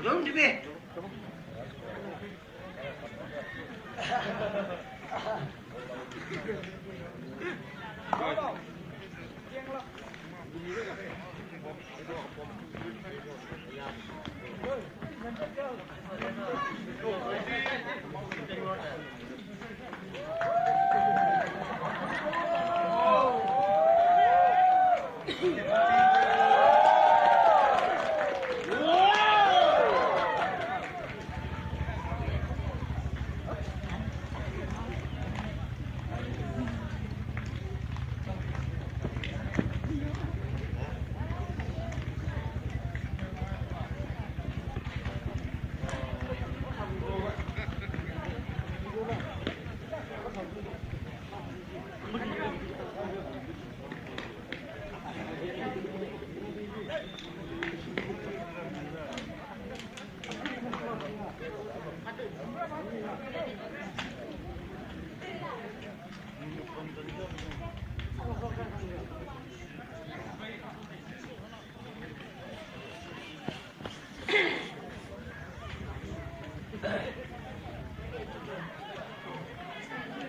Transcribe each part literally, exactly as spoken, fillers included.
Hello?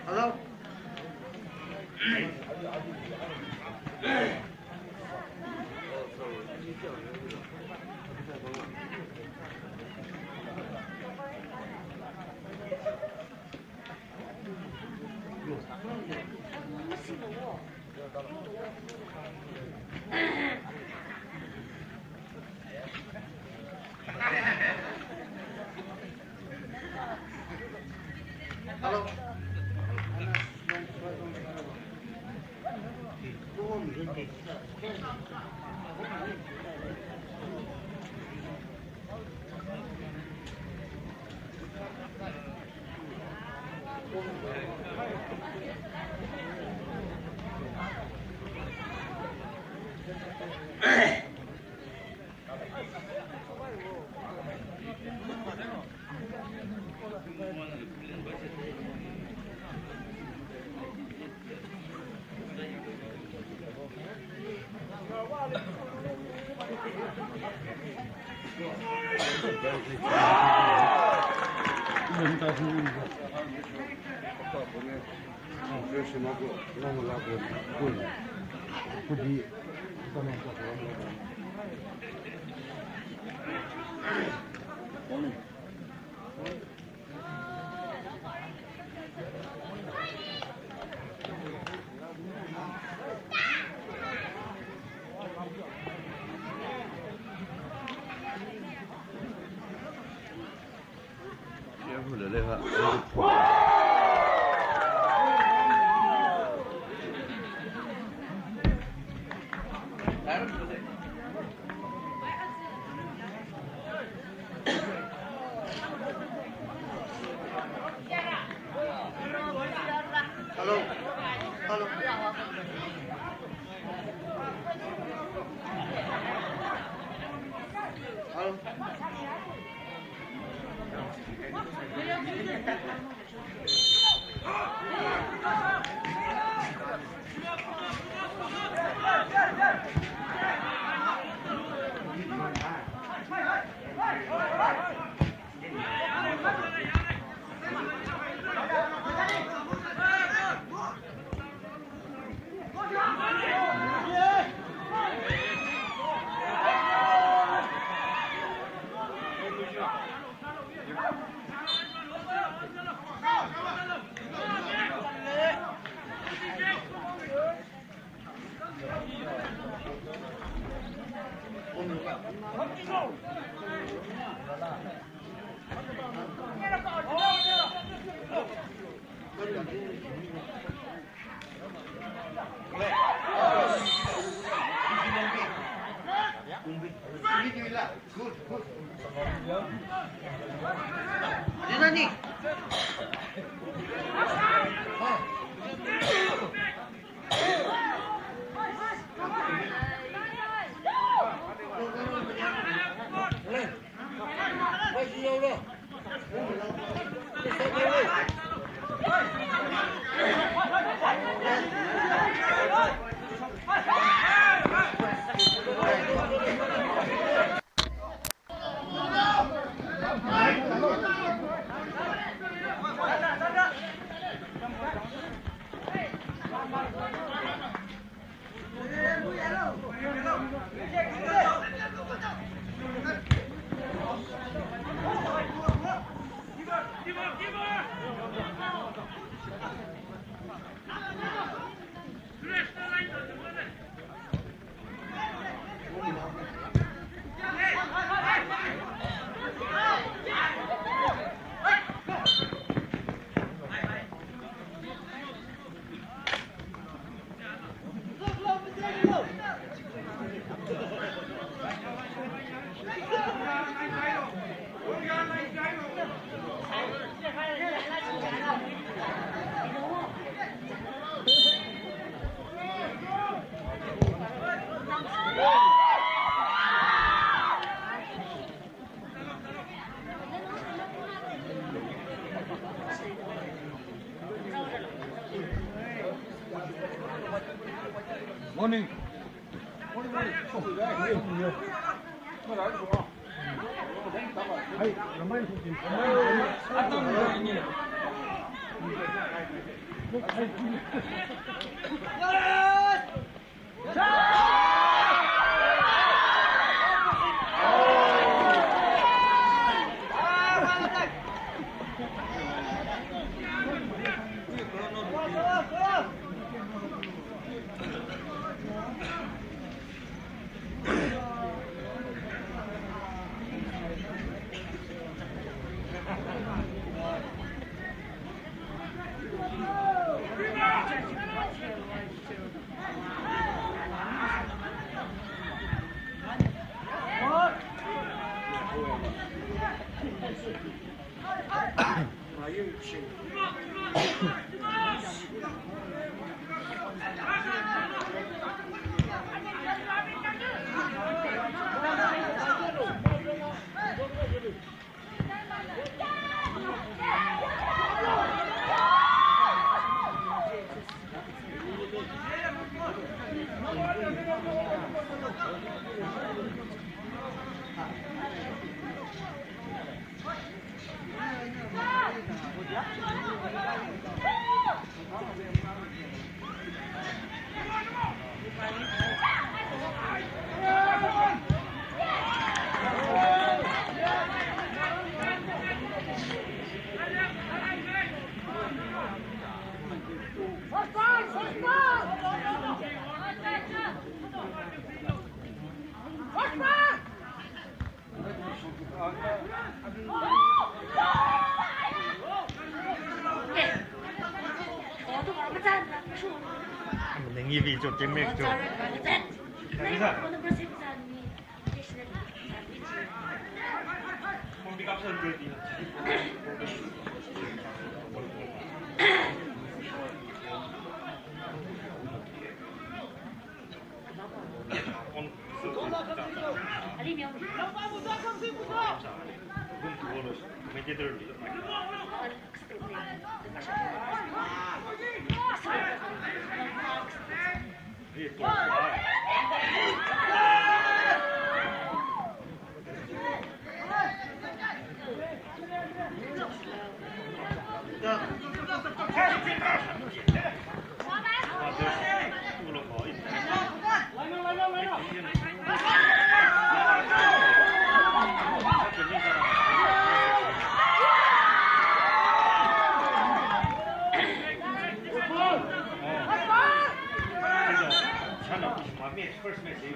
Hello. Hello. Hello. Hello. Good, good. Dinani. Morning. Nang ivi cho, team mate cho. First match.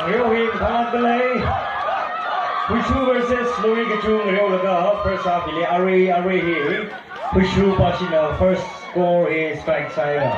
Arui hi phalang kalei. Huishu versus Lori Kachung ngareolaga first half hili arui, arui hi Huishu pāshina first score hi strike sāya.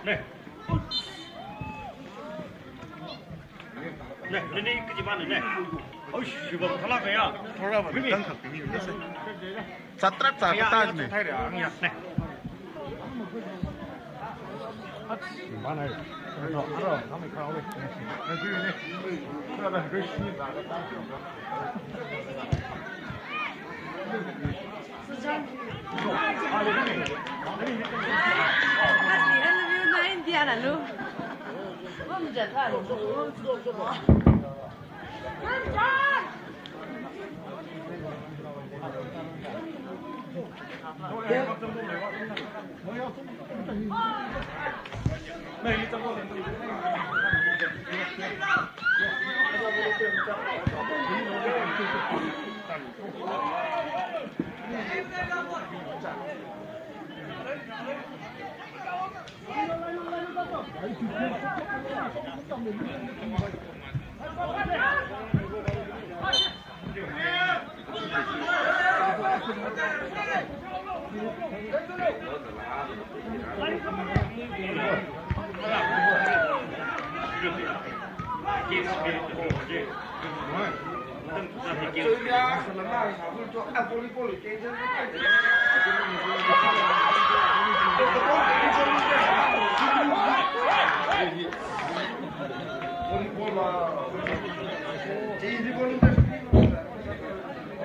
Ne. Ne, ne, ne, kaji ba ne, ne. Oish, shiva thala kaya. Thora ba, tang khak tini ne se. Zatrak za katak ne.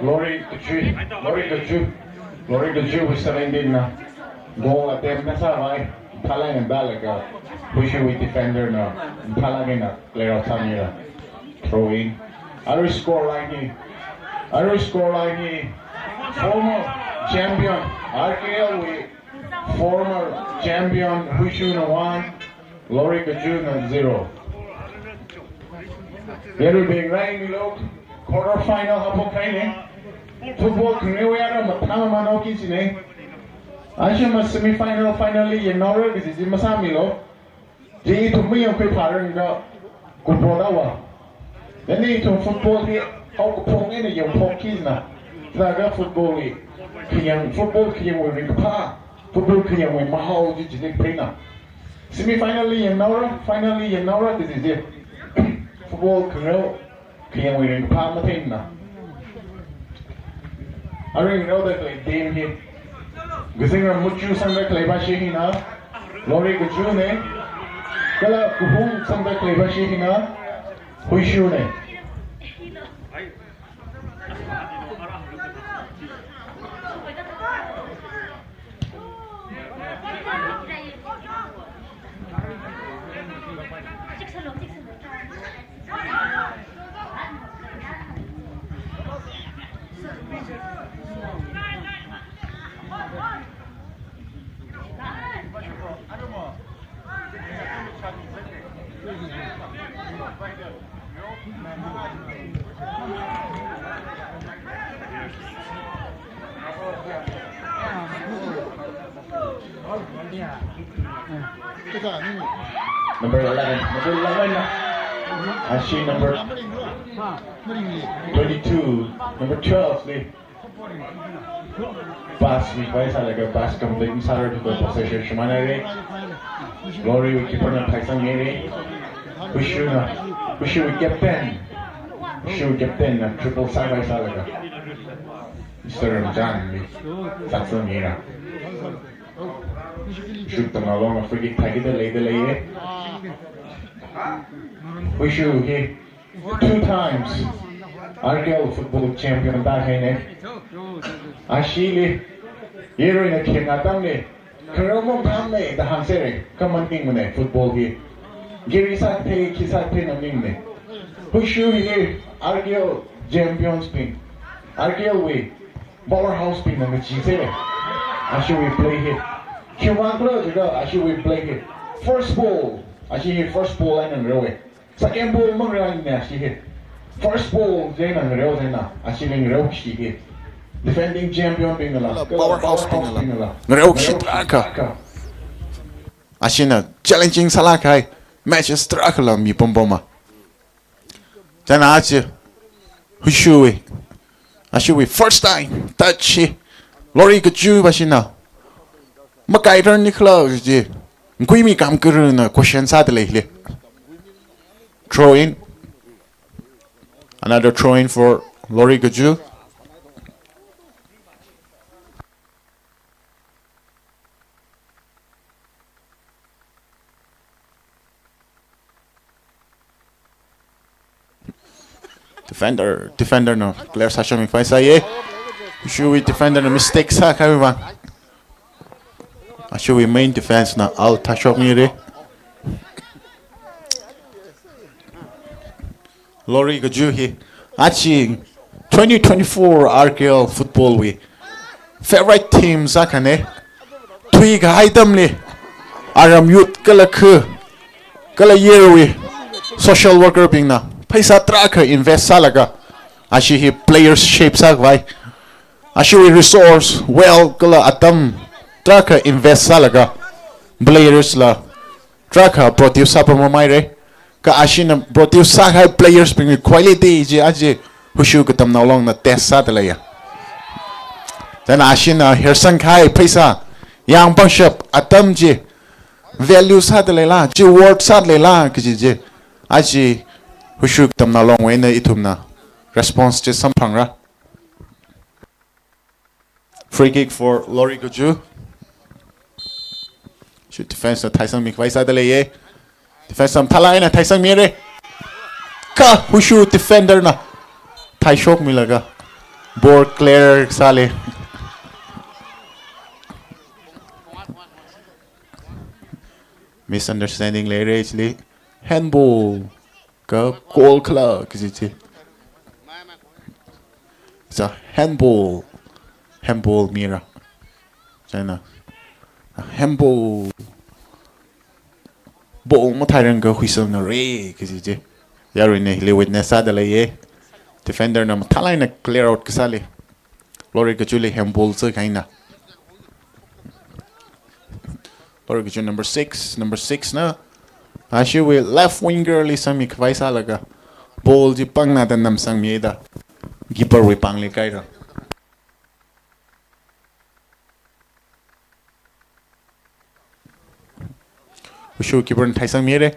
Lori Kajui, Lori Kajui, Lori Kajui with seventeen na. Goal attempt na sāvai, phalai na balaga, Huishiwui defender na, phalai na player of Samira. Throw in. Arui score line hi, arui score line hi, former champion, R K L wui former champion, Huishuna one, Lori Kajuna zero. Yaruibing rai milo, quarter final haophok kahaina. Football khangareo yara mathang mano ki sine. Ashama semi final, finally yangnaora kaji chi masāmilo. Chi ithum mayangkhui pharanga kupro dawa. Then ithum football hi haokaphok eina yangphok kina. Laga football hi khayang, football khayangwui ringkaphā, football khayangwui mahao chi chili phina. Semi finally yangnaora, finally yangnaora kaji chi. Football khangareo khayangwui ringkaphā matheina. Arui ngareoda khalei team hi, Kazingram Muchu sangda khaleiva shi hina, Lori Kajuna. Kala Kuhung sangda khaleiva shi hina, Huishuna. Number eleven, number eleven. Ashi number twenty-two, number twelve li pass mi pai sālaga pass complete masārar thuda possession shimānhaira. Lori wui keeper na phaisang haira. Huishuna, Huishu wui captain, Huishu wui captain na triple sāpai sālaga Mister Ramchan li satsang haira. Shoot tanglaga free kick thākida leida leiya. Huishu hi two times R K L football champion tāhaina. Ashili, yaruina khenga atamli, kharao mapamna da hāngserra, kha maningmana football hi. Giri sāthei, khi sātheina maningmana. Huishu hi R K L champions bing, R K L wui powerhouse bingna ngachee serra. Ashiwui play hi. Khiwuivang khala jiakha ashiwui play hi. First ball, ashi hi first ball eina ngareowa. Second ball mangareowa ashi hi. First ball chi eina ngareo chieina, ashili ngareokashi hi. Defending champion bingnala, powerhouse bingnala ngareokashi tarākha. Ashina challenging sālāk kahai matches tarākhala mipampama. Chieina achi Huishuwui, ashiwui first time touch hi Lori Kajuvāshina makairar nikhala kaji, ngakhui mi kamkarana question sāda leili. Throw in. Another throw in for Lori Kaju. Defender, defender na clear sāshokmi khavai sāya. Ashiwui defender na mistake sākahaiwui vang, ashiwui main defense na out thāshokmira. Lorikaju hi aja twenty twenty-four R K L football wui favourite team sākhane. Thuikahai atamli aram youth kala khu kala yarui social worker bingna pheisā tarākha invest sālaga ashi hi players shape sākhavai, ashiwui resource, wealth kala atam tarākha invest sālaga players la tarākha produce sāpam mamaira. Kha ashina produce sākahai players bingwui quality chi aja Wushu Katamnao Long na test sāda leiya. Chieina ashina hersangkahai pheisā, yāng pangshap, atam chi value sāda leila, chi worth sāda leila kaji chi aja Wushu Katamnao Long wui eina ithumna response chi samphangra. Free kick for Lorikaju. Shi defense na theisangmi khavai sāda leiya. Defense na mathālāk eina theisangmira. Kha Wushu defender na theishokmilaga ball clear sāli. Misunderstanding leira chili. Handball ka goal khala kaji chi. It's a handball. Handball mira. Chieina handball, ball matheiranga huisamnara kaji chi. Yaruina hili witness sāda leiya. Defender na mathālāk eina clear out kasāli. Lorikajuli handball sākahaina. Lorikaju number six, number six na ashiwui left winger li sangmi khavai sālaga ball chi pāngnada namsangmida keeper wui pāngli kaira. Wushu keeper na theisangmira.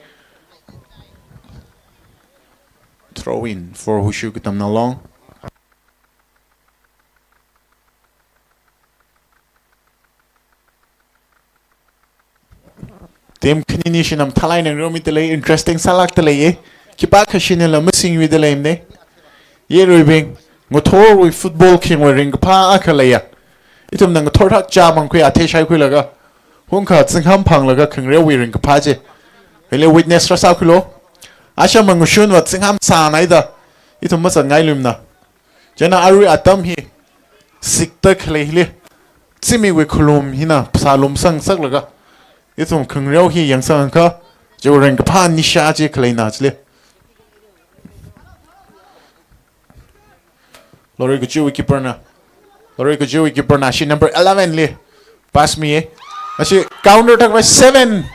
Throw in for Wushu Katamnao Long. Team khanini shina mathālāk eina ngareomida lei, interesting sālākda leiya. Khipākha shinala masingwuida leimana. Yaruibing, ngathorwui football khingwui ringkaphā akha leiya. Ithumna ngathor thak cha mangkhui athei shaikhuilaga, hungkha zingham phanglaga khangareowui ringkaphā chi hili witness rāsākhuilu. Asha mangashunva zingham sānaida ithum mazatngailumana. Chieina arui atam hi sikta khalei hili zimikwui khalum hina phasā lumsang saklaga ithum khangareo hi yangsangakha, chiwui ringkaphā nisha chi khaleina chili. Lorikajuwui keeper na, Lorikajuwui keeper na ashi number eleven li pass miya. Ashi counter attack by seven,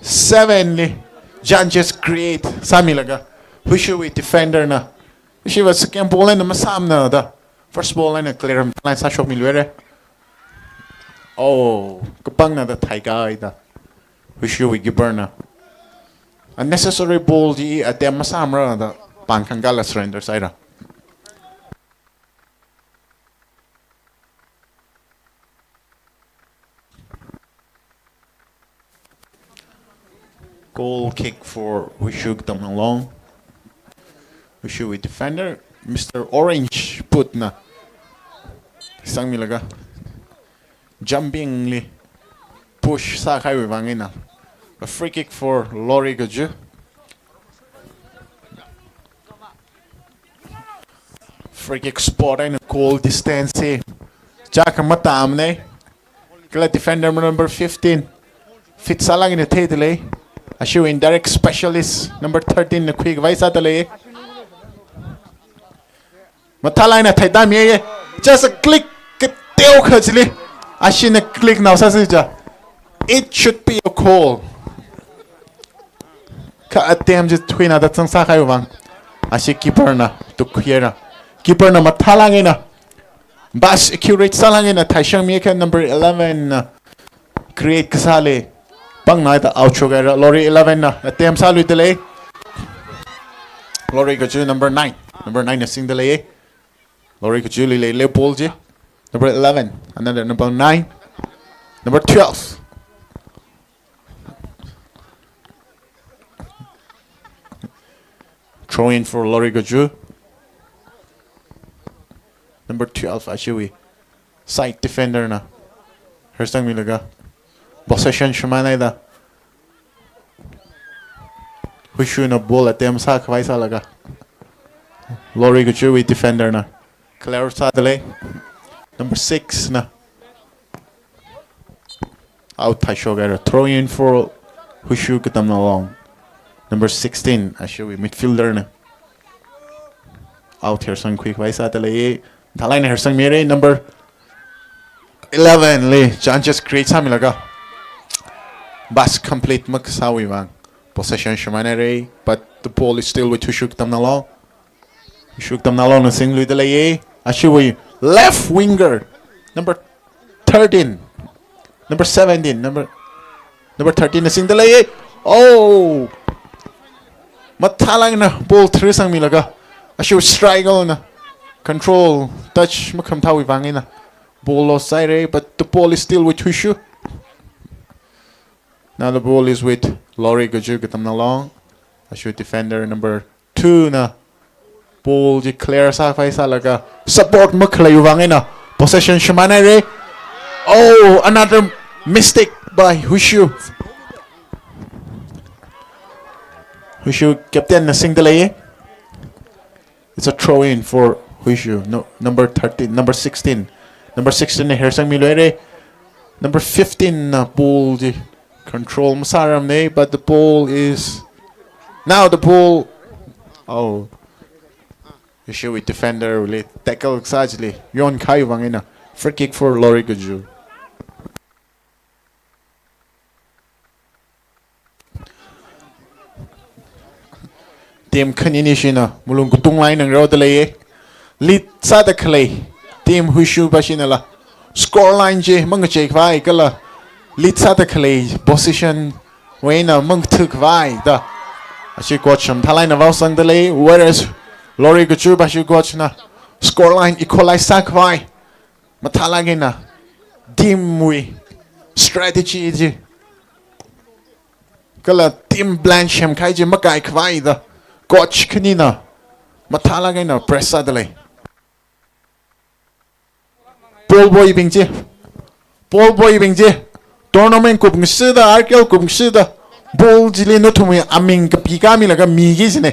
seven li chances create sāmilaga Wushuwui defender na, ashiva second ball eina masāmana da, first ball eina clear mathālāk eina sāshokmiluira. Oh, kapangna da theikahaida Wushuwui keeper na unnecessary ball chi attempt masāmara da pāng khangkāla surrender sāhaira. Goal kick for Wushu Katamnao Long. Wushuwui defender, Mister Orange Boot na sangmilaga jumping li push sākahaiwui vang eina a free kick for Lorikaju. Free kick spot eina goal distance hi chākha matāmana. Kala defender number fifteen fit sālāk eina theida lei. Ashiwui indirect specialist number thirteen na khuikhavai sāda lei. Mathālāk eina theitāmiya. Just a click kateokha chili, ashina click nao sāsi cha, it should be a goal. Kha attempt chi thuina da zangsākahaiwui vang ashi keeper na tukkhuihaira. Keeper na mathālāk eina pass accurate sālāk eina theishangmiakha number eleven na create kasāli pāngnaida out shokhaira. Lori eleven na attempt sāluida lei. Lorikaju number nine, number nine na singda lei. Lorikajuli leilei ball chi. Number eleven, another number nine, number twelve. Throw in for Lorikaju. Number twelve, ashiwui side defender na hersangmilaga possession shimānhaida, Wushu na ball attempt sākhavai sālaga, Lori Gajuwui defender na clear sādalei. Number six na out thāshokhaira. Throw in for Wushu Katamnalong. Number sixteen, ashiwui midfielder na out hersangkhuikhavai sādalei. Thalai na hersangmira. Number eleven li chances create sāmilaga pass complete makasāwui vang possession shimānhaira, but the ball is still with Wushu Katamnalong. Wushu Katamnalong na singluidalei. Ashiwui left winger, number thirteen, number seventeen, number, number thirteen na singdalei. Oh! Mathālāk eina ball thrisangmilaga, ashiwui striker na control, touch makhamathāwui vang eina ball loss sāhaira, but the ball is still with Wushu. Now the ball is with Lori Gaju Katamnalong. Ashiwui defender number two na ball chi clear sākhavai sālaga, support makhaleiwui vang eina possession shimānhaira. Oh, another mistake by Wushu. Wushu captain na singdalei. It's a throw in for Wushu. No, number thirteen, number sixteen. Number sixteen na hersangmiluira. Number fifteen na ball chi control masārarmana, but the ball is, now the ball, oh, Wushuwui defender li tackle sā chili yonkahaiwui vang eina free kick for Lori Gaju. Team khani nishina malung katung line ngarāodalei. Lead sāda khalei team Wushu pashinala score line chi mangacheikhavai kala lead sāda khalei position wui eina mangathuikhavai da ashi coach mathālāk eina vaosangdalei, whereas Lori Gaju pashi coach na score line equalize sākhavai mathālāk eina team wui strategy chi kala team plan semkahai chi makaikhavai da coach khanina mathālāk eina press sādalei. Ball boy bing chi, ball boy bing chi, tournament kupngasida, R K L kupngasida, ball chili nathumwui aming kapikāmilaga miki kajina.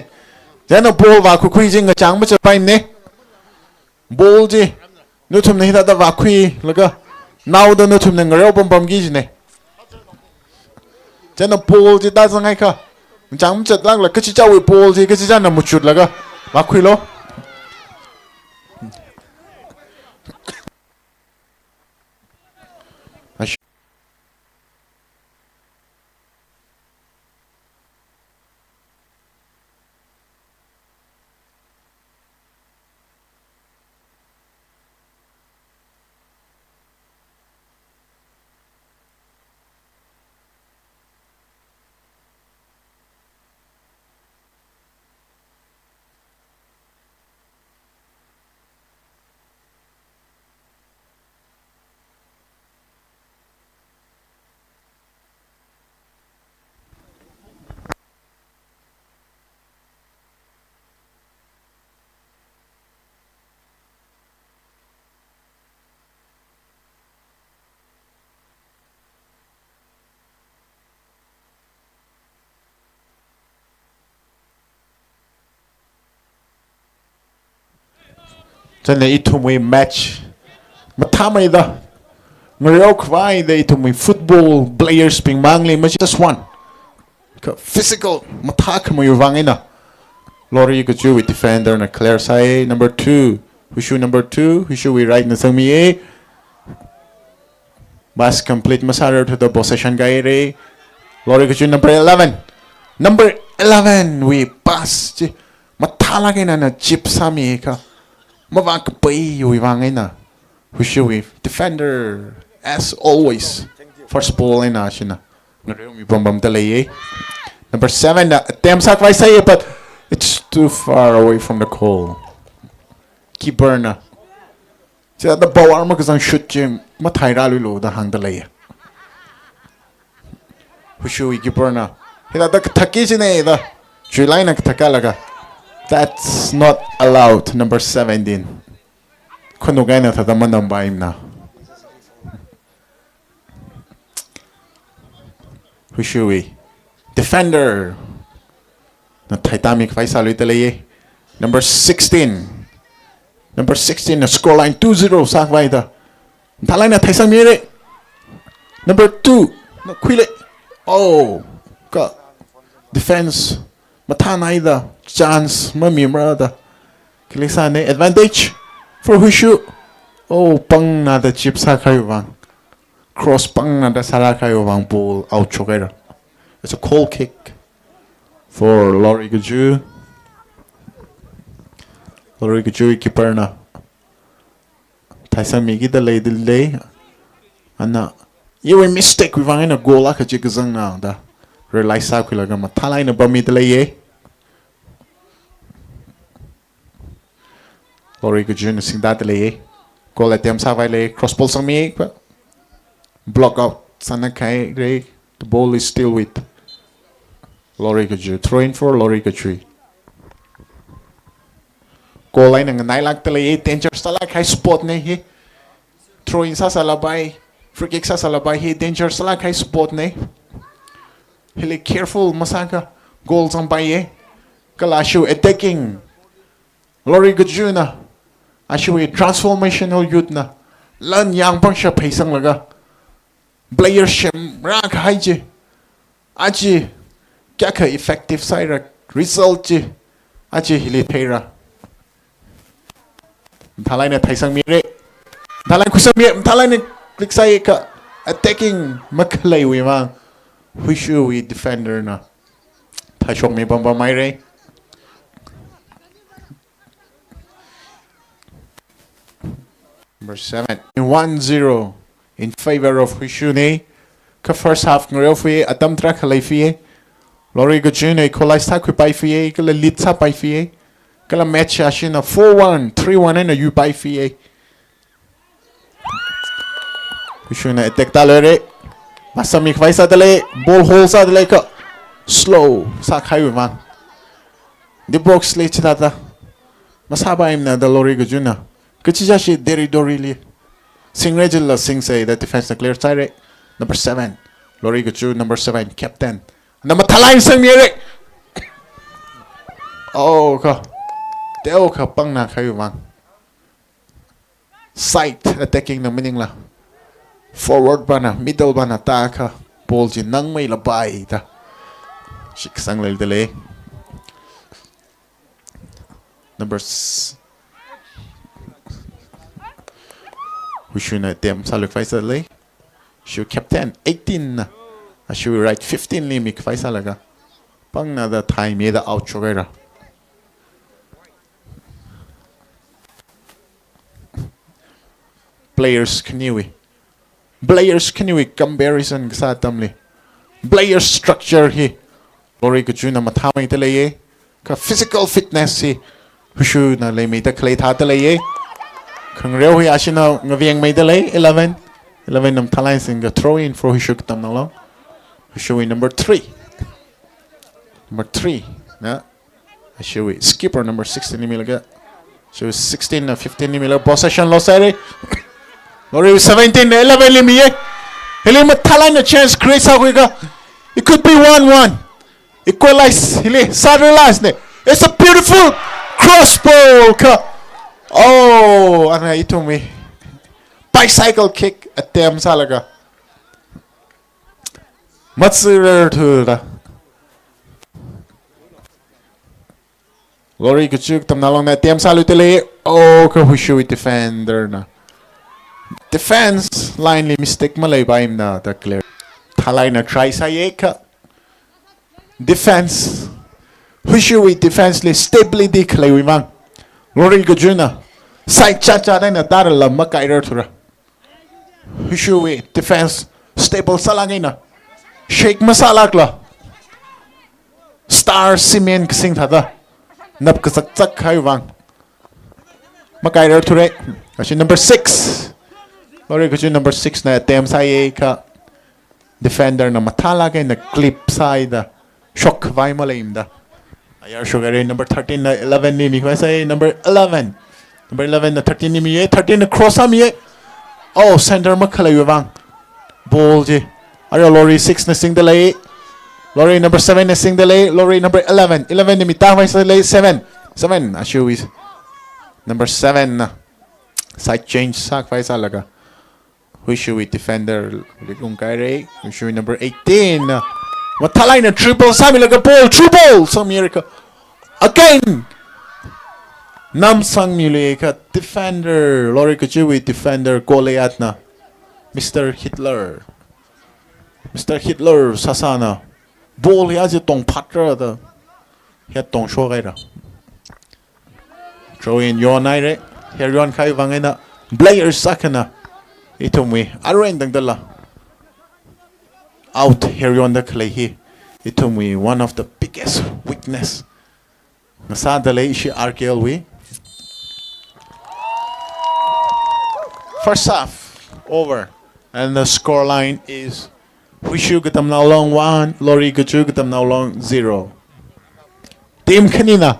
Chieina ball vākhuikhui chi ngachang machāpaimana. Ball chi nathumna hithāda vākhuilaga naoda nathumna ngarāo pampamki kajina. Chieina ball chi tāzanghaikha, ngachang machatlākla kachichāwui ball chi kachichāna machutlaga vākhuilu. Chieina ithumwui match mathāmeida ngarāokhavai da ithumwui football players bing mangli machi just one. Kha physical mathākhameiwui vang eina Lori Gajuwui defender na clear sāi. Number two, Wushu number two, Wushuwui right na zangmi. Pass complete masārar thuda possession kahaira. Lori Gaju number eleven. Number eleven wui pass chi mathālāk eina na chip sāmikha mavākapaiwui vang eina Wushuwui defender, as always, first ball eina ashina ngarāomi pampamdalei. Number seven na attempt sākhavai sāi, but it's too far away from the goal. Keeper na chithāda power makazang shoot chi mathei rāluilu da hāngdalei. Wushuwui keeper na hithāda kathak kajina da chuilaina kathak kalaga, that's not allowed, number seventeen. Khanuk eina thāda manampai eina. Wushuwui defender na thaitāmi khavai sāluida leiya. Number sixteen. Number sixteen na score line two zero sākhavai da. Mathālāk eina theisangmira. Number two na khuiya. Oh, kha defense mathānāhaida chance mamimara da. Khaleisāna advantage for Wushu. Oh, pāngna da chip sākahaiwui vang. Cross pāngna da sārākahaiwui vang ball out shokhaira. It's a goal kick for Lori Gaju. Lori Gaju keeper na theisangmikida leida lei. Ana iwui mistake wui vang eina goal akha chi kazangna da realize sākhuilaga mathālāk eina pammida leiya. Lori Gaju na singda leiya. Goal attempt sākhavai lei, cross ball sangmi pa. Block out sānakhaira. The ball is still with Lori Gaju. Throw in for Lori Gaju. Goal line nganailākda leiya, danger sālākkahai spot na hi. Throw in sāsālapai, free kick sāsālapai hi, danger sālākkahai spot na. Hili careful masāakha goal zangpaiya. Kala ashiwui attacking Lori Gaju na ashiwui transformational youth na lan yāng pangshap pheisanglaga player semrākahai chi, aja kayākha effective sāhaira, result chi aja hili theira. Mathālāk eina theisangmira. Mathālāk eina khuisangmira. Mathālāk eina click sāakha attacking makhaleiwui vang Wushuwui defender na theishokmi pampamhaira. Number seven. One zero in favor of Wushu na. Kha first half ngareofui, atam tarākha leifui. Lori Gaju na equalize sākhuipaifui, kala lead sāpaifui. Kala match ashina four one, three one eina yuipaifui. Wushu na attack tāluira. Masāmi khavai sāda lei, ball hold sāda lei kha slow sākahaiwui vang. The box li chithāda masāpai eina da Lori Gaju na. Kachichā chi territory li singra jilala singsa da defense na clear sāhaira. Number seven. Lori Gaju, number seven, captain. Na mathālāk eina sangmira. Oh, kha. Teokha pāngnakahaiwui vang. Side attacking na maningla forward pana, middle pana tāakha ball chi nangmeilapai da shitsang leida lei. Number s-, Wushu na attempt sālui khavai sāda lei. Wushu captain eighteen na ashiwui right fifteen li mikhavai sālaga pāngna da thaimida out shokhaira. Players khaniwui, players khaniwui comparison kasā atamli players structure hi Lori Gaju na mathāmeida leiya. Kha physical fitness hi Wushu na leimeida khalei thāda leiya. Khangareo hi ashina ngavengmeida lei, eleven. Eleven na mathālāk eina singakha throw in for Wushu Katamnao Long. Wushuwui number three. Number three na ashiwui skipper number sixteen li milaga, ashiwui sixteen na fifteen li milaga possession loss sāhaira. Lori seventeen na eleven li miya. Hili mathālāk eina chance create sākhuiakha it could be one one. Equalize hili sā realize na. It's a beautiful cross ball kha. Oh, ana ithumwui bicycle kick attempt sālaga matsirarthura. Lori Gaju Katamnao Long na attempt sāluida lei. Oh, kha Wushuwui defender na defense line li mistake maleipaimana da clear. Mathālāk eina try sāya kha defense, Wushuwui defense li stability khaleiwui vang Lori Gaju na side chacha eina tārala makairarthura. Wushuwui defense stable sālāk eina shake masālākla star cement kasing thāda nap kazakzakkahaiwui vang makairarthura. Ashi number six. Lori Gaju number six na attempt sāya kha defender na mathālāk eina clip sāhaida shokkhavai maleimada ayar shokhaira. Number thirteen na eleven li mikhavai sāya. Number eleven. Number eleven na thirteen li miya, thirteen na cross sāmiya. Oh, center makhaleiwui vang. Ball chi. Arui Lori six na singdalei. Lori number seven na singdalei. Lori number eleven. Eleven na mitā khavai sālei. Seven. Seven. Ashiwui. Number seven na. Side change sākhavai sālaga. Huishiwui defender li ungkairei. Huishiwui number eighteen na. Mathālāk eina triple sāmilaga ball. Through ball. Sāmiakha. Again. Namsangmiluikha defender. Lori kachiwui defender Goliath na. Mister Hitler. Mister Hitler sāsāna. Ball ya chi tongphatra da. Hia tongshokaira. Throw in yonhaira. Hia yonkahai vang eina players akhana. Ithumwui. Arui tangdala. Out hia yonda khalei hi. Ithumwui one of the biggest weakness. Ngasādalei ishi R K L wui. First half over. And the score line is Huishiu Katamnao Long one, Lori Kachu Katamnao Long zero. Team khanina.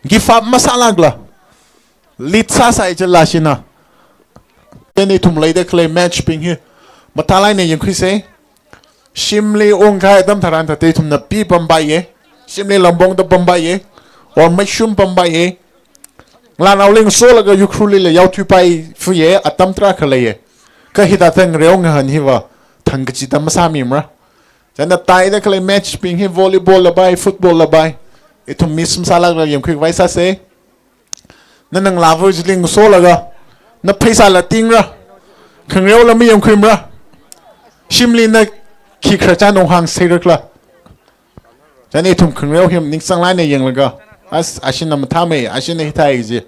Give up masālākla. Lead sāsai chila shina. Then ithum leida khalei match bing hi. Mathālāk eina yangkhuisei. Shimli ungkahai atam tharan thāda ithumna pi pampaiya. Shimli lampongda pampaiya. Or maishum pampaiya. Ngalānaobing solaga Ukhrulli la yaothuipai fuya atam tarākha leiya. Kha hithāda ngareo ngahān hiva thangkachida masāmimara. Chieina taida khalei match bing hi volleyball la pai, football la pai. Ithum miss masālākla yangkhuikhavai sāsei. Na ngalāva chili ngasolaga, na pheisāla tingra, khangareola mayangkhuimara, shimli na khi khararchan unghāngseirakla. Chieina ithum khangareo hi ningsanglāk eina yanglaga, as, ashina mathāmei, ashina hithāi ji.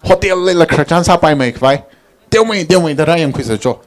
Hotel lila khararchan sāpaimei khavai. Teomei, teomei da rāyangkhuisa cho.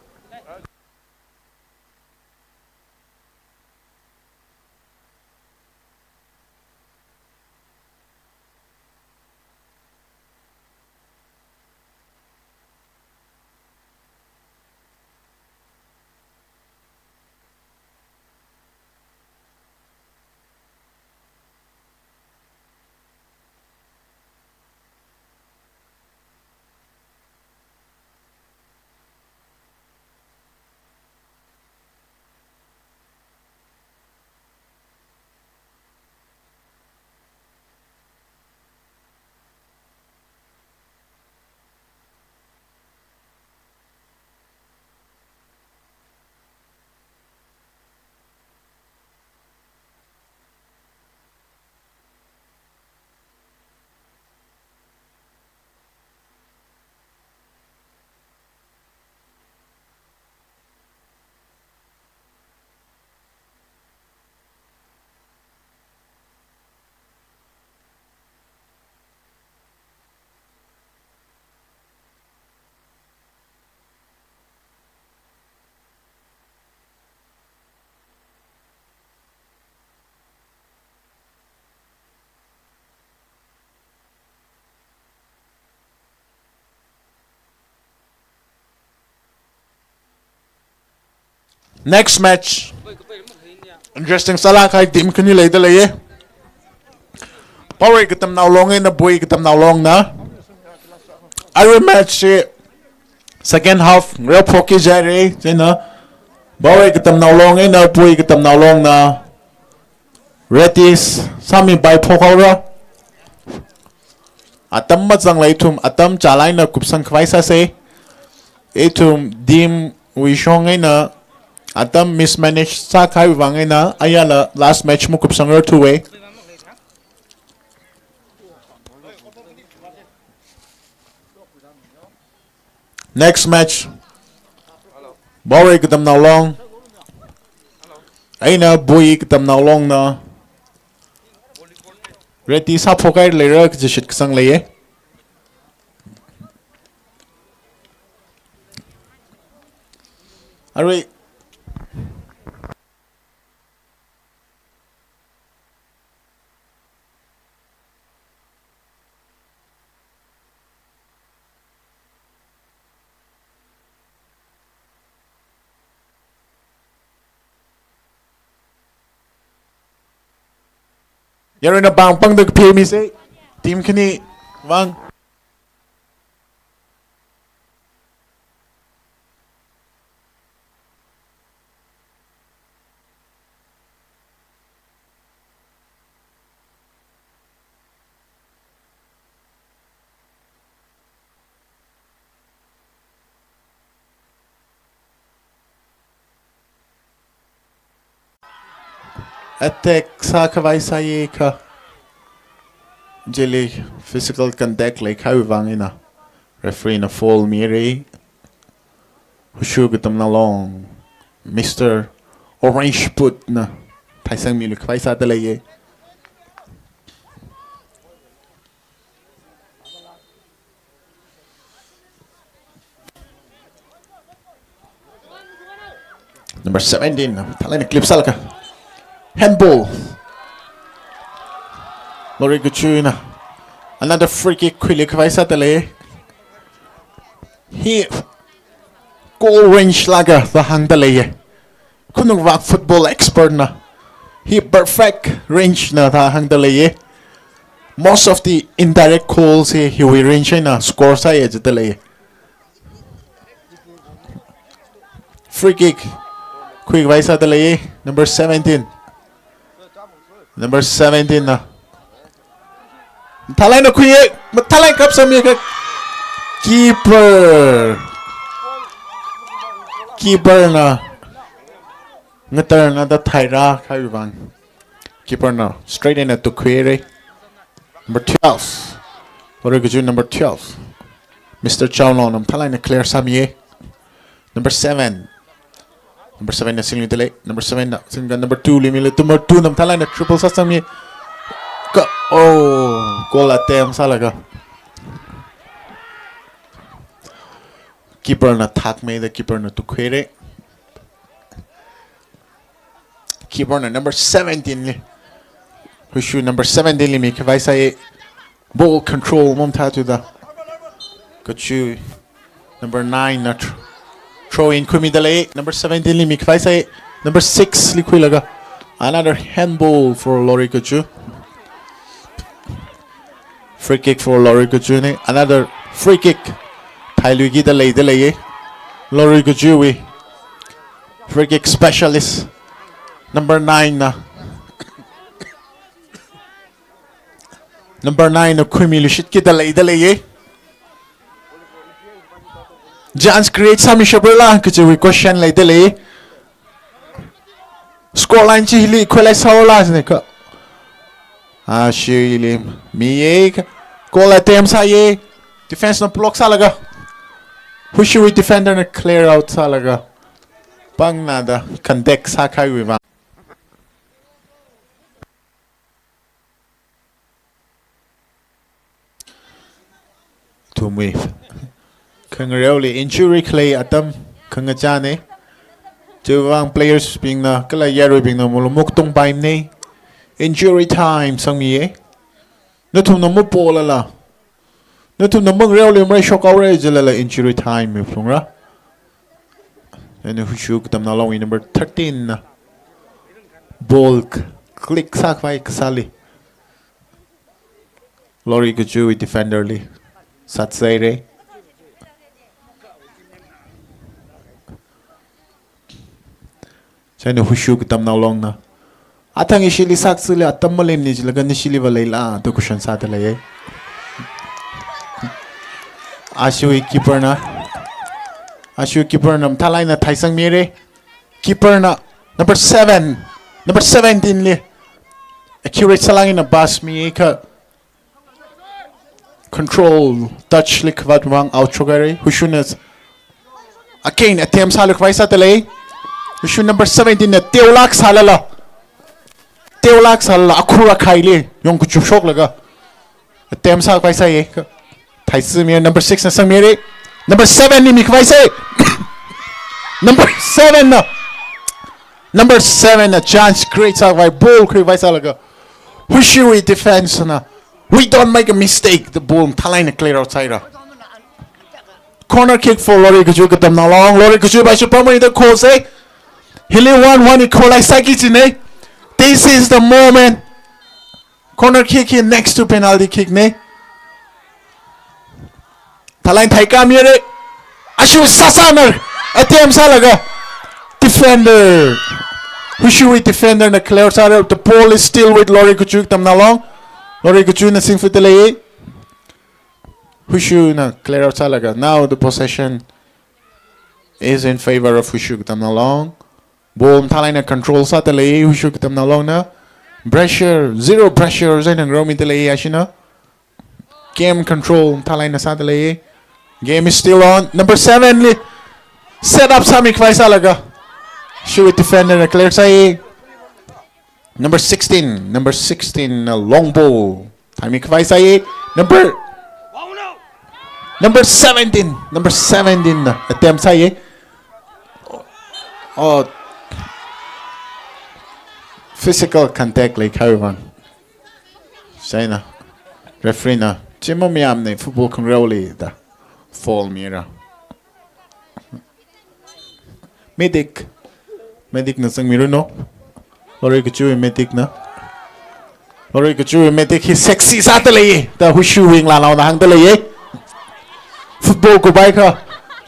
Next match. Interesting sālāk kahai team khani leida leiya. Paorei Katamnao Long eina Bui Katamnao Longna. Arui match chi second half ngareo phokki jihaira, chieina Paorei Katamnao Long eina Bui Katamnao Longna. Ready sāmipai phokhaora. Atam mazangla ithum atam chālāk eina kupsang khavai sāsei. Ithum team wui shong eina atam mismanage sākahai vang eina ayala last match makupsangrarthuwa. Next match. Paorei Katamnao Long eina Bui Katamnao Longna. Ready sāphokhaira leira kaji shitkasang leiya. Arui. Yaruina pāng pāngda kaphā misei. Team khani vang. Attack sākhavai sāya kha, chili physical contact leikhavai vang eina referee na foul mira. Wushu Katamnao Long, Mister Orange Boot na theisangmilu khavai sāda leiya. Number seventeen, mathālāk eina clip sālaga. Handball. Lorikachu na another free kick khuilu khavai sāda lei. Hi goal range laga da hāngda leiya. Khanukvak football expert na hi perfect range na da hāngda leiya. Most of the indirect goals hi hiwui range eina score sāya jida leiya. Free kick khuikhavai sāda leiya, number seventeen. Number seventeen na mathālāk eina khuiya, mathālāk eina kapsangmiya kha keeper. Keeper na ngatarna da theirākhavai vang, keeper na straight eina tukhuira. Number twelve. Lorikachu number twelve, Mister Chaolong na mathālāk eina clear sāmiya. Number seven. Number seven na singluida lei. Number seven na singlaga number two li mila. Number two na mathālāk eina dribble sāsangmi. Ka, oh, goal attempt sālaga keeper na thakmeida keeper na tukhuira. Keeper na number seventeen li, Wushu number seventeen li mikhavai sāya. Ball control mamathā thuda, Kachu number nine na thr-, throw in khuimida lei. Number seventeen li mikhavai sāya. Number six li khuilaga another handball for Lorikachu. Free kick for Lorikachu na. Another free kick phailuikida leida leiya. Lorikachuwui free kick specialist number nine na, number nine na khuimiluishitkida leida leiya. Chance create sāmishapra la kajiwui question leida lei. Score line chi hili equalize sāhaora jina kha, ah, shili miya kha, goal attempt sāya. Defense na block sālaga, Wushuwui defender na clear out sālaga, pangna da contact sākhavai vang. Ithumwui khangareoli injury khalei atam khangachāna. Chiwui vang players bingna kala yaruibingna malung maungtung paimana. Injury time sangmiya. Nathumna mapolala, nathumna mangareoli mareishokhaora jilala injury time miphalungra. Chieina Wushu Katamnao Longwui number thirteen na ball click sākhavai kasāli Lorikachuwui defender li satsaira. Chieina Wushu Katamnao Longna, athang ishili sākasāli atam malemni jilaga nishiliva leila da question sāda leiya. Ashiwui keeper na, ashiwui keeper na mathālāk eina theisangmira. Keeper na number seven, number seventeen li accurate sālāk eina pass miya kha, control touch li khavāt vang out shokhaira. Wushu na again attempt sālu khavai sāda lei. Wushu number seventeen na teolāk sālala, teolāk sālala akhur akhaili yong kachup shoklaga attempt sākhavai sāya. Theisangmiya, number six na sangmira. Number seven li mikhavai sāya. Number seven na, number seven na chance create sākhavai, ball khuikhavai sālaga, Wushuwui defense na, "We don't make a mistake," the ball mathālāk eina clear out sāhaira. Corner kick for Lorikachu Katamnao Long. Lorikachu bai shipamai da kho sāya. Hili one one equalize sāki jina. This is the moment. Corner kick hi next to penalty kick na. Mathālāk eina theikāmira. Ashiwui sāsāna attempt sālaga, defender, Wushuwui defender na clear sāra. The ball is still with Lorikachu Katamnao Long. Lorikachu na singfida lei. Wushu na clear out sālaga, now the possession is in favor of Wushu Katamnao Long. Ball mathālāk eina control sāda lei, Wushu Katamnao Longna. Pressure, zero pressure, zai nang romi da lei, ashina. Game control, mathālāk eina sāda lei. Game is still on. Number seven li set up sāmi khavai sālaga, Wushu defender na clear sāi. Number sixteen, number sixteen na long ball. Thāmi khavai sāi. Number, number seventeen, number seventeen na attempt sāi. Oh, physical contact lei khavai vang. Chieina referee na, chima mayamna football khangarao lei da foul mira. Medic. Medic na zangmiranu. Lorei kachiwui medic na. Lorei kachiwui medic hi sexy sāda lei da Wushu wing la launa hāngda lei. Football kubai kha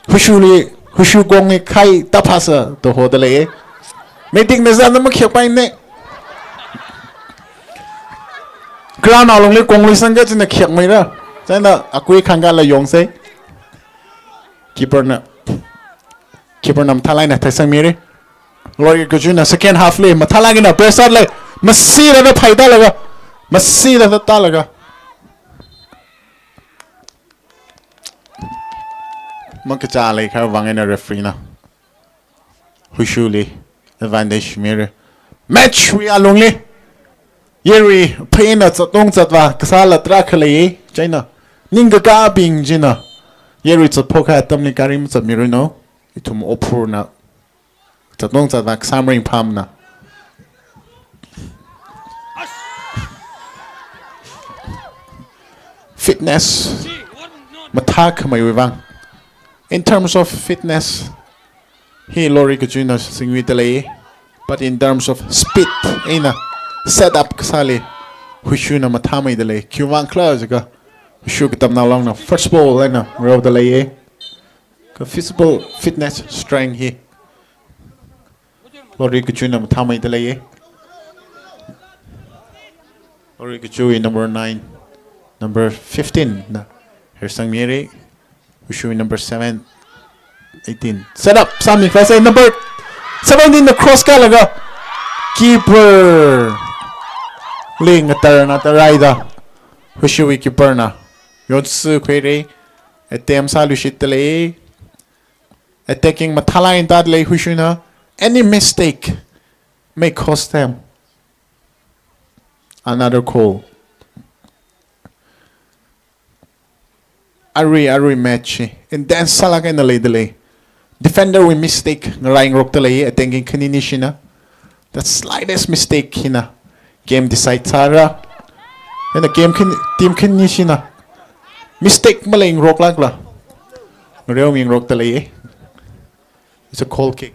Wushu li, Wushu kongli khai taphasa da hoda lei. Medic na zangna makhiakpai ne. Ground alungli kongli sangga china khiakmeira. Chieina akui khangga la yongsei. Keeper na, keeper na mathālāk eina theisangmiri. Lorei kachiwui na second half li mathālāk eina press out lei. Masi da phai talaga. Masi da talaga. Makacha lei khavai vang eina referee na Wushu li advantage miri. Match wui alungli yarui phāna zatnung zatvā kasā la tarākha lei, chieina ningkakābing china yarui zatphok khavai atamli gari mazatmiranu. Ithum ophurna zatnung zatvā kasā maringphāmana. Fitness mathākhameiwui vang. In terms of fitness, hi Lorei kachiwui na singwui da lei. But in terms of speed eina set up kasāli Wushu na mathāmei da lei. Khiwui vang khala jiakha Wushu Katamnao Longna first ball eina rao da lei. Kha physical fitness strength hi Lorei kachiwui na mathāmei da lei. Lorei kachiwui number nine, number fifteen na hersangmiri. Wushu number seven, eighteen. Set up, sāmi khavai sāi, number seventeen na cross kālaga keeper li ngatarna taraida. Wushu keeper na yonsi khuiri. Attempt sāluishit da lei. Attacking mathālāk eina da lei Wushu na. Any mistake may cost them another goal. Arui, arui match hi intense sālāk eina lei da lei. Defender wui mistake ngarai ngarok da lei, attacking khanini shina. The slightest mistake hina game decide sāra. Hina game khan, team khanini shina mistake malei ngaroklākla ngareomi ngarok da lei. It's a goal kick.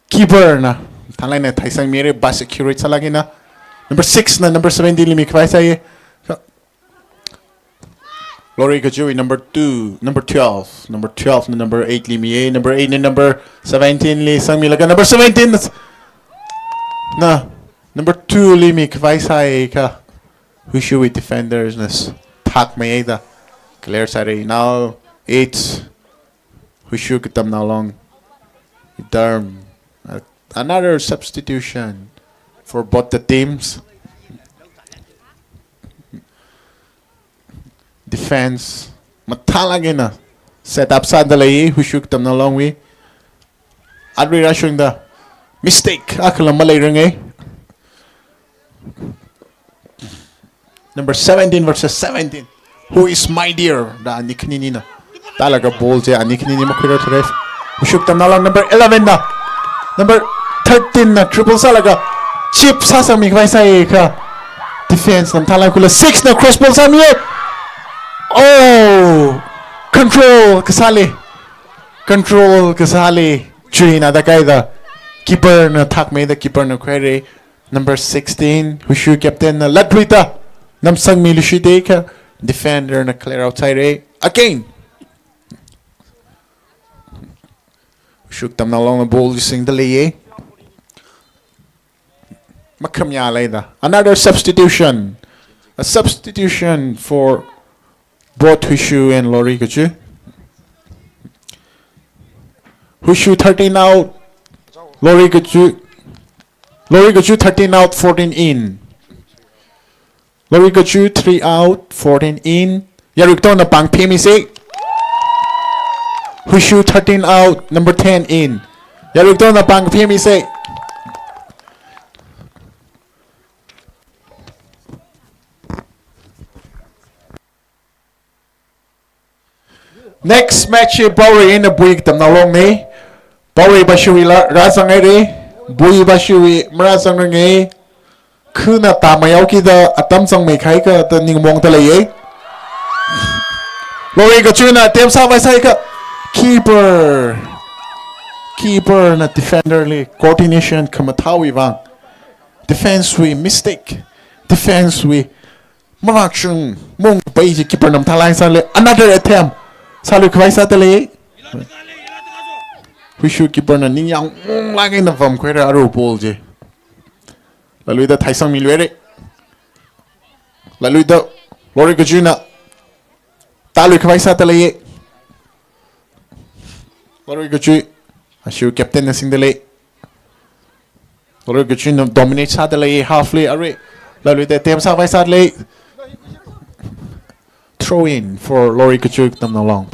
Keeper na mathālāk eina theisangmiri, ba security sālāk eina. Number six na number seventeen li mi khavai sāi. Lorei kachiwui number two, number twelve, number twelve na number eight li mi, number eight na number seventeen li sangmilaga number seventeen na number two li mi khavai sāi kha Wushu wui defenders na s-, thakmei da clear sāri. Now it's Wushu Katamnao Long. Derm. Uh, another substitution for both the teams. Defense mathālāk eina set up sāda lei Wushu Katamnao Long wui. Arui rāshungda mistake akhala maleiranga. Number seventeen versus seventeen. Who is mightier? Da ani khanini na. Talaga ball chi ani khanini makhuira thuref. Wushu Katamnao Long number eleven na. Number thirteen na dribble sālaga chip sāsangmi khavai sāi kha defense na mathālāk kula six na cross ball sāmi. Oh! Control kasāli. Control kasāli. Chuina da kaida keeper na thakmei da keeper na khuiri. Number sixteen, Wushu captain na latluida namsangmiluishit da kha defender na clear out sāhaira. Again, Wushu Katamnao Long na ball singda lei. Makhamya leida. Another substitution. A substitution for both Huishu and Lori Kachu. Huishu thirteen out. Lori Kachu. Lori Kachu thirteen out, fourteen in. Lori Kachu three out, fourteen in. Yarui katongna pāng phimisa. Huishu thirteen out, number ten in. Yarui katongna pāng phimisa. Next match hi Paorei eina Bui Katamnao Long na. Paorei bashiwui la rāzang haira. Bui bashiwui marāzangranga. Khana tāmei haokida atam zangmeikahai kha da ningmongda leiya. Lori Kachuna attempt sāvai sāakha keeper. Keeper na defender li coordination khamathāwui vang. Defense wui mistake. Defense wui mavakshung mung pai chi keeper na mathālāk eina sālei. Another attempt. Sālui khavai sāda lei. Huishu keeper na ningyāng munglāk eina vamkhuira aru ball chi. Laluida theisangmiluira. Laluida Lori Kachuna tālui khavai sāda lei. Lori Kachu ashiwui captain na singda lei. Lori Kachuna dominate sāda lei half li arui. Laluida attempt sāvai sāda lei. Throw in for Lori Kachu Katamnao Long.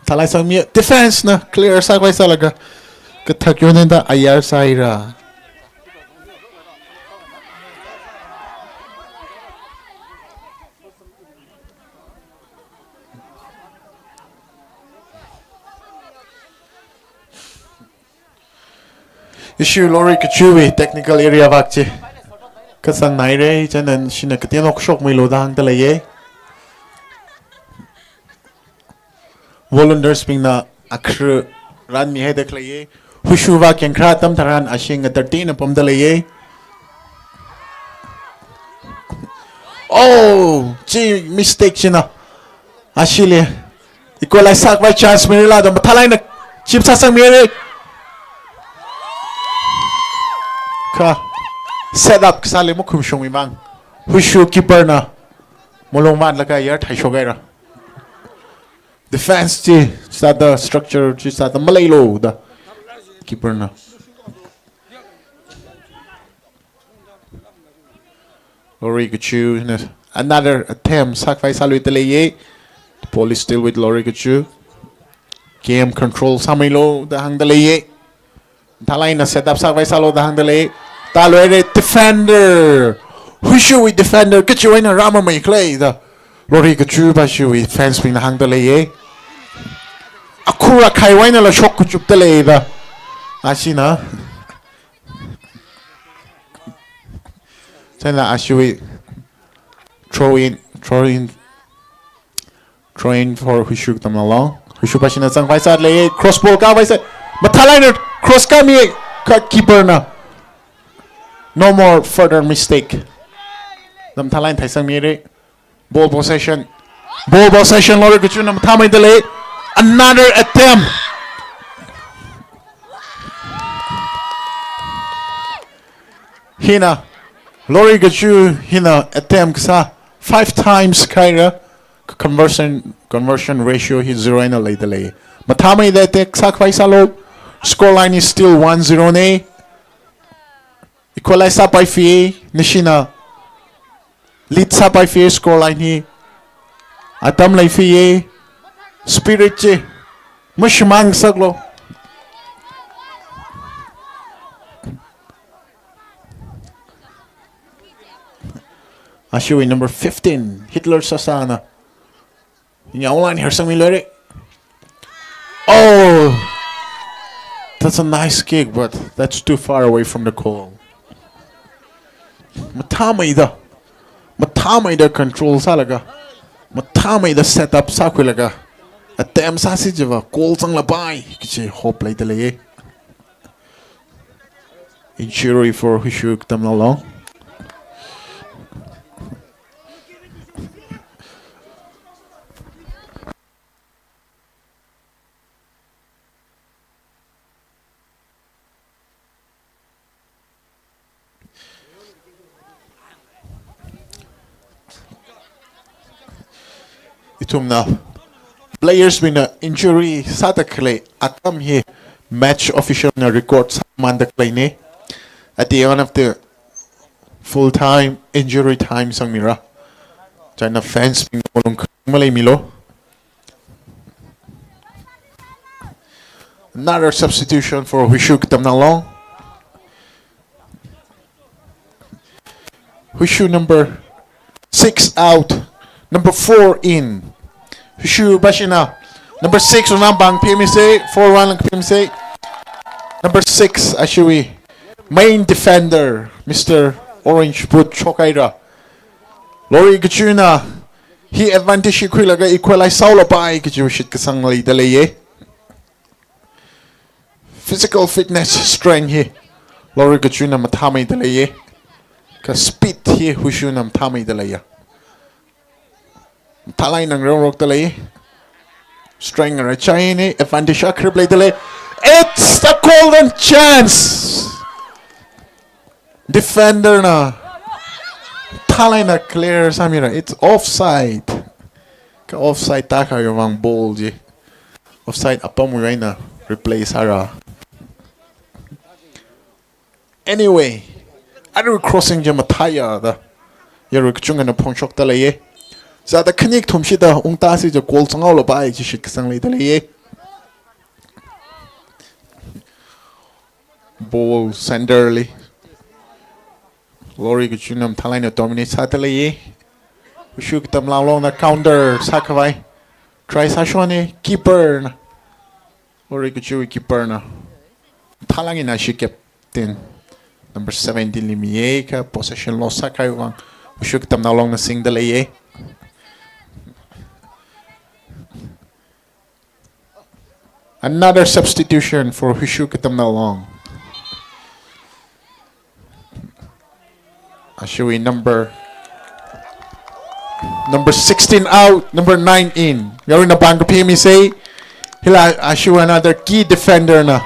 Mathālāk eina sangmi defense na clear sākhavai sālaga kathak yonenda ayar sāhaira. Issue Lori Kachuwui technical area vak chi kasang naira, chieina shina katien okshok milo da hāngda leiya. Volunteers bingna akhru rānmihaida khaleiya. Huishu vak yangkharā atam tharan ashi ngatartina pamda leiya. Oh, chi mistake china ashili equalize sākhavai chance mirila da mathālāk eina chip sāsangmira. Kha set up kasāli makhumshungmimang. Huishu keeper na malung vānlaga yar theishok haira. Defense chi sāda structure chi sāda maleilu da keeper na. Lori Kachu na another attempt sākhavai sāluida leiya. The ball is still with Lori Kachu. Game control sāmilo da hāngda leiya. Mathālāk eina set up sākhavai sālo da hāngda lei. Tāluira defender. Huishuwui defender kachiwui eina rāmamei khalei da Lori Kachu bashiwui fans bingna hāngda leiya. Akhur akhaiwui einala shok kachupda lei da. Ashina. Chieina ashiwui throw in, throw in, throw in for Huishu Katamnao Long. Huishu bashina zangkhavai sāda lei, cross ball kākhavai sā. Mathālāk eina cross kāmi kha keeper na. No more further mistake. Mathālāk eina theisangmira. Ball possession. Ball possession Lori Kachuna mathāmeida lei. Another attempt. Hina Lori Kachu hina attempt kasā five times khaira, conversion, conversion ratio hi zero eina leida lei. Mathāmeida attack sākhavai sālo. Score line is still one zero na. Equalize sāpai fiya, nashina lead sāpai fiya score line hi. Atam lei fiya, spirit chi mashimān ngasaklo. Ashiwui number fifteen, Hitler Sasana. Yaolan hersangmiluira. Oh, that's a nice kick, but that's too far away from the goal. Mathāmeida, mathāmeida control sālaga, mathāmeida set up sākhuilaga, attempt sāsi chiva goal zanglapai kachi hope leida lei. Injury for Huishu Katamnao Long. Ithumna players bingna injury sāda khalei atam hi match official na record sāmanda khaleina. At the end of the full time, injury time sangmira. China fans bing malung maleimilo. Another substitution for Huishu Katamnao Long. Huishu number six out, number four in. Huishu bashina number six unam bang P M S A, four one P M S A. Number six, ashiwui main defender, Mister Orange Boot shokhaira. Lori Kachuna hi advantage hi khuilaga equalize sāhaolapai kaji shitkasang leida leiya. Physical fitness, strength hi Lori Kachuna mathāmeida leiya. Kha speed hi Huishuna mathāmeida leiya. Mathālai ngarok rokda lei. Strength ngaraichaina, advantage akha leida lei. It's the golden chance. Defender na mathālai eina clear sāmira. It's offside. Kha offside tākahaiwui vang ball chi offside apamwui eina replay sāra. Anyway, arui crossing chi mathāya da yarui kachungkhana phongshokda leiya. Zāda khani kathum shida ungtasi ja goal zanghaolapai kaji shitkasang leida leiya. Ball center li. Lori Kachuna mathālai eina dominate sāda leiya. Huishu Katamnao Long na counter sākhavai try sāshona, keeper na. Lori Kachu keeper na. Mathālak eina ashi captain number seventeen li miya kha possession loss sākahaiwui vang Huishu Katamnao Long na singda leiya. Another substitution for Huishu Katamnao Long. Ashiwui number, number sixteen out, number nine in. Yaruina bang ka P M S A. Hila ashiwui another key defender na.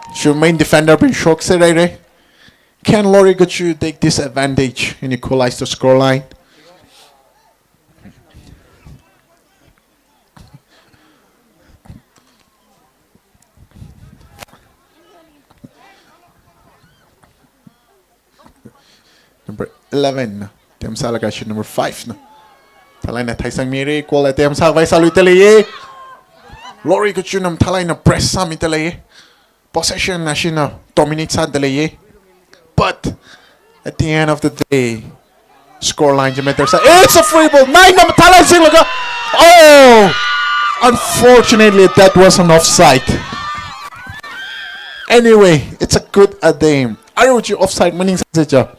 Ashiwui main defender bing shokserhaira. Can Lori Kachu take this advantage and equalize the scoreline? Number eleven na. Atem sālaga ashi number five na. Mathālai eina theisangmira, goal attempt sākhavai sāluida leiya. Lori Kachuna mathālai eina press sāmida leiya. Possession ashina dominate sāda leiya. But at the end of the day, scoreline chi matter sā. It's a free ball. Nine na mathālai eina singlaga. Oh! Unfortunately, that was an offside. Anyway, it's a good attempt. Arui chi offside maningsaja.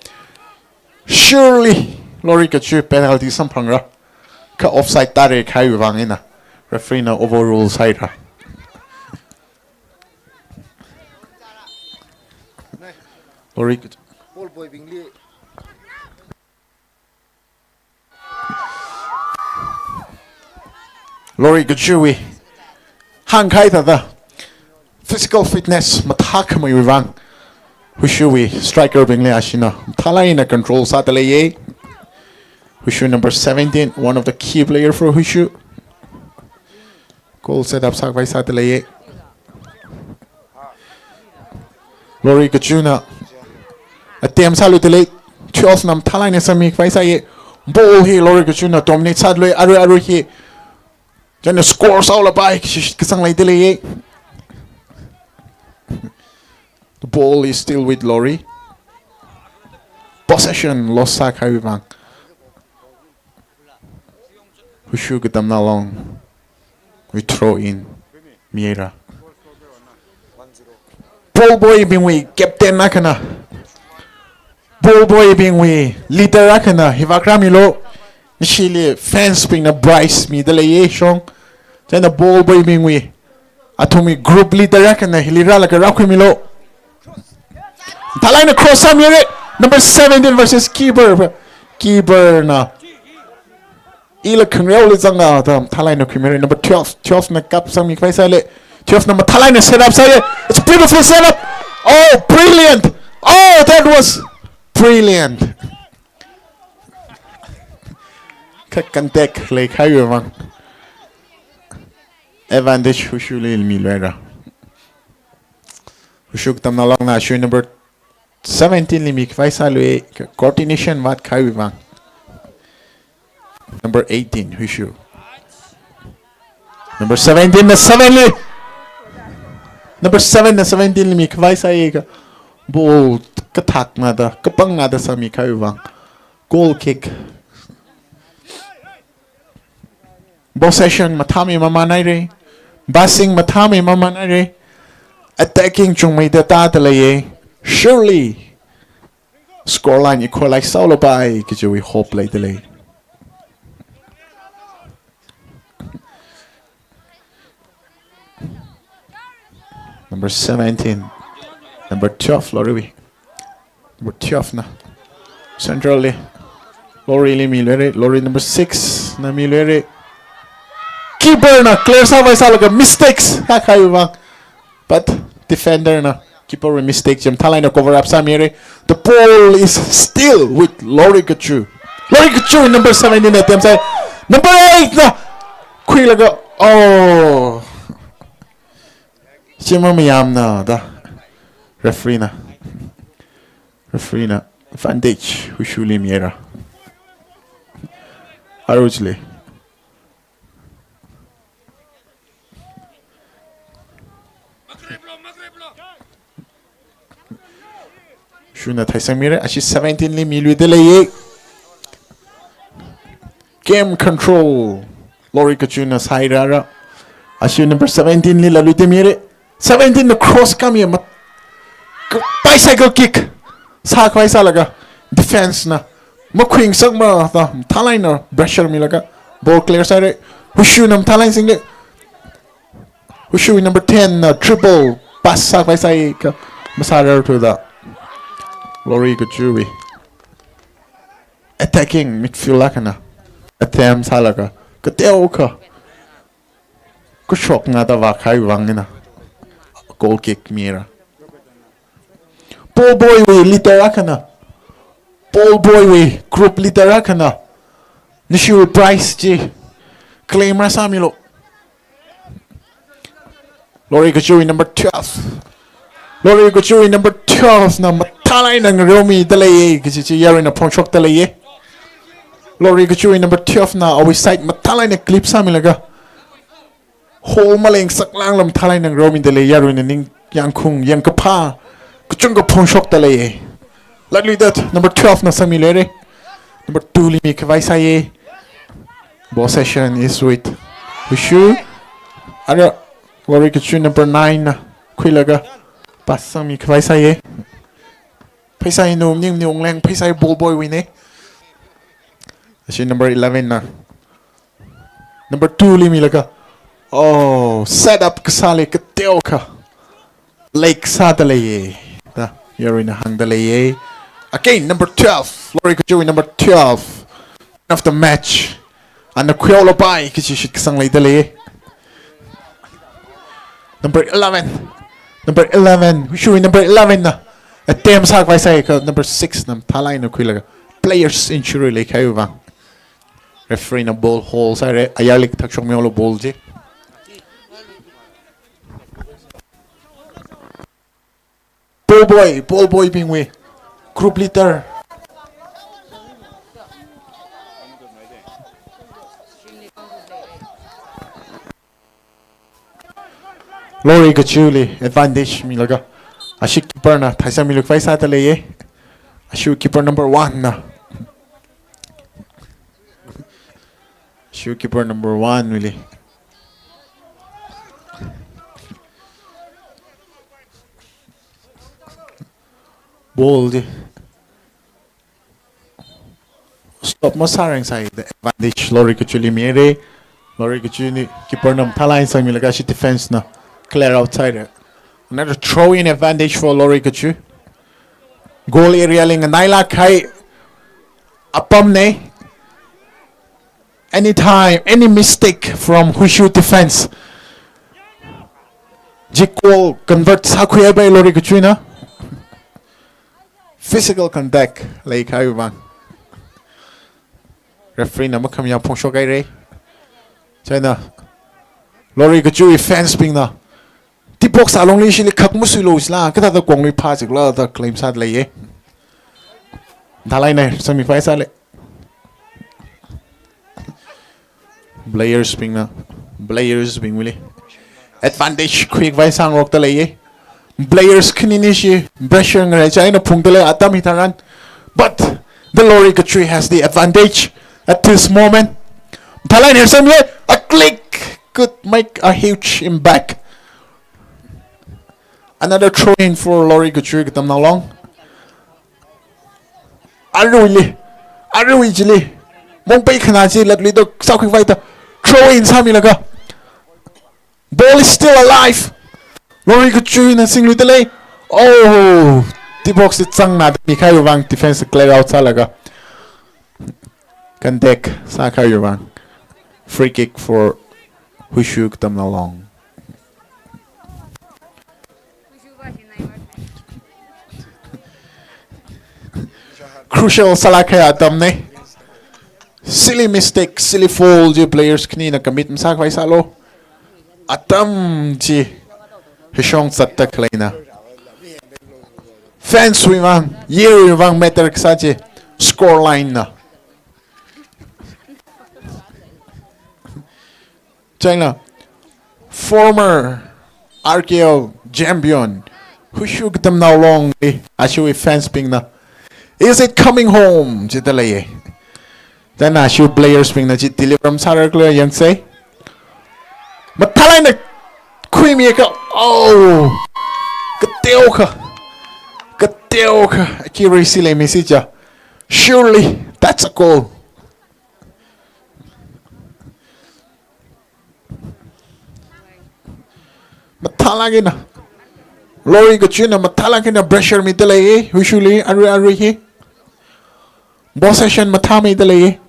Surely, Lori Kachu penalty samphangra. Kha offside tāra kahaiwui vang eina referee na overrule sāhaira. Lori Kachu. Ball boy bingli. Lori Kachuwui hāngkahai thāda physical fitness mathākhameiwui vang Huishuwui striker bingli ashina mathālai eina control sāda leiya. Huishu number seventeen, one of the key player for Huishu. Goal set up sākhavai sāda leiya. Lori Kachuna attempt sāluida lei. Twelve na mathālai eina sangmikhavai sāya. Ball hi Lori Kachuna dominate sāda lei. Arui arui hi china score sāhaolapai kaji shitkasang leida leiya. The ball is still with Lori. Possession loss sākahaiwui vang Huishu Katamnao Long wui throw in mihaira. Ball boy bingwui captain akhana, ball boy bingwui leader akhana, hiva kramilo. Nishili fans bingna prize mida leiya shong. China ball boy bingwui athumwui group leader akhana hili rālaga rākhuimilo. Mathālai eina cross sāmihaira. Number seventeen versus keeper. Keeper na ila khangareoli zanga da mathālai eina khuimihaira. Number twelve, twelve na kap sangmikhavai sālei. Twelve na mathālai eina set up sāya. It's a beautiful set up. Oh, brilliant. Oh, that was brilliant. kha contact leikahaiwui vang advantage Wushu li miluira. Wushu katamnao longna issue number seventeen li mikhavai sālui, coordination vātkahaiwui vang. Number eighteen, Wushu. Number seventeen na seven li. Number seven na seventeen li mikhavai sāi kha ball kathakna da, kapangna da sāmikahaiwui vang. Goal kick. Possession mathāmei mamānhaira. Passing mathāmei mamānhaira. Attacking chungmeida tāda leiya. Surely scoreline equalize sālapai kajiwui hope leida lei. Number seventeen. Number twelve, Loriwui. Number twelve na. Central li. Lori li miluira. Lori number six na miluira. Keeper na clear sāvai sālaga mistakes sākahaiwui vang. But defender na keeper wui mistake chi mathālāk eina cover up sāmira. The ball is still with Lori Kachu. Lori Kachu number seventeen na attempt sāi. Number eight na khuilaga, oh. Chi mamayāmana da. Referee na. Referee na advantage Wushu li mira. Aruj li. Wushu na theisangmira, ashi seventeen li miluida leiya. Game control. Lori Kachuna sāhaira. Ashi number seventeen li laluida mira. Seventeen na cross khami ma, ka-, bicycle kick sākhavai sālaga defense na makhuingasakmara da, mathālāk eina pressure milaga ball clear sāhaira. Wushu na mathālāk eina single. Wushu number ten na triple pass sākhavai sāi kha masārarthuda Lori Kachuna attacking midfield akhana attempt sālaga kateokha kashokna da vākahai vang eina goal kick mira. Ball boy wui leader akhana, ball boy wui group leader akhana, nashi prize chi claim rāsāmilu. Lori Kachuna number twelve. Lori Kachuna number twelve na mathālāk eina ngareomida leiya kaji chi yaruina phongshokda leiya. Lori Kachuna number twelve na awui side mathālāk eina clip sāmilaga hole malengasaklāngla mathālāk eina ngareomida lei, yaruina ningyāngkhaung yangkaphā kachungkha phongshokda leiya. Laluida number twelve na sangmiluira. Number two li mikhavai sāya. Possession is with Wushu. Ara Lori Kachuna number nine na khuilaga pass sangmikhavai sāya. Pheisai nu ning ni ungleng, pheisai ball boy wuina. Ashi number eleven na. Number two li milaga, oh, set up kasāli kateokha leikasāda leiya da yaruina hāngda leiya. Again, number twelve, Lori Kachuna number twelve. Man of the match. Ana khuihaolapai kaji shitkasang leida leiya. Number eleven. Number eleven. Wushu number eleven na attempt sākhavai sāi kha number six na mathālāk eina khuilaga players injury leikahai vang referee na ball hold sāhaira, ayarli kathak shokmihaolu ball chi. Ball boy, ball boy bingwui group leader. Lori Kachuna li advantage milaga ashi keeper na theisangmilukhavai sāda leiya. Ashi keeper number one na. Ashi keeper number one wuili ball chi stop masārangasaida advantage Lori Kachuna li mira. Lori Kachuna keeper na mathālāk eina sangmilaga ashi defense na clear out sāhaira. Another throw in advantage for Lori Kachu. Goal area li nganailāk kahai apamna. Anytime, any mistake from Wushu defense chi goal convert sākhuihaopai Lori Kachuna. Physical contact leikahai vang. Referee na makhamayā phongshok haira. Chieina Lori Kachui fans bingna D box alungli shili khak masuilu sila, kathāda kongli phā chikla da claim sāda leiya. Mathālāk eina sāmi phai sālei. Players bingna, players bingwuili advantage khuiphai sāngarokta leiya. Players khanini shi pressure ngarai chieina phungda lei atam hitharan. But the Lori Kachui has the advantage at this moment. Mathālāk eina sāmi, a click could make a huge impact. Another throw in for Lori Kachui Katamnao Long. Aruili, arui chili mongpai khana chi latluida sākhuiphai da throw in sāmilaga, ball is still alive. Lori Kachui na singluida lei. Oh, D box li zangna da mikhaiwui vang defense clear out sālaga contact sākhaiwui vang free kick for Huishu Katamnao Long. Crucial sālāk kahai atamna. Silly mistake, silly foul chi players khanina commit masākhavai sālu. Atam chi hishong zatda khaleina. Fans wui vang, yewui vang matter kasā chi score line na. Chieina former R K L champion Huishu Katamnao Longli ashiwui fans bingna, "Is it coming home?" jida leiya. Chieina ashiwui players bingna chi deliver masāra khala yangsa. Mathālāk eina khuimi ka, oh, kateokha, kateokha, accuracy leimisi cha. Surely, that's a goal. Mathālāk eina, Lori Kachuina mathālāk eina pressure mida leiya, Huishuli, arui arui hi. Possession mathāmeida leiya.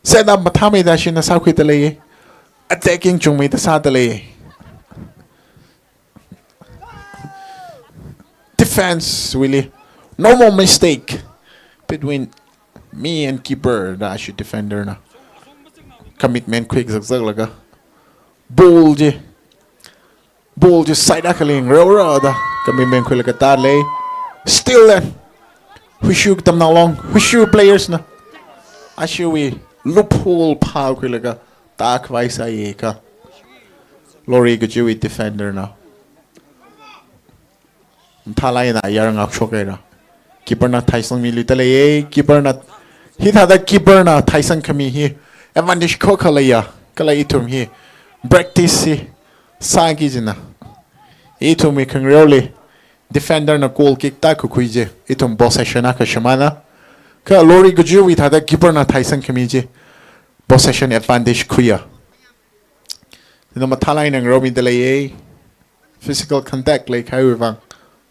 Set up mathāmeida shina sākhuida leiya. Attacking chungmeida sāda leiya. Defense wuili, no more mistake between me and keeper da ashiwui defender na commitment khuizakzaklaga, ball chi, ball chi side akhali ngareora da commitment khuilaga tālei. Still then, Huishu Katamnao Long, Huishu players na ashiwui loophole phākhuilaga tākhavai sāya ka. Lori Kachuwui defender na mathālāk eina ayar ngakshok haira. Keeper na theisangmiluida leiya, keeper na, hithāda keeper na theisangkhami hi advantage khokha leiya, kala ithum hi practice hi sāki jina. Ithumwui khangareoli defender na goal kick tākakhui chi ithum possession akha shimāna. Kha Lori Kachuwui thāda keeper na theisangkhami chi possession advantage khuiya. Chieina mathālāk eina ngareomida leiya. Physical contact leikahaiwui vang,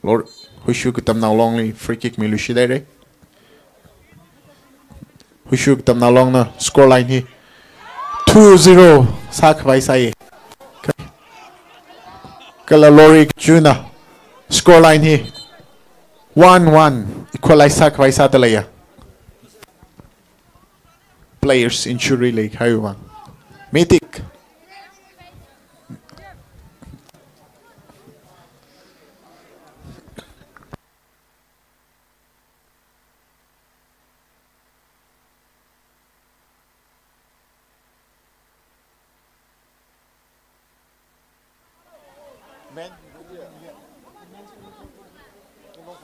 Lori, Huishu Katamnao Longli free kick miluishit haira. Huishu Katamnao Long na score line hi two zero sākhavai sāya. Kala Lori Kachuina score line hi one one equalize sākhavai sāda leiya. Players injury leikahaiwui vang. Mitik.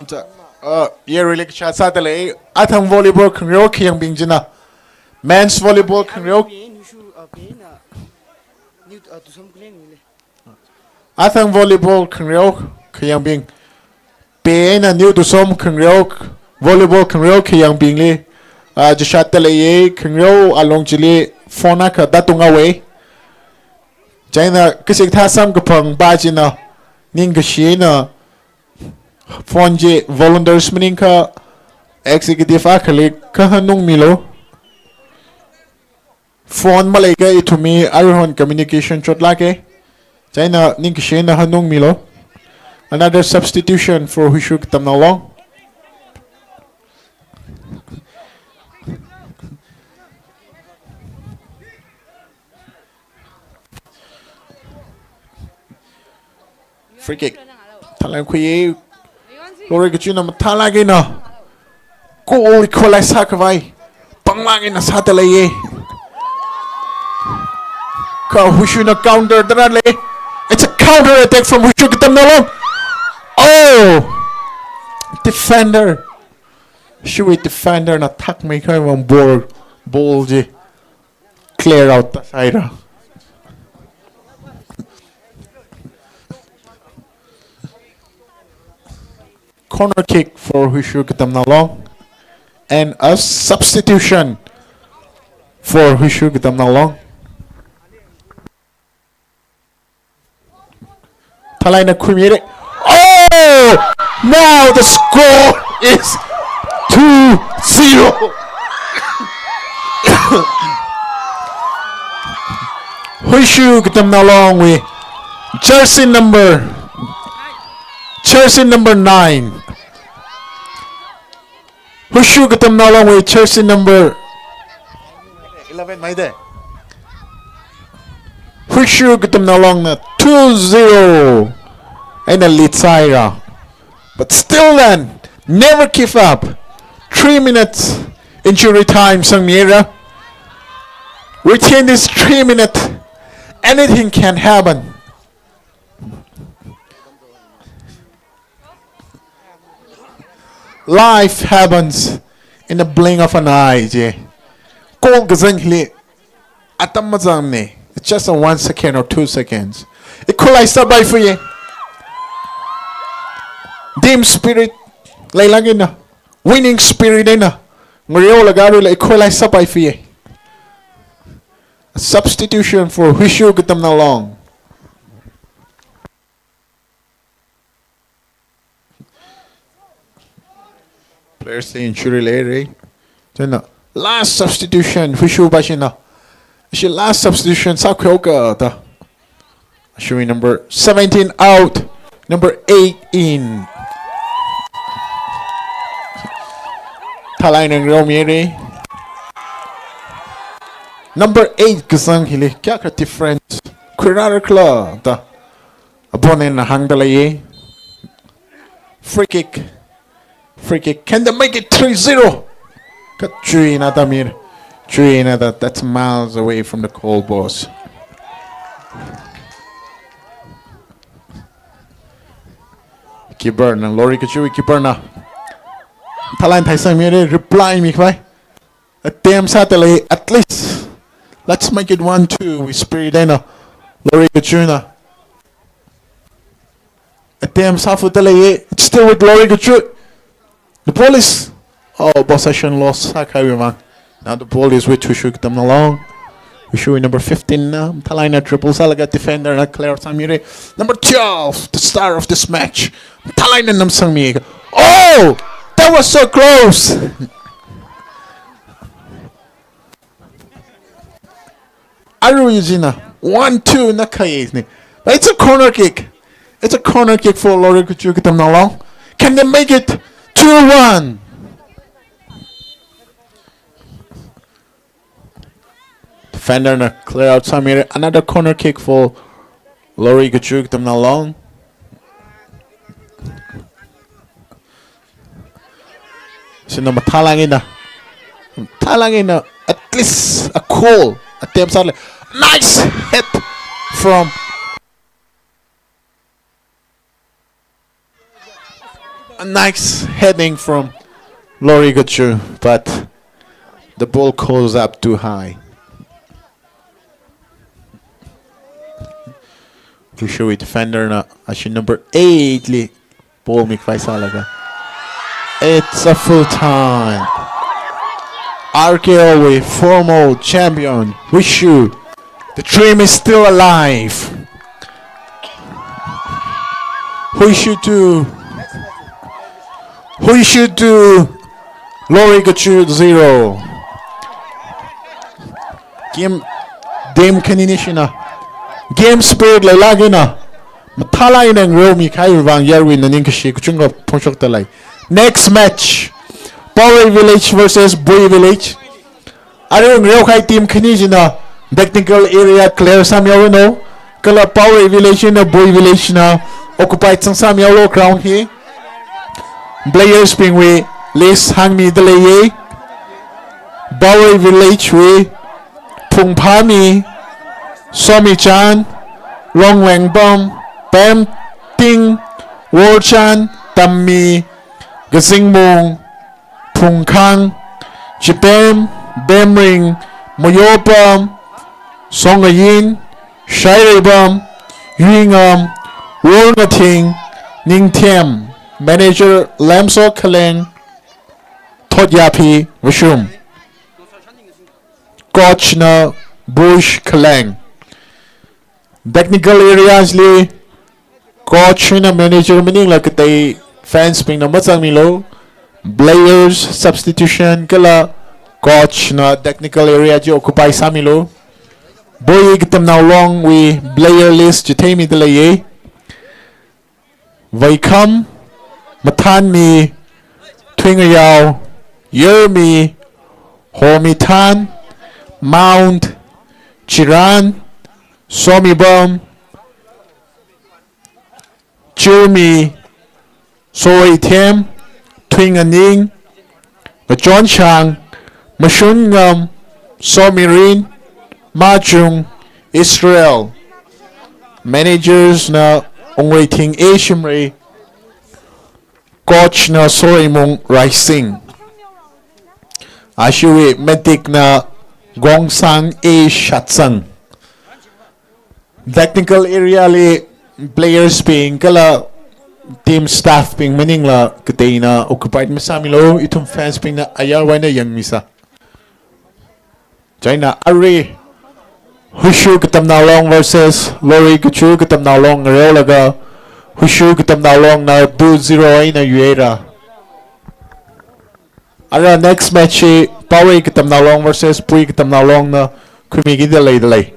Cha, uh, yaruili kashā sāda lei, athang volleyball khangareo khayangbing china. Men's volleyball khangareo. Athang volleyball khangareo khayangbing. Pena New Tusom khangareo, volleyball khangareo khayangbingli, ah, chishatda leiya, khangareo alung chili phone akha tātung haowa. Chieina kachikathā samkaphang pa china, ningkashi eina phone chi volunteers maningakha executive akhali kahanungmilu. Phone maleiakha ithumwui aruihon communication chotlāka. Chieina ningkashi eina hanungmilu. Another substitution for Huishu Katamnao Long. Free kick. Thalai khuiya. Lori Gachuna mathālāk eina goal equalize sākhavai panglāk eina sāda leiya. Kha Wushu na counter da rālei. It's a counter attack from Wushu Katamnao Long. Oh! Defender. Wushu wui defender na thakmeikhavai vang ball, ball chi clear out ta sāhaira. Corner kick for Wushu Katamnao Long. And a substitution for Wushu Katamnao Long. Thalai na khuimira. Oh! Now the score is two zero. Wushu Katamnao Long wui jersey number, jersey number nine. Wushu Katamnao Long wui jersey number eleven maida. Wushu Katamnao Long na two zero eina lead sāhaira. But still then, never give up. Three minutes injury time sangmira. Within this three minutes, anything can happen. Life happens in the blink of an eye, je. Goal kazang hili atam mazangmana. It's just a one second or two seconds. Equalize sāpaifaya. Team spirit leilāk eina, winning spirit eina ngareolaga aruila equalize sāpaifaya. A substitution for Wushu Katamnao Long. Players injury leira. China last substitution, Wushu pāshina. Ishi last substitution sākhuihaoka da. Wushu number seventeen out, number eight in. Thalai na ngareomira. Number eight kazang hili kayākha difference khuirārakhala da opponent na hāngda leiya. Free kick. Free kick. Can they make it three zero? Kha chuina da mir. Chuina da, that's miles away from the goal post. Keeper na, Lori Gachu keeper na thalai theisangmira, reply mikhavai attempt sāda lei, at least. Let's make it one two wui spirit eina Lori Gachu na attempt sāfuda leiya. It's still with Lori Gachu. The ball is, oh, possession loss sākahaiwui vang. Now the ball is with Wushu Katamnao Long. Wushu number fifteen na mathālāk eina dribble sālaga defender na clear sāmira. Number twelve, the star of this match, mathālāk eina namsangmi. Oh, that was so close. Aruiwui china one two na khaini. But it's a corner kick. It's a corner kick for Lori Gachu Katamnao Long. Can they make it two one? Defender na clear out sāmira. Another corner kick for Lori Gachu Katamnao Long. China mathālāk eina, mathālāk eina, at least a goal attempt sālei. Nice head from, a nice heading from Lori Gachu, but the ball goes up too high. Wushu defender na ashi number eight li ball mikhavai sālaga. It's a full time. R K L wui former champion, Wushu. The dream is still alive. Wushu two, Wushu two, Lori Gachu zero. Game, team khanini shina game spirit leilāk eina mathālāk eina ngareomi kahaiwui vang yarui na ningkashi kachungkha phongshokda lei. Next match, Paorei Village versus Bui Village. Arui ngareo kahai team khani china technical area clear sāmihaoranu. kala Paorei Village eina Bui Village na occupy zangsāmihaolu ground hi. Players bingwui list hāngmida leiya. Paorei Village wui Phungphami, Somichan, Ronglengbam, Pemting, Worchan, Tammi, Kazingmung, Phungkhang, Chipem, Pemring, Moyopam, Songayin, Shaireibam, Yuingam, Worngathing, Ningthem. Manager Lamso Khaleng, Thotyaphi Vashum. Coach na Bush Khaleng. Technical areas li coach eina manager maningla katei fans bingna mazangmilu. Players substitution kala coach na technical area chi occupy sāmilu. Bui Katamnao Long wui player list chitheimida leiya. Vaikham, Mathanmi, Thuingayao, Yermi, Homithan, Mount, Chiran, Somibam, Chirmi, Soithem, Thuinganing, Ngachonshang, Mashungam, Somirin, Machung, Israel. Managers na Ungreithing A Shimray, coach na Soreimung Raising. Ashiwui medic na Gongsang A Shatsang. Technical area li players bing kala team staff bing maningla kateina occupied masāmilu, ithum fans bingna ayarwui eina yangmisa. Chieina arui Hushu Katamnao Long versus Lori Kachu Katamnao Long ngareolaga Hushu Katamnao Long na two zero eina yuihaira. Ara next match hi Paorei Katamnao Long versus Bui Katamnao Long na khuimikida leida lei.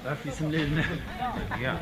Referee sim leilei. Yeah.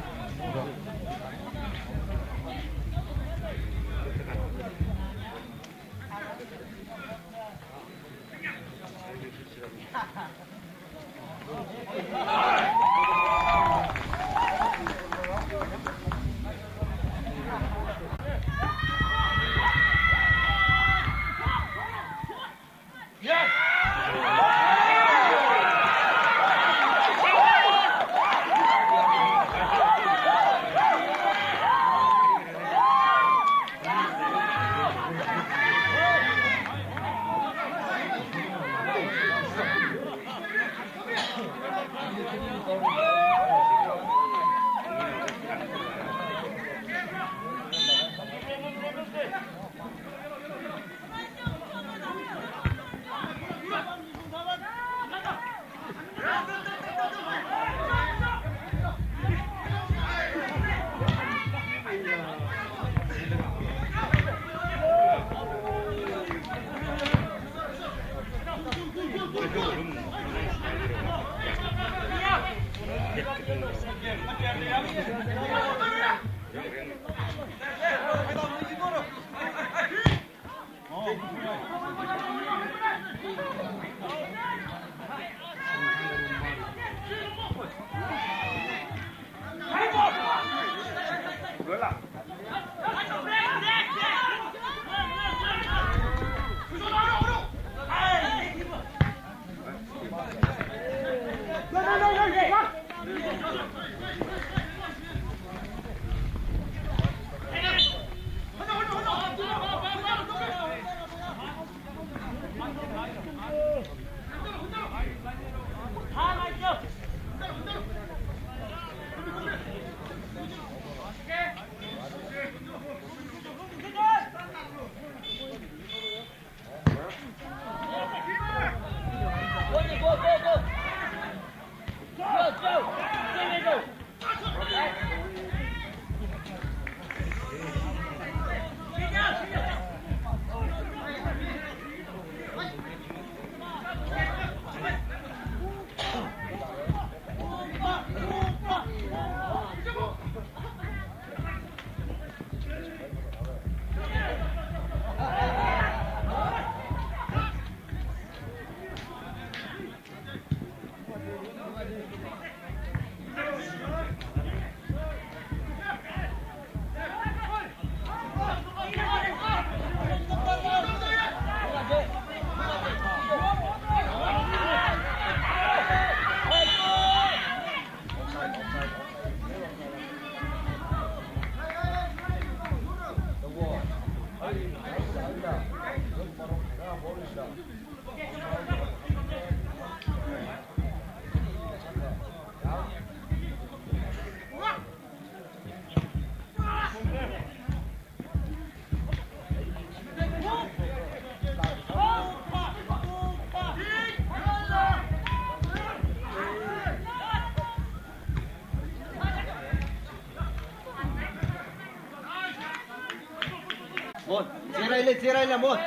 Mon, chiraile, chiraile, Mon.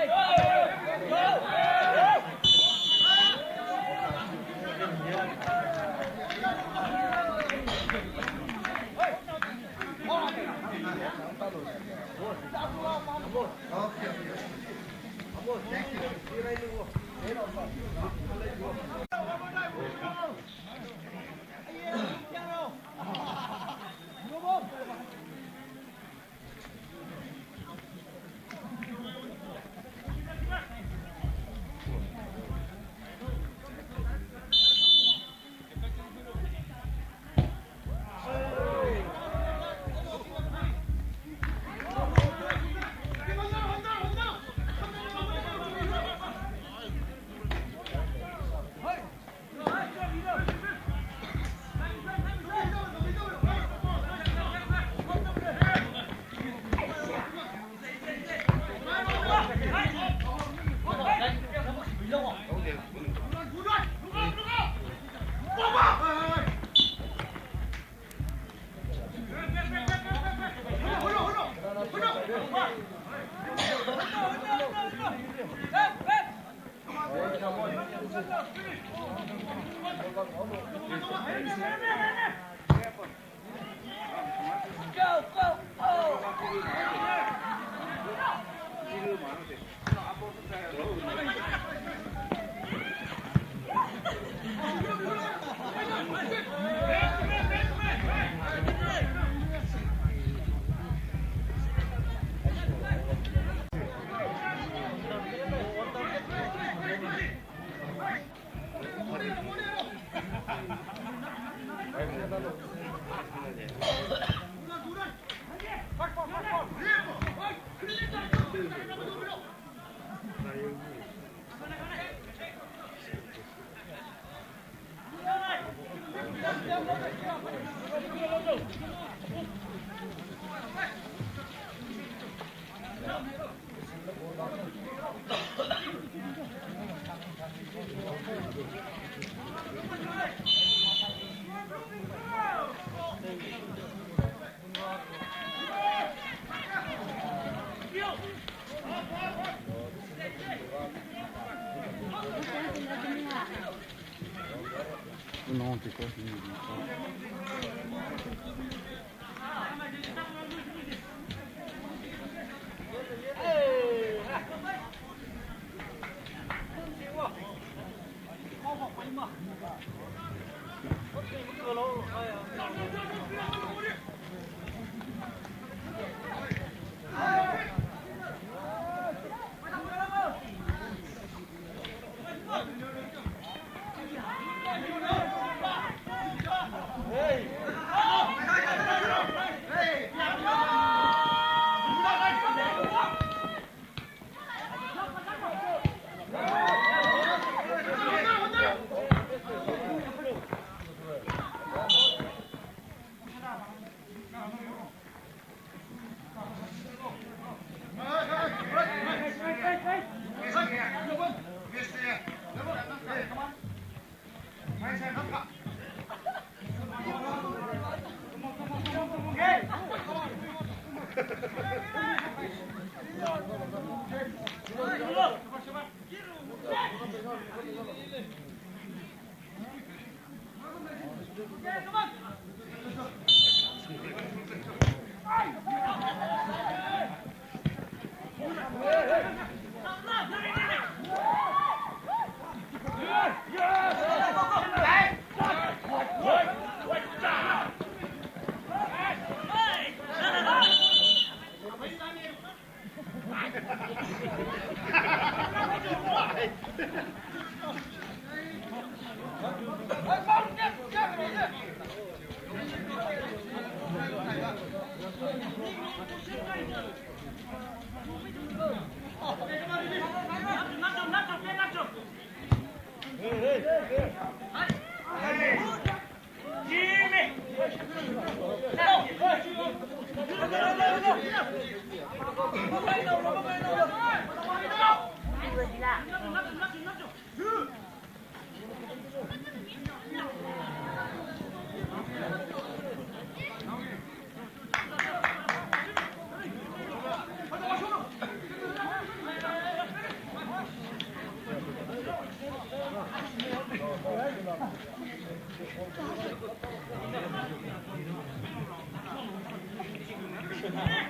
Hey.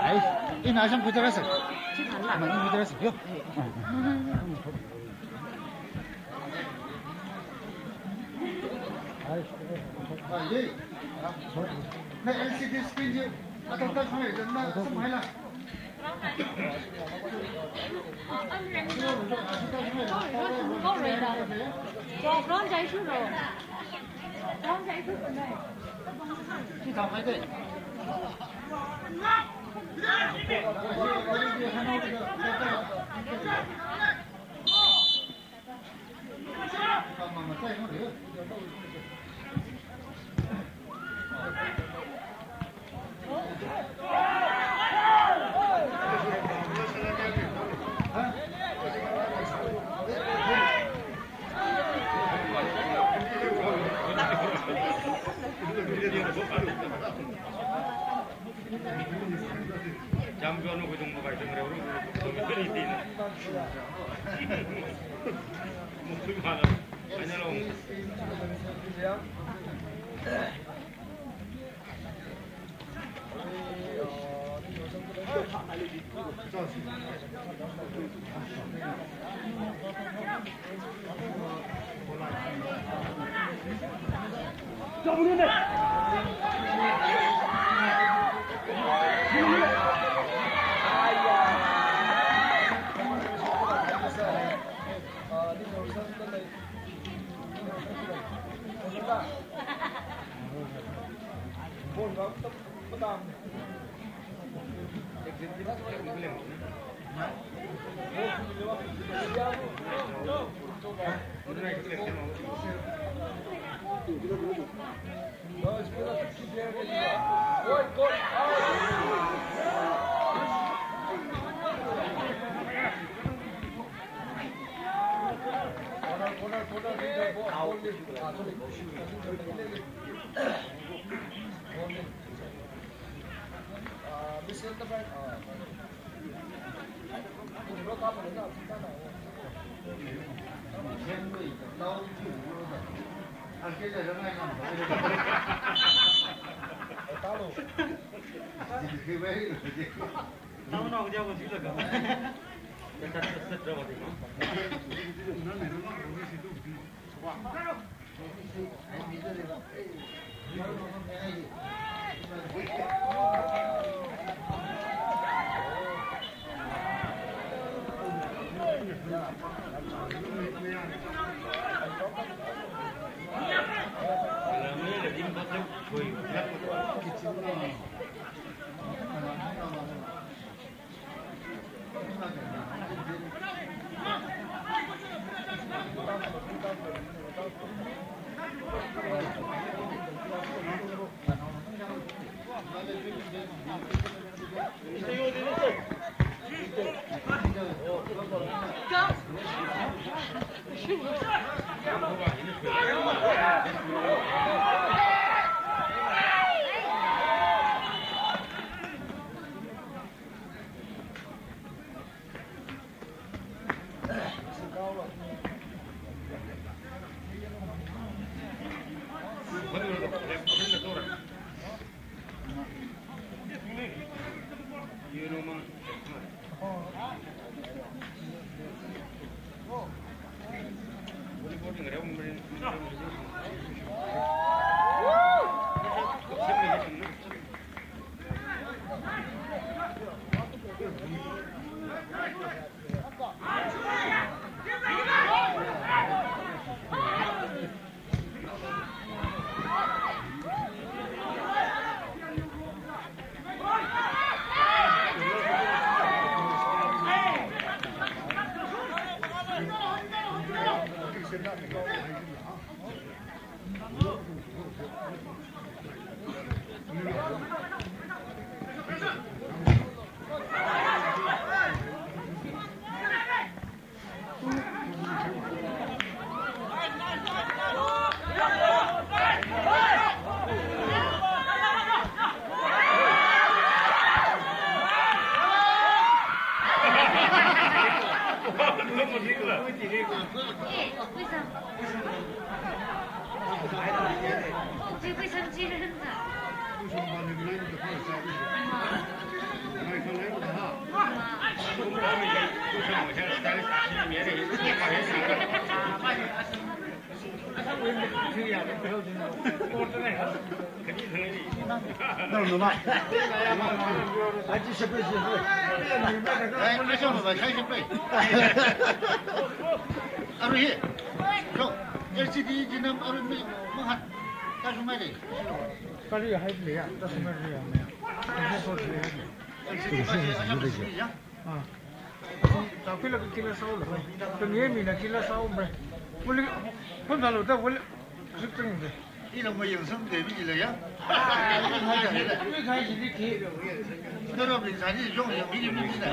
Ai, ina shang kujarasa. Mani kujarasa. Yo. Ai. Ai, ye. Na L C D screen ji. Atam ta khangai, na samhaila. Arui hi. So, L C D jinam arui mi, mahat. Kasumai le. Kali hai le ya, kasumai le ya. L C D pa si, asam si ya. Ah. Chakpila kila sao la. Kami mina kila sao bre. Uli, kun dalo da uli. Sipting de. Ila mo yang sam de mi la ya. Ina ram ling sani yong yang mi mi na.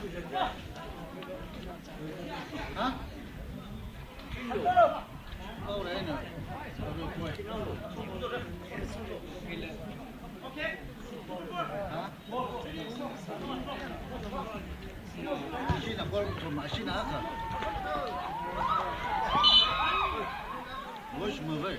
Ha? Ha? Shina ball thum, shina aka. Watch move.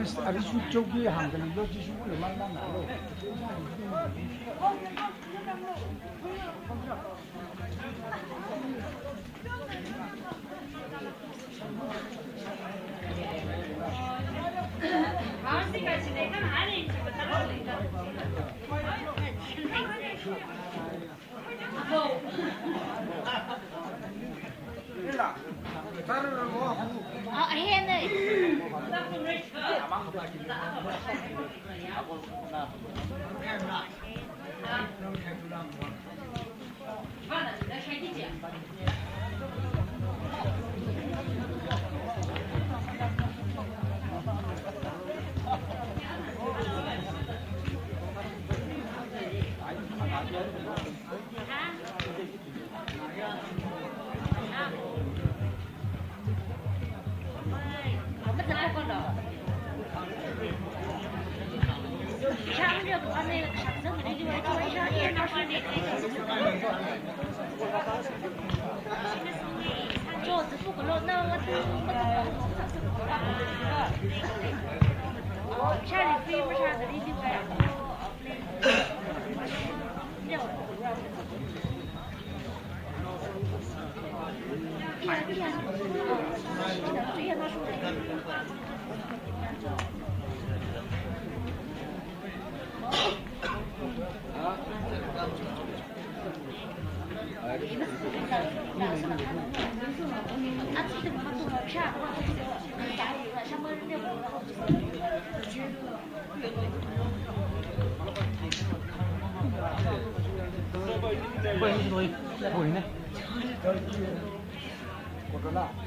As, ari su chokki hāngkali lo, chi su lo, mang mang lo.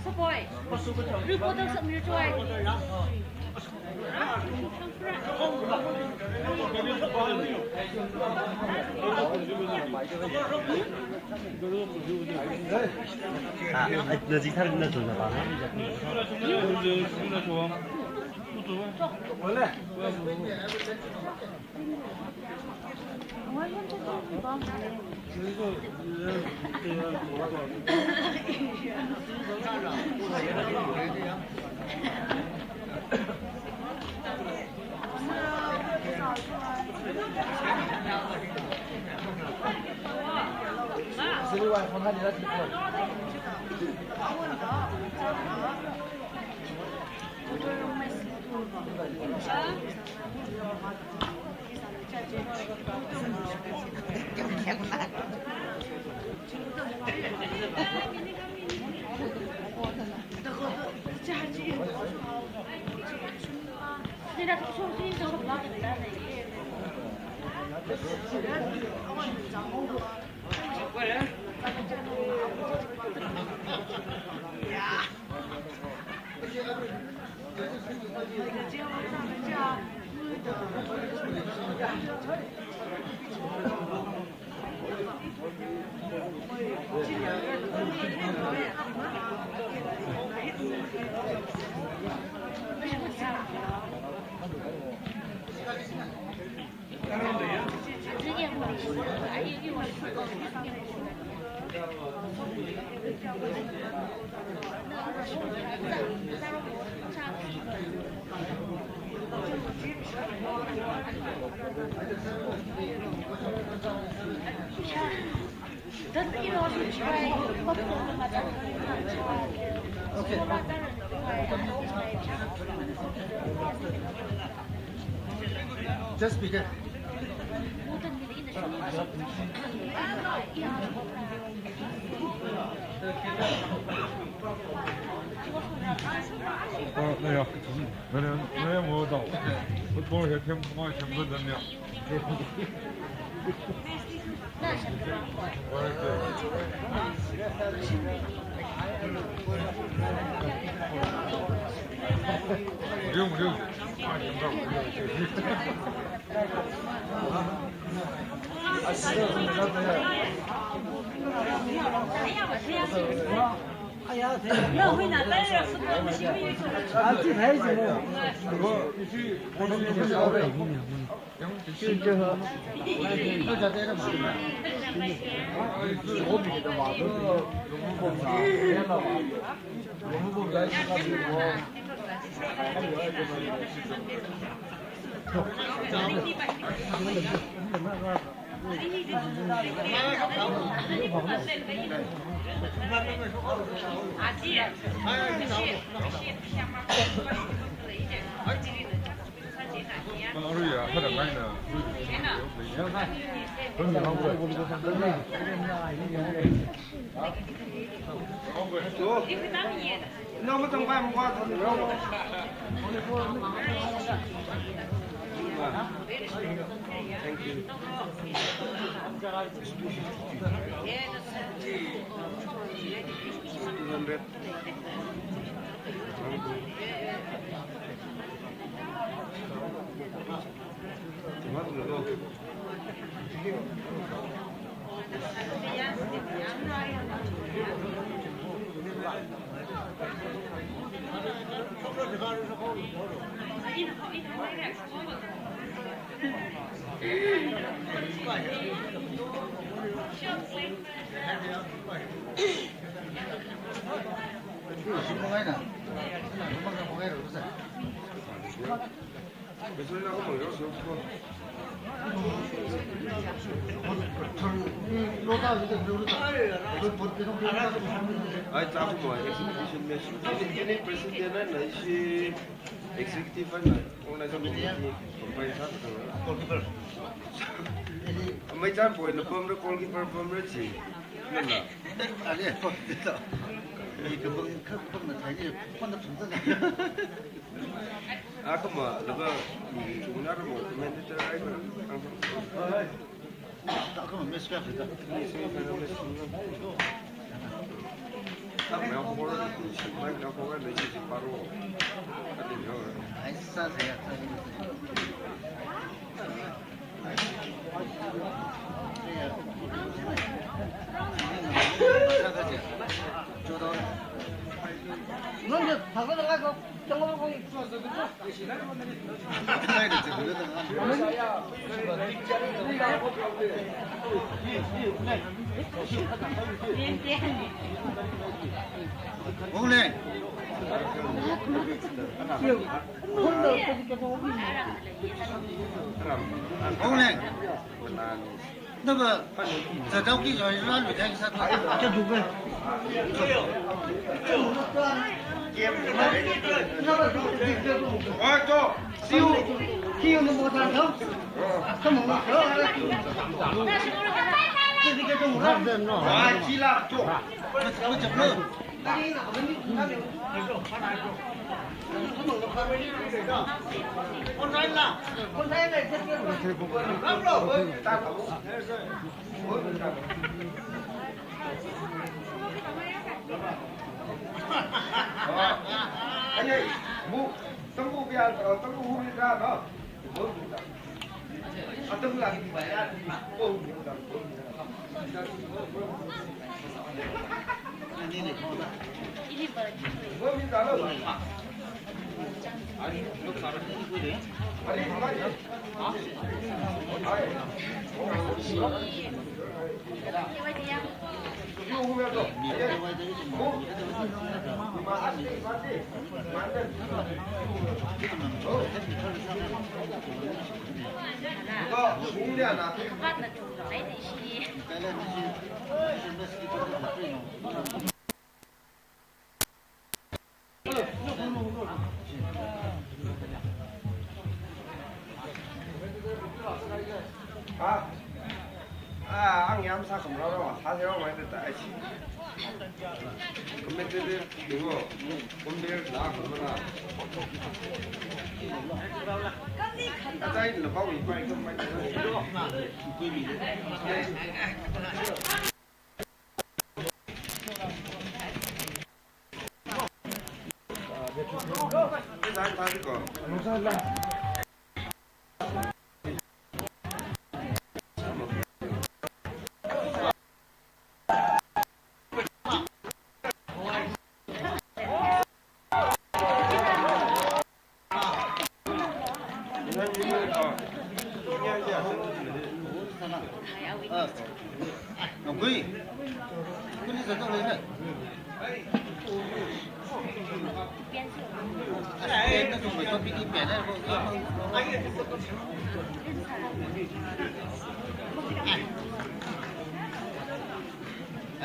Sapoi, report tang submit choi. Ah, ah, na jithar na chun na ba. Just begin. 어, 네, 야. 네, 네, 네, 뭐, 또. 풋볼 해, 팀, 뭐, 팀, 뭐, 됐네요. Thank you. Two hundred. Ai, tsa kuma exhibition me shi. Ini, ini president na, na ishi executive na, organizing committee, combine sa, sa. Goalkeeper. Mai chan poi na pom re, goalkeeper pom re chi. Nana. Ani, pom re to. Ni kapang, kapang na thai ni, pom na pom na. Akama, laga, ni chungna ra mo, commentator ai ko. Akama match kayākha da? Ni semi final match kayākha. Akama yang ko, mai yang ko, ni chi chi paro. Ati yo. Ai, sa sa ya, sa sa. Hong Leng. Hong Leng. Naba, zatau ki zoi zoi lu thai sa tu. Kya duk hai? Oi, to, siu. Kiu ni mo ta thau. Come on, go. Kya duk hai tu mo ra? Oi, kila, to. Mo jab lo.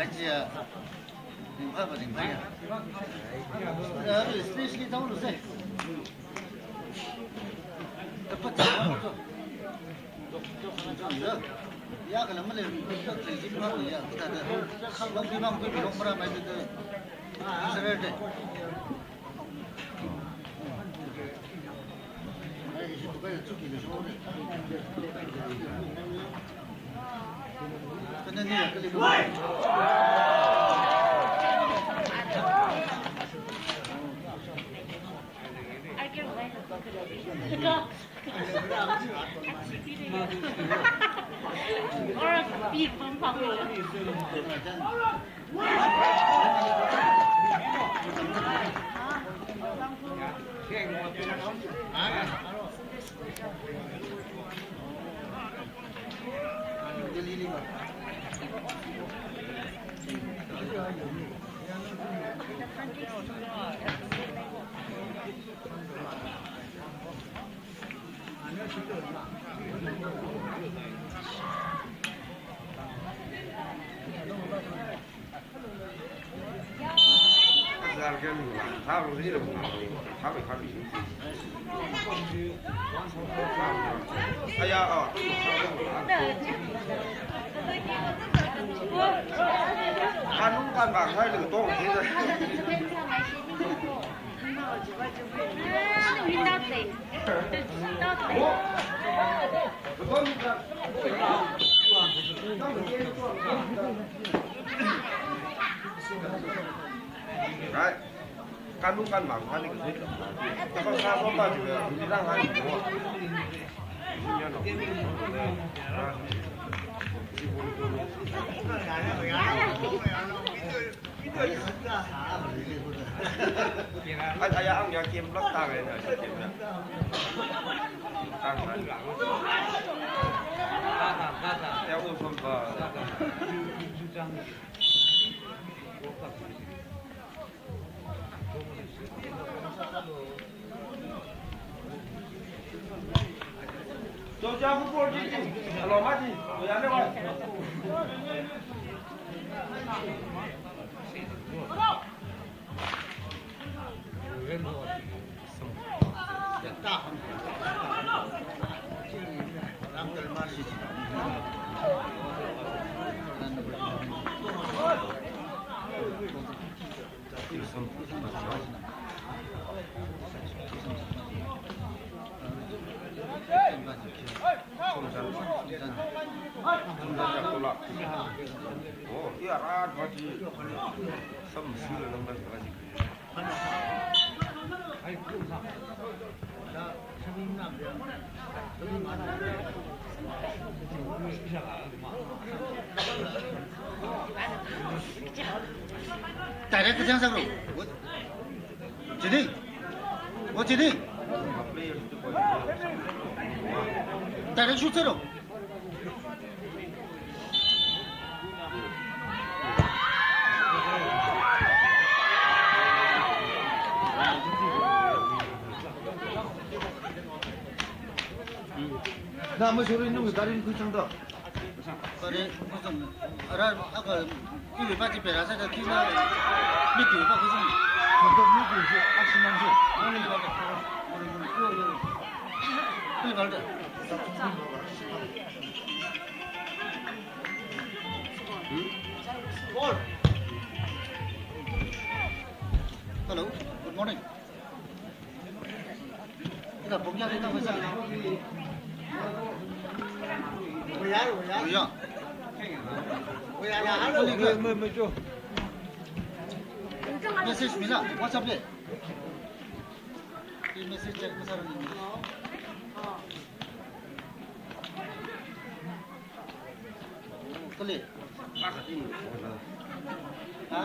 Aja. Ringphāva, ringphāya. Especially down to say. Dapat jawab tu. Ya, kalau mana, kita terjadi apa ya, kita ada. Bang, bang, bang, bang, pernah main itu. Saturday. Aya, oh. Kanung kanmang hai leng tong si. Right. Kanung kanmang hai leng tong si. Kapang sa so pa ju ya, hindi lang hai leng tong. Ai, ai, ang ya kim lak ta ngai na, kim na. Tang na. Ya, u som ba. Direct kachang sakro. Chini. O chini. Direct shoot sakro. Na, masuri nung garin kuchang do. Pare, kusang, ara, aka, iwui pa chi pera sa da kina, mi tu pa kusang. Kusang mi tu si, action nang si. Morning, morning. Morning, morning. Ball. Morning. Ina pung ya, ina pung ya. Oya, oya. Oya. Oya, oya. Message mila, WhatsApp le. Message check masāra. Kali. Ha?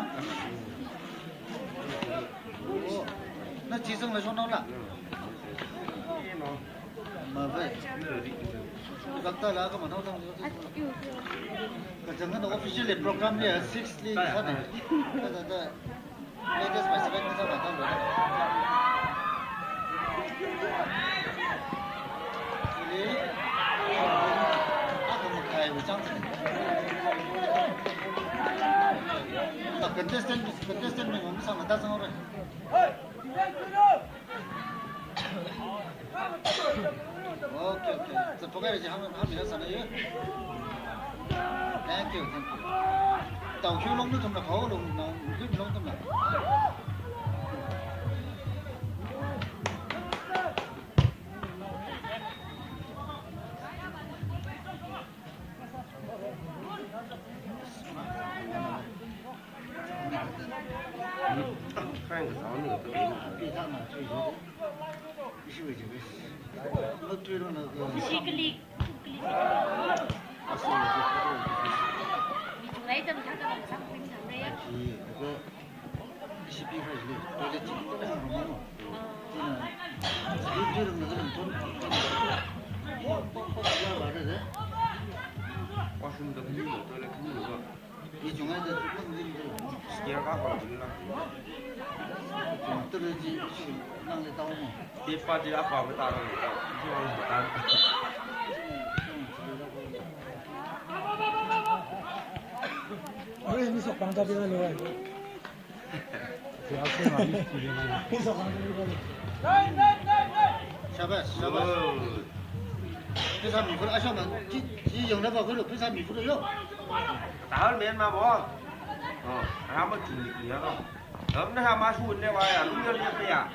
Oh. Na chi zangla shonao la? Mavai. Doctor la ka manao zang. Kachangkhat official program li six li sāda. Latest by seven ni sāda. Ili, ah, kamu kai wuchang. Ah, contestant, contestant mi ngom sāngda zanghaora. Okay, okay. Zat pokai ji ham, ham ya sana ye. Thank you, thank you. Tao kyu long tu tum na, khao long na, kyu long tum na. Washroom da kani lo, toilet kani lo. Ichungai da tukang din da. Stair ka ko din la. Tere ji nang le tao mo. Te pa ji apa beta ro. Ji ro beta. Ore ni sok pang ta bina lo. Shabash, shabash. Oh. Pheisā mikhuira, ashok na, chi, chi yangna ba khuira, pheisā mikhuira yo. Tahal men ma bo. Oh, rama chuli kiya ko. Dam na ha ma shu ne wa ya, lu yo ne pe ya.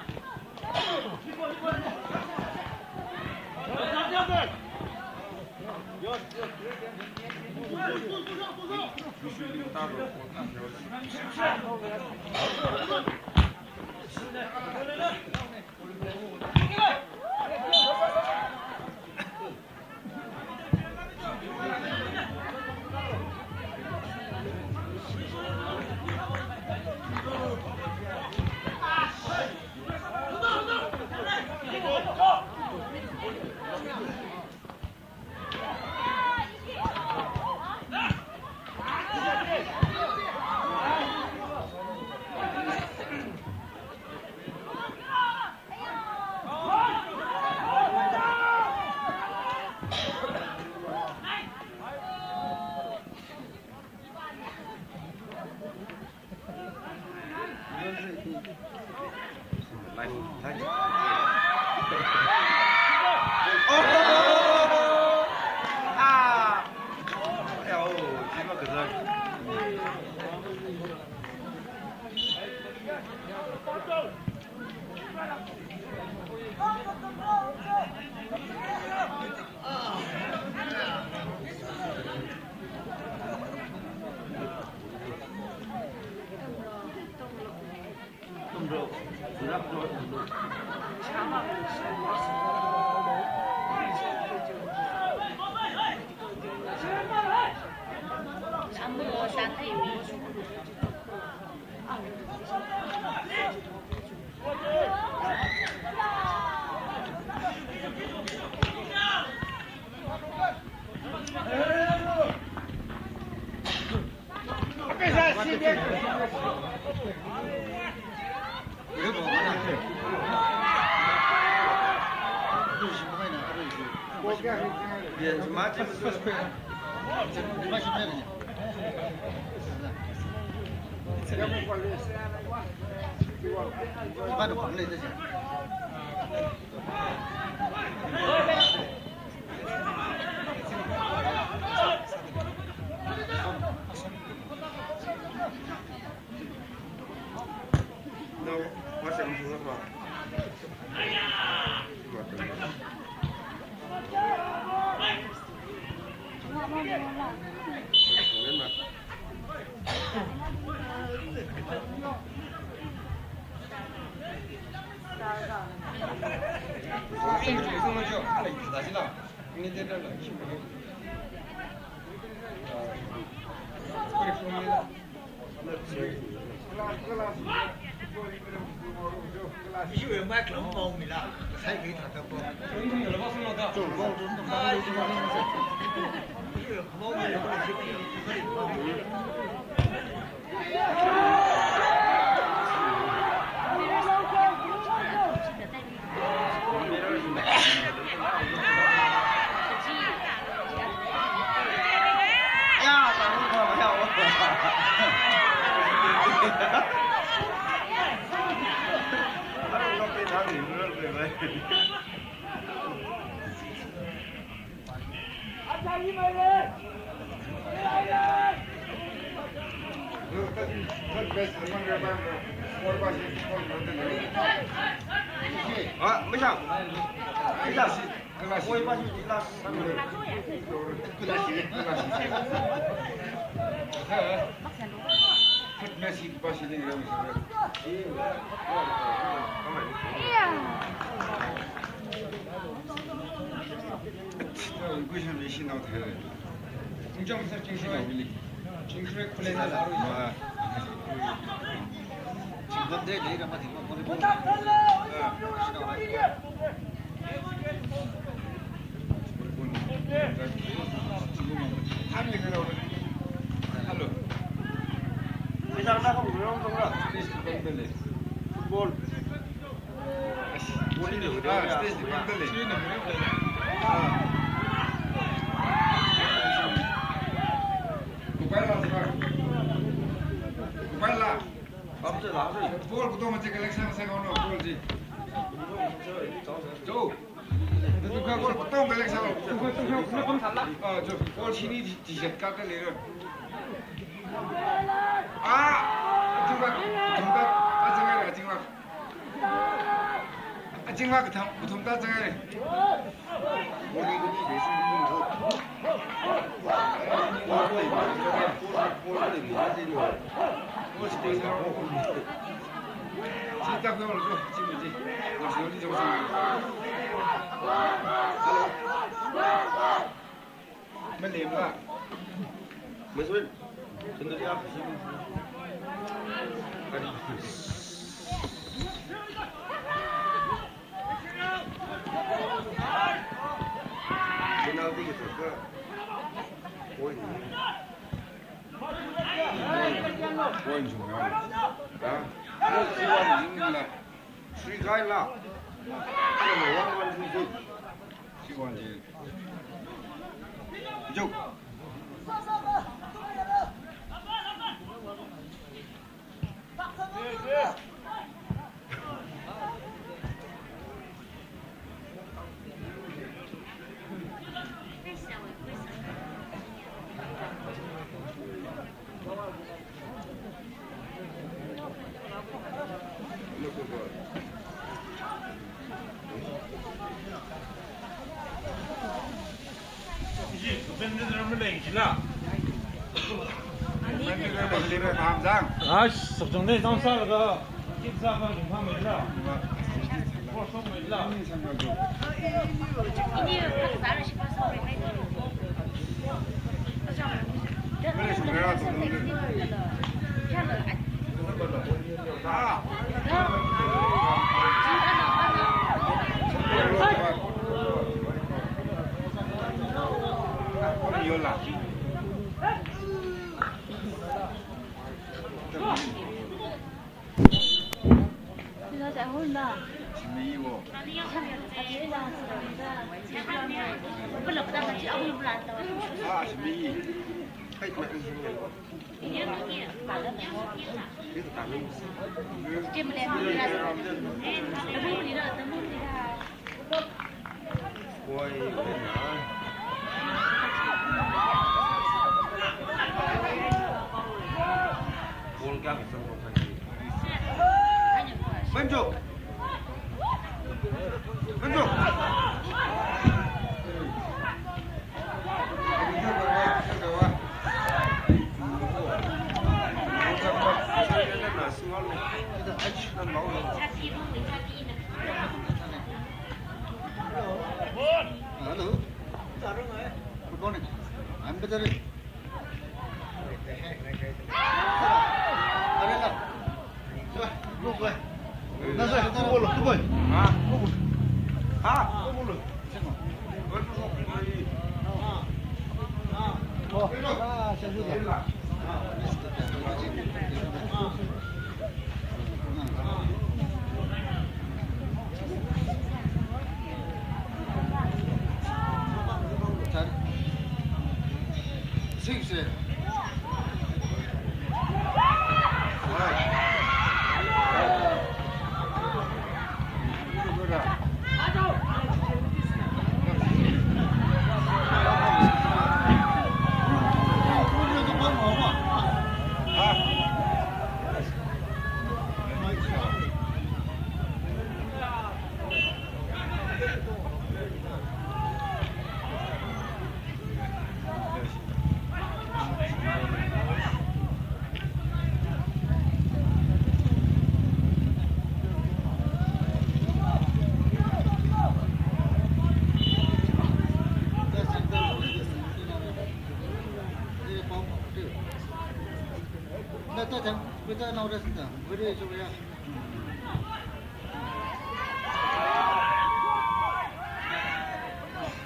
Ah, ไม่ใช่ ไม่ใช่ Class. Class. Class. Hello. Football. Ah, stage ni pangdalei. Ah. Kupai la, sir. Kupai la. Ball katonga chi collection sāhaono, ball chi. Jo. Ball katonga collection. Ah, jo. Ball shini chi, chi shet kata leiro. Ah, achingvak, achingvak, achingvak, achingvak. Achingvak kathum, kathumda zanghaira. Malemla. Maswin. Sundar ya. Penalty ke thaka. Point. Point jung ya. Ha? Point jung la. Three guy la. One, one, two, two. Three, one, two. Jog. Ash, sakchang ne, zang sa laga, kit sa khan, kha mai la. Por sok mai la. Manjo. Manjo. Hello. Good morning. I'm better.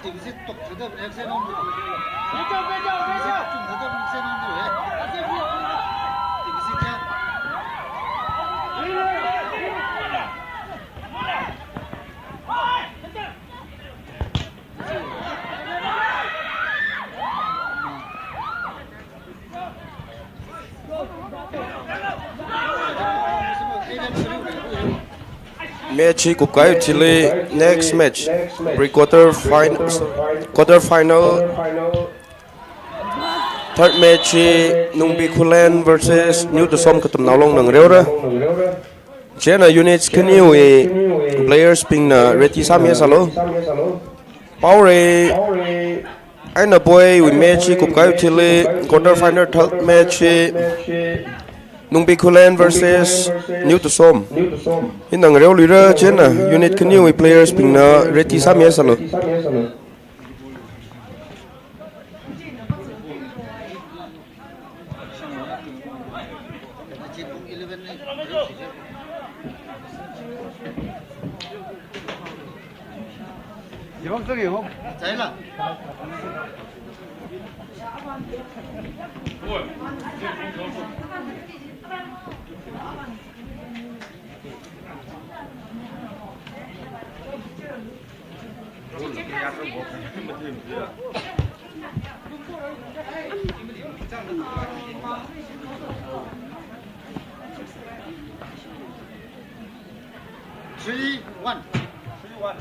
Exit tok thada exit on. Exit tok thada exit on. Exit ya. Match hi kupkahai thili next match, pre-quarter fin-, quarter final, third match hi Nungbi Khullen versus New Tusom katamnao long ngareo ra. Chieina units khaniwui players bingna ready sāmi sālu. Pao re, eina poi wui match hi kupkahai thili quarter final third match hi Nungbi Khullen versus New Tusom. Ina ngareo luira, chieina unit khaniwui players bingna ready sāmi sālu. Three one. Three one.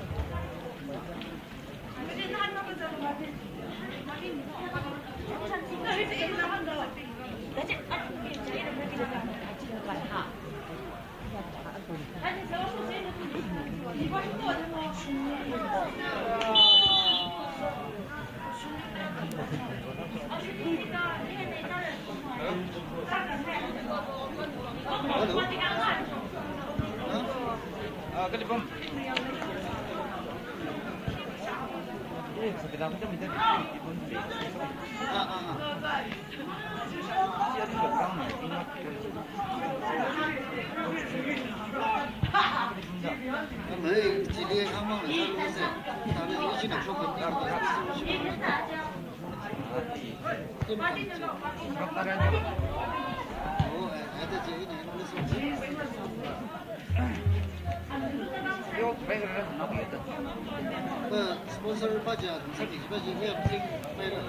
Sponsor pa ja, sa ki pa ja, ya, sing, pa ja.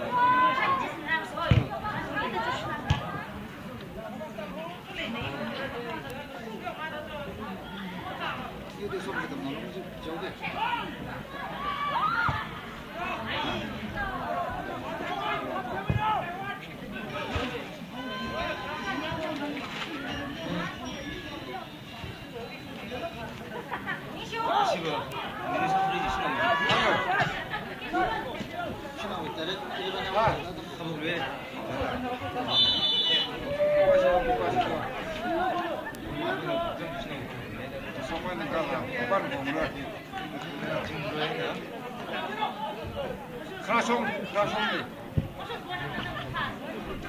Kharashong, kharashong ni.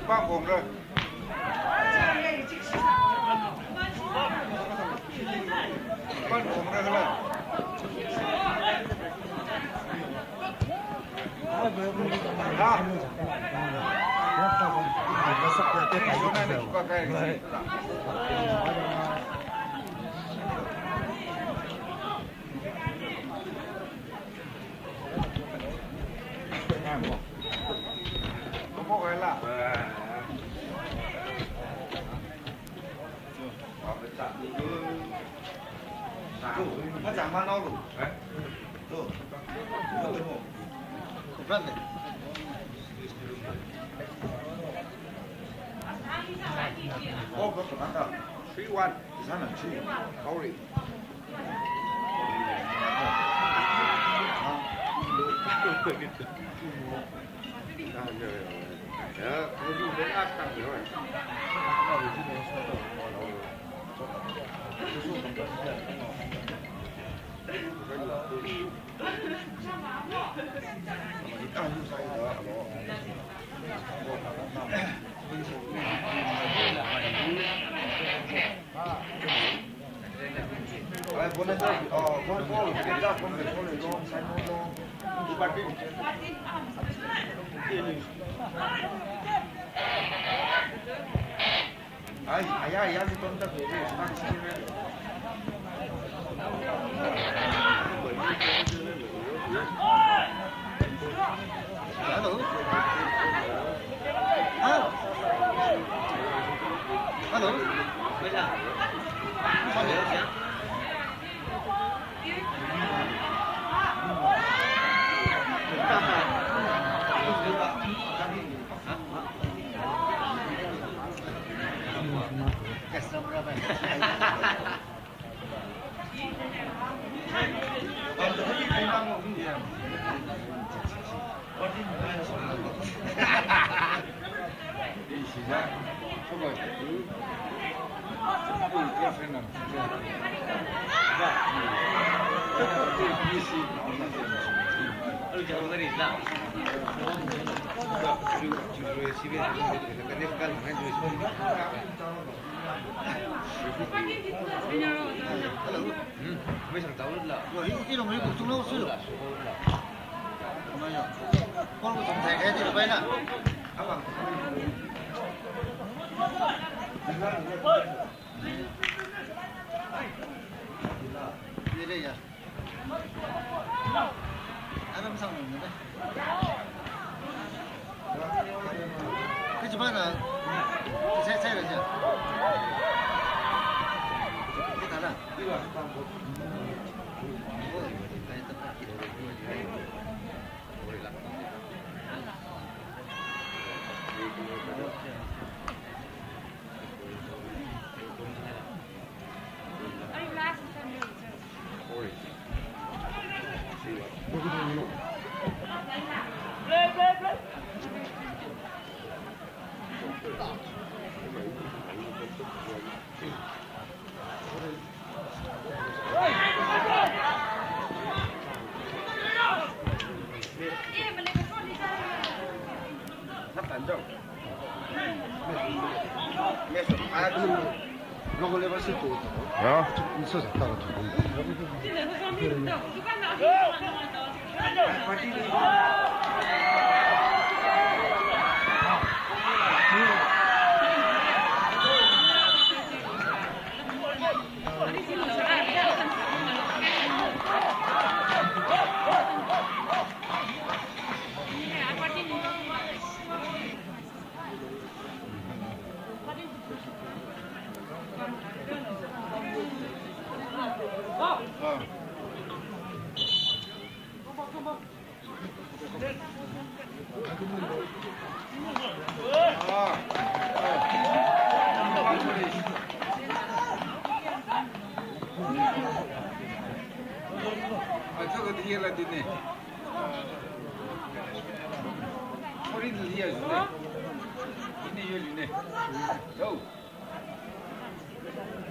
Pangkong ra. Pangkong ra khala. Ha? Three one. Sorry. Ai, ai, ai, ai, ai. Hello. Hello. Aram sang nung nung. Kachibana, sai sai raja. Kita na.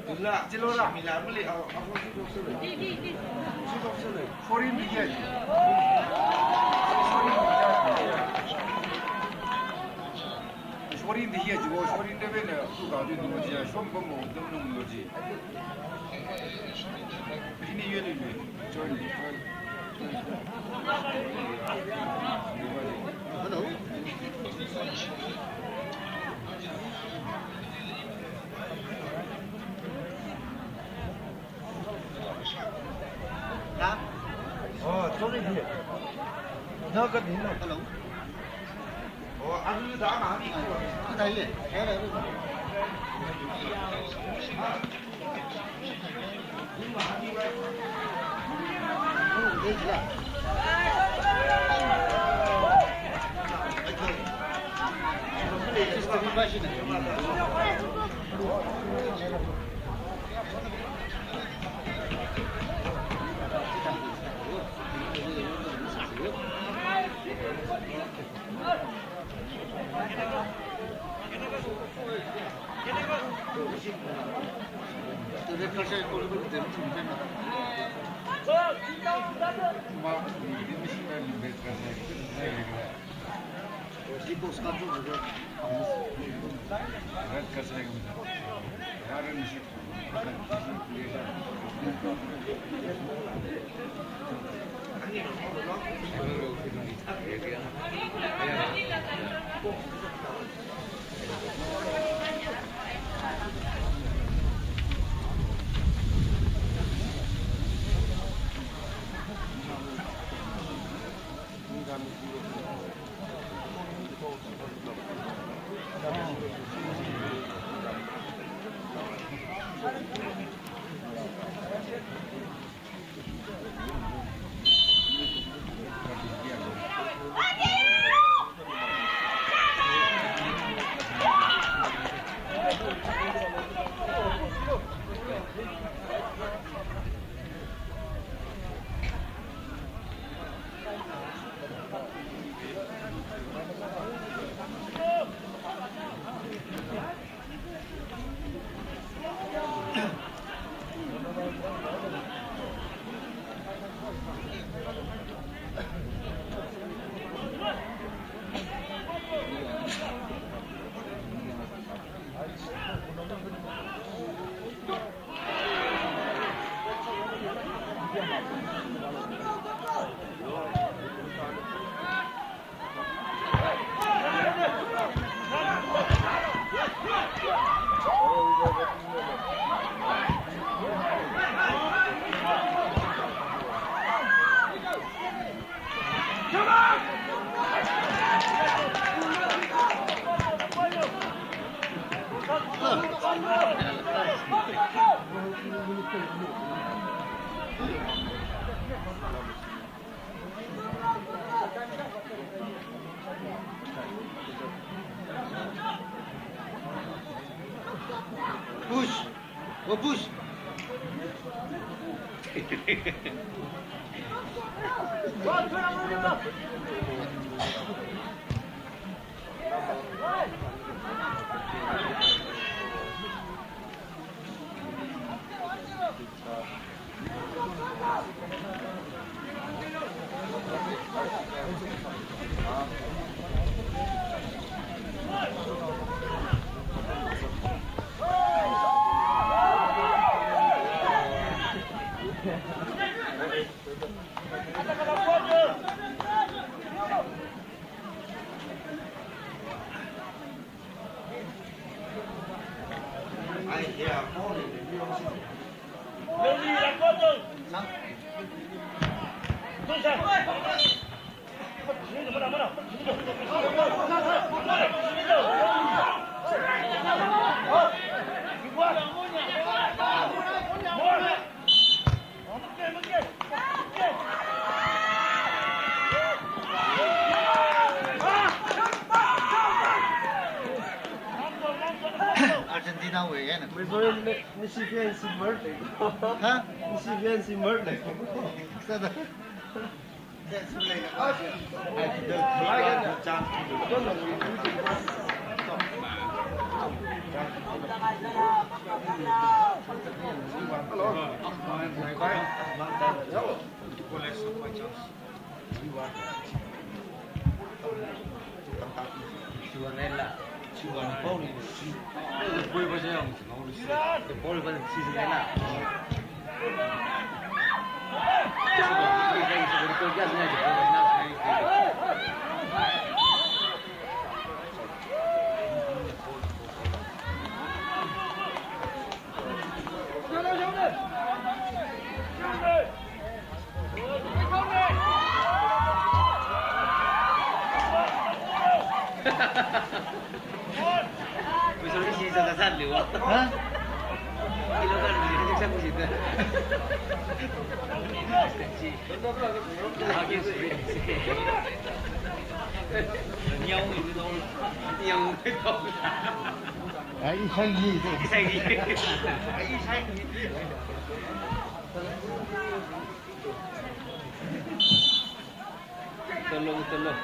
Mila, chilo la, mila, mili, au, au, au, au, au. Foreign media. Foreign media, foreign media, tu kau tu tu ji, som bom bom, dum dum lo ji. Ini ye ni, join, join. Hello. Oh, sorry, dear. No, good evening. Hello. Oh, are you the one? Good evening. Hello. Push. Go push. Argentina wui, eh, na. Mizoram ni, ni C P N C merge lei. Ha? Ni C P N C merge lei. Sada. Ai, the, the, the chance. Ai, isangi. Isangi. Tolong, tolong.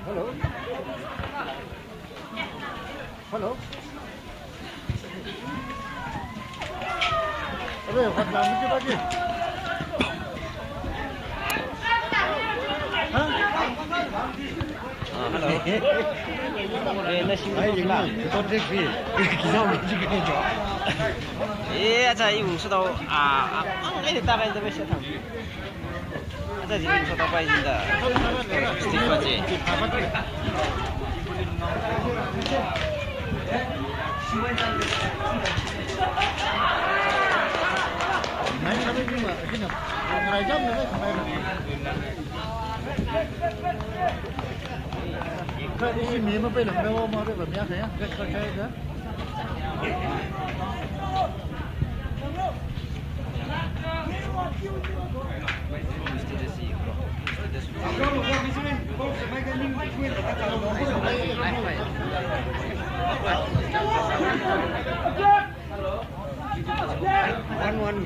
Hello. Hello. Arre, what language is it? Huh? Ah, hello. Eh, na shim ai, to la. Ni ko trek fi. Kisa mo ji ke jo. Eh, acha, i ung su dao. Ah, ah, ang ai ta kai da be sha thang. Acha, jing ung su dao pai jin da. Stick pa je. One one.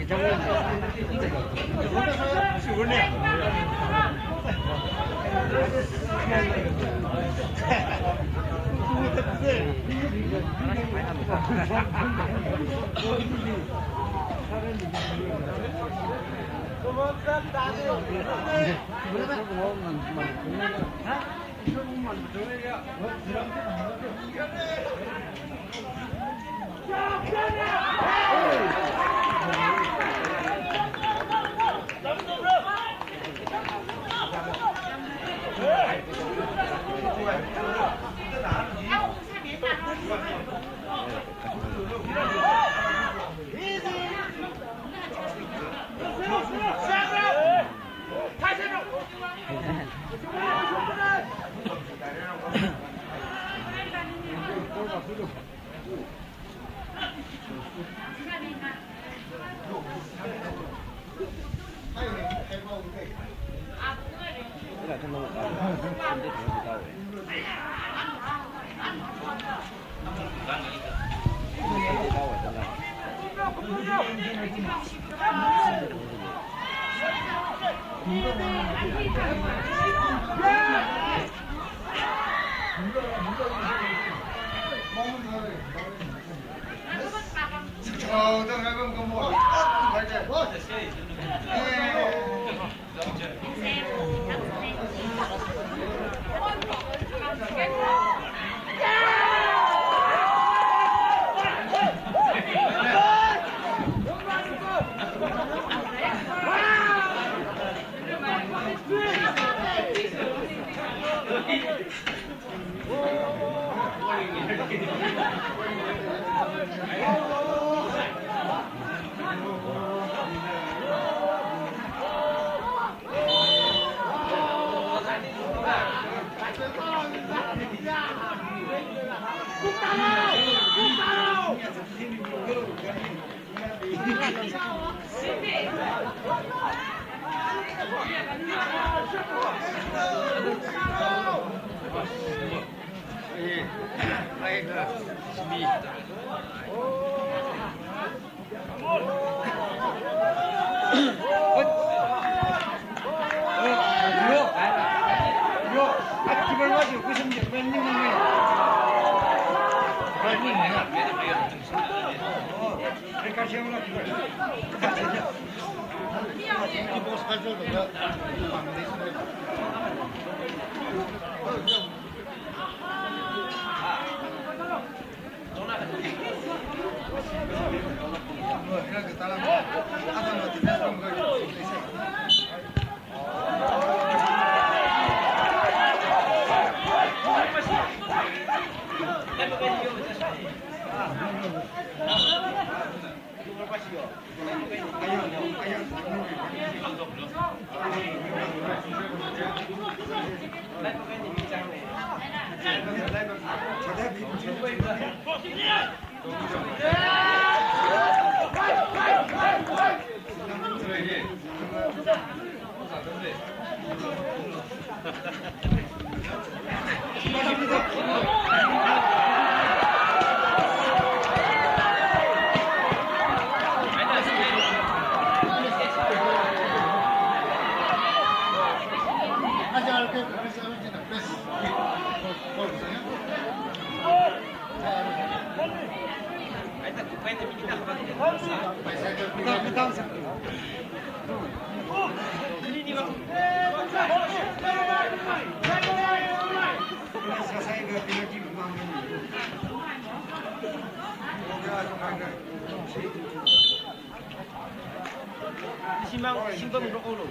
Simang, simpang rokolo.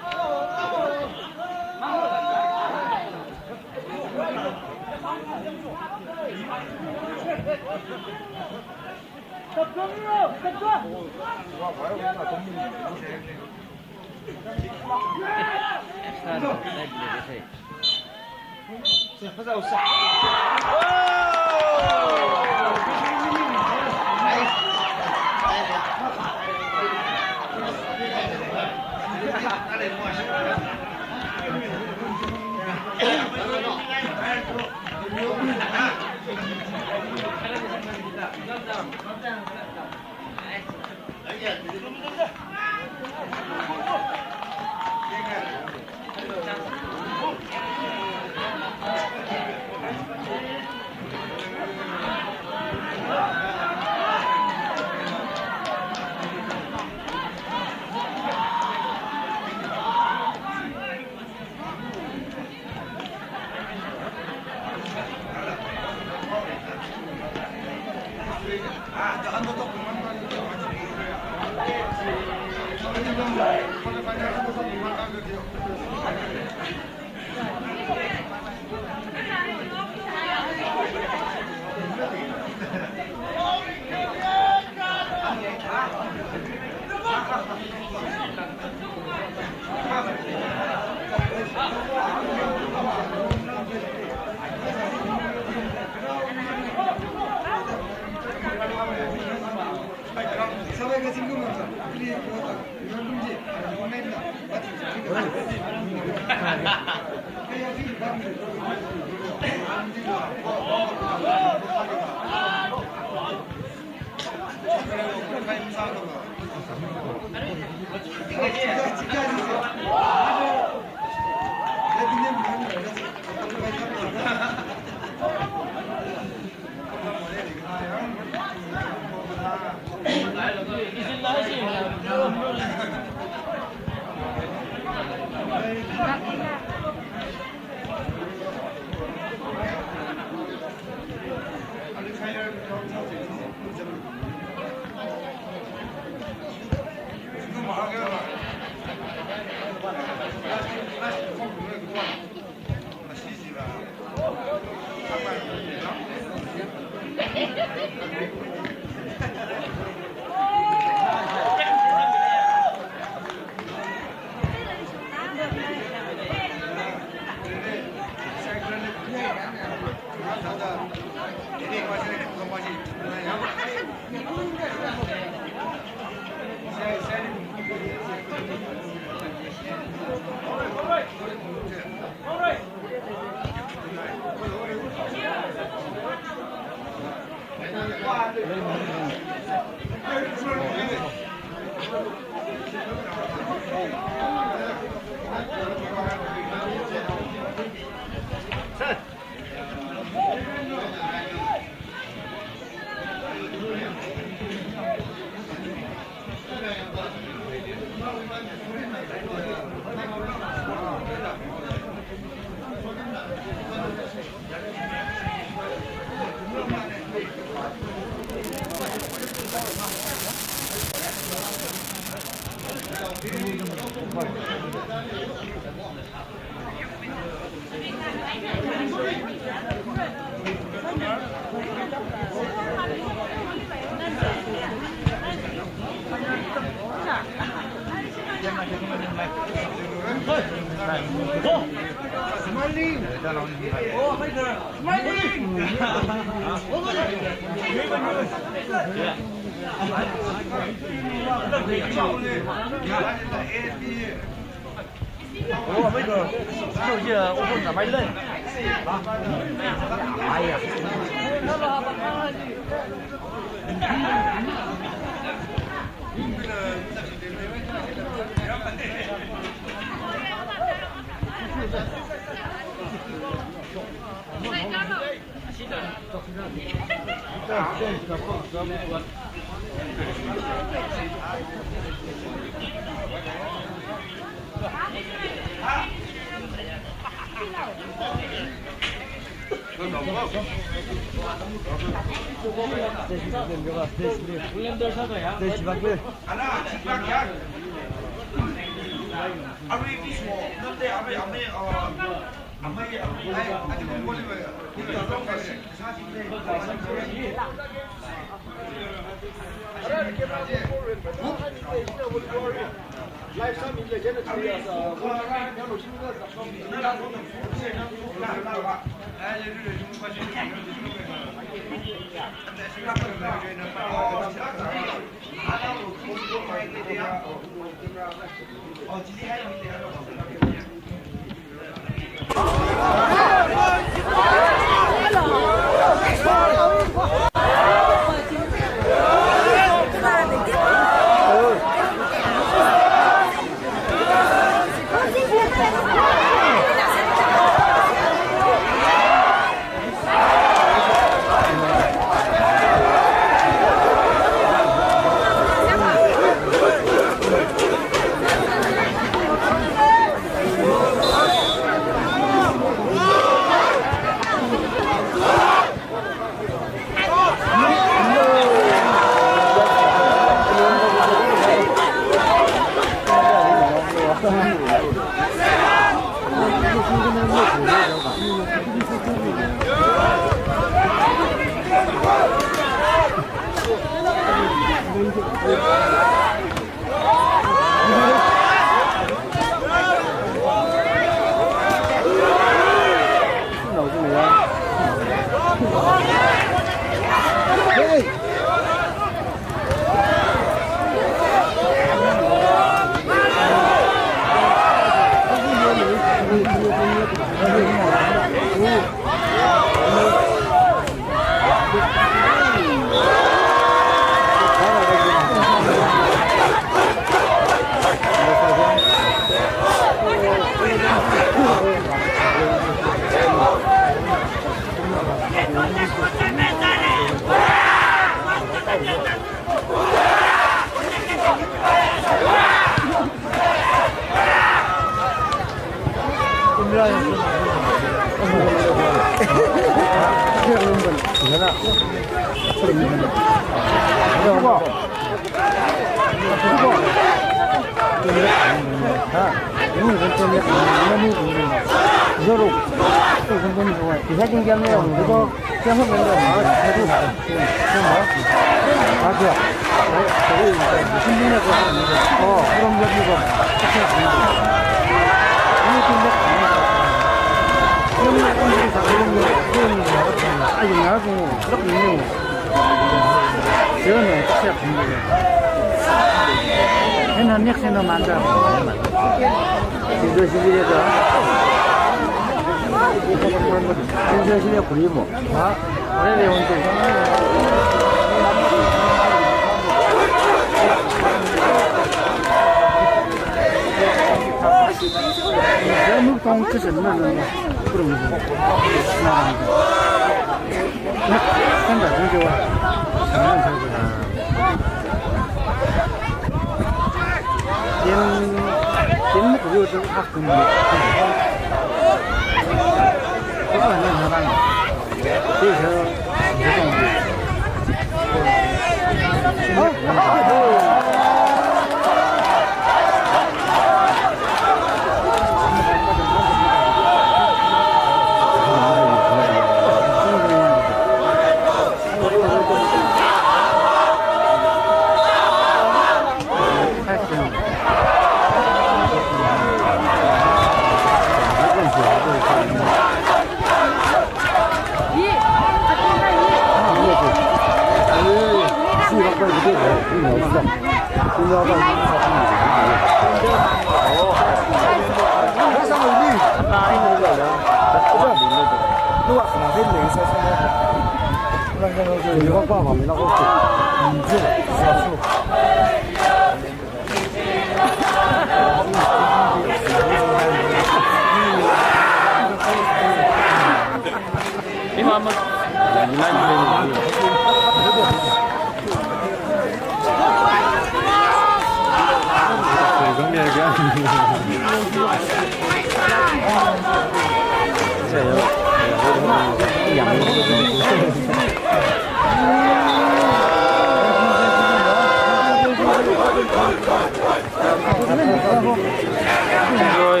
Enjoy.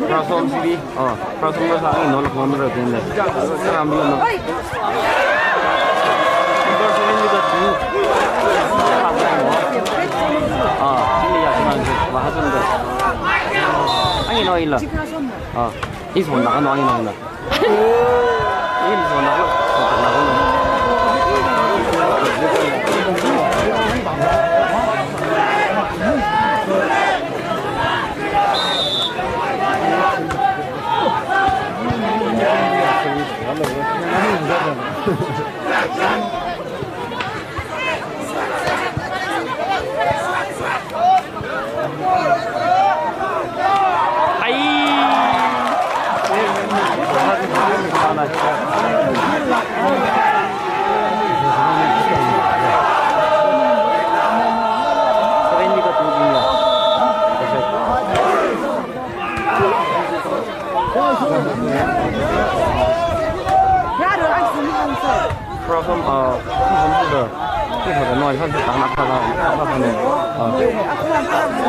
Rasom sili. Oh, rasom na sa angin nolak mamra tin le. Saram bi no. Ah, sini ya, sini. Bahasa na. Angin no ila. Ah, is mo na no angin no na. Problem, uh, problem, the, the, the noise, the, the, the, the, the, uh.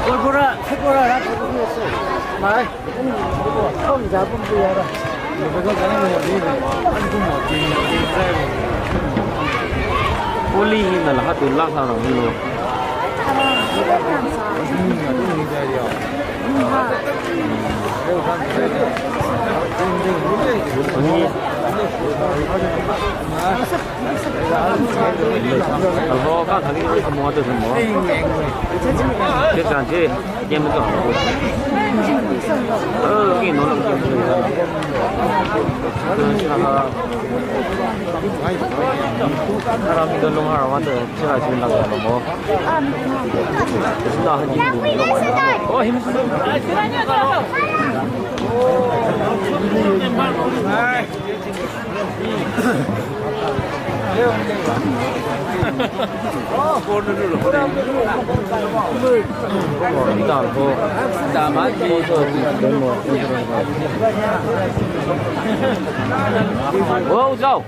Kurkura, kurkura, mai. Oli hina la hatu la sa ra lo. Alho ka thani ka mo to mo. Che chan che, ye me to. Eh, ki no lo. Ara mi to long ara wa to, che la che la mo. Na ha ni lo. Oh, him. Wow, zao.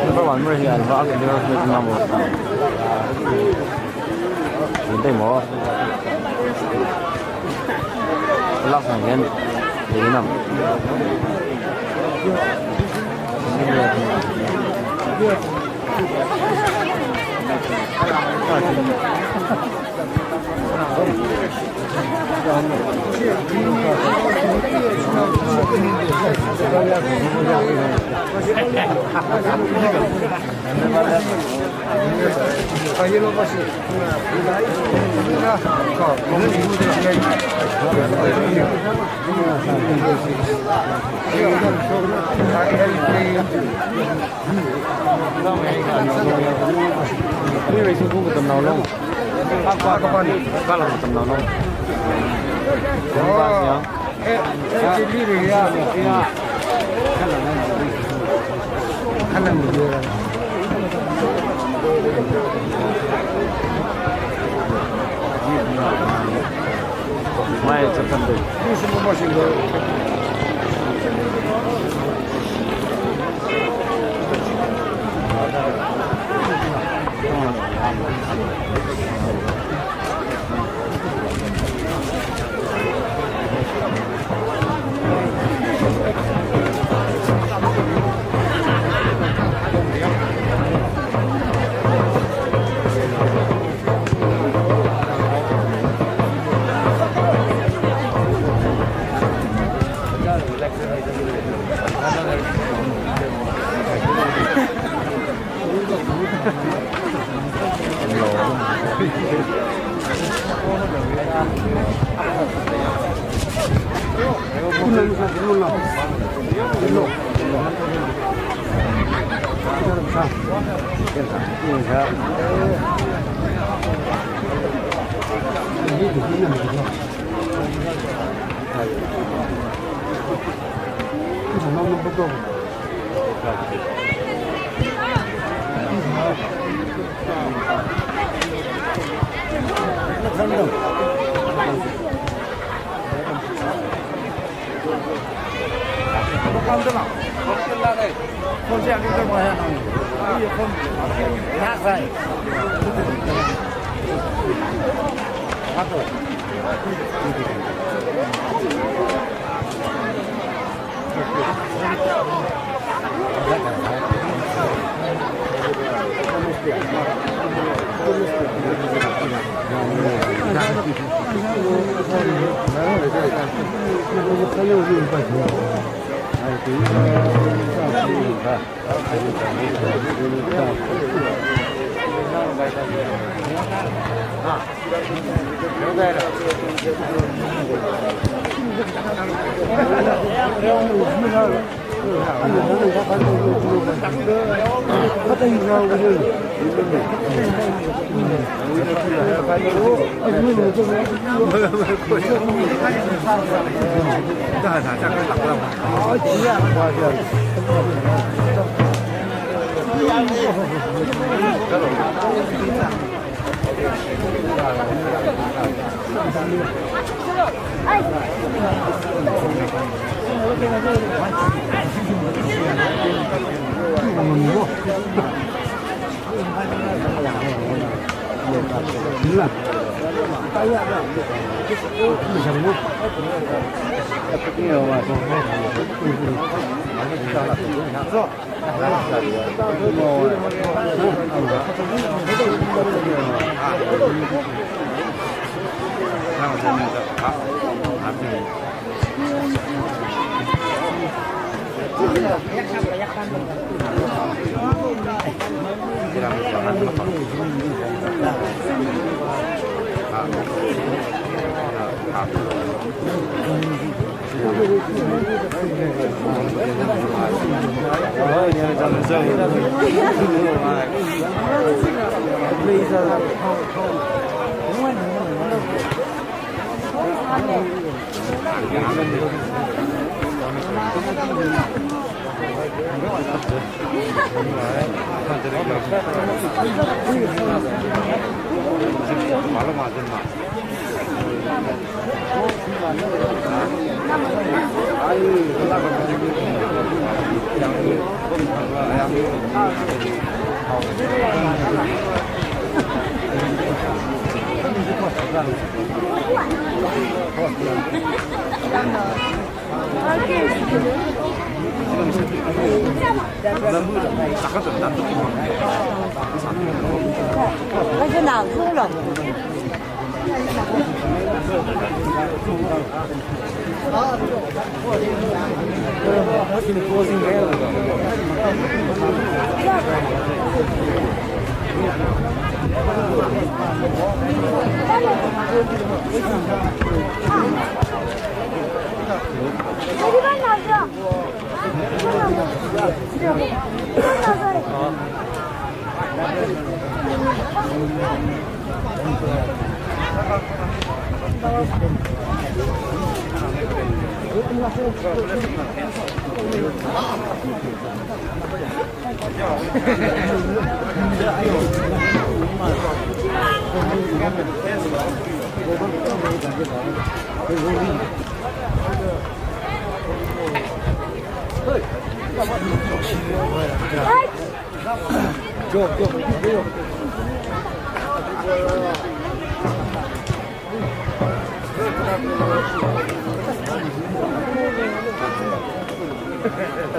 Number one, where he had a lot of girls with number. Hindi mo. Relax lang yan. Hindi na.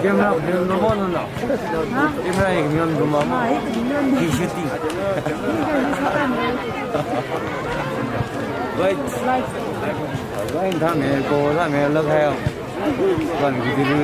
Camera, camera, no, no, no. Hah? Camera, camera, no, no, no. Ah, ini camera. Di shooting. Right. Right. Right, tha me, ko, tha me, lag hai. Kan video.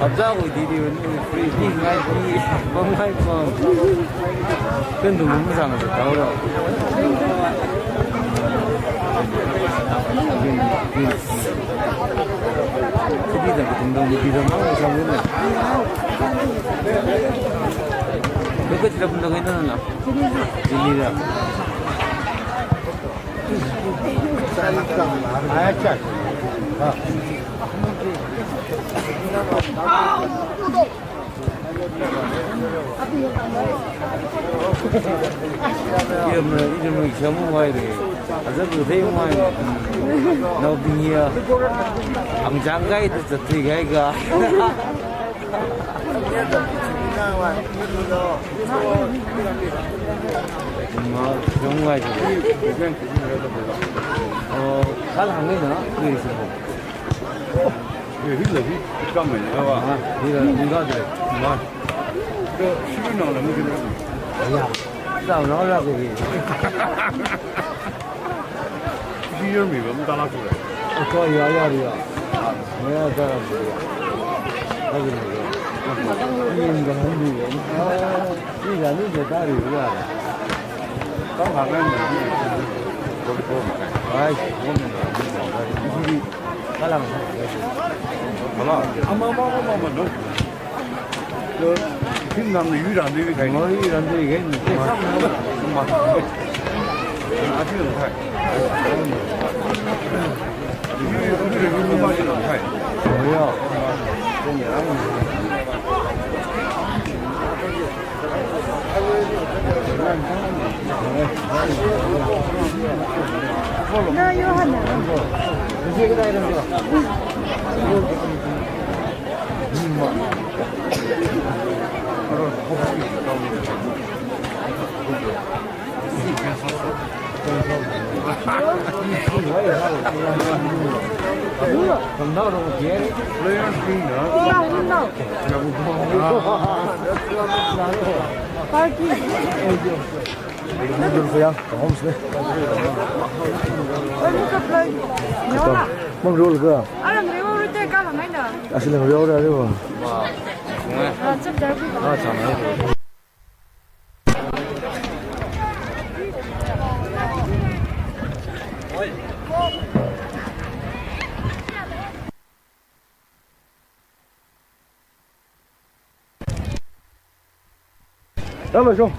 Hapta ko didi wani free di ngai di, pam ngai pam. Kan tu mum sang sa tau ra. Sidi da kutung dong di da mau sang na. Kap na kaina na? Delhi da. Iyam na, iyam na, iyam na, iyam na, aja bu thei mai. Naobing ya. Ang jang kai ta chat thei kai ka. Ma, jang kai. Oh, kal hang ni na, please. Ye, hi la hi, kam ni, awa. Ah, hi la, ni ga de. Ma. Ke, shi na la mu de. Ya, da na la de. Shi yer mi ba, mu da la su de. Oh, ya, ya, ya. Ya, da la su de. Ha, ni ga han ni. Ni ga ni de da ri ya. Kam ha ga ni. Ko ko ma. Ai, ko ni. Kalang. Ama, ama, ama, ama, no. Yo, kim nam ni yu ran de kai. Mo yu ran de kai. Ma. Ma. Ati lo kai. Yu, yu, yu, yu, ma, yu lo kai. Mo yo. Party. Mang rol ka? Arang reo rite ka lang aina. Asi lang reo reo. Ah, chapter. Ah, chapter. Hello, Joe.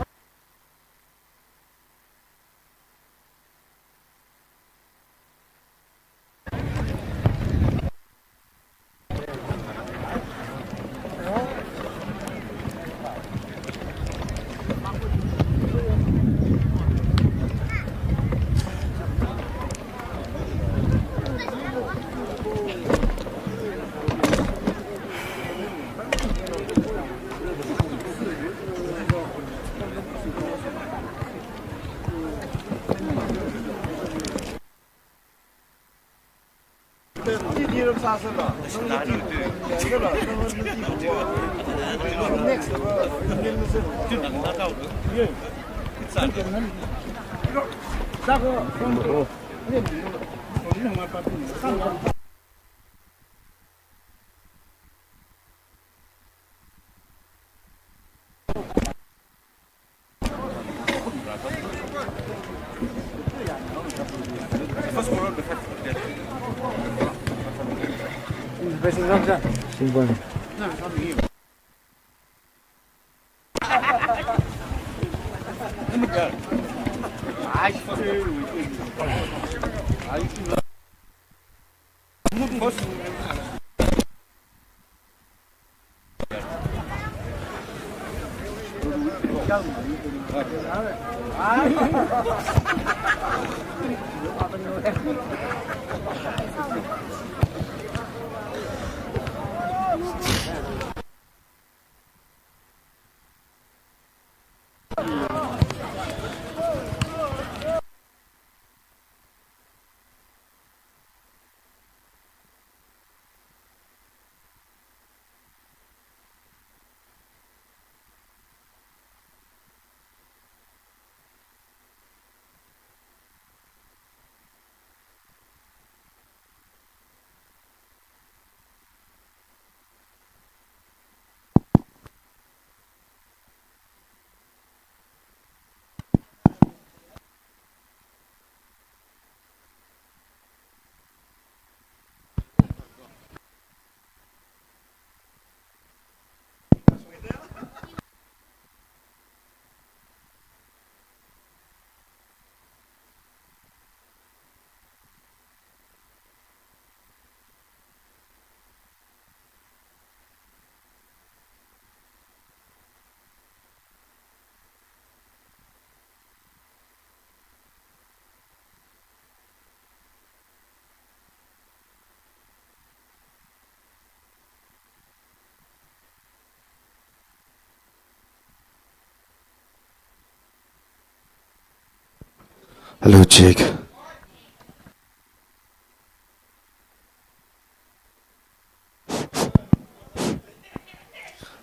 Hello, check.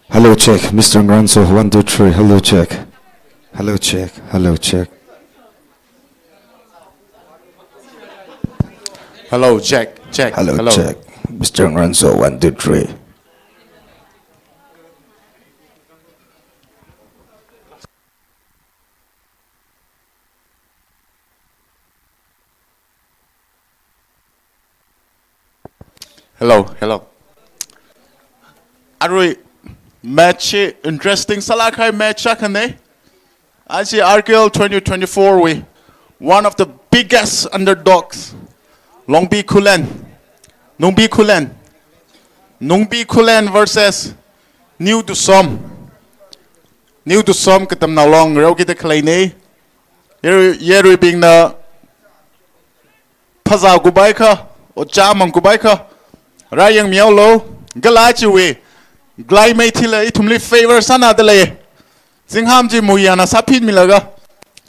Hello, check. Mister Nganso, one, two, three. Hello, check. Hello, check. Hello, check. Hello, check. Hello, hello. Check. Mister Nganso, one, two, three. Hello, hello. Arui match hi interesting sālāk kahai match akhana. Aja R K L twenty twenty-four wui one of the biggest underdogs, Longpi Khullen, Nungpi Khullen, Nungpi Khullen versus New Tusom. New Tusom Katamnao Long ngareokida khaleina. Yarui, yaruibingna phazā kubai kha, ojā mang kubai kha, rāyangmihaolu, kala ajawui climate hila ithumli favor sānada lei. Zingham chi muyana sāphinmilaga,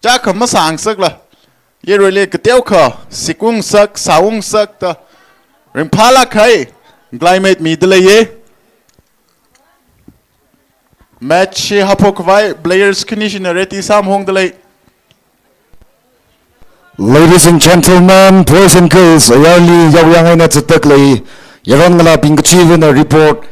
chākha masāngasakla, yaruili kateokha sikungasak, sāungasakta, ringphālāk kahai climate mida leiya. Match hi haophok khavai, players khanishina ready sāmahongda lei. Ladies and gentlemen, boys and girls, ayarli yaoyang eina zatda khalei yaron ngalābing kachivana report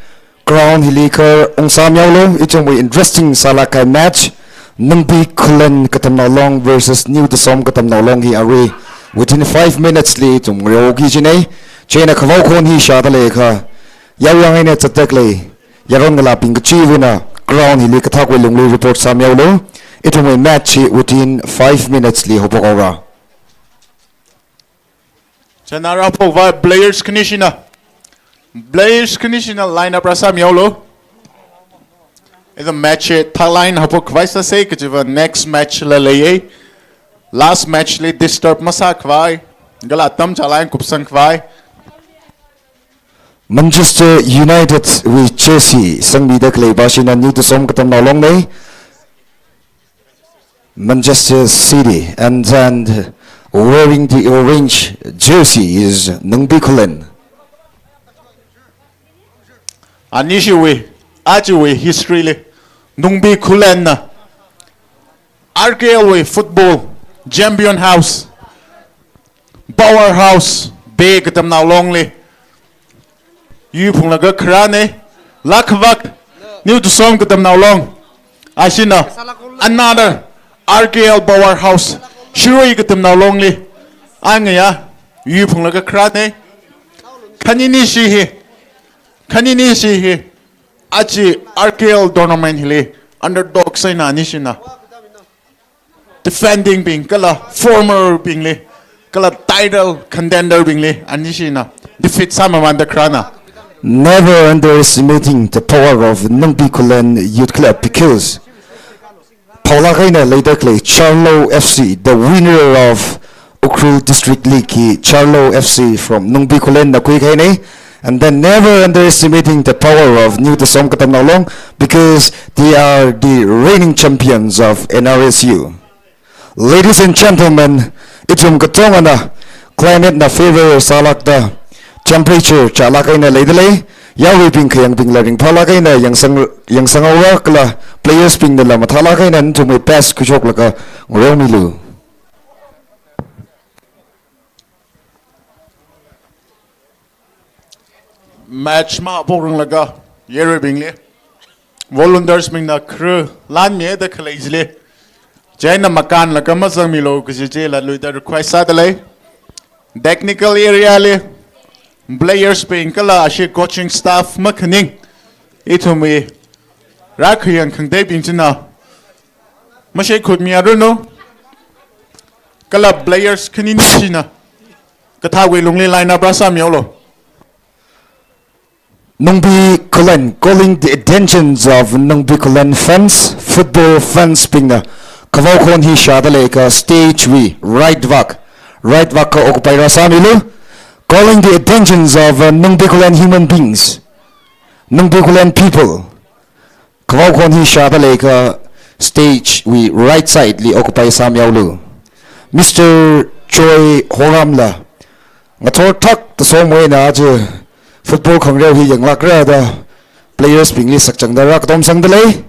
ground hili kha ungsāmihaolu, ithumwui interesting sālāk kahai match, Nungpi Khullen Katamnao Long versus New Tusom Katamnao Long hi arui within five minutes li ithum ngareoki kajina. Chieina khavao khon hi shāda leiakha, yaoyang eina zatda khalei yaron ngalābing kachivana ground hili kathākwui lungli report sāmihaolu. Ithumwui match hi within five minutes li haophokaora. Chieina rāphok khavai players khanishina, players khanishina line up rāsāmihaolu. Ithum match hi thākhaina haophok khavai sāsa kajiva next match la leiya. Last match li disturb masā khavai, kala atam chālāk eina kupsang khavai. Manchester United wui jersey sangmida khalei pā china New Tusom Katamnao Longna. Manchester City, and then wearing the orange jersey is Nungpi Khullen. Anishiwui, ajawui history li, Nungpi Khullenna R K L wui football champion house, powerhouse, Bay Katamnao Longli yuiphunglaga kharāna. Lākhavak New Tusom Katamnao Long, ashina another R K L powerhouse, Shirui Katamnao Longli, a ngayā yuiphunglaga kharāna. Khaninishi hi, khaninishi hi, aja R K L tournament hili underdog sāhaina anishina defending bing, kala former bingli, kala title contender bingli anishina defeat sāmamanda kharāna. Never underestimating the power of Nungpi Khullen Youth Club, because phaolāk eina leida khalei Charlo F C, the winner of Ukhrul District League hi Charlo F C from Nungpi Khullenna khuikahaina. And then never underestimating the power of New Tusom Katamnao Long, because they are the reigning champions of N R S U. Ladies and gentlemen, ithum katongana climate na favor sālākda, temperature chālāk eina leida lei. Yaruibing khayangbingla ringphālāk eina yangsang, yangsanghaora, kala players bingnala mathālāk eina nathumwui best khuishoklaga ngareomilu. Match mahaophokranglakha yaruibingli volunteers bingna kharā lanmida khalei chili, chieina makānlaga mazangmilu kaji chi latluida request sāda lei. Technical area li players bing kala ashi coaching staff makhaning, ithumwui rākhayang khangateibing china mashaikhutmiranu. Kala players khanini china kathāwui lungli line up rāsāmihaolu. Nungpi Khullen, calling the attentions of Nungpi Khullen fans, football fans bingna khavao khon hi shāda leiakha stage wui right vak, right vak kha occupy rāsāmilu. Calling the attentions of, uh, Nungpi Khullen human beings, Nungpi Khullen people. Khavao khon hi shāda leiakha stage wui right side li occupy sāmihaolu. Mister Choi Horam la ngathor thak tasomwui eina aja football khangareo hi yanglākra da players bingli sakchangda rākatom sangda lei.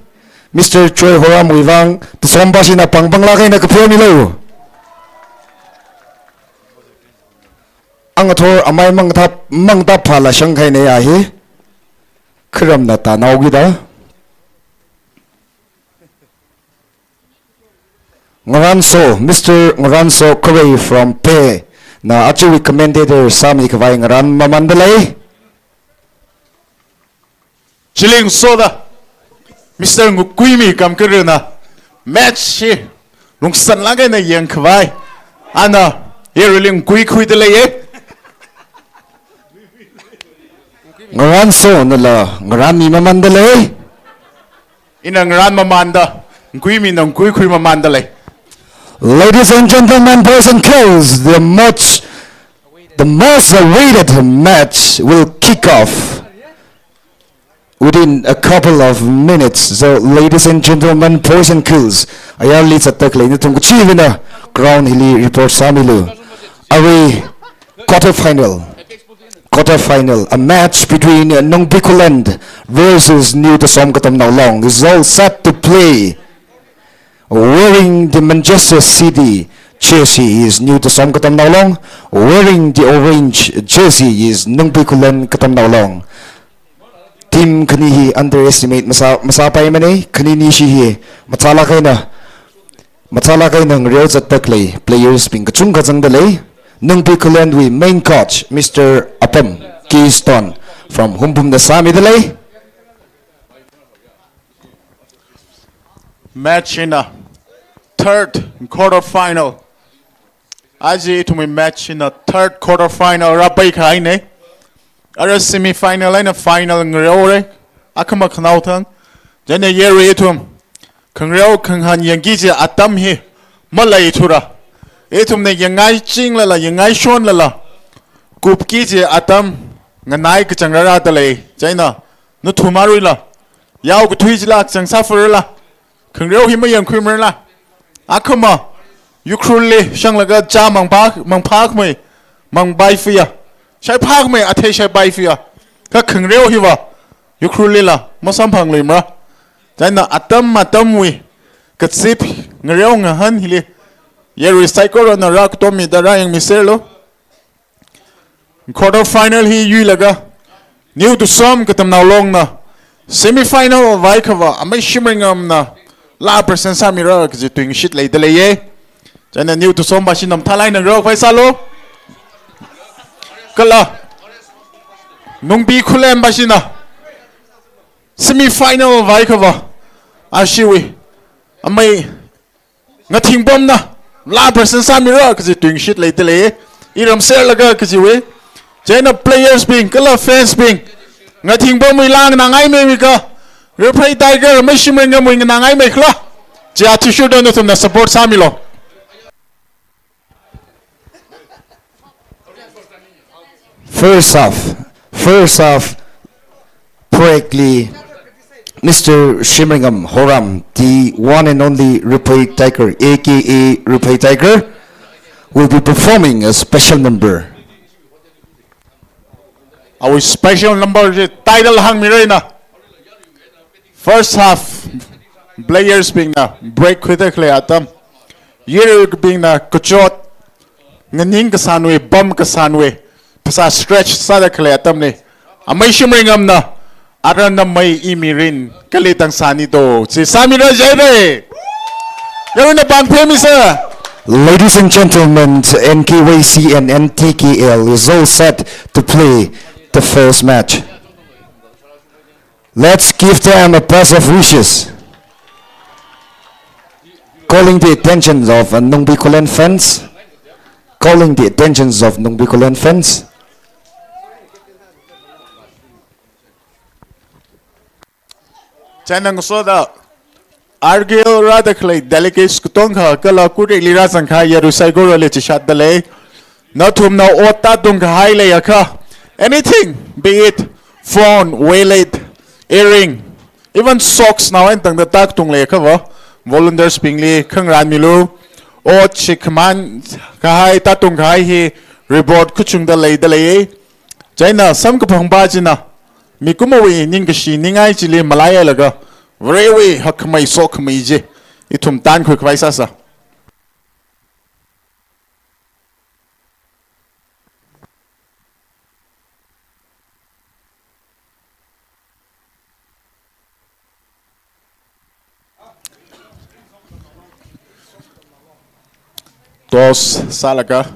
Mister Choi Horamwui vang tasompashina pāng pānglāk eina kaphayā milu. Angathor amai mangtap mangtap phala shangkhainei ahi. Kharamna tanao kida. Ngaranso, Mister Ngaranso Kharei from Phe na ajawui commentator sāmi khavai ngaran mamanda lei. Chili ngasoda Mister Ngukuimi Kamkarana match hi lungsanlāk eina yangkhavai ana yaruili ngakui khuida leiye. Ngaranso nala ngaranmi mamanda lei. Ina ngaran mamanda, ngakuimi na ngakui khui mamanda lei. Ladies and gentlemen, boys and girls, the much, the most awaited match will kick off within a couple of minutes. So, ladies and gentlemen, boys and girls, ayarli zatda khalei nathum kachiva̱na ground hili report sāmilu. Arui quarter final. Quarter final, a match between Nungbi Khullen versus New Tasomkatamnao Long is all set to play. Wearing the Manchester City jersey is New Tasomkatamnao Long. Wearing the orange jersey is Nungbi Khullen Katamnao Long. Team khani hi underestimate masā, masāpaimanei, khani nishi hi mathālāk eina mathālāk eina ngareo zatda khalei players bing kachungkha zangda lei. Nungbi Khullenwui main coach, Mister Apam Keystone from Hungpungna sāmida lei. Match hina third quarter final. Aja ithumwui match hina third quarter final rāpai kahainei. Ara semi final eina final ngareorei. Akhama khanao thang. Chieina yarui ithum khangareo khangahān yangki kaji atam hi maleithura. Ithumna yangngai chinglala, yangngai shonlala, kupki kaji atam nganai kachang rārada lei. Chieina nathum aruila yao kathui chila kachang sāfarala, khangareo hi mayangkhuimarala. Akhama Ukhrulli shanglaga chā mangpa, mangphakmei, mangpaifiya. Shaiphakmei, athei shaipaifaya. Kha khangareo hiva Ukhrulli la masamphangluimara. Chieina atam atamwui kazip ngareo ngahān hili yarui saikorana rākatommida rāyangmiserlu. Quarter final hi yuilaga New Tasomkatamnao Longna semi final vaikhava amei Shimraingamna laa present sāmira kaji tuingashit leida leiye. Chieina New Tasompashina mathālāk eina ngareo khavai sālu. Kala Nungbi Khullenpashina semi final vaikhava ashiwui amei Ngathingbomna laa present sāmira kaji tuingashit leida lei. Iram serlaga kajiwui. Chieina players bing kala fans bing Ngathingbomwui laa nganāngaimeiwui kha, Raphei Tiger amei Shimraingamwui nganāngaimei khala, chi athishurda nathumna support sāmilu. First half, first half, break li, Mister Shimraingam Horam, the one and only Raphei Tiger, A K A Raphei Tiger, will be performing a special number. Awui special number chi title hāngmira ina. First half, players bingna break khuida khalei atam, yaruibingna kachot, nganing kasānwui, pam kasānwui, phasā stretch sāda khalei atamli, amei Shimraingamna, ara namei imirin kali tangsāni do, chi sāmira jihaire. Yaruina pāng phemisa. Ladies and gentlemen, N K Y C and N T K L is all set to play the first match. Let's give them a best of wishes. Calling the attention of, uh, Nungbi Khullen fans. Calling the attentions of Nungbi Khullen fans. Chieina ngasoda R K L rāda khalei delegates katongkha kala kurik li rāzangkahai yarui saikorali chishatda lei. Nathumna ot tātungkahai leiakha, anything, be it phone, wallet, earring, even socks nao eina tangda tākatung leiakhava, volunteers bingli khangarān milu. Ot shikhaman kahai, tātung kahai hi reward kachungda leida lei. Chieina samkaphangpa china mikumowui ningkashi ningai chili malailaga Varewui hakkhamei sokkhamei chi ithum tankhui khavai sāsa. Toss sālaga,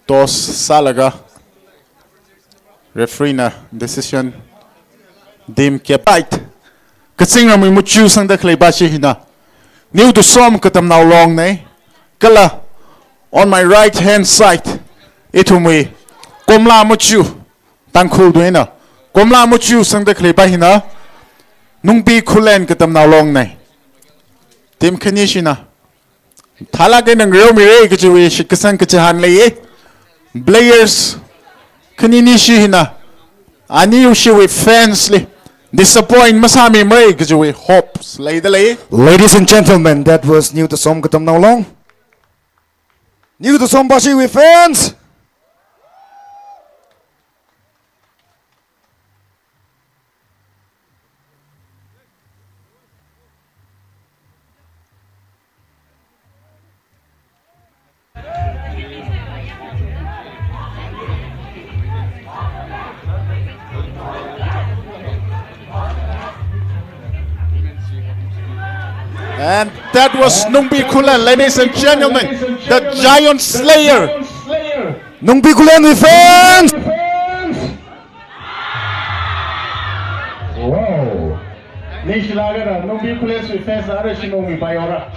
toss sālaga, referee na decision, team captain, kazingramwui machu sangda khaleipa chi hina New Tusom Katamnao Long nei. Kala on my right hand side, ithumwui komla machu, Tangkhul tuina komla machu sangda khaleipa hina Nungbi Khullen Katamnao Long nei. Team khani shina thalak eina ngareomira kajiwui shitkasang kachihān leiya. Players khani nishi hina aniwui shiwui fans li disappoint masāmimara kajiwui hopes leida lei. Ladies and gentlemen, that was New Tusom Katamnao Long. New Tusom pa shiwui fans. And that was Nungbi Khullen, ladies and gentlemen, the giant slayer. Nungbi Khullen wui fans. Wow. Nishilagana Nungbi Khullen wui fans ara shimongmi bayora.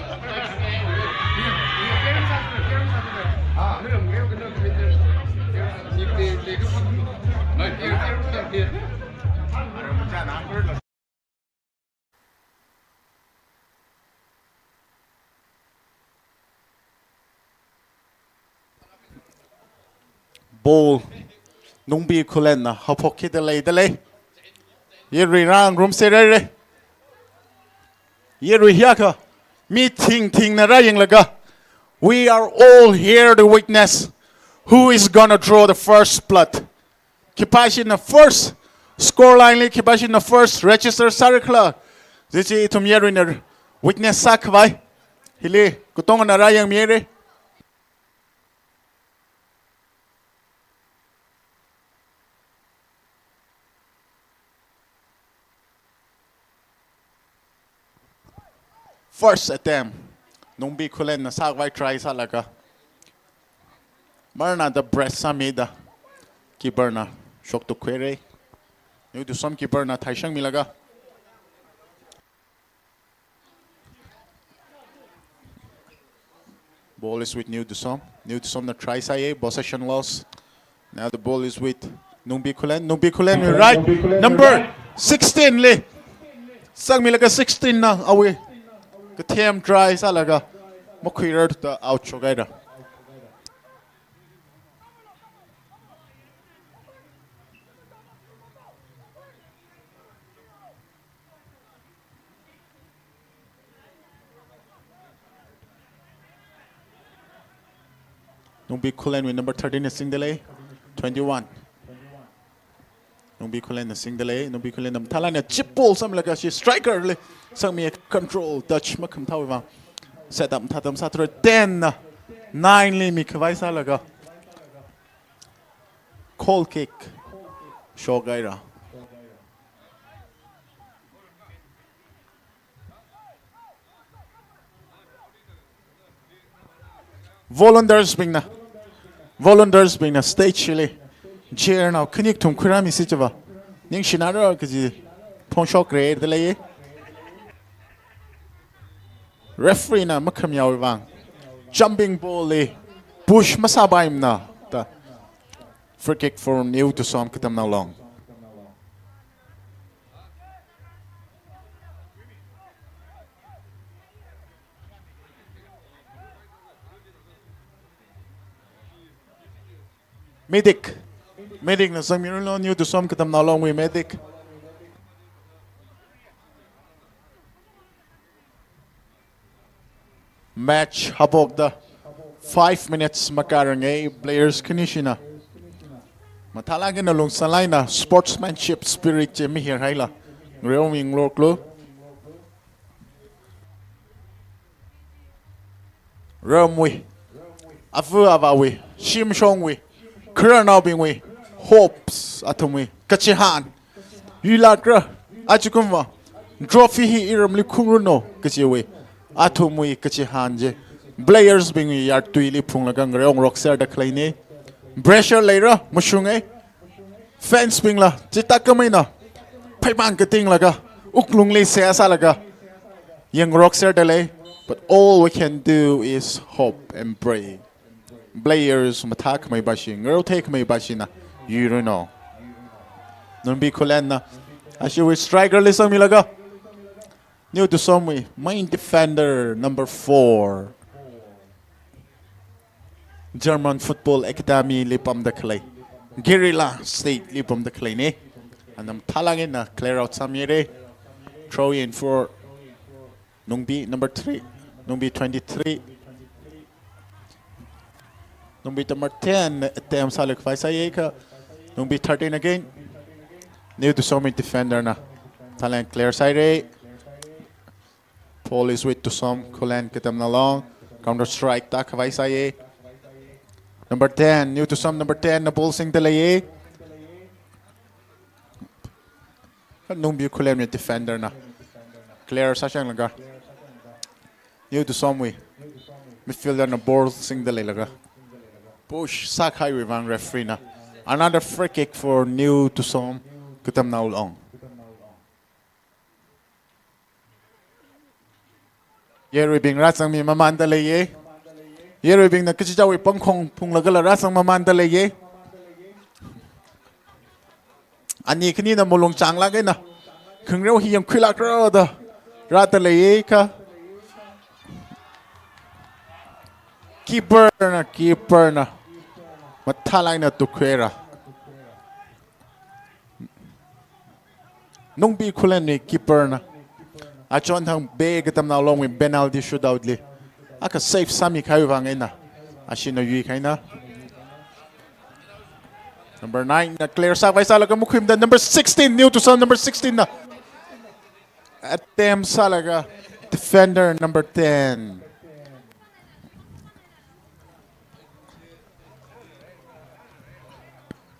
Ball Nungbi Khullen na haophok kida leida lei. Yarui rāngarumserhaira. Yarui hiyākha mi thingthingna rāyanglaga, we are all here to witness who is gonna draw the first blood. Khipāshina first score line li, khipāshina first register sārakhala, chi chi ithum yaruina witness sākhavai hili katongana rāyangmihaira. First attempt, Nungbi Khullen na sākhavai try sālaga, marna da brace sāmida, keeper na shoktukkhuira. New Tusom keeper na thaishangmilaga. Ball is with New Tusom. New Tusom na try sāya, possession loss. Now the ball is with Nungbi Khullen. Nungbi Khullen wui right, number sixteen li sangmilaga, sixteen na awui kathem try sālaga makhuirar thuda out shokhaira. Nungbi Khullen wui number thirteen na singda lei, twenty-one. Nungbi Khullen na singda lei, Nungbi Khullen na mathālāk eina chip ball samlaga shi striker li sangmi, control touch makhamathāwui vang set up mathāda masāthura. Ten na nine li mikhavai sālaga goal kick shokhaira. Volunteers bingna, volunteers bingna stage li chair nao khani kathum khuirāmisi chiva ningshinara kaji phongshokra da lei. Referee na makhamayāwui vang jumping ball li push masāpaimana da. Free kick for New Tusom Katamnao Long. Medic. Medic na sangmilu, New Tusom Katamnao Long wui medic. Match haophokda five minutes makārangai, players khanishina mathālāk eina lungsālāk eina sportsmanship spirit chi mihirhaila ngareomi ngaroklu. Ramwui, ava avāwui, shimshongwui, khararnaobingwui hopes, athumwui kachihān. Yuilākra, ajakumva trophy hi iramli khungranu kajiwui athumwui kachihān chi players bingwui yartuili phunglaga ngareo ngarokserda khaleina. Pressure leira, mashunga. Fans bingla chithākhamei eina pheipāng katinglaga, wuklungli seihā sālaga yangngarokserda lei. But all we can do is hope and pray. Players mathākhamei bashi, ngareo theikhamei bashina yuiranu. Nungbi Khullenna ashiwui striker li sangmilaga, New Tusomwui main defender number four, German Football Academy li pamda khalei, Guerrilla State li pamda khaleina. Ana mathālāk eina clear out sāmira. Throw in for Nungbi number three, Nungbi twenty-three. Nungbi number ten attempt sālui khavai sāya kha, Nungbi thirteen again. New Tusomwui defender na mathālāk eina clear sāhaira. Ball is with Tusom, Khullen katamnao long. Counter strike tākhavai sāya. Number ten, New Tusom number ten na ball singda leiya. Nungbi Khullenwui defender na clear sāshanglaga, New Tusomwui midfielder na ball singda leilaga push sākahaiwui vang referee na another free kick for New Tusom katamnao long. Yaruibing rāzangmi mamanda leiya. Yaruibingna kachichāwui pangkhong phunglagala rāzang mamanda leiya. Ani khanina malung chānglāk eina khangareo hi yangkhuilākra da rāda leiya kha, keeper na, keeper na mathālāk eina tukhuira. Nungbi Khullenwui keeper na achonthang Bay katamnao longwui penalty shootout li akha save sāmikahai vang eina ashina yuikahaina. Number nine na clear sākhavai sālaga makhuimada number sixteen, New Tusom number sixteen na attempt sālaga defender number ten.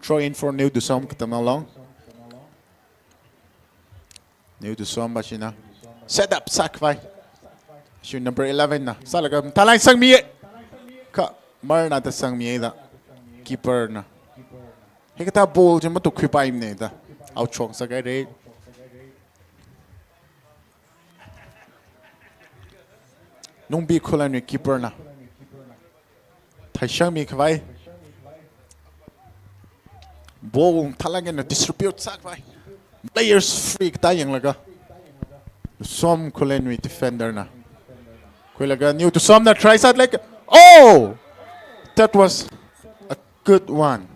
Throw in for New Tusom katamnao long. New Tusom bashina set up sākhavai. Ashiwui number eleven na sālaga mathālāk eina sangmiya kha, marna da sangmiya da keeper na hikathā ball chi matukhuipaimana da outshong sāhaira. Nungbi Khullenwui keeper na theishangmikhavai. Ball mathālāk eina distribute sākhavai. Players free kathā yanglaga, Tusom Khullenwui defender na khuilaga New Tusom na try sāda lei. Oh! That was a good one.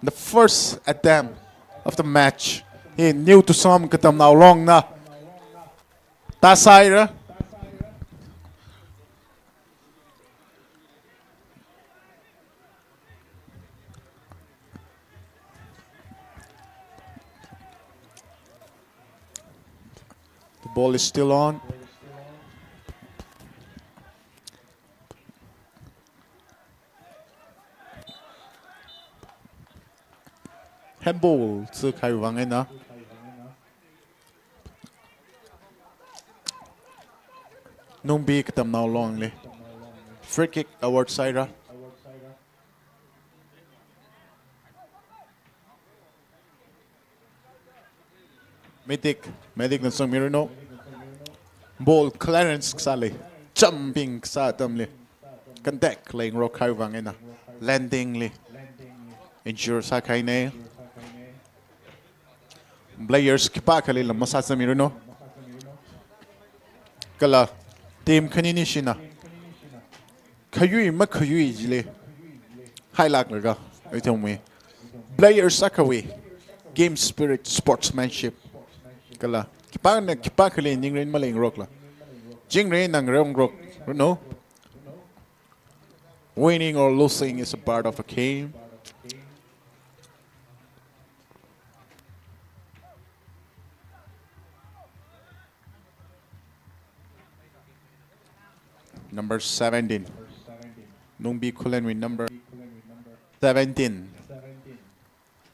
The first attempt of the match. Hi New Tusom katamnao long na tāsāhaira. The ball is still on. Handball sākahai vang eina Nungbi katamnao longli free kick award sāhaira. Medic, medic na sangmiranu. Ball clearance kasāli, jumping kasā atamli contact leingarokkahai vang eina landing li injure sākahaina. Players khipākhali lam masāzāmiranu. Kala team khani nishina khayui makhayui chili hailāklaga, ithumwui players akhawui game spirit, sportsmanship, kala khipāna khipākhali ningrin maleingarokla, chingri eina ngareo ngarokranu. Winning or losing is a part of a game. Number seventeen. Nungbi Khullen with number seventeen.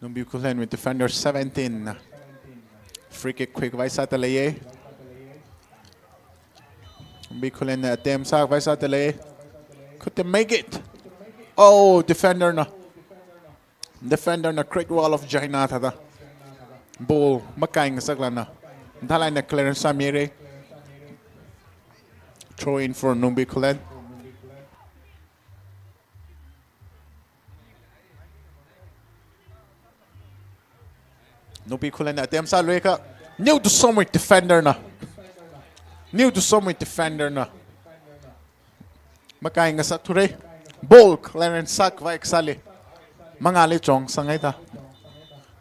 Nungbi Khullen with defender seventeen. Free kick khuikhavai sāda leiya. Nungbi Khullen na attempt sākhavai sāda lei. Could they make it? Oh, defender na. Defender na Great Wall of China thāda ball makai ngasaklana, mathālāk eina clearance sāmira. Throw in for Nungbi Khullen. Nungbi Khullen na attempt sāluiakha, New Tusom wui defender na. New Tusom wui defender na makai ngasak thura. Ball clearance sākhavai kasāli mangāli chongsang haida.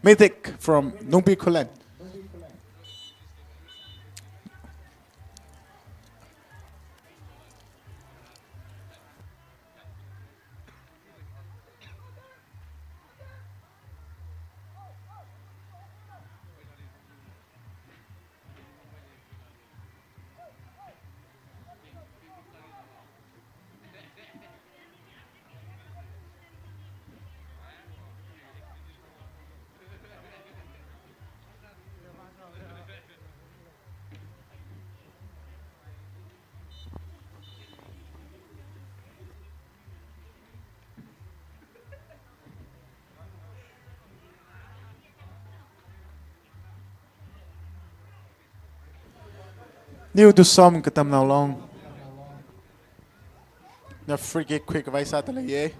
Mitik from Nungbi Khullen. New Tusom Katamnao Long na free kick khuikhavai sāda leiya.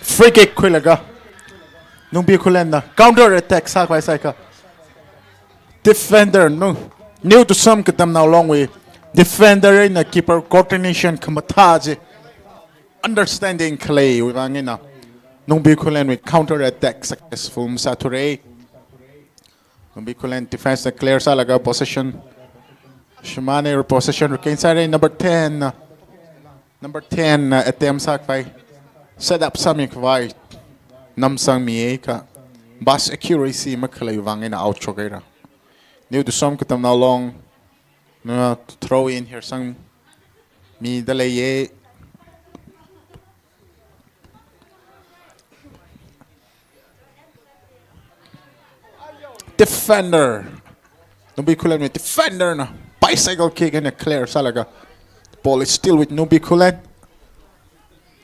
Free kick khuilaga Nungbi Khullen na counter attack sākhavai sāakha, defender Nung, New Tusom Katamnao Long wui defender eina keeper coordination khamathā chi, understanding khaleiwui vang eina Nungbi Khullen wui counter attack successful masāthura. Nungbi Khullen defense na clear sālaga possession, shimānwui possession regain sāra. Number ten, number ten na attempt sākhavai, set up sāmikhavai namsangmiakha, pass accuracy makhaleiwui vang eina out shokhaira. New Tusom Katamnao Long na throw in here sangmida leiya. Defender. Nungbi Khullen wui defender na bicycle kick eina clear sālaga, ball is still with Nungbi Khullen.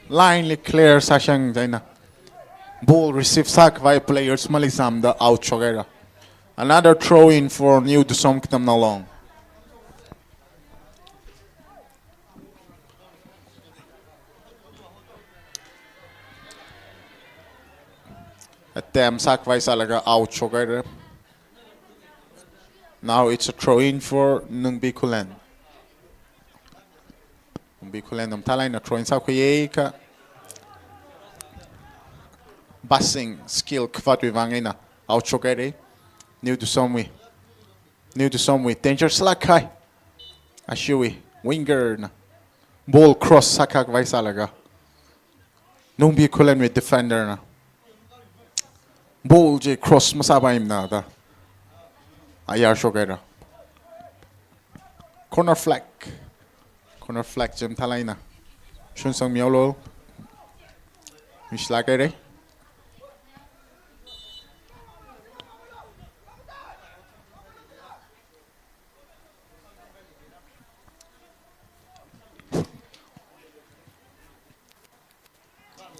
Line li clear sāshang chieina ball receive sākhavai players maleisāmada out shokhaira. Another throw in for New Tusom Katamnao Long. Attempt sākhavai sālaga out shokhaira. Now it's a throw in for Nungbi Khullen. Nungbi Khullen na mathālāk eina throw in sākhuiakha, passing skill khavātwui vang eina out shokhaira. New Tusom wui, New Tusom wui danger sālāk kahai ashiwui winger na ball cross sākhavai sālaga, Nungbi Khullen wui defender na ball chi cross masāpaimana da ayar shokhaira. Corner flag. Corner flag chi mathālāk eina shunsangmihaolu. Mishla kere.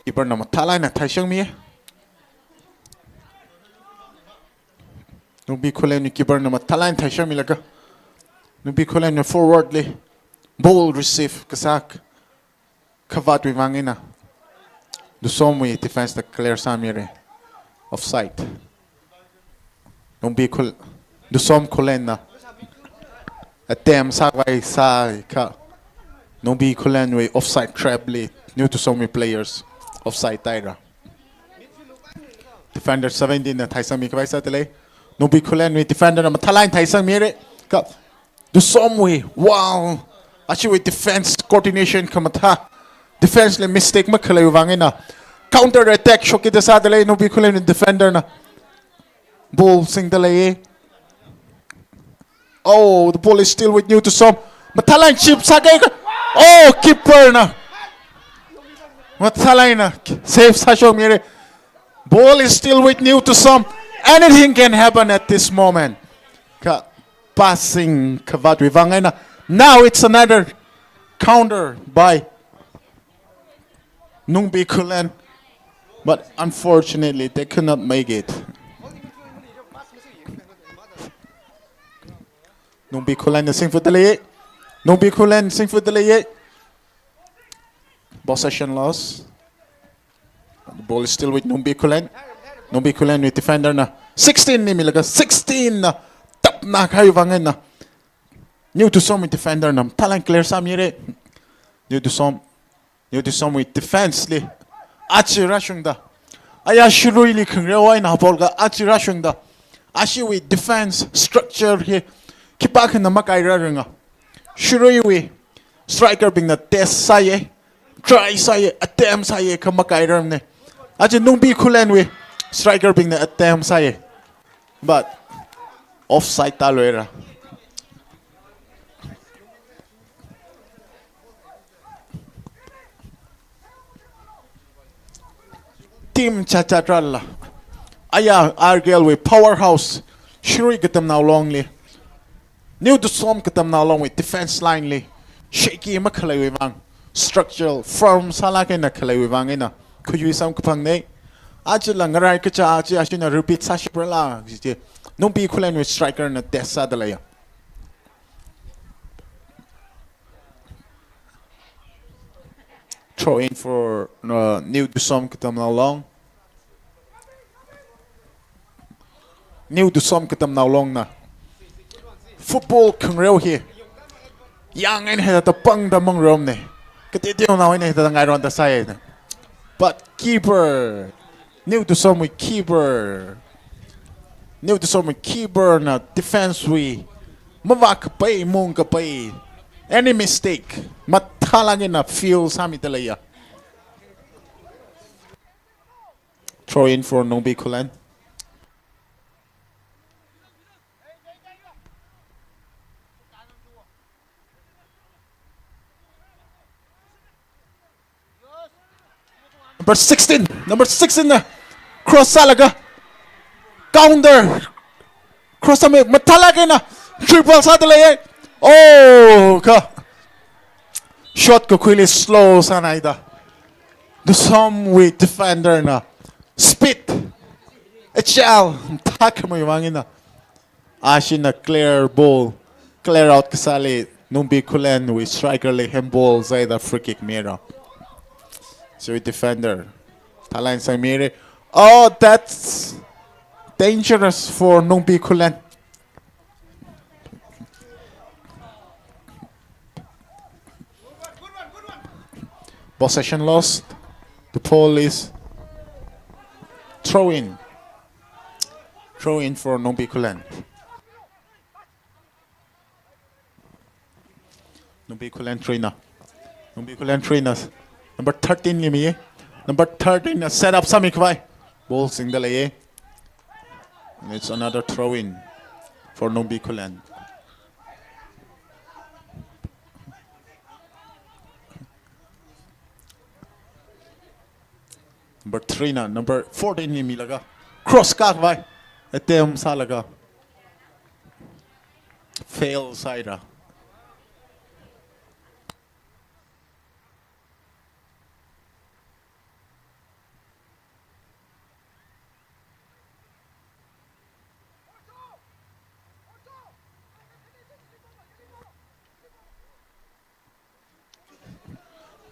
Keeper na mathālāk eina thaisangmi. Nungbi Khullen wui keeper na mathālāk eina thaisangmilaga, Nungbi Khullen wui forward li ball receive kasā khavātwui vang eina Dusom wui defense na clear sāmira. Offside. Nungbi Khul-, Dusom Khullen na attempt sākhavai sākha, Nungbi Khullen wui offside trap li New Dusom wui players offside tāhaira. Defender seventeen na thaisangmi khavai sāda lei. Nungbi Khullen wui defender na mathālāk eina thaisangmira. Kha Dusom wui, wow! Ashiwui defense coordination khamathā. Defense li mistake makhaleiwui vang eina counter attack shokki da sāda lei Nungbi Khullen wui defender na. Ball singda lei. Oh, the ball is still with New Dusom. Mathālāk eina chip sākahai kha. Oh, keeper na mathālāk eina save sāshokmira. Ball is still with New Dusom. Anything can happen at this moment. Kha passing khavātwui vang eina. Now it's another counter by Nungbi Khullen. But unfortunately, they could not make it. Nungbi Khullen na singfutda lei. Nungbi Khullen singfutda lei. Possession loss. The ball is still with Nungbi Khullen. Nungbi Khullen wui defender na sixteen li milaga, sixteen na tapna kahai vang eina New Dusom wui defender na mathālāk eina clear sāmira. New Dusom, New Dusom wui defense li aja rāshungda, aya Shirui li khangareo eina haophoklaga aja rāshungda, ashiwui defense structure hi khipākhana makai rāranga. Shirui wui striker bingna test sāya, try sāya, attempt sāya kha makai rarmana. Aja Nungbi Khullen wui striker bingna attempt sāya. But offside tāluira. Team chachat rāla. Aya R K L wui powerhouse Shirui Katamnao Long li, New Dusom Katamnao Long wui defense line li shaky makhaleiwui vang, structural firm sālāk eina khaleiwui vang eina khuisui samkaphangna. Ajala ngarai kacha chi ashina repeat sāshapra la chi chi Nungbi Khullen wui striker na test sāda leiya. Throw in for, uh, New Dusom Katamnao Long. New Dusom Katamnao Long na football khangareo hi yang eina hithāda pangda mangromna. Kateoteonao eina hithāda ngaironda sāya. But keeper, New Dusom wui keeper, New Dusom wui keeper na defense wui mavākapai, mungkapai, any mistake mathālāk eina field sāmida leiya. Throw in for Nungbi Khullen. Number sixteen, number sixteen na cross sālaga counter. Cross sāmi, mathālāk eina dribble sāda leiya. Oh, kha shot kakhuili slow sāhaida, Dusom wui defender na speed, agile thākhamei vang eina ashina clear ball, clear out kasāli Nungbi Khullen wui striker li handball sāhaida free kick mira. So defender mathālāk eina sangmira. Oh, that's dangerous for Nungbi Khullen. Possession lost. The ball is throw in. Throw in for Nungbi Khullen. Nungbi Khullen throw in na. Nungbi Khullen throw in na. Number thirteen li mi. Number thirteen na set up sāmi khavai. Ball singda leiya. And it's another throw in for Nungbi Khullen. Number three na number fourteen li milaga cross kākhavai attempt sālaga fail sāhaira.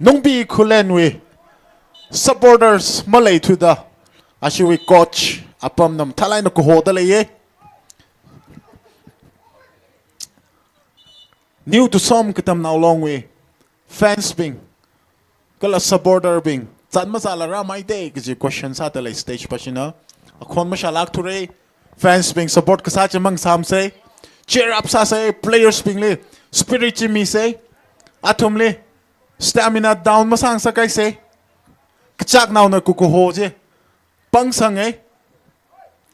Nungbi Khullenwui supporters maleithuda, ashiwui coach apamna mathālāk eina kahoda leiya. New Tusom Katamnao Longwui fans bing kala supporter bing zat mazāla rāmei da kaji question sāda lei stage pāshina. Akhon mashālākthura. Fans bing support kasā chi mangasāmsa. Cheer up sāsa, players bingli spirit chi misa. Athumli stamina down masāngasakhaisa. Kachāknaona kakaho chi pangsanga.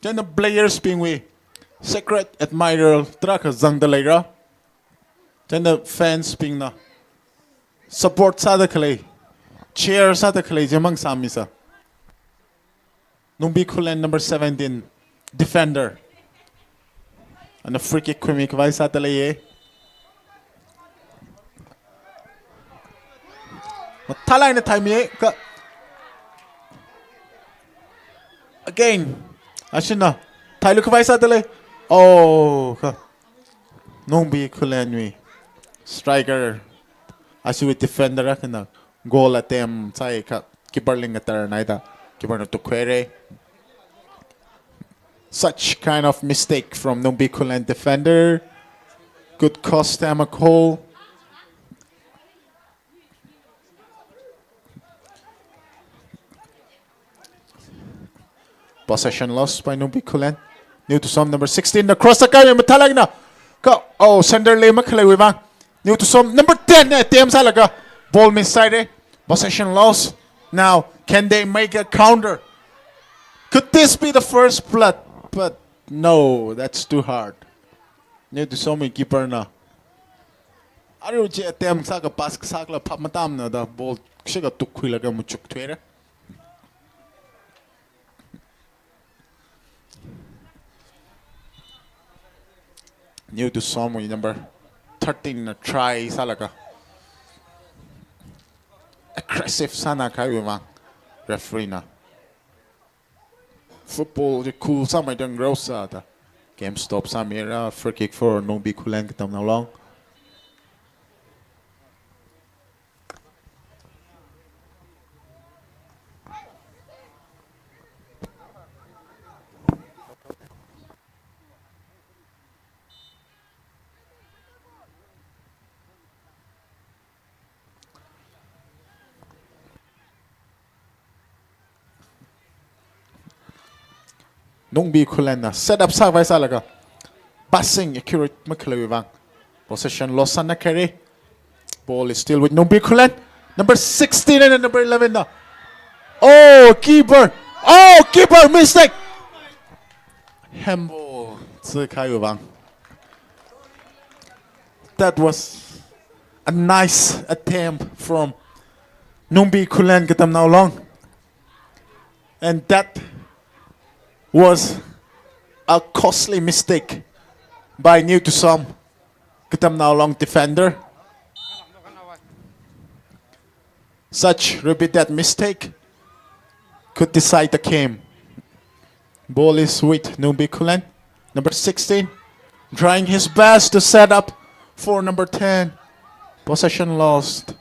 Chieina players bingwui secret admirer tarākha zangda leira. Chieina fans bingna support sāda khalei, cheer sāda khalei chi mangasāmisa. Nungbi Khullen, number seventeen, defender, ana free kick khuimi khavai sāda leiya. Mathālāk eina thaimiya kha. Again, ashina thailu khavai sāda lei. Oh, kha. Nungbi Khullenwui striker, ashiwui defender akhana goal attempt sāi kha, keeper li ngatar naida, keeper na tukkhuira. Such kind of mistake from Nungbi Khullen defender could cost them a goal. Possession lost by Nungbi Khullen. New Tusom, number sixteen, the cross akai mathālāk eina kha, oh, center li makhaleiwui vang New Tusom, number ten na attempt sālaga ball miss sāhaira. Possession lost. Now, can they make a counter? Could this be the first blood? But no, that's too hard. New Tusomwui keeper na arui chi attempt sākha pass kasā khala phap matamna da ball kashika tukkhuilaga machukthuira. New Tusomwui number thirteen na try sālaga aggressive sāna kahaiwui vang referee na football chi cool sāmeida ngarao sāda game stop sāmira. Free kick for Nungbi Khullen Katamnao Long. Nungbi Khullen na set up sākhavai sālaga passing accurate makhaleiwui vang possession loss sāna khaira. Ball is still with Nungbi Khullen. Number sixteen and number eleven na. Oh, keeper. Oh, keeper mistake. Handball sākahaiwui vang. That was a nice attempt from Nungbi Khullen Katamnao Long. And that was a costly mistake by New Tusom Katamnao Long defender. Such repeated mistake could decide the game. Ball is with Nungbi Khullen, number sixteen, trying his best to set up for number ten. Possession lost.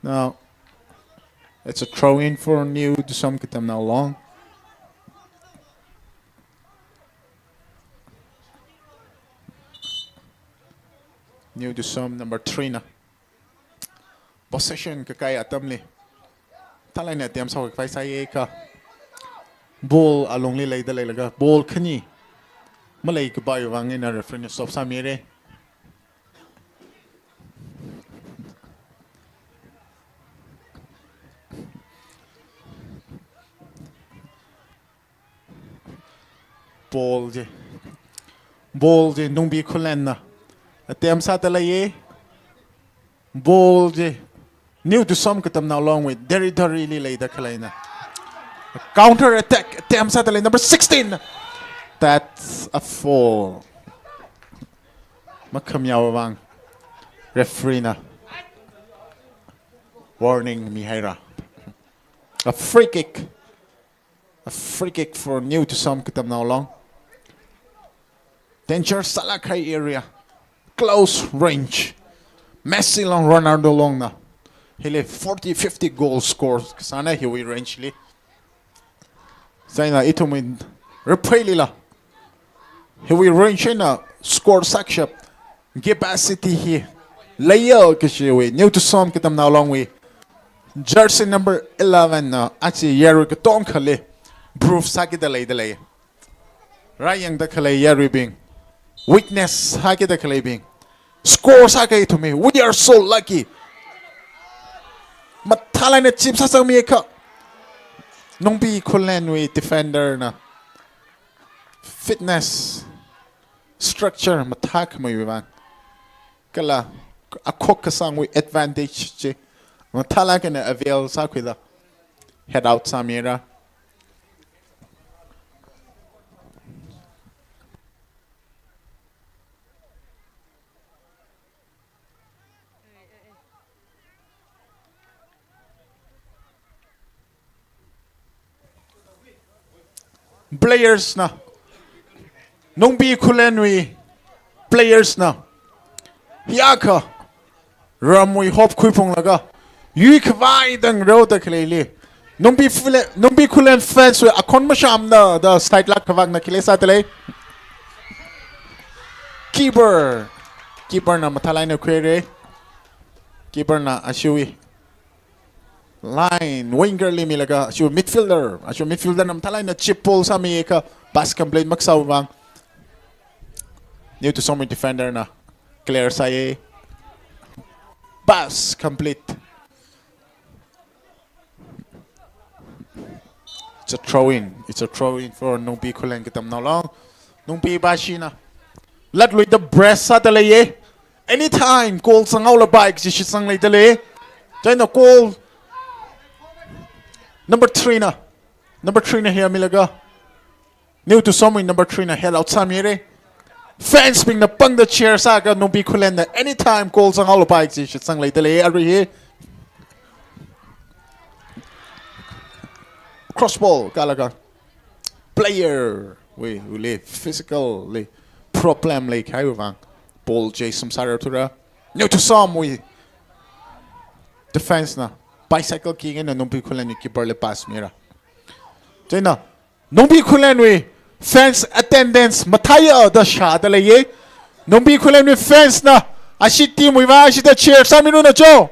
Now, it's a throw in for New Tusom Katamnao Long. New Tusom number three na possession kakai atamli mathālāk eina attempt sākhavai sāya kha ball alungli leida leilaga ball khani maleikhavaiwui vang eina referee na stop sāmira. Ball chi, ball chi Nungbi Khullen na attempt sāda leiya. Ball chi New Tusom Katamnao Longwui territory li leida khaleina. Counter attack attempt sāda lei, number sixteen. That's a foul. Makhamayāwui vang referee na warning mihaira. A free kick. A free kick for New Tusom Katamnao Long. Danger sālāk kahai area. Close range. Messi Long, Ronaldo Long na Hili forty, fifty goal score kasāna hiwui range li. Chieina ithumwui rapheilila hiwui range eina score sākashap capacity hi leiya kajiwui New Tusom Katamnao Longwui jersey number eleven na aja yarui katongkhali proof sākida leidalei. Rāyangda khalei yaruibing, witness sākida khaleibing, score sākahai ithum hi, we are so lucky. Mathālāk eina chip sāsangmi kha. Nungbi Khullenwui defender na fitness structure mathākhameiwui vang kala akhok kasangwui advantage chi mathālāk eina avail sākhuida head out sāmira. Players na, Nungbi Khullenwui players na, hiyākha ramwui hop khuiphunglaga, yuikhavai dang rāda khaleili, Nungbi Khullen, Nungbi Khullen fans wui akhon mashamna da side lāk khavakna khile sāda lei. Keeper, keeper na mathālāk eina khuira. Keeper na ashiwui line, winger li milaga, ashiwui midfielder, ashiwui midfielder na mathālāk eina chip pull sāmi kha pass complete makasāwui vang New Tusom wui defender na clear sāya. Pass complete. It's a throw in. It's a throw in for Nungbi Khullen Katamnao Long. Nungbi Bashi na latluida press sāda leiya. Anytime goal zanghaolapai kaji shitsang leida lei. Chieina goal number three na, number three na hiya milaga, New Tusom wui number three na head out sāmira. Fans bingna pangda cheer sāakha Nungbi Khullen na anytime goal zanghaolapai kaji shitsang leida lei arui hi. Cross ball kālaga player wui, wuili physical li problem leikahaiwui vang ball chi sumsārar thura. New Tusom wui defense na bicycle kick eina Nungbi Khullenwui keeper li pass mira. Chieina Nungbi Khullenwui fans attendance mathāya da shāda leiya. Nungbi Khullenwui fans na ashi team wui vang ashida cheer sāmira na cho.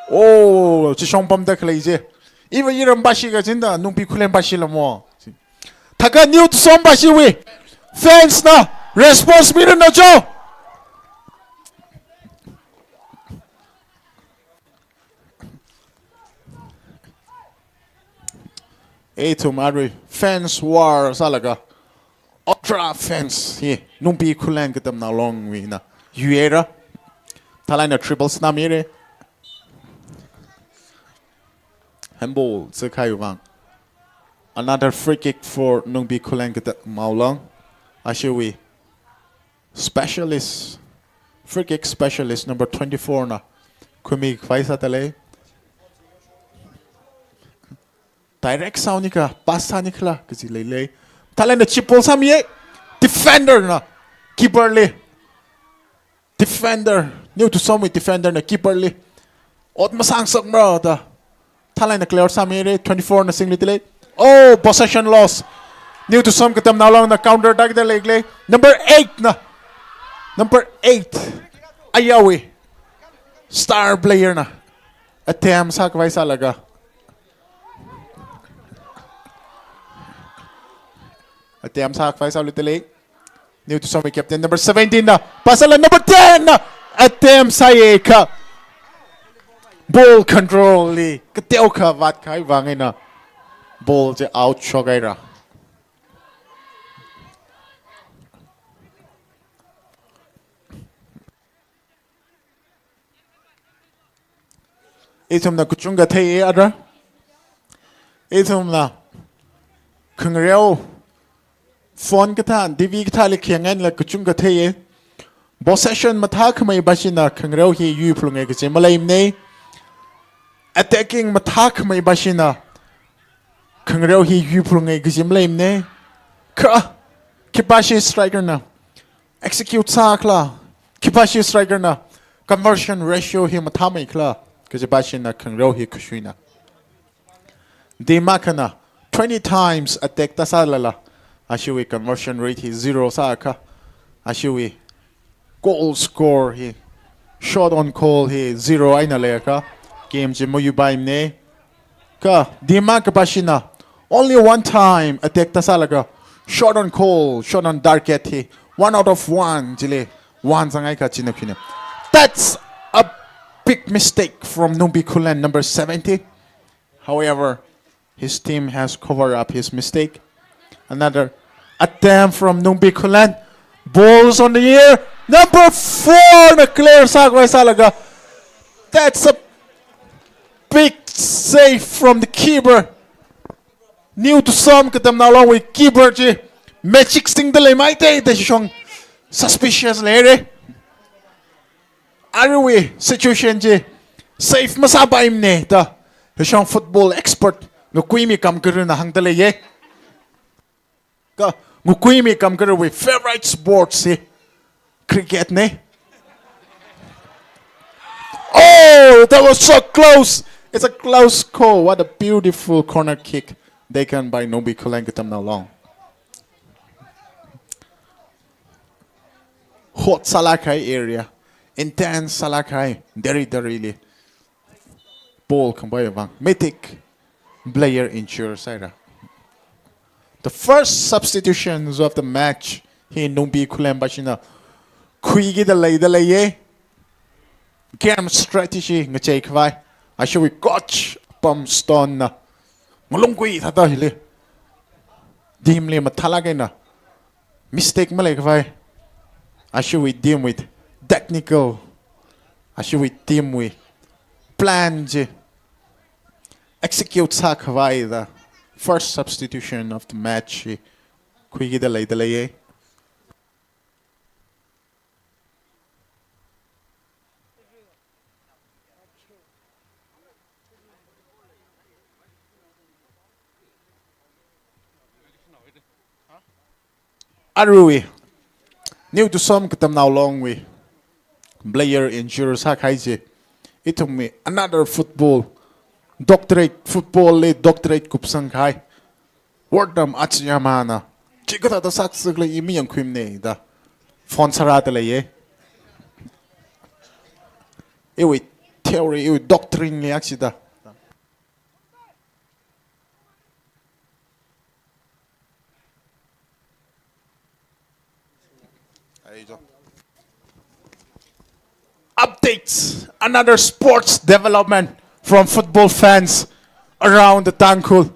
Oh, chishong pamda khalei chi. Iva iram Bashi kajina, Nungbi Khullen Bashi lamo. Thākha New Tusom Bashiwui fans na response mira na cho. Ithum arui fans war sālaga, ultra fans hi Nungbi Khullen Katamnao Longwui na yuira. Mathālāk eina triple sāmira. Handball sākahaiwui vang. Another free kick for Nungbi Khullen Katamnao Long. Ashiwui specialist, free kick specialist number twenty-four na khuimi khavai sāda lei. Direct sāuni kha, pass sāni khala kaji leilei. Mathālāk eina chip pull sāmiya. Defender na keeper li, defender, New Tusom wui defender na keeper li ot masangsakmara da mathālāk eina clear sāmira. Twenty-four na singluida lei. Oh, possession loss. New Tusom Katamnao Long na counter attack da leilei. Number eight na, number eight, ayawui star player na attempt sākhavai sālaga, attempt sākhavai sāluida lei. New Tusom wui captain number seventeen na pass sālaga number ten na attempt sāya kha ball control li kateokha vātkahaiwui vang eina ball chi out shokhaira. Ithumna kachungkha theiya ara. Ithumna khangareo, phone kathā, T V kathāli khayang eina kachungkha theiya. Possession mathākhamei Bashina khangareo hi yuiphalunga kaji maleimana. Attacking mathākhamei Bashina khangareo hi yuiphalunga kaji maleimana. Kha, khipāshi striker na execute sākhala, khipāshi striker na conversion ratio hi mathāmeikhala kajipa shina khangarao hi khuishuina. Team akhana twenty times attack tāsālala, ashiwui conversion rate hi zero sāakha, ashiwui goal score hi, shot on goal hi zero eina leiakha, game chi mayuipaimana. Kha team akhapa shina only one time attack tāsālaga, shot on goal, shot on target hi one out of one chili vāzangakha china khuina. That's a big mistake from Nungbi Khullen, number seventy. However, his team has covered up his mistake. Another attempt from Nungbi Khullen. Balls on the air. Number four na clear sākhavai sālaga. That's a big save from the keeper. New Tusom Katamnao Longwui keeper chi magic singda leimeida da shong suspicious leira. Aruiwui situation chi save masāpaimana da, hishong football expert Ngakui Mikam Karuna hāngda leiya. Kha Ngakui Mikam Karawui favorite sports hi cricket na. Oh, that was so close. It's a close call. What a beautiful corner kick taken by Nungbi Khullen Katamnao Long. Hot sālāk kahai area, intense sālāk kahai territory li ball khangapai vang, Mythic player injure sāhaira. The first substitutions of the match hi Nungbi Khullen pa shina khuikida leida leiya. Game strategy ngacheikhavai, ashiwui coach Pam Stone na ngalungkhui thāda hili team li mathālāk eina mistake maleikhavai, ashiwui team wui technical, ashiwui team wui plan chi execute sākhavai da first substitution of the match hi khuikida leida leiya. Aruiwui New Tusom Katamnao Longwui player injure sākahai chi, ithumwui another football doctorate, football li doctorate kupsangkahai Wortam Achiamana chikathāda sākasakla i mayangkhuimana da phone sārāda leiya. Iwui theory, iwui doctrine li akshida. Updates, another sports development from football fans around the Tangkhul.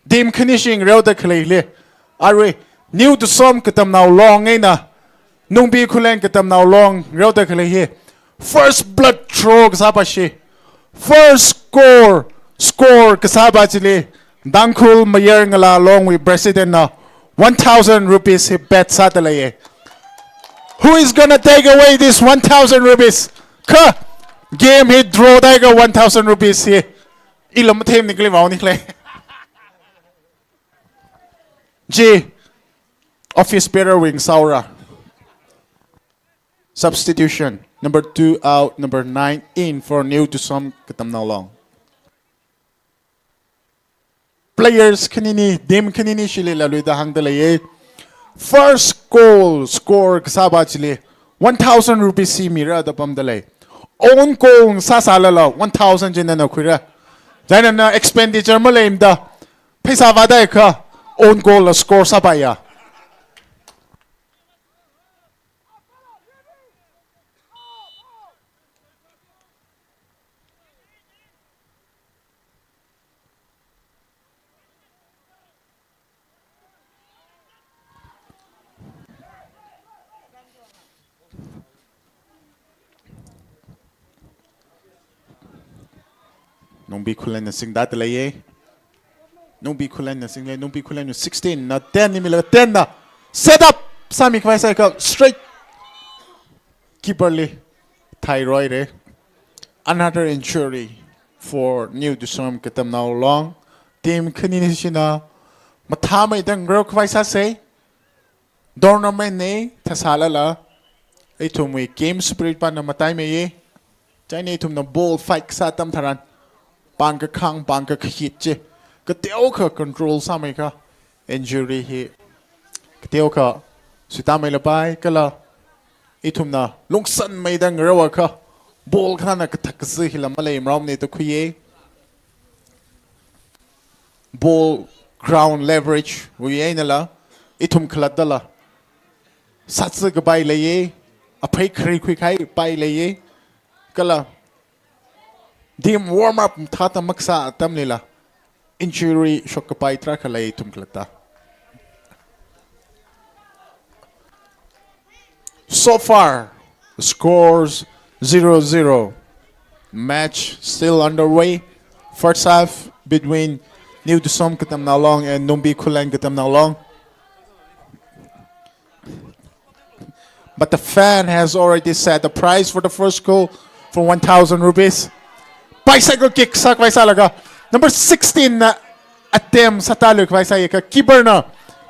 Team khani shing reoda khaleili, arui New Tusom Katamnao Long eina Nungbi Khullen Katamnao Long reoda khalei hi first blood draw kasāpa shi, first score, score kasāpa chili Tangkhul Mayar Ngala Longwui president na one thousand rupees hi bet sāda leiya. Who is gonna take away this one thousand rupees? Kha game hi draw tāhaiakha one thousand rupees hi ila mathemni kali vaoni khalei. Chi office bearer wui ngasāhaora. Substitution. Number two out, number nine in for New Tusom Katamnao Long. Players khanini, team khanini shili laluida hāngda leiya. First goal score kasāpa chili one thousand rupees hi mira da pamda lei. Own goal sāsālala one thousand chi nana khuira. Chieina na expenditure maleimada pheisā vātāhaiakha own goal la score sāpaiya. Nungbi Khullen na singda leiya. Nungbi Khullen na singli, Nungbi Khullen na sixteen na ten ni milaga ten na set up sāmikhavai sāakha straight keeper li thairoira. Another injury for New Tusom Katamnao Long. Team khanini shina mathāmeida ngareokhavai sāsa. Tournament na thāsālala ithumwui game spirit pana mataimeiya. Chieina ithumna ball fight kasā atam tharan, pāng kakhang, pāng kakhayit chi kateokha control sāmeikha, injury hi kateokha suitāmeilapai, kala ithumna lungsanmeida ngareoakha, ball khana kathak kazi hila maleimaraomana da khuiya. Ball ground leverage wui einala, ithum khalattala sāzi kapai leiya, aphei khari khuikahai pai leiya, kala team warm up thāda makasā atamlila injury shokkapai tarākha lei ithum khalatta. So far, scores zero zero. Match still underway. First half between New Tusom Katamnao Long and Nungbi Khullen Katamnao Long. But the fan has already set the price for the first goal for one thousand rupees. Bicycle kick sākhavai sālaga, number sixteen na attempt sātāluikhavai sāya kha, keeper na,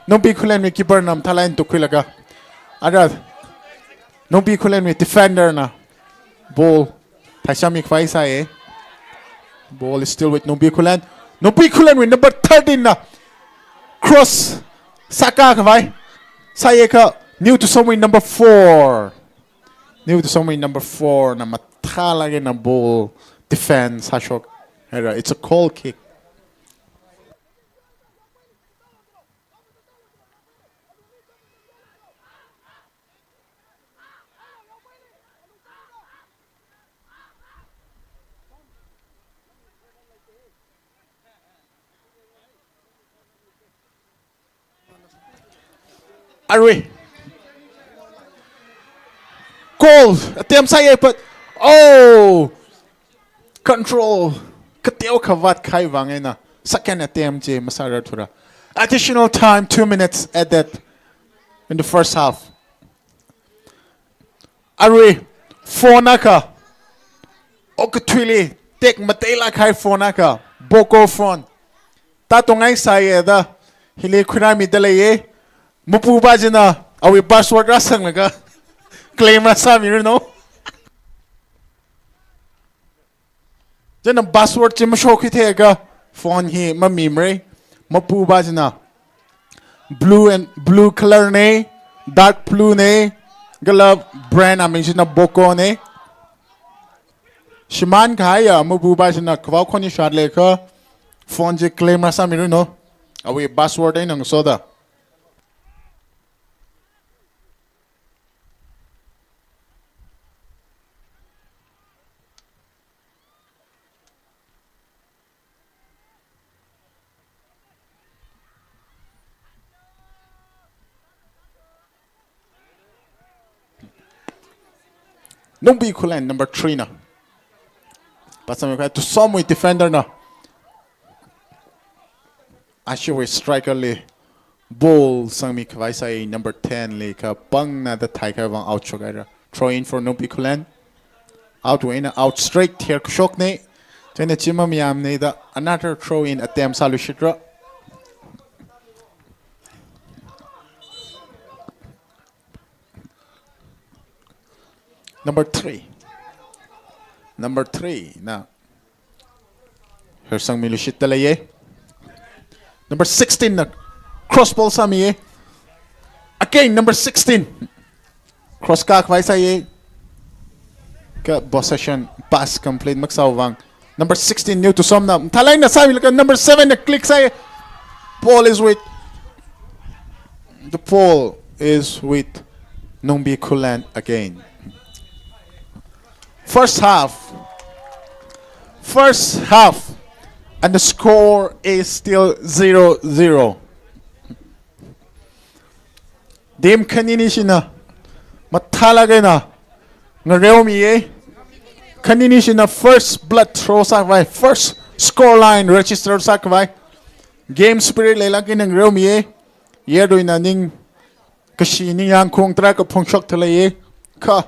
Nungbi Khullenwui keeper na mathālāk eina tukkhuilaga, ara Nungbi Khullenwui defender na ball thaisāmikhavai sāya. Ball is still with Nungbi Khullen. Nungbi Khullenwui number thirteen na cross sākakhavai sāya kha, New Tusomwui number four. New Tusomwui number four na mathālāk eina ball defend sāshok haira. It's a goal kick. Arui. Goal attempt sāya, but, oh! Control kateokha vātkahai vang eina second attempt chi masārarthura. Additional time, two minutes added in the first half. Arui, phone akha, okathuili tekmateilāk kahai phone akha, Poco phone. Tātongai sāya da hili khuirāmida leiya. Mapupā china awui password rāsanglaga claim rāsāmiranu. China password chi mashokkhui theiakha phone hi mamimara. Mapupā china blue and blue color na, dark blue na, kala brand aming china Poco na. Shimānkahaiya mapupā china kavao khon ishat leiakha phone chi claim rāsāmiranu. Awui password eina ngasoda. Nungbi Khullen number three na. Pasang kha Tusomwui defender na. Ashiwui striker li ball sangmikhavai sāya, number ten li kapangna da thai khavai vang out shokhaira. Throw in for Nungbi Khullen. Out wui eina out straight therkashokna. China chi mamayāmana da another throw in attempt sāluishitra. Number three. Number three na hersangmiluishitda leiya. Number sixteen na cross ball sāmiya. Again, number sixteen. Cross kakhavai sāya. Kha possession pass complete makasā vang. Number sixteen, New Tusom na mathālāk eina sāmilaga number seven na click sāya. Ball is with, the ball is with Nungbi Khullen again. First half. First half. And the score is still zero zero. Team khanini china mathālāk eina ngareomiya. Khanini china first blood throw sākhavai, first score line register sākhavai. Game spirit leilāk eina ngareomiya. Yaruina ningkashi ningyāngkhaung tarākha phongshokda leiya. Kha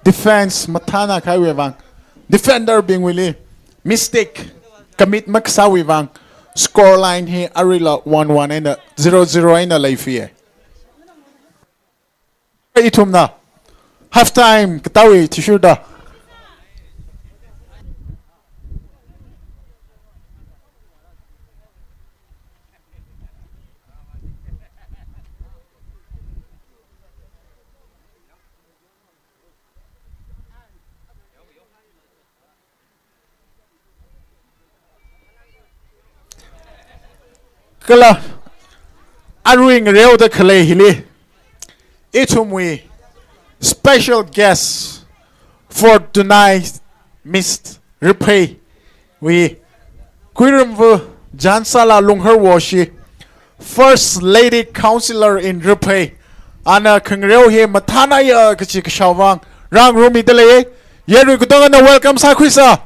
defense mathānakahaiwui vang, defender bingwuili mistake commit makasāwui vang, score line hi aruila one one eina, zero zero eina leifaya. Ithumna half time katāwui athishurda Kala arui ngareoda khalei hili, ithumwui special guest for tonight, Miss Raphei wui Kuirumva Jansala Lungharwo shi, First Lady Councillor in Raphei, ana khangareo hi mathānaya kachi kashao vang rāngarumida leiya. Yarui katongana welcome sākhuisa.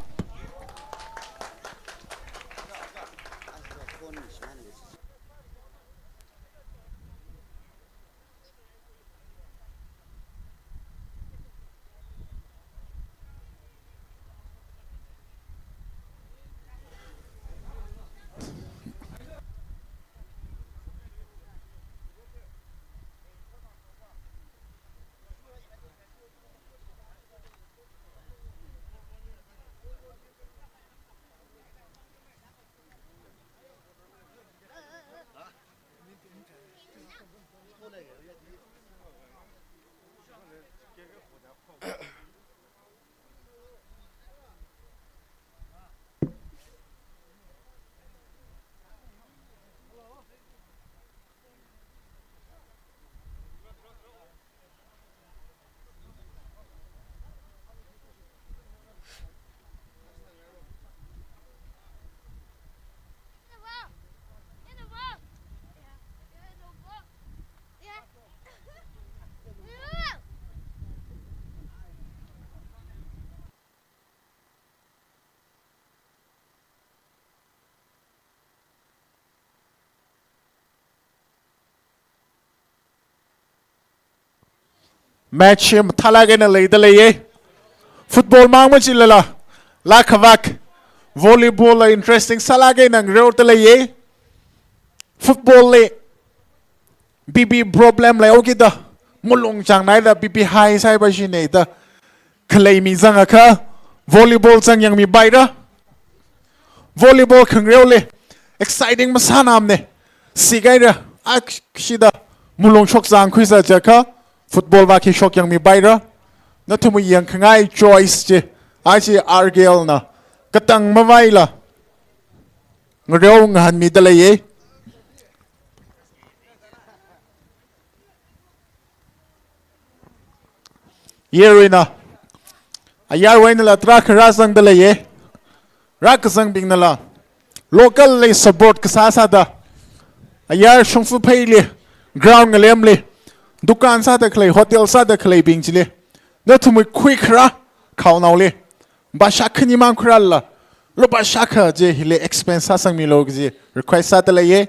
Match hi mathālāk eina leida leiya. Football mang machilala, laa khavak volleyball la interesting sālāk eina ngareoda leiya. Football li B P problem leihaokida, malung chāngnaida B P high sāhaipaishina da khalei mi zangakha volleyball zang yangmipaira. Volleyball khangareoli exciting masānamana. Sikaira, akshida malung shokzang khuisa jiakha football vak hi shok yangmipaira. Nathumwui yangkhangai choice chi, achi R K L na katang mavaila ngareo ngahānmida leiya. Yaruina, ayarwui einala tarākha rāzangda leiya. Rākazangbingnala local li support kasā sāda, ayar shongfa pheili, ground ngalemli, dukan sāda khalei, hotel sāda khaleibing chili, nathumwui khuikharā khaonaoli, bashā khani mang khuirālala, lupā shākha chi hili expense sāsangmilu kaji request sāda leiya.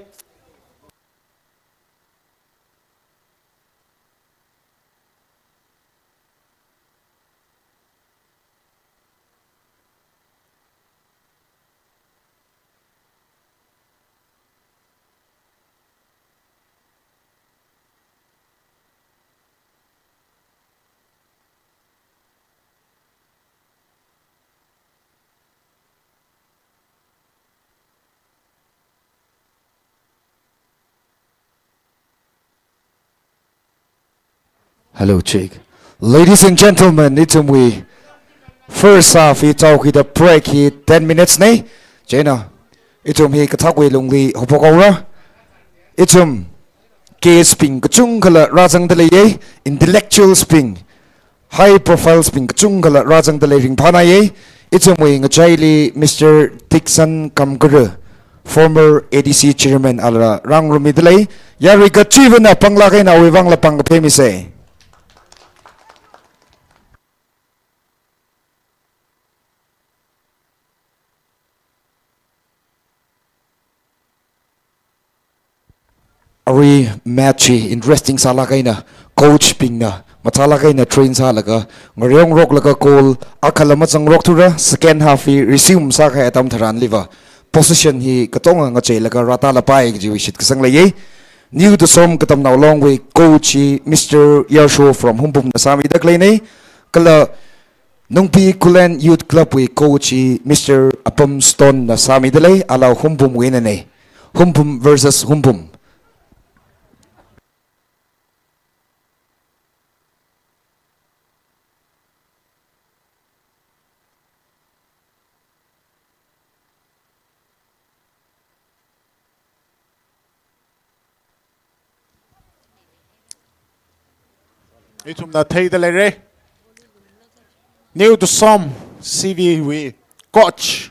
Hello, check. Ladies and gentlemen, ithumwui first half hi chaokida break hi ten minutes na. Chieina ithum hi kathakwui lungli haophok haora. Ithum guest bing kachungkhala rāzangda leiya, intellectuals bing, high profiles bing kachungkhala rāzangda lei, ringphānāya. Ithumwui ngachaili Mister Dickson Kamkara, former A D C chairman, ala rāngarumida lei. Yarui kachivana panglāk eina awui vangla pangkapheimisa. Arui match hi interesting sālāk eina, coach bingna mathālāk eina train sālaga, ngareo ngaroklaga goal akhala mazangrokthura, second half hi resume sākahai atam tharanliva position hi katonga ngacheilaga rātālapai kajiwui shitkasang leiya. New Tusom Katamnao Longwui coach hi Mister Yarsho from Hungpungna sāmida khaleina. Kala Nungpi Khullen Youth Club wui coach hi Mister Apam Stone na sāmida lei, ala Hungpungwui einana. Hungpung versus Hungpung. Ithumna theida leira. New Tusom C V wui coach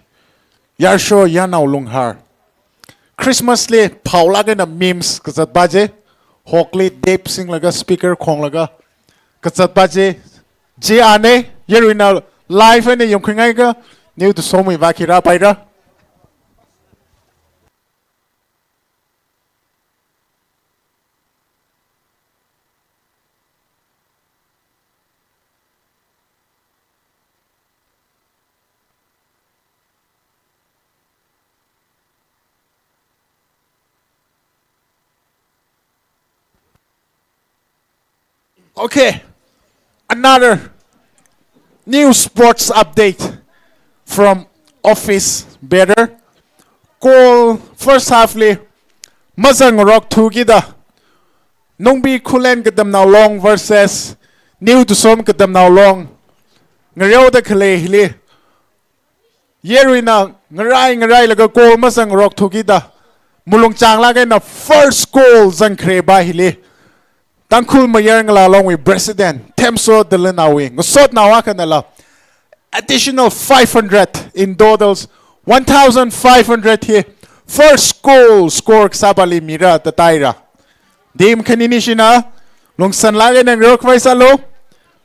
Yarsho Yanao Lunghar. Christmas li phaolāk eina memes kazatpa chi, hokli dep singlaga speaker khonglaga kazatpa chi, chi ana, yaruina live eina yangkhuingaikha, New Tusom wui vāki rāpaira. Okay, another new sports update from office bearer. Goal first half li mazangrok thukida, Nungbi Khullen Katamnao Long versus New Tusom Katamnao Long ngareoda khalei hili, yaruina ngarai ngarailaga goal mazangrok thukida, malung changlāk eina first goal zangkharepa hili, Tangkhul Mayar Ngala Long wui President Themso Dalanaowui ngasotnao akhanala additional five hundred, in totals one thousand five hundred hi first goal score kasāpali mira da taira. Team khanini shina lungsanlāk eina ngarok khavai sālu.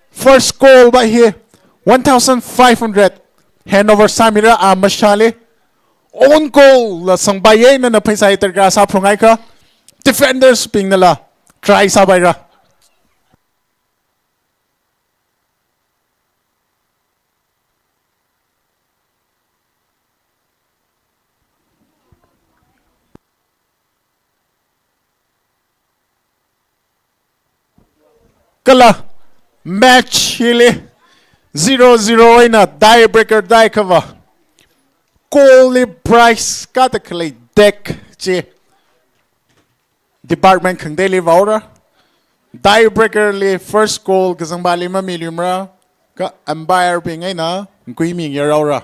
First goal pa hi one thousand five hundred handover sāmira a mashāli. Own goal la sangpaiya, nana pheisā hi darkar sāphalunghaiakha, defenders bingnala try sāpaira. Kala match hili zero zero eina tiebreaker dai khava, goal li prize kāda khalei deck chi department khangateili vāhaora. Tiebreaker li first goal kazangpali mamiluimara, kha umpire bing eina ngui mingyaraora.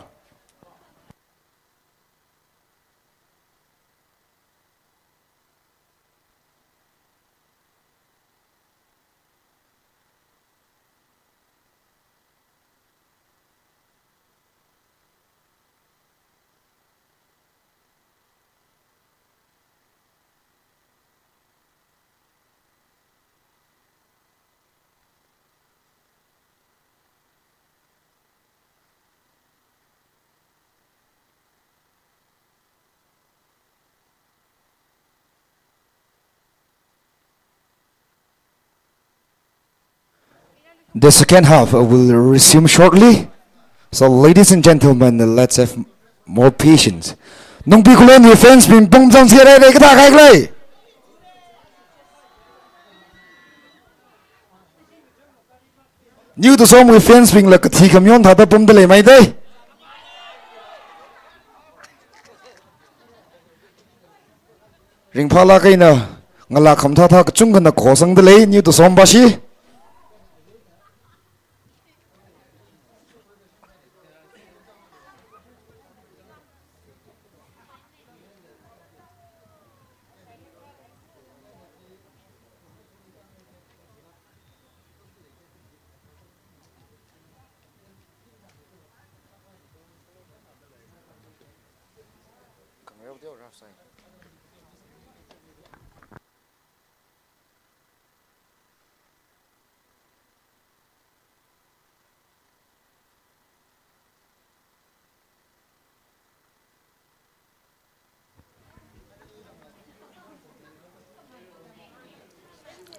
The second half will resume shortly. So, ladies and gentlemen, let's have more patience. Nungbi Khullen wui fans bing pung zang sira re kathā khai khalei. New Tusom wui fans bingla kathi khamayon thāda pumda leimei dei. Ringphālāk eina ngalā khamathā thā kachungkhana khosangda lei, New Tusom pashi.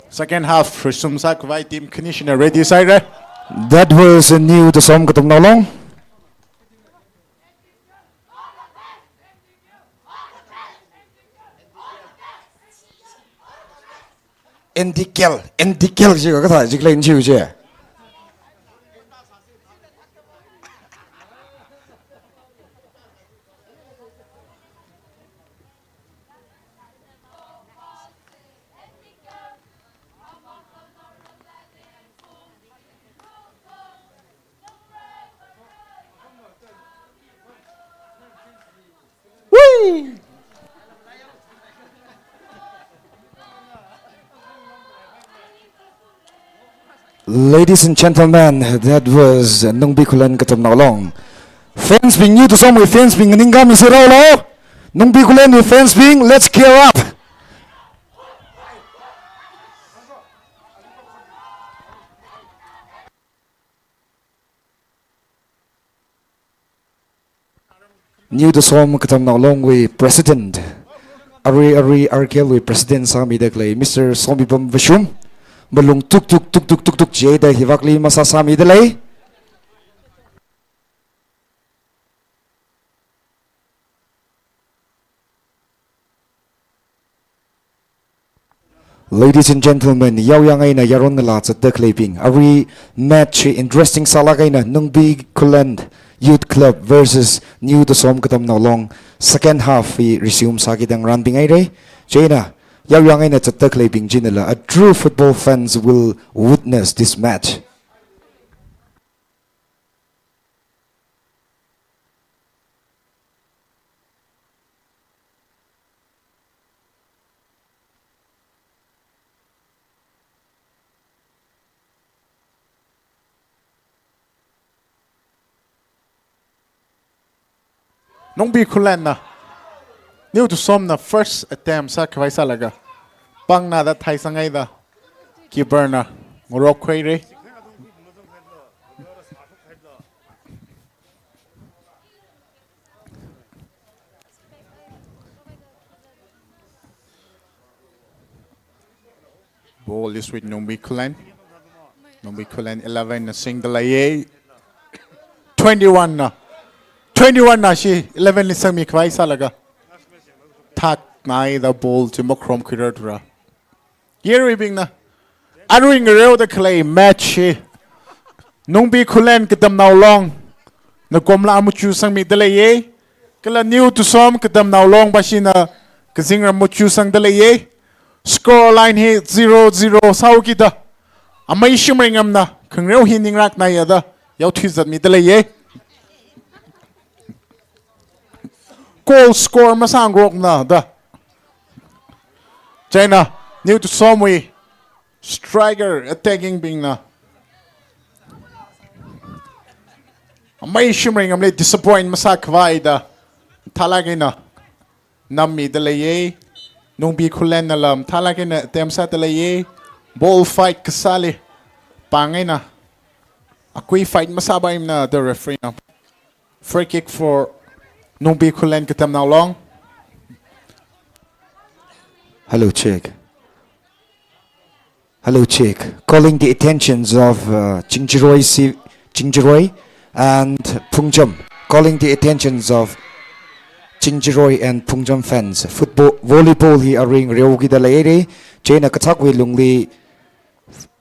Second half resume sākhavai team khanishina ready sāhaira. That was a New Tusom Katamnao Long. N D K L, N D K L jiakha kathā jikha lei jiakha chi. Whee! Ladies and gentlemen, that was Nungbi Khullen Katamnao Long. Fans bing, New Tusom wui fans bing, ningkam isi rao lo. Nungbi Khullen wui fans bing, let's gear up. New Tusom Katamnao Long wui President, arui arui R K L wui President sāmida khalei Mister Somibam Vashum, malung tuk tuk tuk tuk tuk tuk jida hivakli masā sāmida lei. Ladies and gentlemen, yaoyang eina yaron ngalā zatda khaleibing, arui match interesting sālāk eina Nungbi Khullen Youth Club versus New Tusom Katamnao Long second half hi resume sāki tangranbing haira. Chieina yaoyang eina zatda khaleibing chinala, a true football fans will witness this match. Nungbi Khullenna, New Tusomna first attempt sākhavai sālaga, pāngna da thai sāngaida, keeperna ngarokkhuira. Ball is with Nungbi Khullen. Nungbi Khullen eleven na singda leiya. Twenty-one na. Twenty-one na shi eleven li sangmikhavai sālaga, thaknaida ball chi makharomkhuirar thura. Yaruibingna, arui ngareoda khalei match hi Nungbi Khullen Katamnao Long na komla machu sangmida leiya, kala New Tusom Katamnao Long bashina kazingram machu sangda leiya. Score line hi zero zero sāhaokida, amei Shimreingamna khangareo hi ningraknaiya da yaothuizatmida leiya. Goal score masāngarokna da. Chieina New Tusomwui striker attacking bingna amei Shimreingamli disappoint masākhavai da mathālāk eina nammida leiya. Nungbi Khullennala mathālāk eina attempt sāda leiya. Ball fight kasāli pāng eina akui fight masāpaimana da referee na. Free kick for Nungbi Khullen Katamnao Long. Hello, check. Hello, check. Calling the attentions of, uh, Chingjaroi, Si-, Chingjaroi and Phungjam. Calling the attentions of Chingjaroi and Phungjam fans. Football, volleyball hi arui ngareokida leira. Chieina kathākwui lungli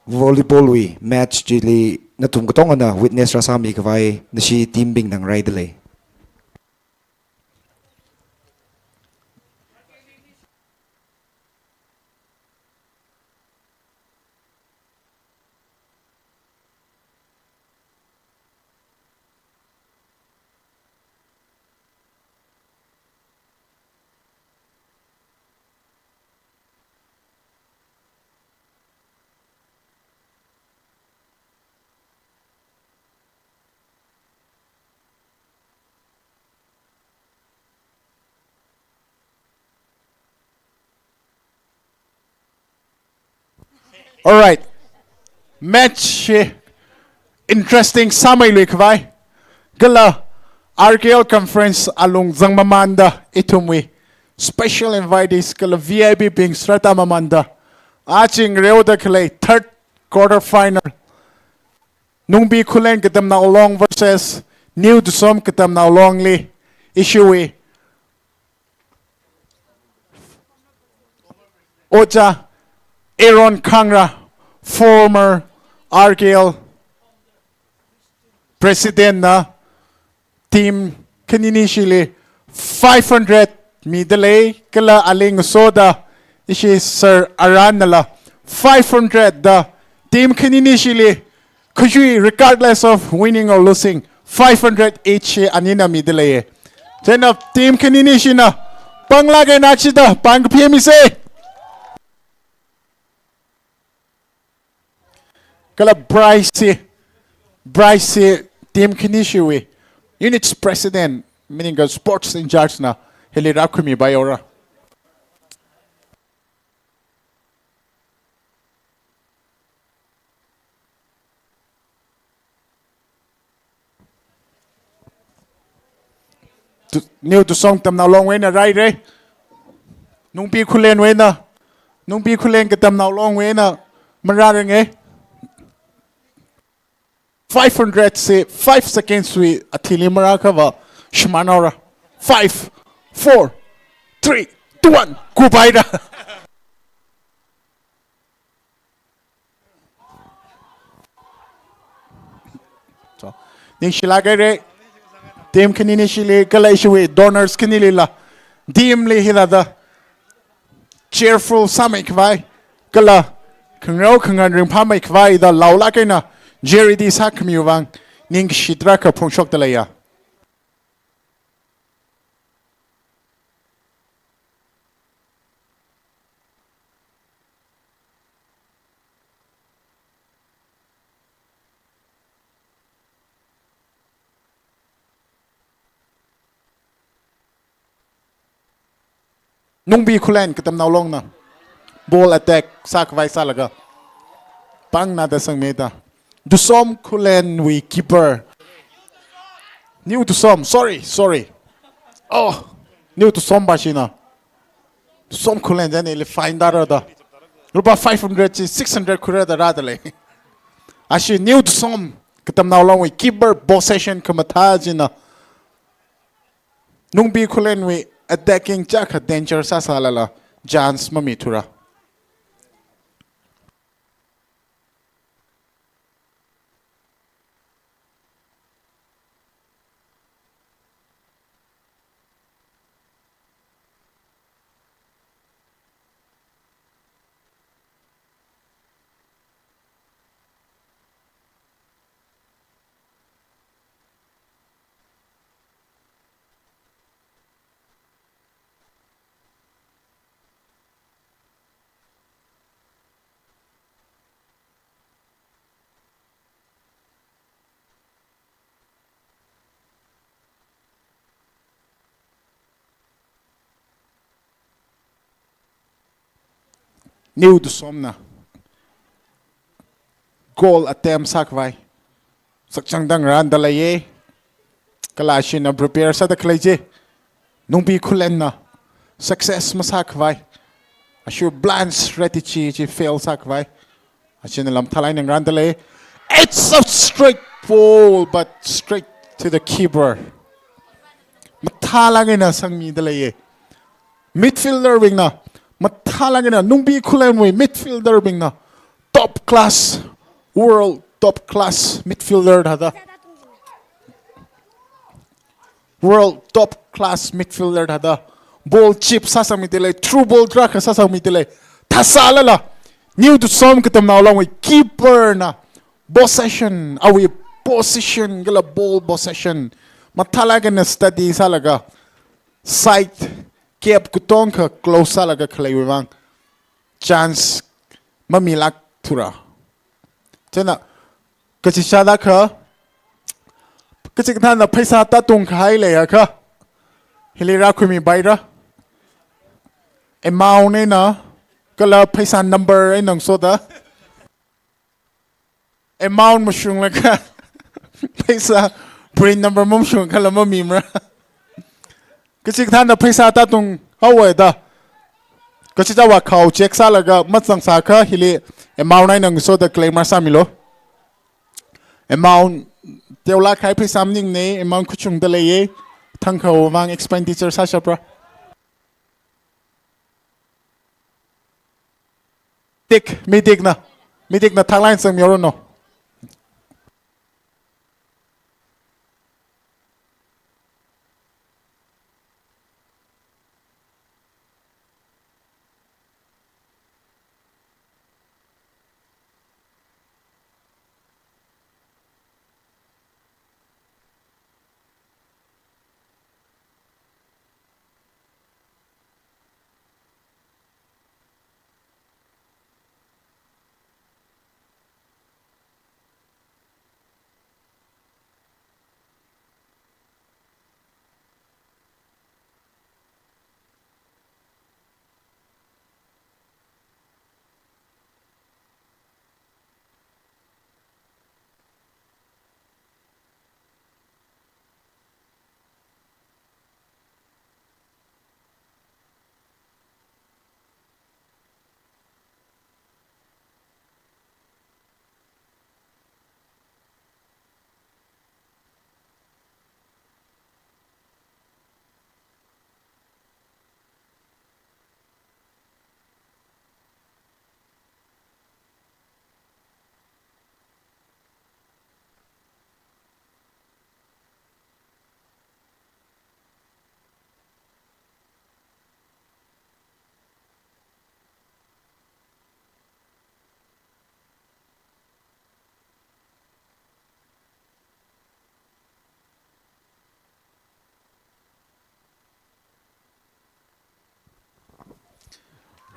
volleyball wui match chili nathum katongana witness rāsāmikhavai nashi team bingna ngaraida lei. Alright. Match hi interesting sāmeiluikhavai, kala R K L conference alung zangmamānda ithumwui special invitees kala V I P bing srātā mamānda, aja ngareoda khalei third quarter final, Nungbi Khullen Katamnao Long versus New Tusom Katamnao Longli ishiwui Ojā Aaron Khangra, former R K L president na, team khani nishili five hundred mida lei, kala ali ngasoda ishi Sir Arannala five hundred da team khani nishili khuishui, regardless of winning or losing, five hundred each anina mida leiya. Chieina team khani nishina panglāk eina chida pāng kaphimisa. Kala prize chi, prize chi team khanishiwui unit president, meaning ka sports in charge na hili rākhuimipai haora. Tu-, New Tusom Katamnao Longwui eina rāhaira. Nungpi Khullenwui eina, Nungpi Khullen Katamnao Longwui eina marāranga. Five hundred chi five seconds wui athili marākhava shimān haora. Five, four, three, two, one. Kupaira. So, ningshilāk haira. Team khani nishili kala ishiwui donors khanilila, team li hithāda cheerful sāmeikhavai, kala khangarao khangan ringphāmeikhavai da laolāk eina charity sākhamiwui vang ningshi tarākha phongshokda leiya. Nungpi Khullen Katamnao Longna ball attack sākhavai sālaga pāngna da sangmida. Tusom Khullenwui keeper. New Tusom, sorry, sorry. Oh, New Tusom pāshina. Tusom Khullen china ili fine tāra da. Lupā five hundred chi six hundred khuira da rāda lei. Ashi New Tusom Katamnao Longwui keeper possession khamathā china Nungpi Khullenwui attacking chākha danger sāsālala chance mamithura. New Tusomna goal attempt sākhavai sakchangda ngarānda leiya. Kala ashina prepare sāda khalei chi Nungpi Khullenna success masākhavai, ashiwui plan strategy chi fail sākhavai, ashina lam thalai ngarānda lei. It's a straight ball, but straight to the keeper. Mathālāk eina sangmida leiya. Midfielder bingna, mathālāk eina Nungpi Khullenwui midfielder bingna top class, world top class midfielder thāda, world top class midfielder thāda ball chip sāsangmida lei, through ball tarākha sāsangmida lei. Thāsālala New Tusom Katamnao Longwui keeperna possession, awui position kala ball possession mathālāk eina study sālaga side gap katongkha close sālaga khaleiwui vang chance mamilākthura. China kachichāda kha, kachikathāna pheisā tātungkahai leiakha hili rākhuimipaira. Amount eina kala pheisā number eina ngasoda, amount mashunglaga pheisā print number mamashungakhala mamimara. Kachikathāna pheisā tātunghaowa da, kachichāwui khao check sālaga mazangsākha hili amount eina ngasoda claim sāmilu. Amount teolāk kahai pheisā maningmana, amount kachungda leiya. Thangkhawui vang expenditure sāshapra. Tik, mi tikna, mi tikna thāklāk eina sangmihaoranu.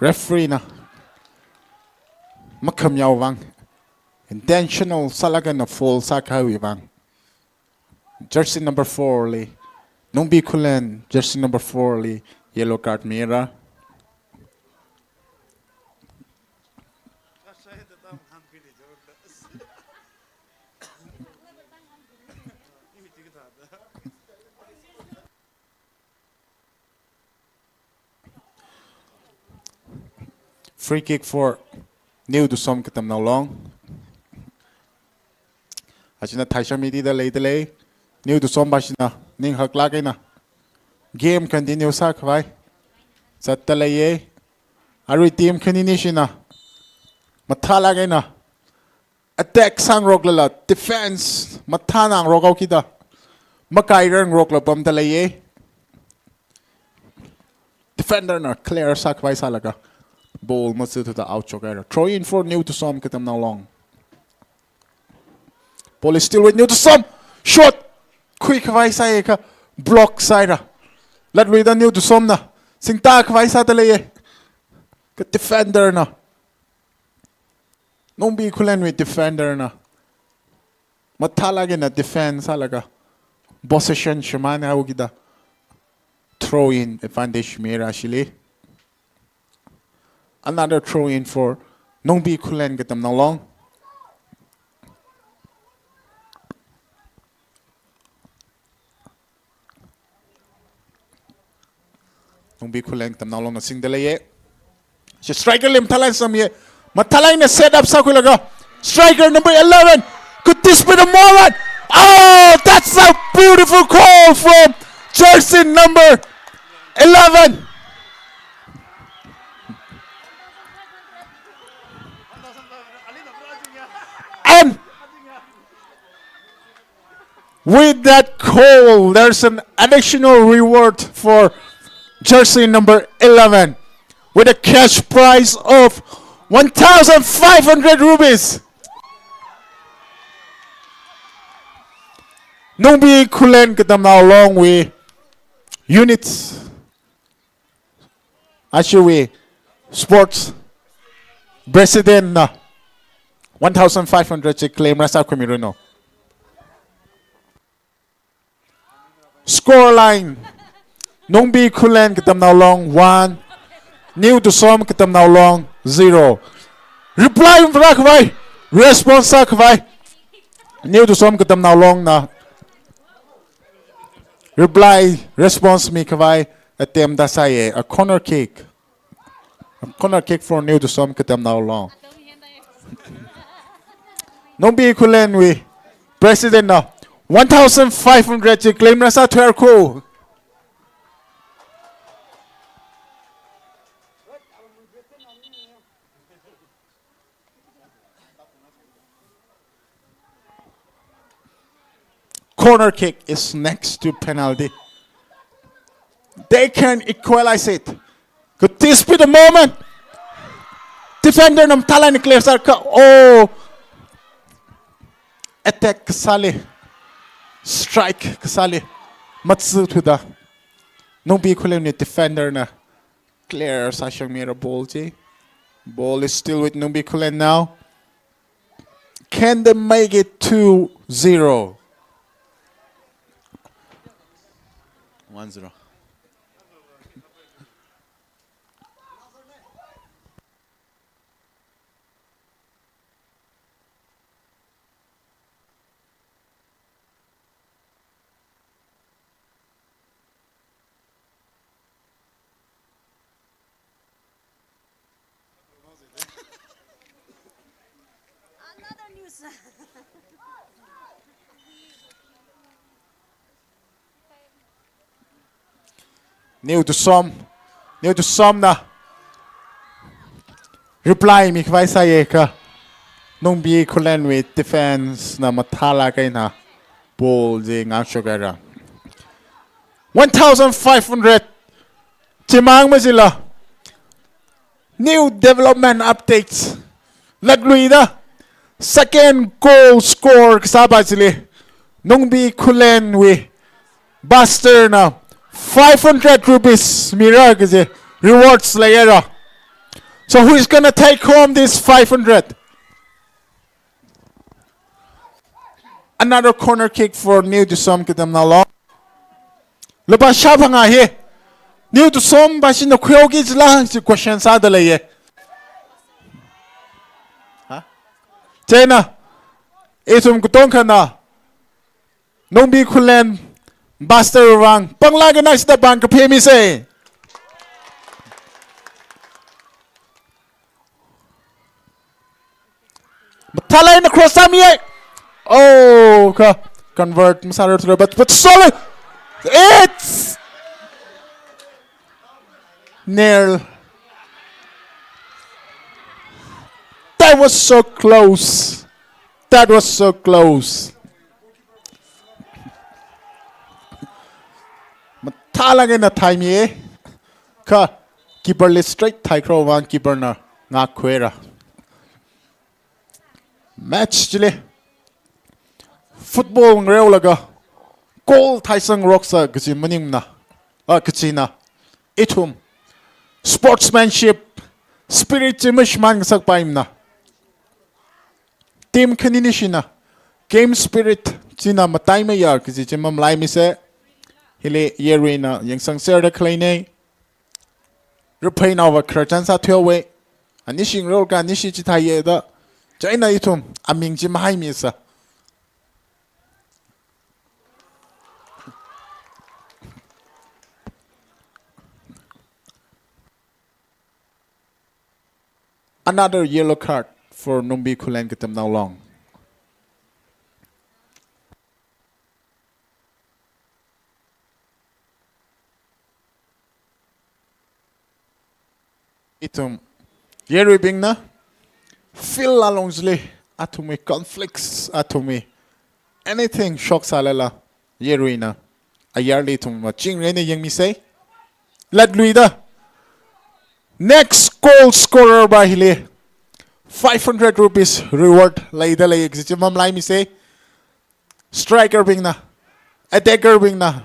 Referee na makhamayā vang, intentional sālaga na foul sākahaiwui vang, jersey number four li, Nungbi Khullen, jersey number four li yellow card mira. Free kick for New Tusom Katamnao Long. Achina thaishamida leida lei. New Tusom bashina ning haklāk eina game continue sākhavai zatta leiya. Arui team khanini shina mathālāk eina attack sāngaroklala defense mathānangarok haokida, makairangaroklaga pamda leiya. Defender na clear sākhavai sālaga ball matsuthuda out shokhaira. Throw in for New Tusom Katamnao Long. Ball is still with New Tusom. Shot khuikhavai sāakha block sāhaira. Latluida New Tusom na singtā khavai sāda leiya. Kha defender na, Nungbi Khullenwui defender na mathālāk eina defense sālaga possession shimānhaokida throw in advantage mira shili. Another throw in for Nungbi Khullen Katamnao Long. Nungbi Khullen Katamnao Long na singda leiya. Shi striker li mathālāk eina samya. Mathālāk eina set up sākhuilaga, striker number eleven. Could this be the moment? Oh, that's a beautiful goal from jersey number eleven. And with that goal, there's an additional reward for jersey number eleven with a cash prize of one thousand five hundred rupees. Nungbi Khullen Katamnao Longwui units, ashiwui sports president na one thousand five hundred chi claim rāsākhuimiranu. Score line: Nungbi Khullen Katamnao Long one, New Tusom Katamnao Long zero. Reply rākhavai, response sākhavai, New Tusom Katamnao Long na reply, response mikhavai attempt da sāya, a corner kick. Corner kick for New Tusom Katamnao Long. Nungbi Khullenwui president na one thousand five hundred chi claim rāsāthuihaira ko. Corner kick is next to penalty. They can equalize it. Could this be the moment? Defender na mathālāk eina clear sāakha, oh, attack kasāli, strike kasāli matsuthuda, Nungbi Khullenwui defender na clear sāshangmira ball chi. Ball is still with Nungbi Khullen now. Can they make it two zero? One zero. Another news. New Tusom, New Tusom na reply mikhavai sāakha, Nungbi Khullenwui defense na mathālāk eina ball chi ngākshokhaira. One thousand five hundred chimang machila, new development updates. Latluida second goal score kasāpa chili, Nungbi Khullenwui Buster na five hundred rupees mira kaji rewards leira. So who is gonna take home this five hundred? Another corner kick for New Tusom Katamnao Long. Lupā shāphangā hi. New Tusom pāshina khuihaoki jila chi question sāda leiye. Ha? Chieina, ithum katongkhana Nungbi Khullen, Pastor Vang, panglāk eina sida pāng kaphā misa. Mathālāk eina cross sāmiya. Oh, kha convert masārarthura, but, but solid. It's near. That was so close. That was so close. Mathālāk eina thaimiya. Kha keeper li straight thaikharao vang keeper na ngākkhuira. Match chili football ngareolaga goal thaisangroksa kaji maningmana. A, kajina. Ithum sportsmanship spirit chi mashimān ngasakpaimana. Team khani nishina game spirit china mataimayā kaji chi mamalaimise. Hili yaruina yangsangserda khaleina. Rapheinao va khararchan sāthuihaowa. Anishi ngarokha anishi chithaiya da. Chieina ithum aming chi mahaimisa. Another yellow card for Nungbi Khullen Katamnao Long. Ithum yaruibingna field along chili athumwui conflicts, athumwui anything shoksālala, yaruina ayarli ithum machingri eina yangmisa. Latluida next goal scorer va hili five hundred rupees reward leida lei, kaji chi mamalaimise. Striker bingna, attacker bingna,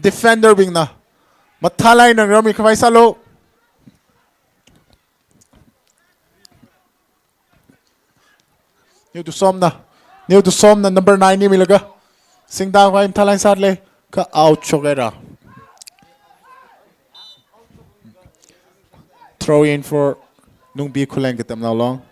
defender bingna mathālāk eina ngarāmmi khavai sālu. New Tusomna, New Tusomna number nine ni milaga singda khavai mathālāk eina sālei, kha out shokhaira. Throw in for Nungbi Khullen Katamnao Long.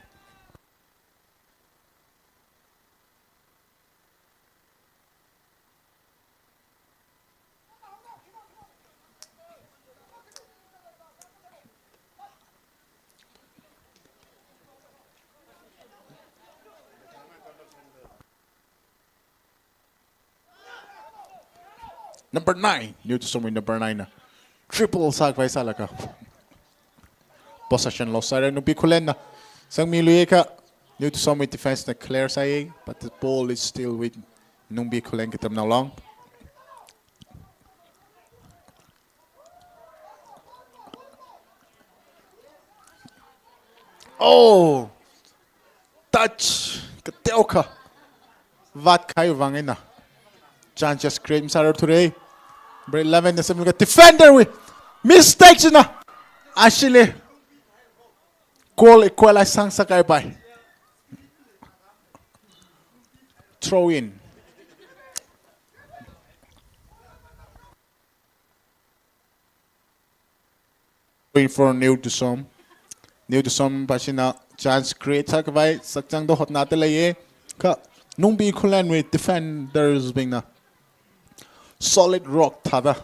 Number nine, New Tusomwui number nine na triple sākhavai sālaga possession loss sāra. Nungbi Khullenna sangmiluiakha New Tusomwui defense na clear sāya, but the ball is still with Nungbi Khullen Katamnao Long. Oh, touch kateokha vātkahai vang eina chances create masārarthura. Number eleven na semluka defender wui mistake china ashili goal equalize sāngasakpai. Throw in. Going for New Tusom. New Tusom pāshina chance create sākhavai sakchangda hotnada leiya. Kha Nungbi Khullenwui defenders bingna solid rock thāda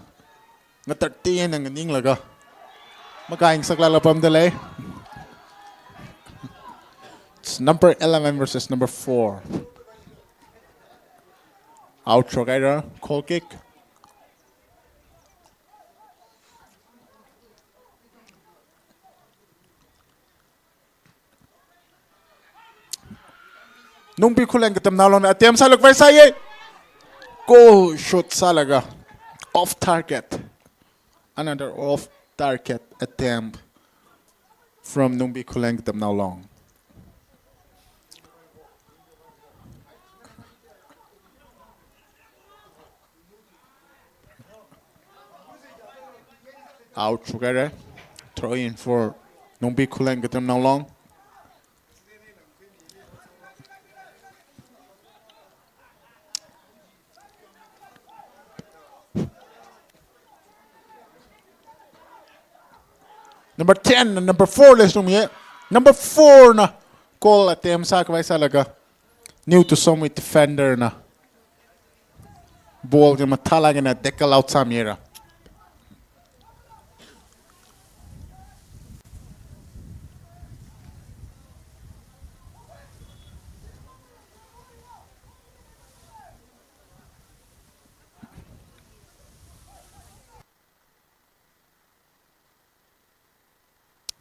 ngatarti eina nganinglaga makai ngasaklala pamda lei. It's number eleven versus number four. Out shokhaira, goal kick. Nungbi Khullen Katamnao Longna attempt sālākkhavai sāya. Goal shoot sālaga off target. Another off target attempt from Nungbi Khullen Katamnao Long. Out shokhaira. Throw in for Nungbi Khullen Katamnao Long. Number ten, number four le sungye. Number four na goal attempt sākhavai sālaga, New Tusom wui defender na ball chi mathālāk eina tackle out sāmira.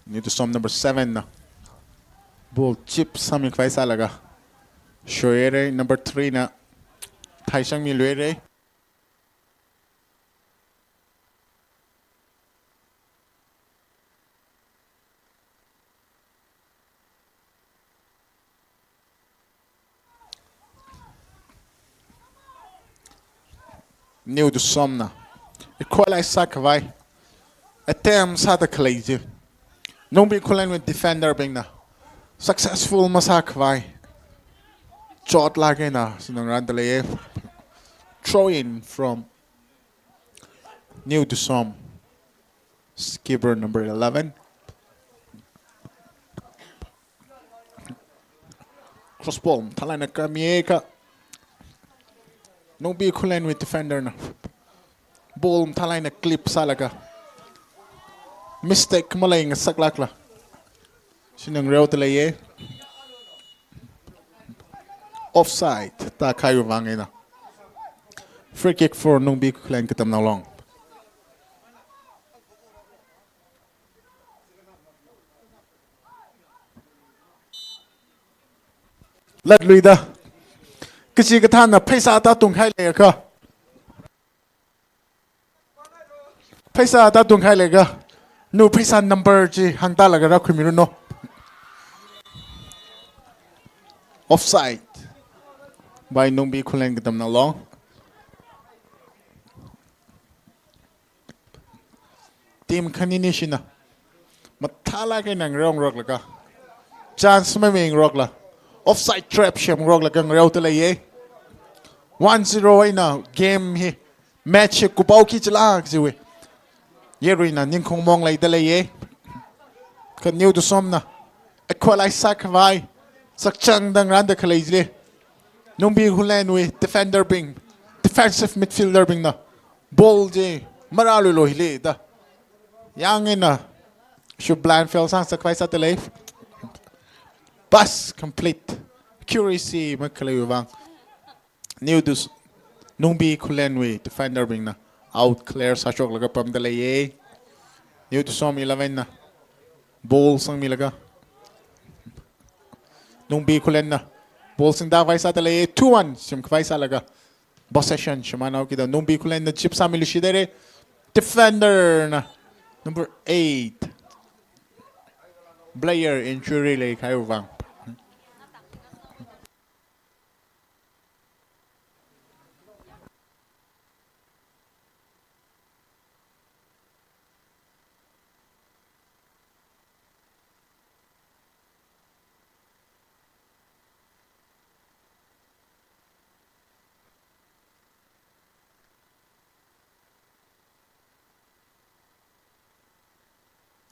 New Tusom number seven na ball chip sāmikhavai sālaga shoyere, number three na thaisangmiluire. New Tusom na equalize sākhavai attempt sāda khalei chi, Nungbi Khullen wui defender bingna successful masākhavai chotlāk eina sinangrānda leiye. Throw in from New Tusom. Skipper number eleven. Cross ball mathālāk eina kamiye kha, Nungbi Khullen wui defender na ball mathālāk eina clip sālaga mistake maleingasaklākla sinangreoda leiye. Offside tākahaiwui vang eina free kick for Nungbi Khullen Katamnao Long. Latluida, kachikathāna pheisā tātungkahai leiakha, pheisā tātungkahai leiakha, nu pheisā number chi hāngtālaga rākhuimiranu. Offside by Nungbi Khullen Katamnao Long. Team khanini shina mathālāk eina ngareongaroklaga, chance mamingarokla, offside trap semngaroklaga ngareoda leiye. One zero eina game hi, match hi kupao khi chila kajiwui yaruina ningkhong mong leida leiye. Kha New Tusom na equalize sākhavai sakchangda ngarānda khalei chili, Nungbi Khullen wui defender bing, defensive midfielder bingna ball chi marāluilu hili da yang eina shu blind foul sāngasakhavai sāda lei. Pass complete accuracy makhaleiwui vang New Tus-, Nungbi Khullen wui defender bingna out clear sāshoklaga pamda leiye. New Tusom eleven na ball sangmilaga, Nungbi Khullen na ball singda khavai sāda leiye. Two one semkhavai sālaga possession shimānhaokida, Nungbi Khullen na chip sāmiluishidalei. Defender na number eight player injury leikahaiwui vang.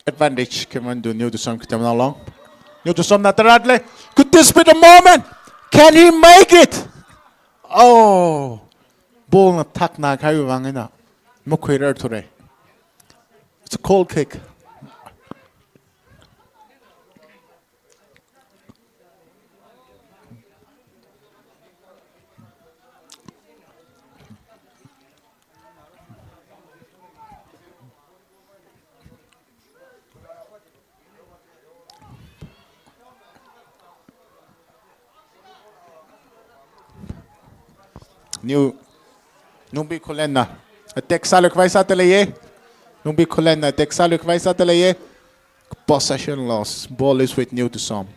Advantage given to New Tusom Katamnao Long. New Tusom na taratle. Could this be the moment? Can he make it? Oh, ball na thakna kahaiwui vang eina makhuirarthura. It's a goal kick. New, Nungbi Khullen na attack sāluikhavai sāda leiye. Nungbi Khullen na attack sāluikhavai sāda leiye. Possession loss. Ball is with New Tusom.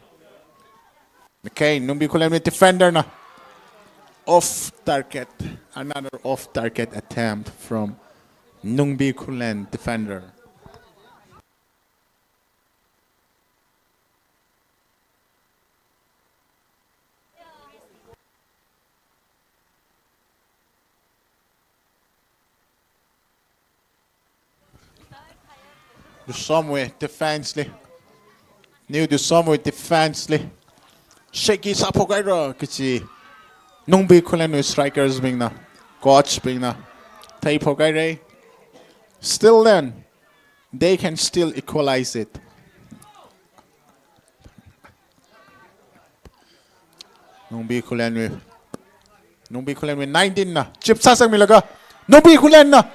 Okay, Nungbi Khullen wui defender na off target. Another off target attempt from Nungbi Khullen defender. Dusomwui defense li. New Dusomwui defense li shaky sāphok haira kachi Nungbi Khullenwui strikers bingna, coach bingna theiphok haira. Still then, they can still equalize it. Nungbi Khullenwui, Nungbi Khullenwui nineteen na chip sāsangmilaga, Nungbi Khullenna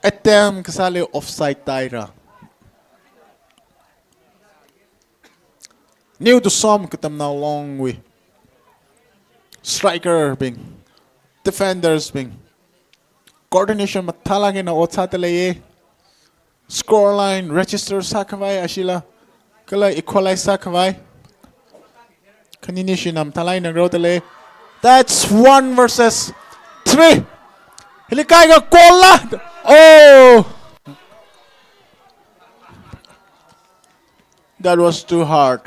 attempt kasāli offside tāhaira. New Dusom Katamnao Longwui striker bing, defenders bing, coordination mathālāk eina ot sāda leiya. Score line register sākhavai ashila, kala equalize sākhavai khaninishi mathālāk eina ngaroda lei. That's one versus three. Hili kaikha goal la. Oh, that was too hard.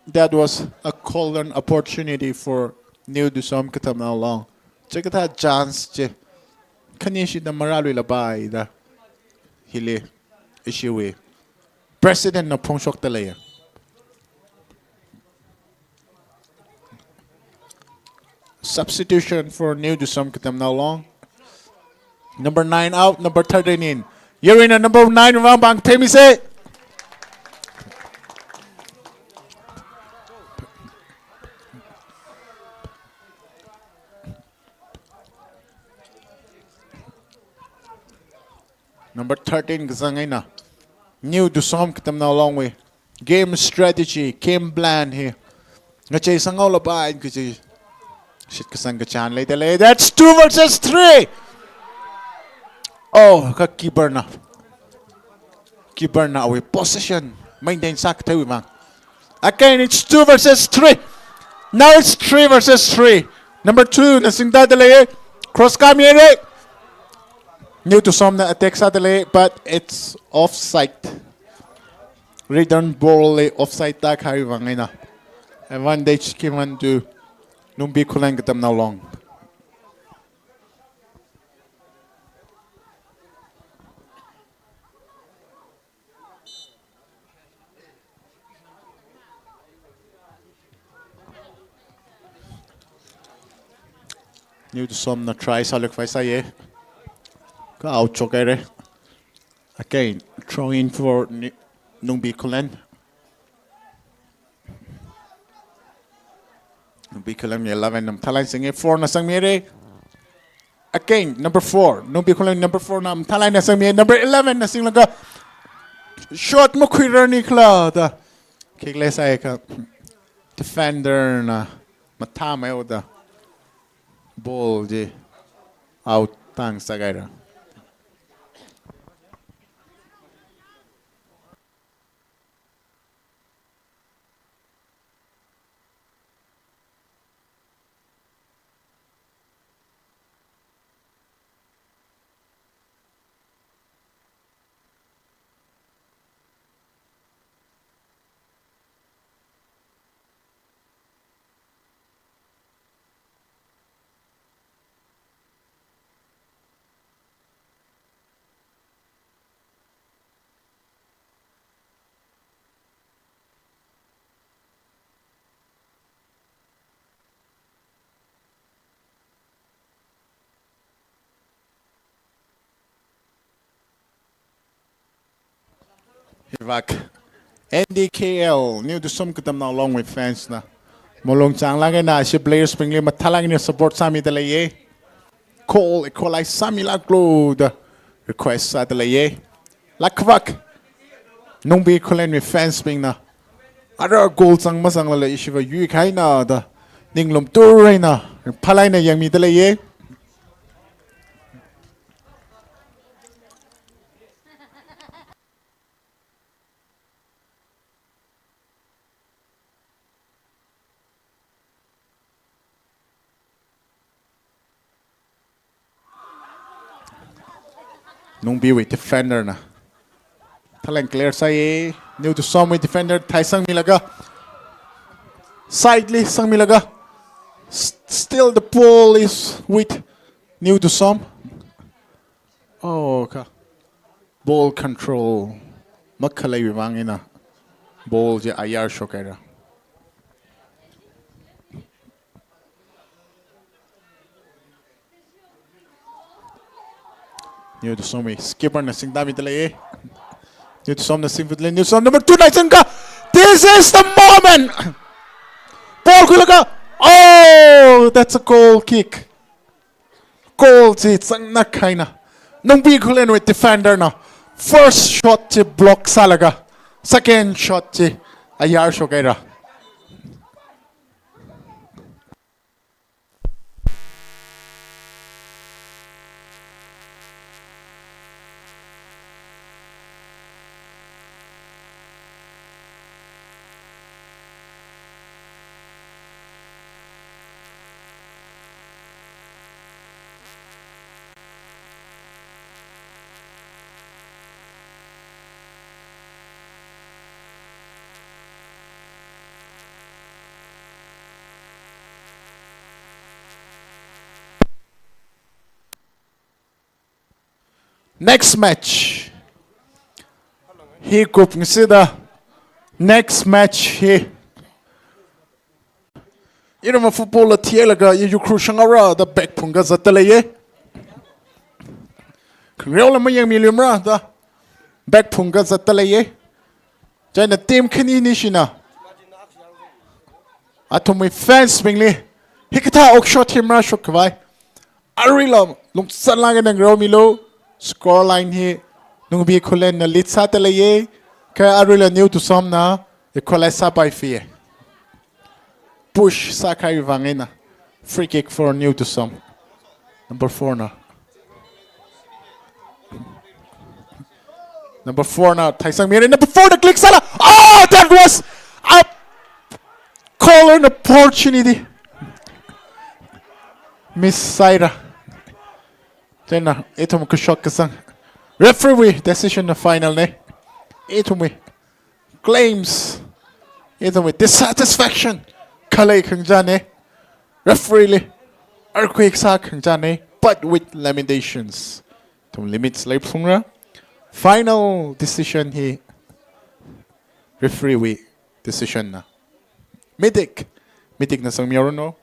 That was a golden opportunity for New Dusom Katamnao Long. Chikathā chance chi khanishida marāluilapai da hili ishiwui president na phongshokda leiya. Substitution for New Dusom Katamnao Long. Number nine out, number thirteen in. Yaruina number nine vang pangtheimisa. Number thirteen kazang eina New Dusom Katamnao Longwui game strategy, game plan hi ngachei sanghaolapai kachi shitkasang kachān leida lei. That's two versus three. Oh, kha keeper na, keeper na awui position maintain sākatheiwui vang. Again, it's two versus three. Now it's three versus three. Number two na singda leiya. Cross kāmihaira. New Dusom na attack sāda lei, but it's offside. Return ball li offside tākahai vang eina advantage given to Nungbi Khullen Katamnao Long. New Dusom na try sāluk vai sāya. Kha out chok haira. Again, throw in for Ni-, Nungbi Khullen. Nungbi Khullen eleven na mathālāk eina singa, four na sangmihaira. Again, number four. Nungbi Khullen number four na mathālāk eina sangmi, number eleven na singlaga shot makhuirarni khala da khikhala sāya kha defender na mathāmeihaoda ball chi out tāngasakhaira. Hivak N D K L, New Dusom Katamnao Longwui fans na malung chānglāk eina ashi players bingli mathālāk eina support sāmida leiya. Goal equalize sāmilāklu da request sāda leiya. Lākhavak Nungbi Khullenwui fans bingna ara goal zang mazanglala ishiva yuikahai na da ninglum tui eina phālāk eina yangmida leiya. Nungbiwui defender na talent clear sāya. New Dusomwui defender thai sangmilaga, side li sangmilaga, s-, still the ball is with New Dusom. Oh, kha. Ball control makhalei vang eina ball chi ayar shokhaira. New Tusom wui skipper na singda mida lei. New Tusom na singda lei. New Tusom number two na singkha. This is the moment. Ball khuilaga. Oh, that's a goal kick. Goal chi zangna kahaina. Nungbi Khullen wui defender na first shot chi block sālaga, second shot chi ayar shokhaira. Next match. Hi kupngasida next match hi. Iramva football la theilaga i Ukhrul shanghaora da bag phungkazatda leiye. Khangareo la mayangmiluimara da bag phungkazatda leiye. Chieina team khani nishina athumwui fans bingli hikathā okshot hi marāshok khavai aruila lungsanlāk eina ngareomilu. Score line hi Nungbi Khullen na lead sāda leiye. Kha aruila New Tusom na equalize sāpaifiye. Push sākahai vang eina. Free kick for New Tusom. Number four na. Number four na thaisangmire. Number four na click sāla. Oh, that was a call and opportunity. Miss sāhaira. Chieina ithum kashok kasang. Referee wui decision na final ne. Ithumwui claims, ithumwui dissatisfaction khalei khangachāne. Referee li earthquake sā khangachāne, but with lamentations. Ithum limits lei phungra. Final decision hi referee wui decision na. Mitik, mitik na sangmihaoranu.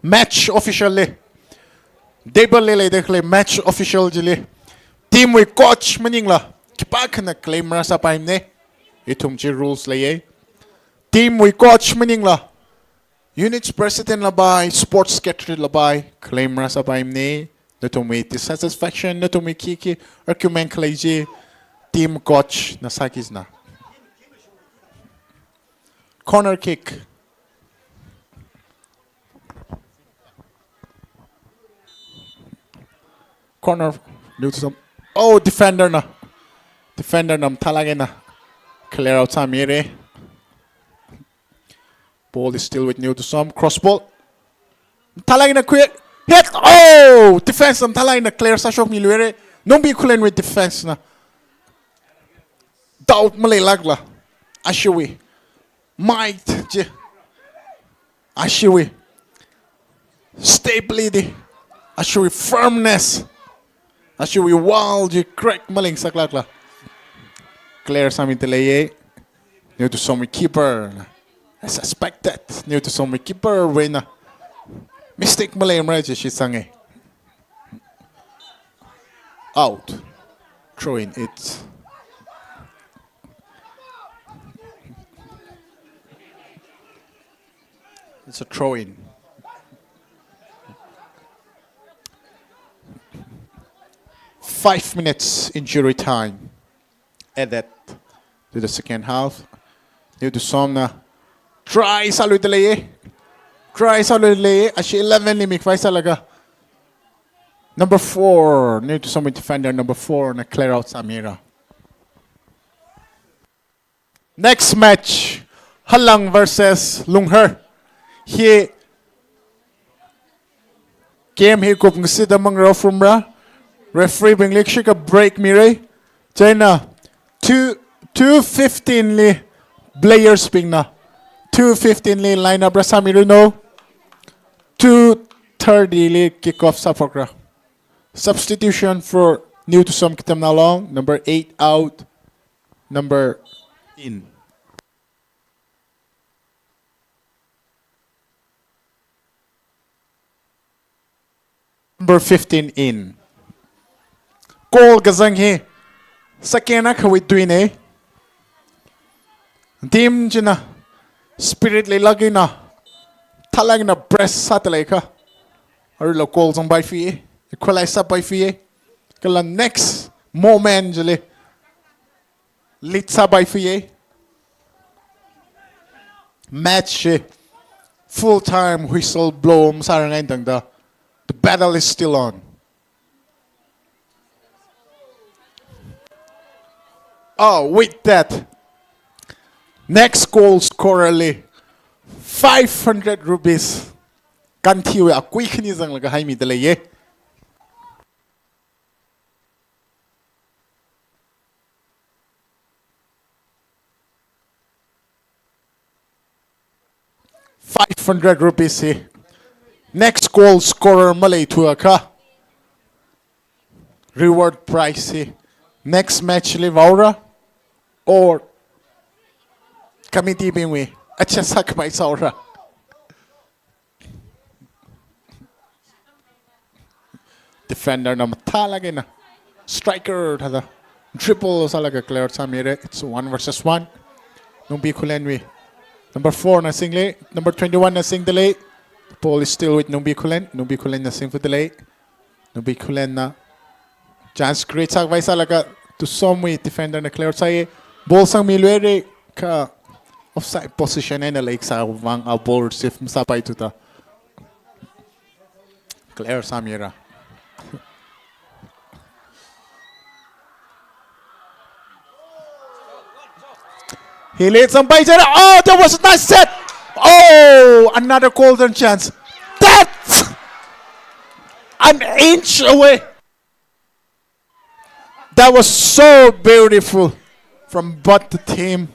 Match official li, table li leida khalei match official chili, team wui coach maningla khipākhana claim marāsāpaimane. Ithum chi rules leiye. Team wui coach maningla unit president la pai, sports secretary la pai claim marāsāpaimane. Nathumwui dissatisfaction, nathumwui khikhi argument khalei chi team coach na sākisana. Corner kick. Corner. New Tusom. Oh, defender na. Defender na mathālāk eina clear out sāmire. Ball is still with New Tusom. Cross ball. Mathālāk eina khui. Hit. Oh! Defense na mathālāk eina clear sāshokmiluire. Nungbi Khullen wui defense na. Doubt maleilākla ashiwui might chi, ashiwui stability, ashiwui firmness, ashiwui wall chi crack malingsaklākla clear sāmida leiye. New Tusom wui keeper, as expected, New Tusom wui keeper wui eina mistake maleimara chi shitsange. Out. Throw in it. It's a throw in. Five minutes injury time added to the second half. New Tusom na try sāluida leiye. Try sāluida leiye. Ashi eleven li mikvai sālaga number four, New Tusom wui defender number four na clear out sāmira. Next match, Halang versus Lunghar. Hi game hi kupngasida mangrao phumra. Referee bingli kashika break mire. Chieina two, two fifteen li players bingna two fifteen li line up rāsāmiranu. Two thirty li kick off sāphokra. Substitution for New Tusom Kitamnao Long, number eight out, number in. Number fifteen in. Goal kazang hi second akhawui tuina. Team china spirit leilāk eina, thalāk eina press sāda leikha, aruila goal zangpaifai, equalize sāpaifai. Kala next moment chili lead sāpaifai. Match hi full time whistle blow masārang eina tangda, the battle is still on. Oh, with that, next goal scorer li five hundred rupees, kanthiwui akui khani zanglaga haimida leiya. Five hundred rupees hi next goal scorer maleithuakha, reward prize hi next match li vaora or committee bingwui acha sākhavai sāora. Defender na mathālāk eina striker thāda dribble sālaga clear sāmira. It's one versus one. Nungbi Khullenwui number four na singli, number twenty-one na singda lei. Ball is still with Nungbi Khullen. Nungbi Khullen na singfada lei. Nungbi Khullen na chance create sākhavai sālaga Tusomwui defender na clear sāya. Ball sangmiluira kha offside position eina leikasā vang a ball receive masāpaithuda clear sāmira. Hili zangpaichara. Oh, that was a nice set. Oh, another golden chance. That's an inch away. That was so beautiful from both the team.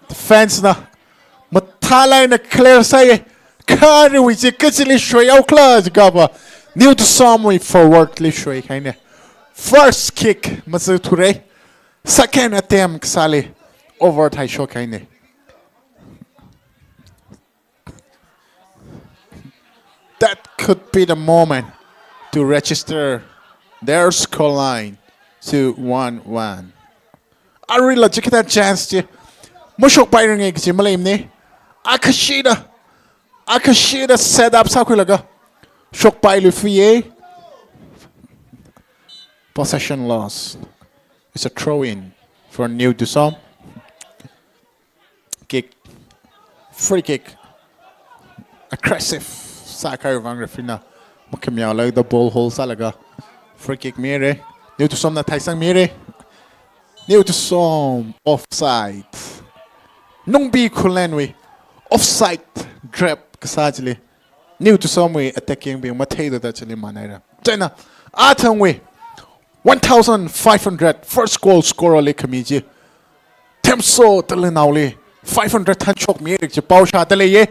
Defense na mathālāk eina clear sāya. Kha aruiwui chi kachili shoihaokhala jiakhava, New Tusomwui forward li shoikahaina. First kick mazathurai. Second attempt kasāli over thai shokhaina. That could be the moment to register their scoreline to one one. Aruila chikathā chance chi mashokpairanga kaji maleimana. Akhashida, akhashida set up sākhuilaga shokpailuifaya. Possession loss. It's a throw in for New Tusom. Kick. Free kick. Aggressive sākahai vang referee na makhameolaga ball hold sālaga free kick mira. New Tusom na theisangmira. New Tusom offside. Nungbi Khullenwui offside trap kasā chili New Tusomwui attacking bing matheida chili manaira. Chieina athangwui one thousand five hundred first goal scorer li khami chi Themso Talinaoli five hundred thanshokmira kaji pao shāda leiya.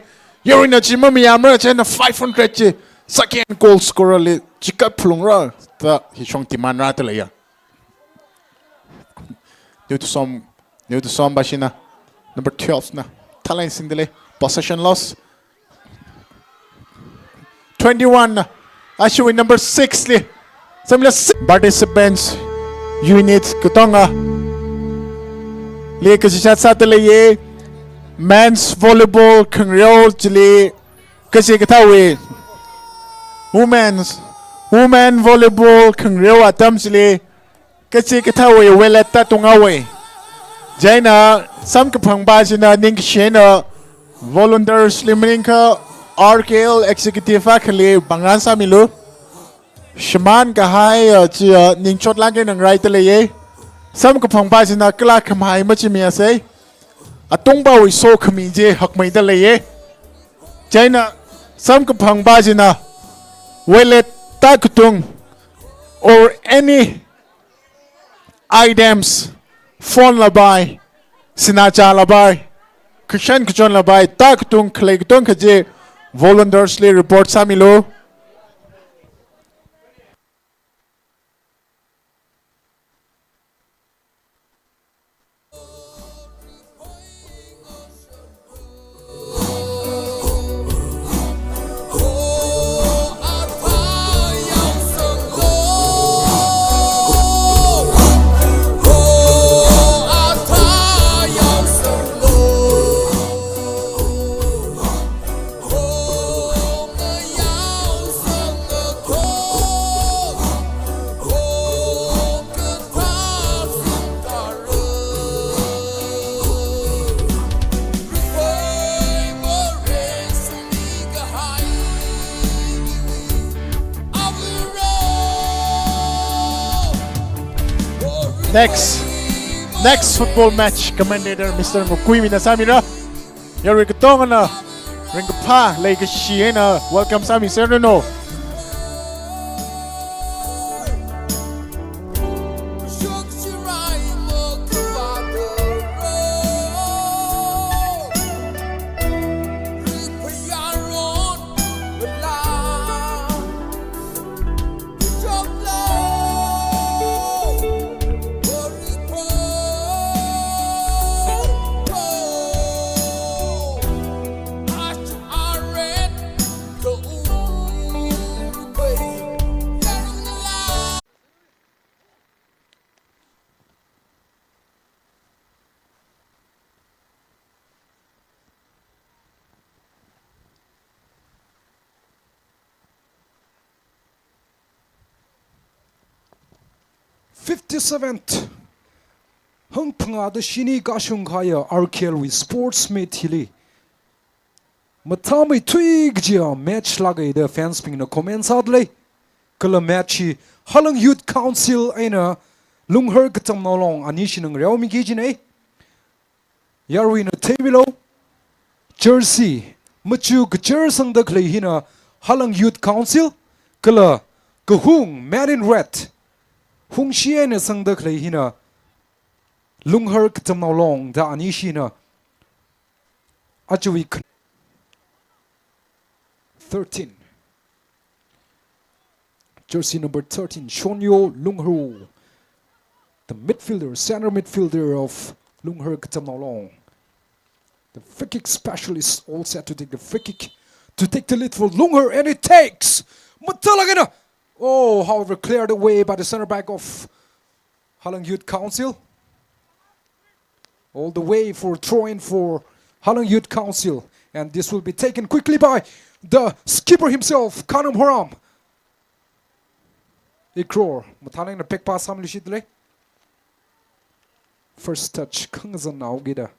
Yaruina chi mamayāmara, chieina five hundred chi second goal scorer li chikatphungra da hishong demand rāda leiya. New Tusom, New Tusom bashina number twelve na mathālāk eina singda lei. Possession loss. Twenty-one na, ashiwui number six li. Samla si-, participants unit katonga li kachichat sāda leiya. Men's volleyball khangareo chili kachikathāwui, women's, women volleyball khangareo atam chili kachikathāwui vālāda tunghaowa. Chieina samkaphangpa china ningkashi eina volunteers li maningakha R K L executive akhali pāngran sāmilu. Shimān kahai, ah, chi, ah, ningchot lāka nang raida leiya. Samkaphangpa china kala khamahai machimiasa. Atungpawui sokhami chi hakmeida leiya. Chieina samkaphangpa china vālāda katung or any items, phone la pai, sinā chā la pai, kashan kachon la bai, ta katung khalei katung kaje volunteers li report sāmilu. Next, next football match commentator Mister Ngukuimina sāmira. Yarui katongana ringkaphā leikashi eina welcome sāmiserranu. Fifty-seventh, hangphangāda shini kashung kahaiya R K L wui sports meet hili mathāmeithui kajiya match lāka da fans bingna comment sādalei. Kala match hi Halang Youth Council eina Lunghar Katamnao Long anishina ngareomiki jinei. Yaruina theimilo. Jersey machu kachar sangda khalei hina Halang Youth Council, kala kahung, man in red, hungshi eina sangda khalei hina Lunghar Katamnao Long da anishina ajawui khan-, thirteen. Jersey number thirteen, Shonyo Lungharu, the midfielder, center midfielder of Lunghar Katamnao Long. The free kick specialist, all set to take the free kick, to take the lead for Lunghar, and it takes! Matalagana! Oh, however, cleared away by the center back of Halang Youth Council. All the way for throw-in for Halang Youth Council. And this will be taken quickly by the skipper himself, Khanam Horam. Ikror, mathālengna pekpa samlishidalei. First touch, khangazan naogida.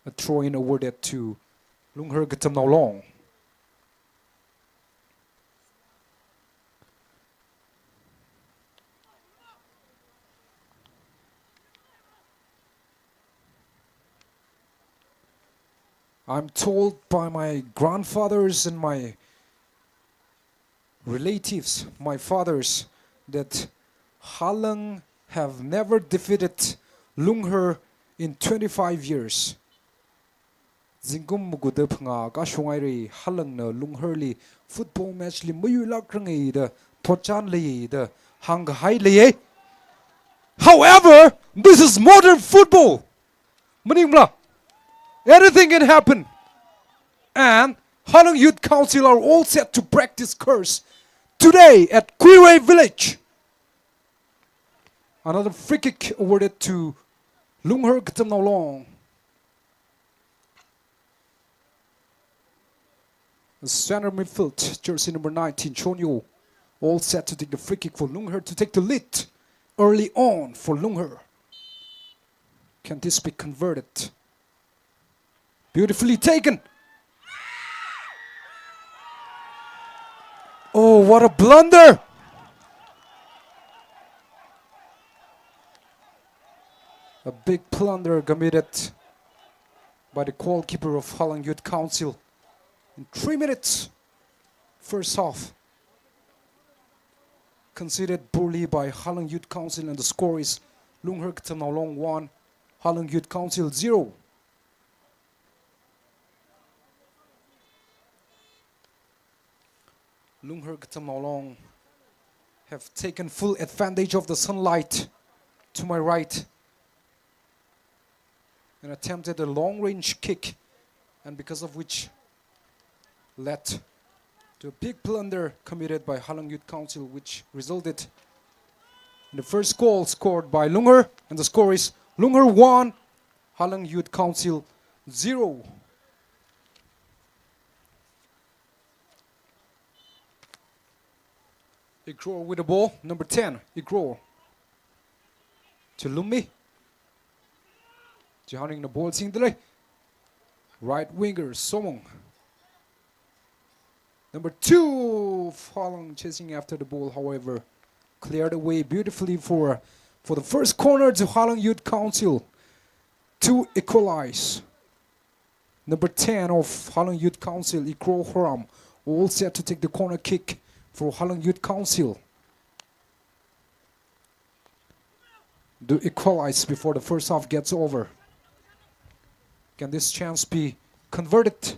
A throw-in awarded to Lunghar Katamnao Long. I'm told by my grandfathers and my relatives, my fathers, that Halang have never defeated Lunghar in twenty-five years. Zingkum maguda phangā kashunghaira Halangna Lungharli football match li mayuilākranga da thotchan leiya da hāngkahai leiya. However, this is modern football. Maningla, anything can happen. And Halang Youth Council are all set to practice course today at Kuirei Village. Another free kick awarded to Lunghar Katamnao Long. Center midfield, jersey number nineteen, Chonyo. All set to take the free kick for Lunghar to take the lead early on for Lunghar. Can this be converted? Beautifully taken. Oh, what a blunder! A big blunder committed by the goalkeeper of Halang Youth Council. In three minutes, first half, conceded poorly by Halang Youth Council, and the score is Lunghar Katamnao Long one, Halang Youth Council zero. Lungher Katamnaolong have taken full advantage of the sunlight to my right and attempted a long-range kick, and because of which led to a big blunder committed by Halang Youth Council, which resulted in the first goal scored by Lungher, and the score is Lungher one, Halang Youth Council zero. Ikror with the ball, number ten, Ikror. To Lumi. Jihanring the ball, singdalei. Right winger, Somong. Number two, Phalang chasing after the ball, however, cleared away beautifully for, for the first corner to Halang Youth Council to equalize. Number ten of Halang Youth Council, Ikror Horam, all set to take the corner kick for Halang Youth Council to equalize before the first half gets over. Can this chance be converted?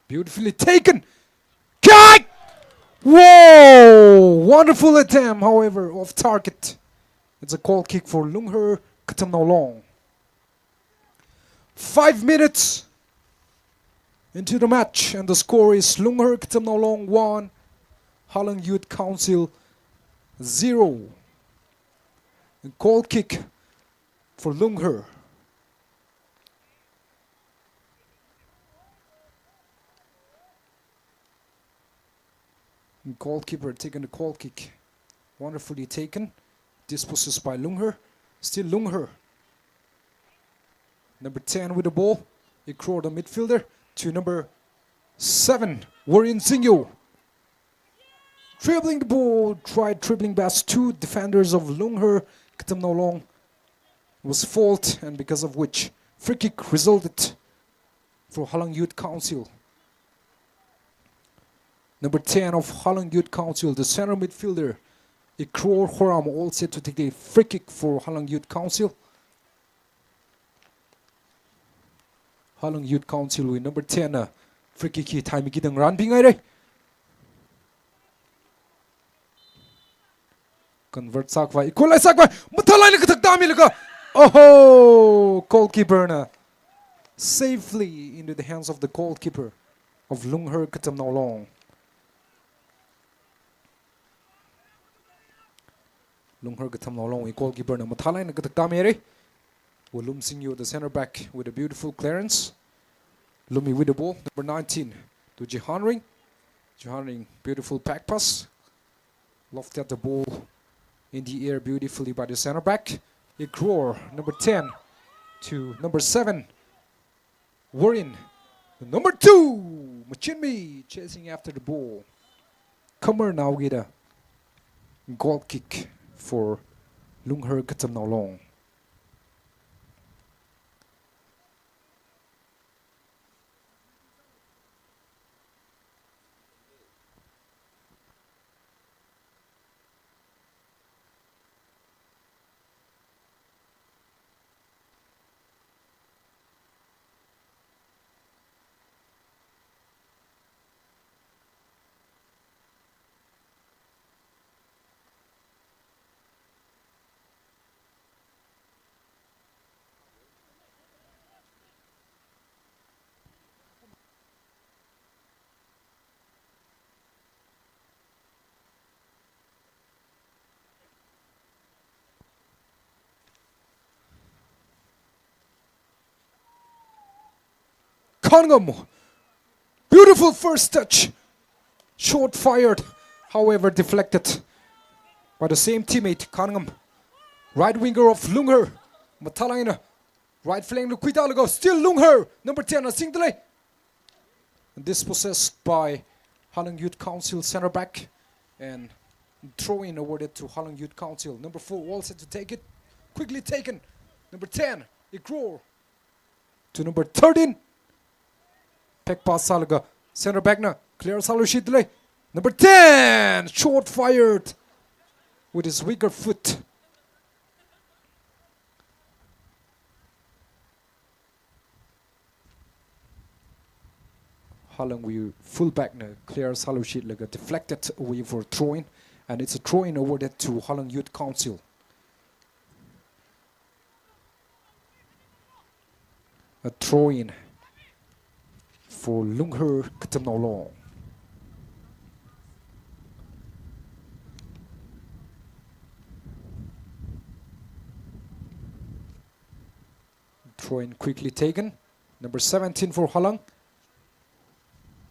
Beautifully taken. Kick! Whoa! Wonderful attempt, however, off target. It's a goal kick for Lungher Katamnaolong. Five minutes into the match, and the score is Lungher Katamnaolong one, Halang Youth Council zero. And goal kick for Lungher. Goalkeeper taking the goal kick. Wonderfully taken. Dispossessed by Lungher. Still Lungher. Number ten with the ball. Ikror, the midfielder. To number seven, Warin Singyo. Dribbling the ball, tried dribbling past two defenders of Lungher Katamnaolong. Was fouled, and because of which free kick resulted for Halang Youth Council. Number ten of Halang Youth Council, the center midfielder, Ikror Horam, all set to take the free kick for Halang Youth Council. Halang Youth Council wui number ten na free kick hi thaimi kidang ranbingaire. Convert sākhavai, equalize sākhavai, mathālāk eina kathak tāmilaga. Oho, goalkeeper na safely into the hands of the goalkeeper of Lungher Katamnaolong. Lungher Katamnaolong wui goalkeeper na mathālāk eina kathak tāmire. Walum Singyo, the center back, with a beautiful clearance. Lumi with the ball, number nineteen, to Jihanring. Jihanring, beautiful back pass. Lofted the ball in the air beautifully by the center back. Ikror, number ten, to number seven, Warin. Number two, Machinmi, chasing after the ball. Khamar naogida goal kick for Lungher Katamnaolong. Khanngam. Beautiful first touch. Shot fired, however, deflected by the same teammate, Khanngam. Right winger of Lungher. Mathālāk eina right flank na khuitālaga, still Lungher. Number ten na singdalei. Dispossessed by Halang Youth Council center back, and throw in awarded to Halang Youth Council. Number four, all set to take it. Quickly taken. Number ten, Ikror. To number thirteen. Back pass sālaga, center back na clear sāluishitdalei. Number ten, shot fired with his weaker foot. Halangwui fullback na clear sāluishitlaga deflected away for throw-in, and it's a throw-in awarded to Halang Youth Council. A throw-in for Lungher Katamnaolong. Throw-in quickly taken. Number seventeen for Halang.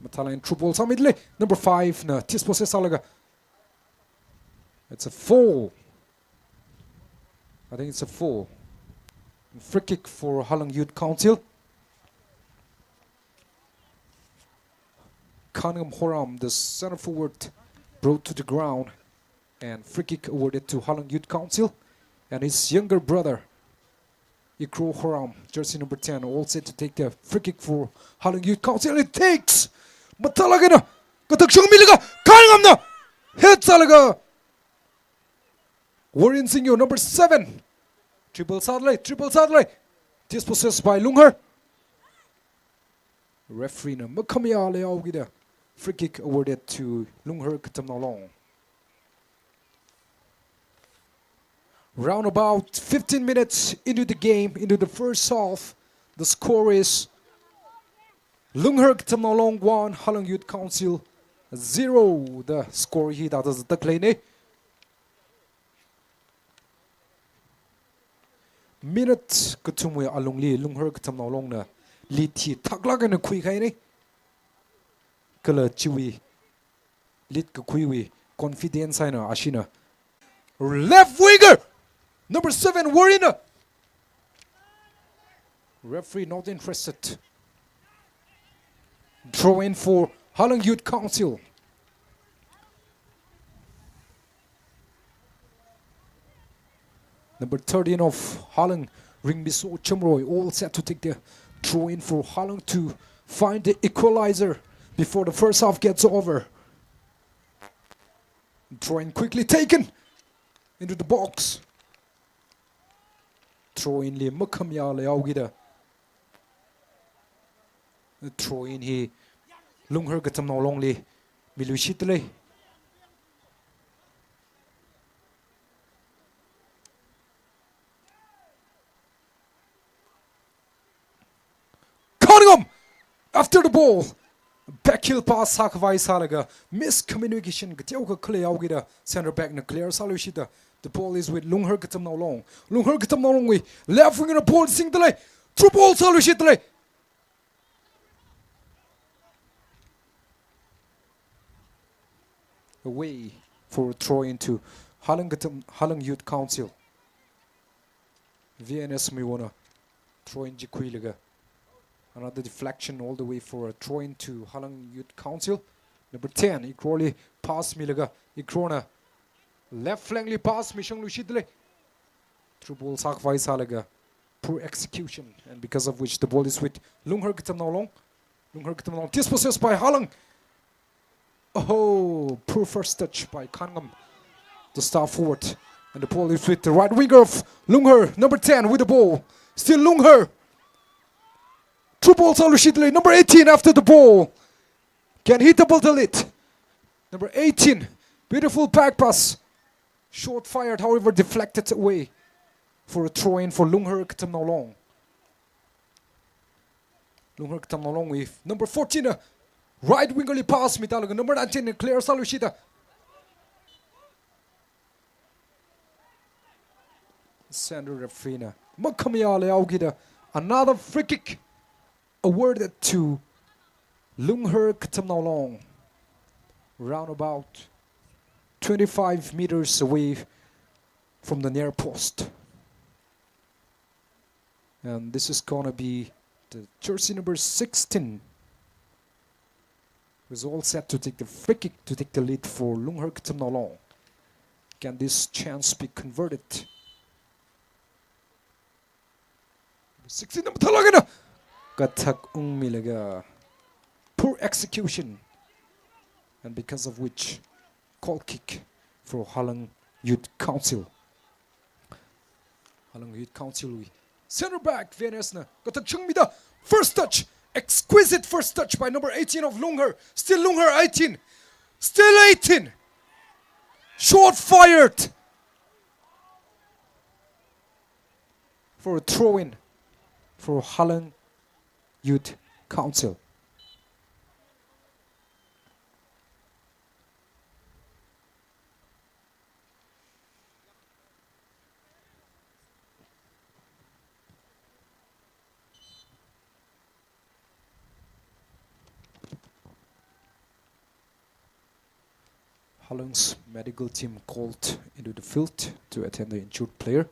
Mathālāk eina through ball sāmidalei. Number five na dispossess sālaga. It's a foul. I think it's a foul. Free kick for Halang Youth Council. Khanngam Horam, the center forward, brought to the ground, and free kick awarded to Halang Youth Council, and his younger brother, Ikro Horam, jersey number ten, all set to take the free kick for Halang Youth Council. It takes! Mathālāk eina katak shungmilaga, Khanngamna head sālaga, Warren Singyo, number seven. Triple sālei, triple sālei. Dispossessed by Lungher. Referee na makhamayā leihaokida free kick awarded to Lungher Katamnaolong. Round about fifteen minutes into the game, into the first half, the score is Lungher Katamnaolong one, Halang Youth Council zero. The score hi thāda zatdaleina. Minute kathumwui alungli Lungher Katamnaolongna lead hi thaklāk eina khuikahaina. Kala chiwui lead kakhuiwui confidence eina ashina. Left winger, number seven, Warren. Referee not interested. Throw-in for Halang Youth Council. Number thirteen of Halang, Ringmiso Chumroi, all set to take the throw-in for Halang to find the equalizer before the first half gets over. Throw-in quickly taken into the box. Throw-in li makhamayā leihaokida throw-in hi Lungher Katamnaolongli miluishitdalei. Khanngam, after the ball, back heel pass sākhavai sālaga, miscommunication kateokha khaleihaokida center back na clear sāluishitda. The ball is with Lungher Katamnaolong. Lungher Katamnaolongwui left wing na ball singdalei. Through ball sāluishitdalei. Away for a throw-in to Halang Katam-, Halang Youth Council. V N S miwona throw-in chi khuilaga. Another deflection all the way for a throw-in to Halang Youth Council. Number ten, Ikroli pass milaga, Ikrona left flank li pass mishungluishitdalei. Through ball sākhavai sālaga, poor execution, and because of which the ball is with Lungher Katamnaolong. Lungher Katamnaolong dispossessed by Halang. Oh, poor first touch by Khanngam, the star forward. And the ball is with the right winger of Lungher, number ten with the ball. Still Lungher. Through ball sāluishitdalei, number eighteen after the ball. Can he double the lead? Number eighteen, beautiful back pass. Shot fired, however, deflected away for a throw-in for Lungher Katamnaolong. Lungher Katamnaolong with number fourteen, a right winger li pass mitālaga number nineteen clear sāluishitda. Center referee na makhamayā leihaokida another free kick awarded to Lungher Katamnaolong. Round about twenty-five meters away from the near post. And this is gonna be the jersey number sixteen, who's all set to take the free kick to take the lead for Lungher Katamnaolong. Can this chance be converted? Sixteen number thalagana. Kathak ungmilaga. Poor execution. And because of which, goal kick for Halang Youth Council. Halang Youth Council wui center back V N S na kathak chungmida first touch Exquisite first touch by number eighteen of Lunghar. Still Lunghar eighteen. Still eighteen. Shot fired. For a throw-in for Halang Youth Council. Halung's medical team called into the field to attend the injured player.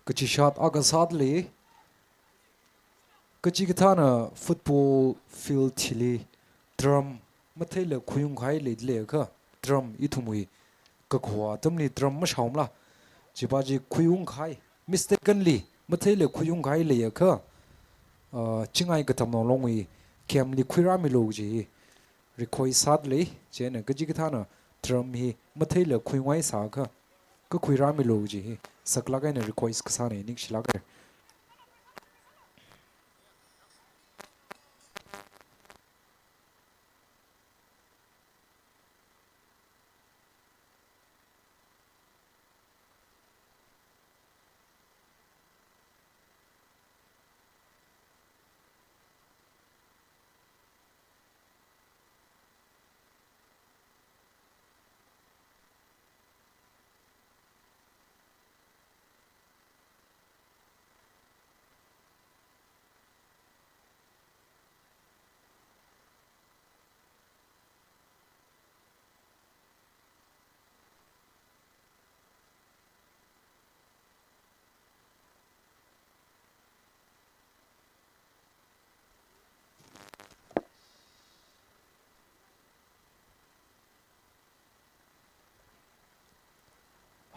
Kachishat akha sāda lei. Kachikathāna football field hili drum matheila khuiung kahai leida leiakha, drum ithumwui kakhuwa atamli drum mashāhaomala. Chiva chi khuiung kahai, mistakenly matheila khuiung kahai leiakha, ah, Chingai Katamnao Longwui campli khuirāmilu kaji request sāda lei. Chieina kachikathāna drum hi matheila khuingai sāakha, kakhuirāmilu kaji hi saklāk eina request kasāna, ningshilāka.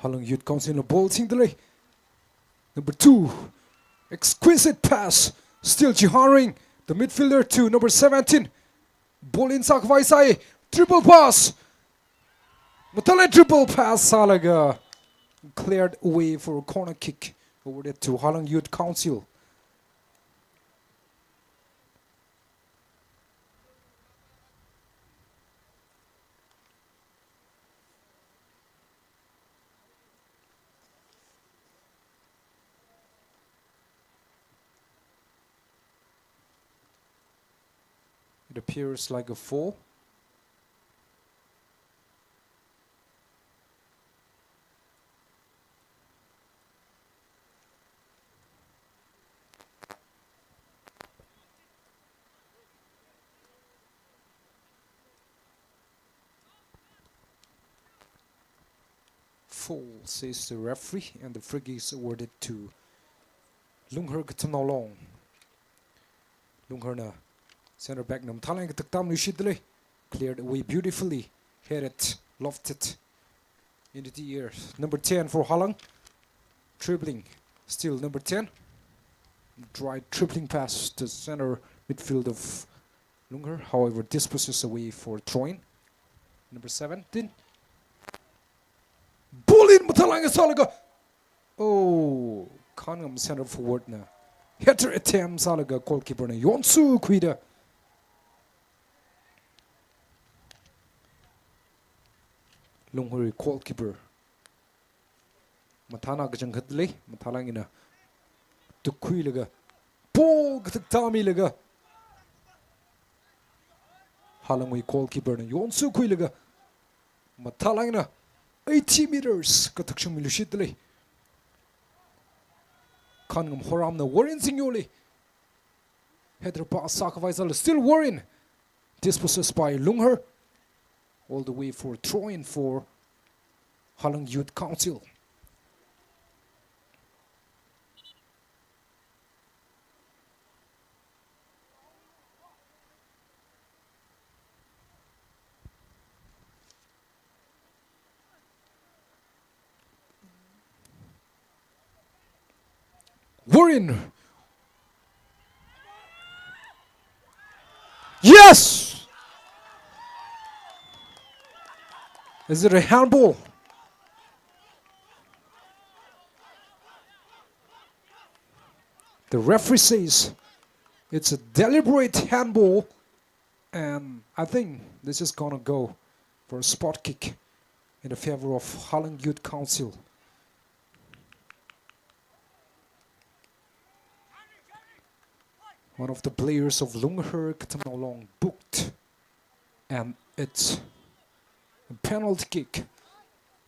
Halong Youth Council na ball singda lei. Number two, exquisite pass. Still Jiharing, the midfielder, to number seventeen. Ball in sākhavai sāi. Triple pass. Mathālāk eina triple pass sālaga cleared away for a corner kick. Awarded to Halong Youth Council. It appears like a foul. Foul, says the referee, and the free kick is awarded to Lunghar Katamnao Long. Lungharna center back na mathālāk eina kataktam luishitda lei. Cleared away beautifully. Headed, lofted into the air. Number ten for Halong. Dribbling. Still number ten. Dry dribbling pass to center midfield of Lunghar. However, disperses away for throw-in. Number seventeen. Ball in mathālāk eina sālaga. Oh, Khangam center forward na header attempt sālaga goalkeeper na yonsukhuida. Lunghar goalkeeper mathāna kachangkhat lei, mathālāk eina tukkhuilaga, ball kataktam milaga. Halangwui goalkeeper na yonsu khuilaga mathālāk eina eighty meters kathak shang miluishitda lei. Khangam Horamna Warren Zingyoli header pass sākhavai sālala, still Warren. Dispossessed by Lungher. All the way for throw-in for Halang Youth Council. Warren. Yes! Is it a handball? The referee says it's a deliberate handball, and I think this is gonna go for a spot kick in the favor of Halang Youth Council. One of the players of Lungher Katamnaolong booked, and it's a penalty kick,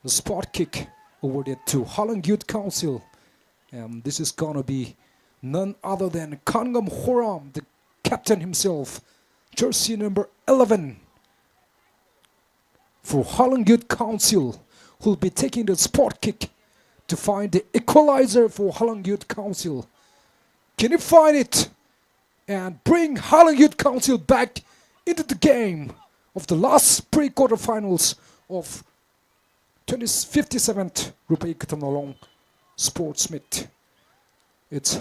a spot kick awarded to Halang Youth Council, and this is gonna be none other than Khangam Horam, the captain himself, jersey number eleven for Halang Youth Council, who'll be taking the spot kick to find the equalizer for Halang Youth Council. Can he find it and bring Halang Youth Council back into the game of the last pre-quarterfinals of twenty fifty-seventh Rupei Katamnaolong Sports Meet? It's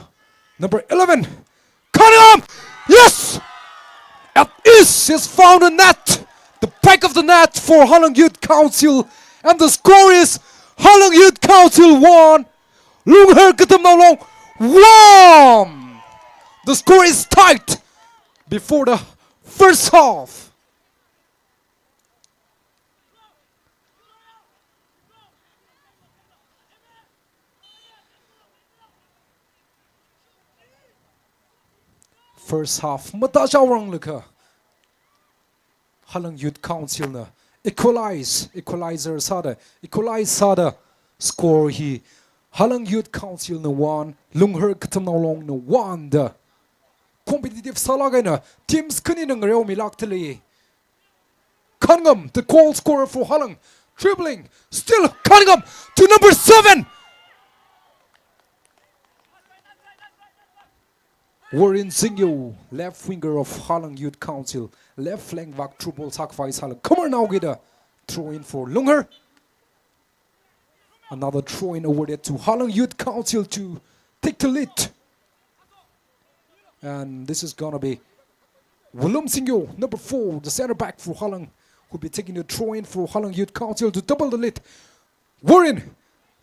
number eleven, Khangam! Yes! At least he's found the net, the back of the net for Halang Youth Council, and the score is Halang Youth Council one, Lungher Katamnaolong one. The score is tied before the first half. First half matāshao rang lukha, Halang Youth Council na equalize, equalizer sāda, equalize sāda, score hi Halang Youth Council na one, Lungher Katamnaolong na one da competitive sālāk eina teams khanina ngareomilākda lei. Khangam, the goal scorer for Halang, dribbling, still Khangam to number seven. Warren Zingyo, left winger of Halang Youth Council, left flank vak through ball sākhavai sālala, khamarnao kida throw in for Lungher. Another throw in awarded to Halang Youth Council to take the lead. And this is gonna be Wulum Singyo, number four, the center back for Halang, who'll be taking the throw in for Halang Youth Council to double the lead. Warren,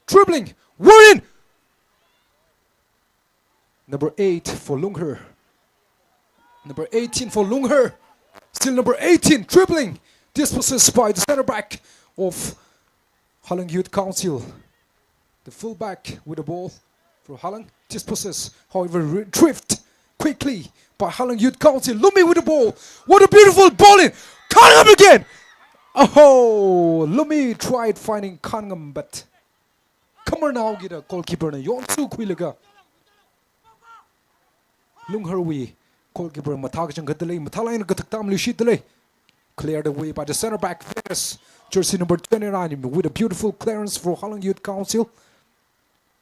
dribbling, Warren! Number eight for Lungher. Number eighteen for Lungher. Still number eighteen, dribbling. Dispossessed by the center back of Halang Youth Council. The fullback with the ball for Halang. Dispossessed, however, retrieved quickly by Halang Youth Council. Lumi with the ball. What a beautiful ball in. Khangam again. Oh, Lumi tried finding Khangam, but khamarnao kida goalkeeper na yonsu khuilaga, Lungherwui goalkeeper mathā kachangkhat dalei, mathālāk eina kathak tam luishitlei. Cleared away by the center back. There's jersey number twenty-nine with a beautiful clearance for Halang Youth Council.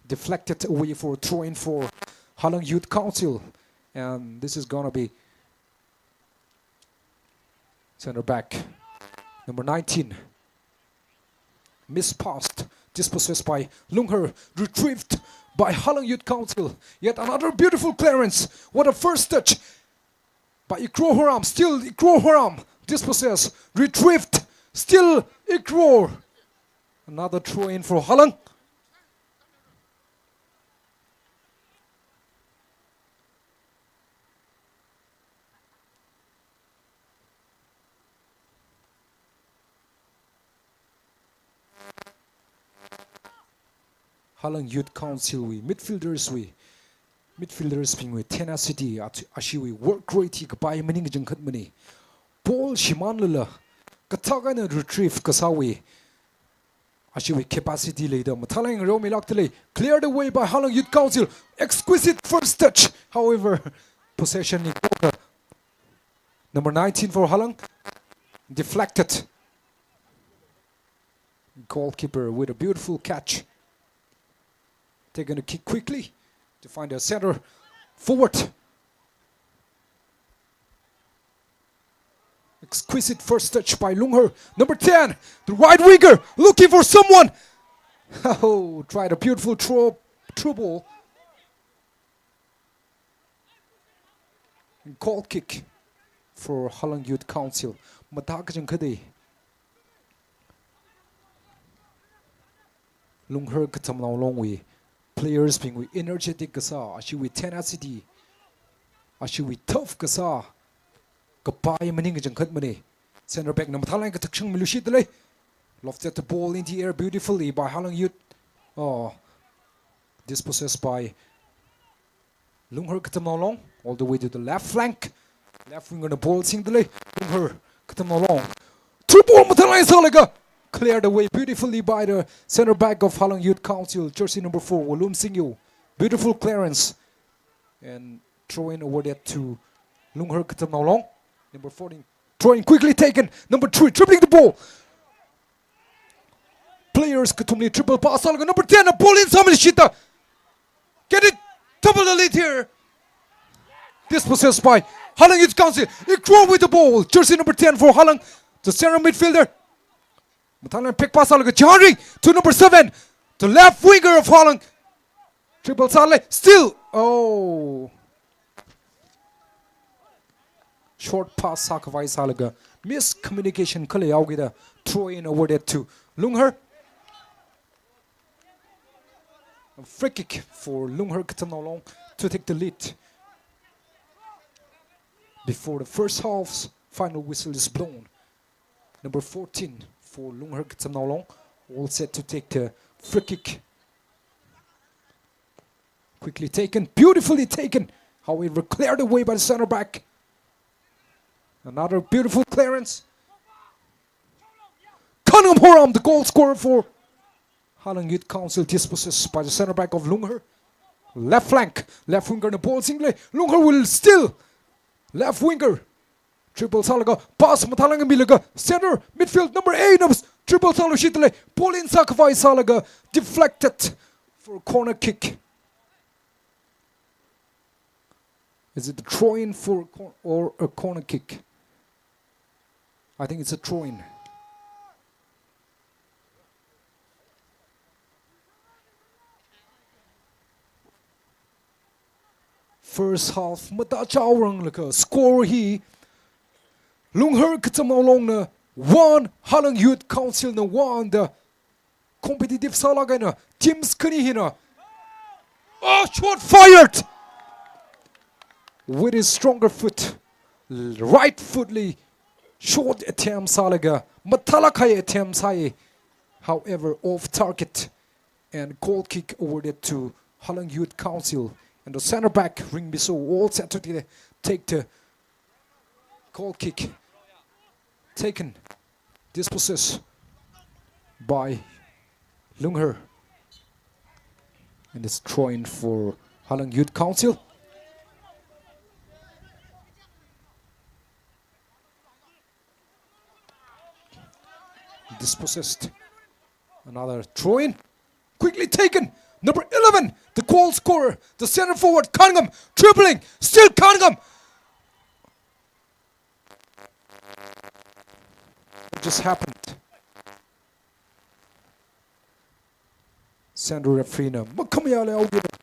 Deflected away for a throw in for Halang Youth Council. And this is gonna be center back number nineteen. Miss pass, dispossessed by Lungher, retrieved by Halang Youth Council. Yet another beautiful clearance. What a first touch by Ikro Horam. Still Ikro Horam, dispossessed, retrieved. Still Ikro. Another throw in for Halang. Halang Youth Council wui midfielders wui, midfielders bingwui tenacity, at-, ashiwui work rate hi kapai maning kachangkhat mani. ball shimānlala kathak eina retrieve kasāwui ashiwui capacity leida mathālāk eina ngareomilākdalei. Cleared away by Halang Youth Council. Exquisite first touch. However, possession ni koka. Number nineteen for Halang. Deflected. Goalkeeper with a beautiful catch. Taking a kick quickly to find a center forward. Exquisite first touch by Lungher. Number ten, the right winger, looking for someone. Oh, tried a beautiful throw, through ball. And goal kick for Halang Youth Council. Mathā kachangkhatei. Lungher Katamnao Longwui players bingwui energetic kasā, ashiwui tenacity, ashiwui tough kasā, kapai maning kachangkhat mane. Center back na mathālāk eina kathak shangmiluishitdalei. Lofted the ball in the air beautifully by Halang Youth. Oh, dispossessed by Lungher Katamnao Long, all the way to the left flank. Left winger na ball singdalei. Lungher Katamnao Long. Through ball mathālāk eina sālaga. Cleared away beautifully by the center back of Halang Youth Council, jersey number four, Walum Singyo. Beautiful clearance. And throw in awarded to Lungher Katamnao Long. Number fourteen. Throw in quickly taken. Number three, dribbling the ball. Players kathumli triple pass sālaga number ten na ball in sāmilishitda. Get it? Double the lead here. Dispossessed by Halang Youth Council. Ikro with the ball. Jersey number ten for Halang. The center midfielder. Mathālāk eina pick pass sālaga John Ring to number seven. The left winger of Halang. Triple sālei. Still. Oh. Short pass sākhavai sālaga miscommunication khalei haokida throw in awarded to Lungher. A free kick for Lungher Katamnao Long to take the lead before the first half's final whistle is blown. Number fourteen for Lungher Katamnao Long, all set to take the free kick. Quickly taken, beautifully taken. However, cleared away by the center back. Another beautiful clearance. Khanngam Horam, the goal scorer for Halang Youth Council, dispossessed by the center back of Lungher. Left flank, left winger na ball singdalei. Lungher will steal. Left winger. Triple sālaga, pass mathālāk eina milaga, center midfield number eight na triple sāluishitdalei. Ball in sākhavai sālaga, deflected for corner kick. Is it a throw in for a cor-, or a corner kick? I think it's a throw in. First half mathā chaorang laga score hi Lungher Katamnao Long na one, Halang Youth Council na one da competitive sālāk eina teams khani hina. Oh, shot fired! With his stronger foot, right foot li shot attempt sālaga, mathālāk kahai attempt sāi. However, off target and goal kick awarded to Halang Youth Council. And the center back, Ring Miso, all set to take the goal kick. Taken, dispossessed by Lungher. And it's throw in for Halang Youth Council. Dispossessed. Another throw in. Quickly taken. Number eleven, the goal scorer, the center forward, Khanngam, dribbling, still Khanngam. What just happened? Central referee na makhamayāla haokida.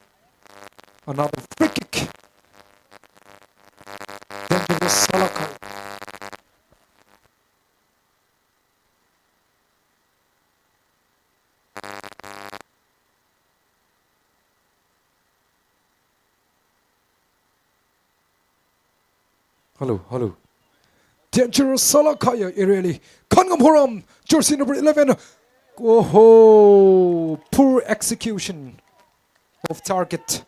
Another free kick. Dangerous sālāk kahai. Hello, hello. Dangerous sālāk kahai area li. Khanngam Horam, jersey number eleven. Oho, poor execution of target.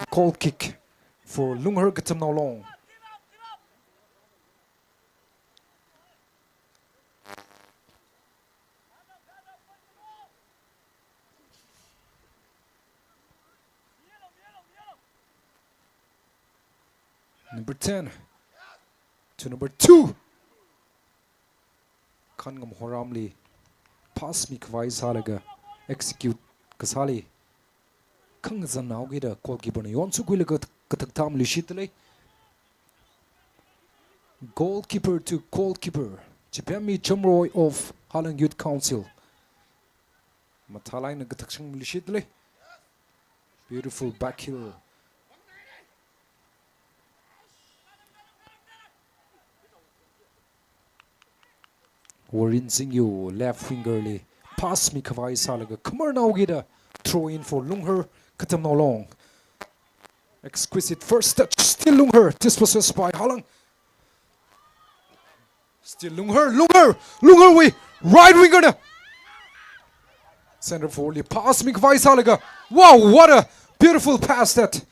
Goal kick for Lungher Katamnao Long. Number ten to number two. Khanngam Horamli pass mikhavai sālaga execute kasāli khangazan naogida goalkeeper na yonsukhuilaga kathak tham lushit lei. Goalkeeper to goalkeeper. Chipemmi Chamroy of Halang Youth Council. Mathālāk eina kathak shang lushit lei. Beautiful back heel. Warin Zingyu left winger li pass mikhavai sālaga khamar naogida throw in for Lungher Katamnao Long. Exquisite first touch, still Lungher, dispossessed by Halang. Still Lungher, Lungher, Lungher wui right winger na center forward li pass mikhavai sālaga. Wow, what a beautiful pass that.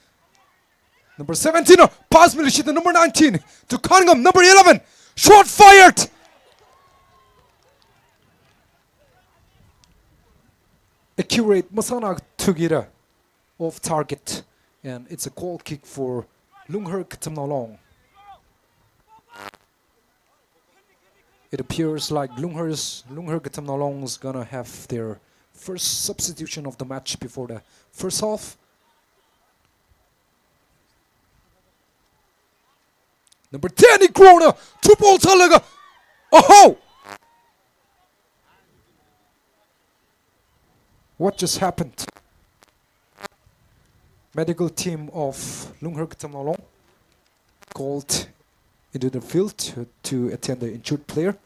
Number seventeen na pass milushit, number nineteen to Khanngam, number eleven. Shot fired. Accurate masānāthukida off target, and it's a goal kick for Lungher Katamnao Long. It appears like Lungher's, Lungher Katamnao Long is gonna have their first substitution of the match before the first half. Number ten, he corner, through ball sālaga. Oh! What just happened? Medical team of Lungher Katamnao Long called into the field to, to attend the injured player.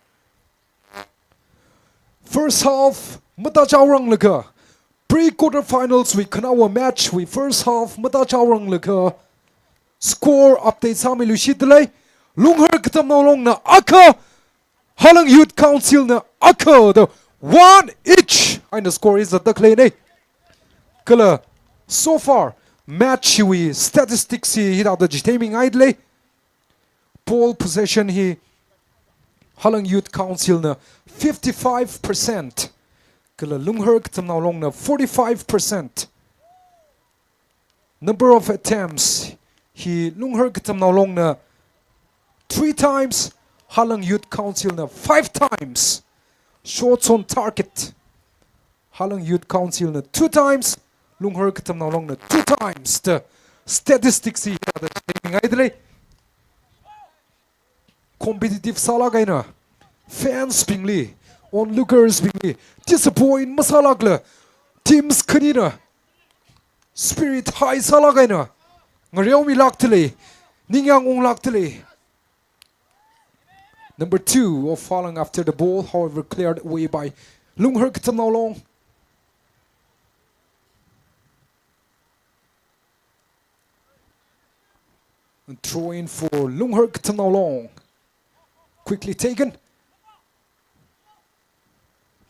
First half, matāchaoranglaga, pre-quarter finals wui khanaowa match wui first half matāchaoranglaga, score update sāmilushit lei. Lungher Katamnao Long na akha, Halang Youth Council na akha da one each eina score hi zatda khalei nei. Kala so far match hiwui statistics hi hithāda chitheimi ngaida lei. Ball possession hi Halang Youth Council na fifty-five percent, kala Lungher Katamnao Long na forty-five percent. Number of attempts hi Lungher Katamnao Long na three times, Halang Youth Council na five times. Shots on target, Halang Youth Council na two times, Lungher Katamnao Long na two times. The statistics hi hithāda ngaida lei. Competitive sālāk eina, fans bingli, onlookers bingli disappoint masālākla, teams khanina spirit high sālāk eina ngareomilākda lei, ningyāng unglākda lei. Number two of Halang after the ball, however, cleared away by Lungher Katamnao Long. And throw in for Lungher Katamnao Long. Quickly taken.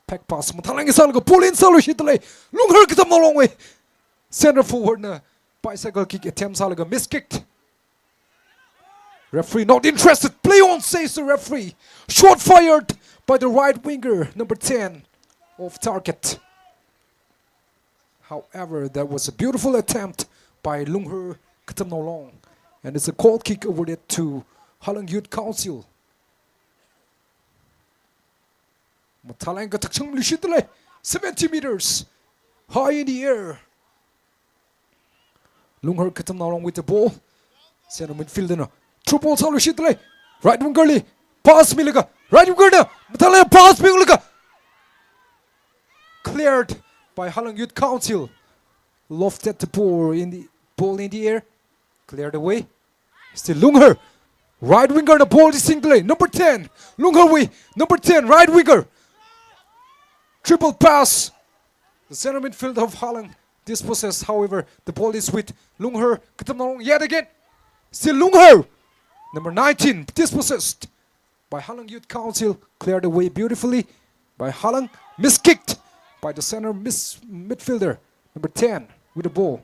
Back pass mathālāk eina sālaga pull in sālushit lei. Lungher Katamnao Long wui center forward na bicycle kick attempt sālaga miskicked. Referee not interested. Play on, says the referee. Shot fired by the right winger, number ten, off target. However, that was a beautiful attempt by Lungher Katamnao Long, and it's a goal kick awarded to Halang Youth Council. Mathālāk eina kathak shang lushit lei. Seventy meters high in the air. Lungher Katamnao Long with the ball. Center midfielder na through ball sālushit lei. Right winger li pass milaga, right winger na mathālāk eina pass milaga, cleared by Halang Youth Council. Lofted the ball in the, ball in the air. Cleared away. Still Lungher. Right winger na ball dising lei. Number ten. Lungher wui number ten, right winger. Triple pass. The center midfield of Halang dispossessed. However, the ball is with Lungher Katamnao Long yet again. Still Lungher. Number nineteen, dispossessed by Halang Youth Council. Cleared away beautifully by Halang. Miskicked by the center mis-, midfielder, number ten, with the ball.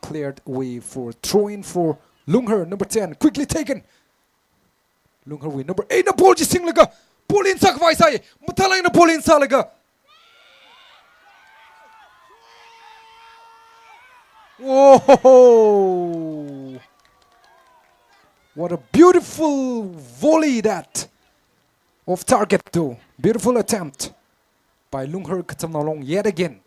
Cleared away for throw-in for Lungher, number ten. Quickly taken. Lungher wui number eight na ball chi singlaga, ball in sākhavai sāi. Mathālāk eina ball in sālaga, Oh, what a beautiful volley that off target though. Beautiful attempt by Lungher Katamnaolong yet again.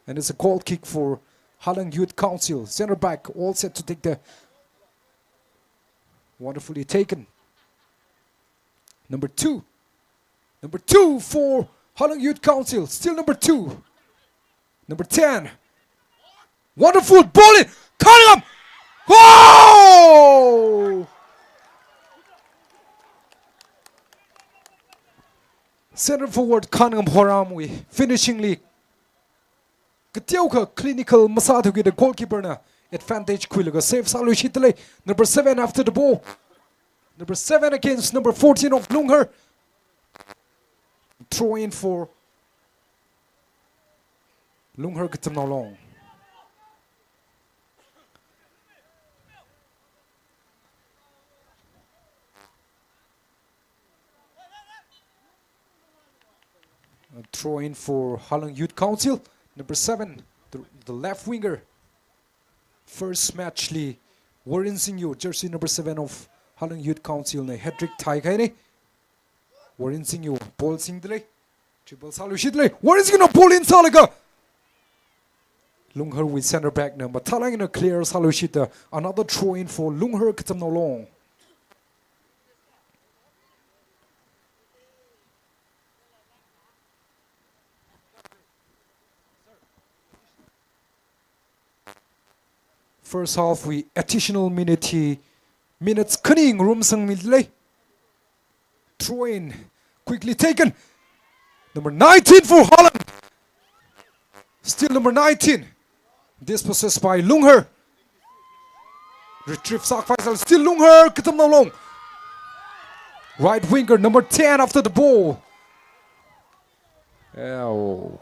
And it's a goal kick for Halang Youth Council. Center back all set to take the, wonderfully taken. Number two. Number two for Halang Youth Council. Still number two. Number ten. Wonderful ball in. Cunningham. Oh! Center forward Cunningham Horamwui finishing li kateokha clinical masāthuakida goalkeeper na advantage khuilaga save sāluishitdalei. Number seven after the ball. Number seven against number fourteen of Lungher. Throw in for Lungher Katamnaolong. A throw in for Halang Youth Council, number seven, the, the left winger. First match li Warin Singyo, jersey number seven of Halang Youth Council na hat-trick thaihaini. Warin Singyo ball singdalei. Dribble sāluishitdalei. Warin Singyo na ball in sālaga Lungherwui center back na mathālāk eina clear sāluishitda, another throw in for Lungher Katamnaolong. First half wui additional minute hi minutes khani ngarumsangmidalei. Throw in, quickly taken. Number nineteen for Halang. Still number nineteen. Dispossessed by Lungher. Retrieve sākhavai sālala, still Lungher Katamnaolong. Right winger number ten after the ball. Ow.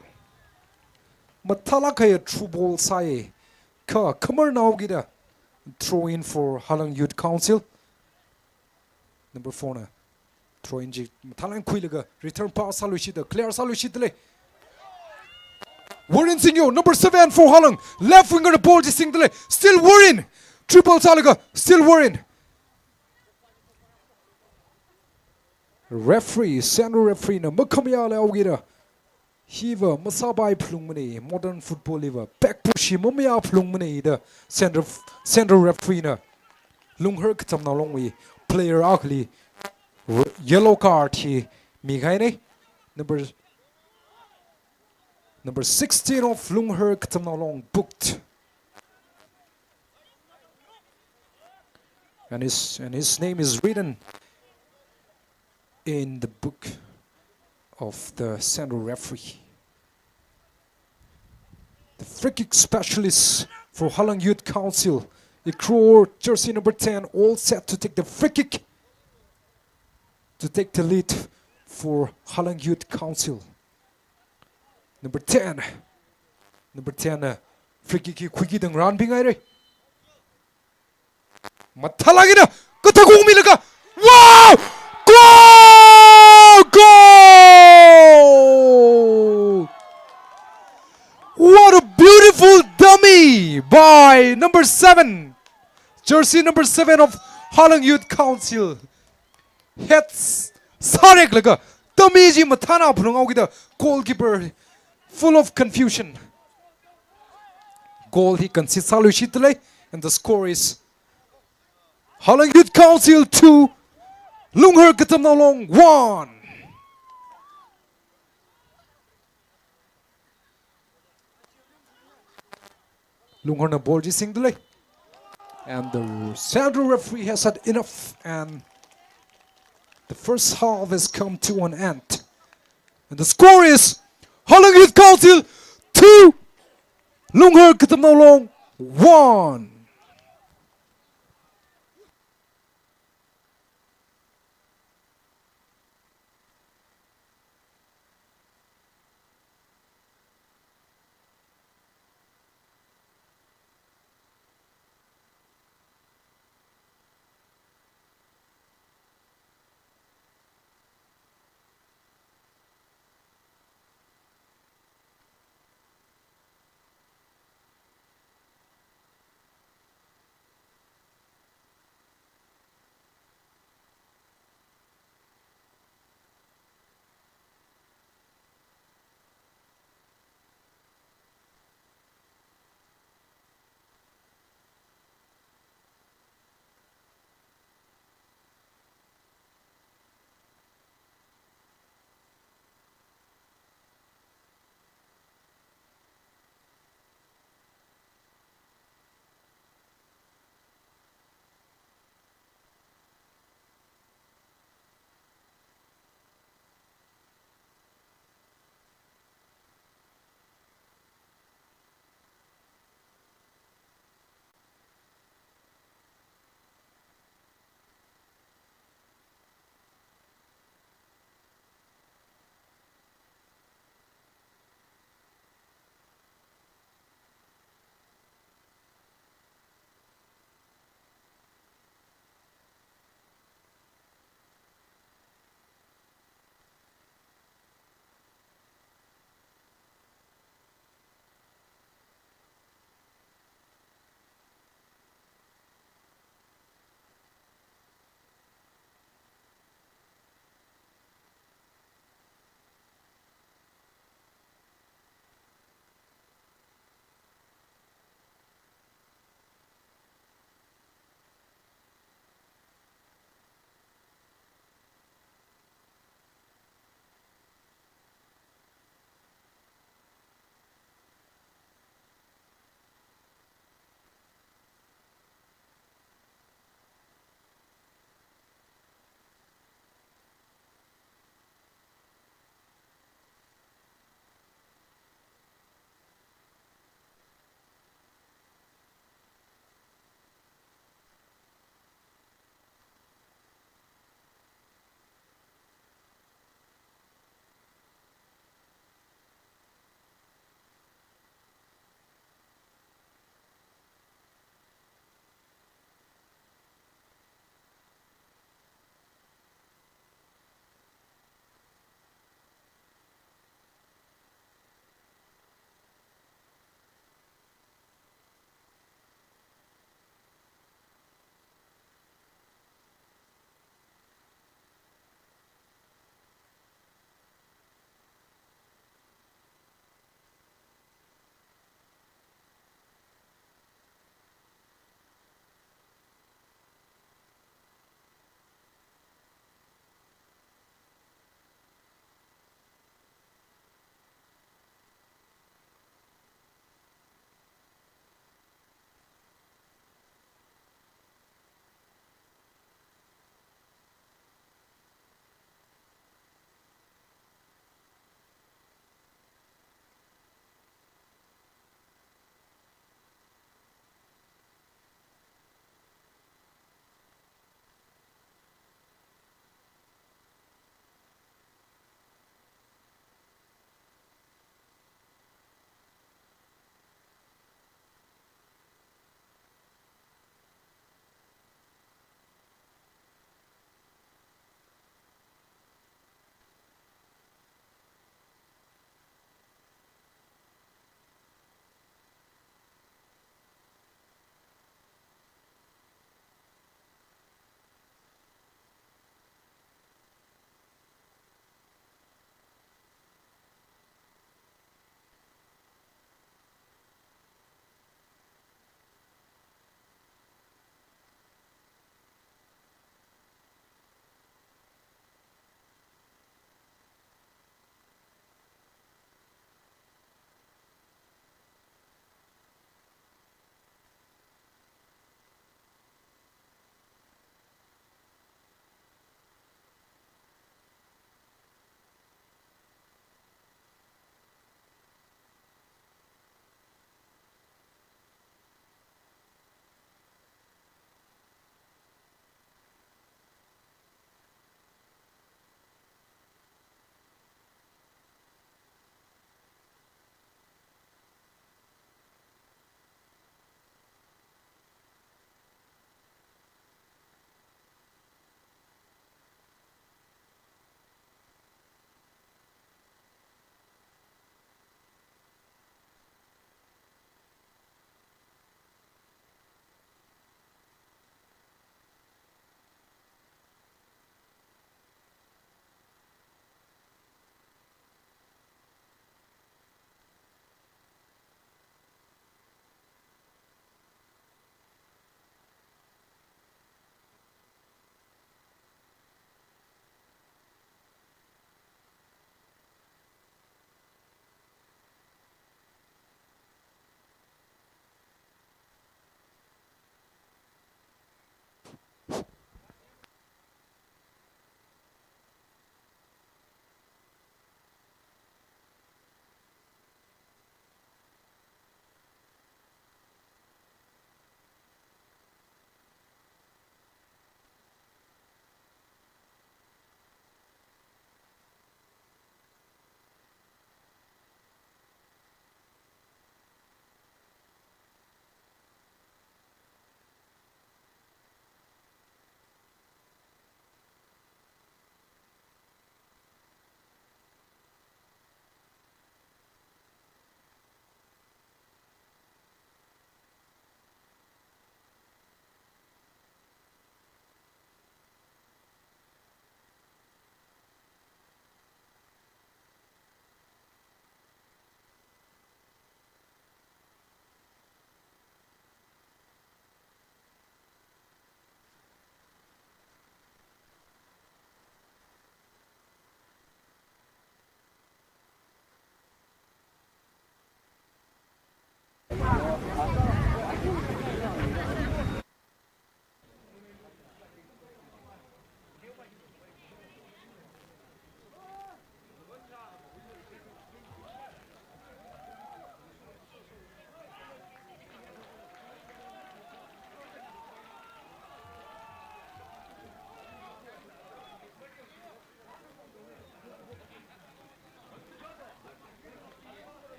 Mathālāk eina through ball sāi. Kha khamarnao kida throw in for Halang Youth Council. Number four na throw in chi mathālāk eina khuilaga return pass sāluishitda, clear sāluishitdalei. Warin Singyo, number seven for Halang. Left winger na ball chi singdalei. Still Warin. Dribble sālaga, still Warin. Referee, central referee na makhamayāla haokida, hiva masāpai phalungmana, modern football hiva pekpushi mamayā phalungmana da central, central referee na Lungher Katamnaolongwui player akhali re-, yellow card hi mikahaina. Number, number sixteen of Lungher Katamnaolong booked. And his, and his name is written in the book of the central referee. The free kick specialist for Halang Youth Council, Ikror, jersey number ten, all set to take the free kick. To take the lead for Halang Youth Council. Number ten. Number ten, uh, free kick hi khuiki tangran bing haira. Mathālāk eina kathakung milaga. Wow! Goal! Goal! What a beautiful dummy by number seven. Jersey number seven of Halang Youth Council. Heads sāreklaga, dummy chi mathāna phalung haokida, goalkeeper full of confusion. Goal hi concede sāluishitdalei, and the score is Halang Youth Council two, Lungher Katamnaolong one. Lungherna ball chi singdalei. And the central referee has had enough, and the first half has come to an end. And the score is Halang Youth Council two, Lungher Katamnaolong one.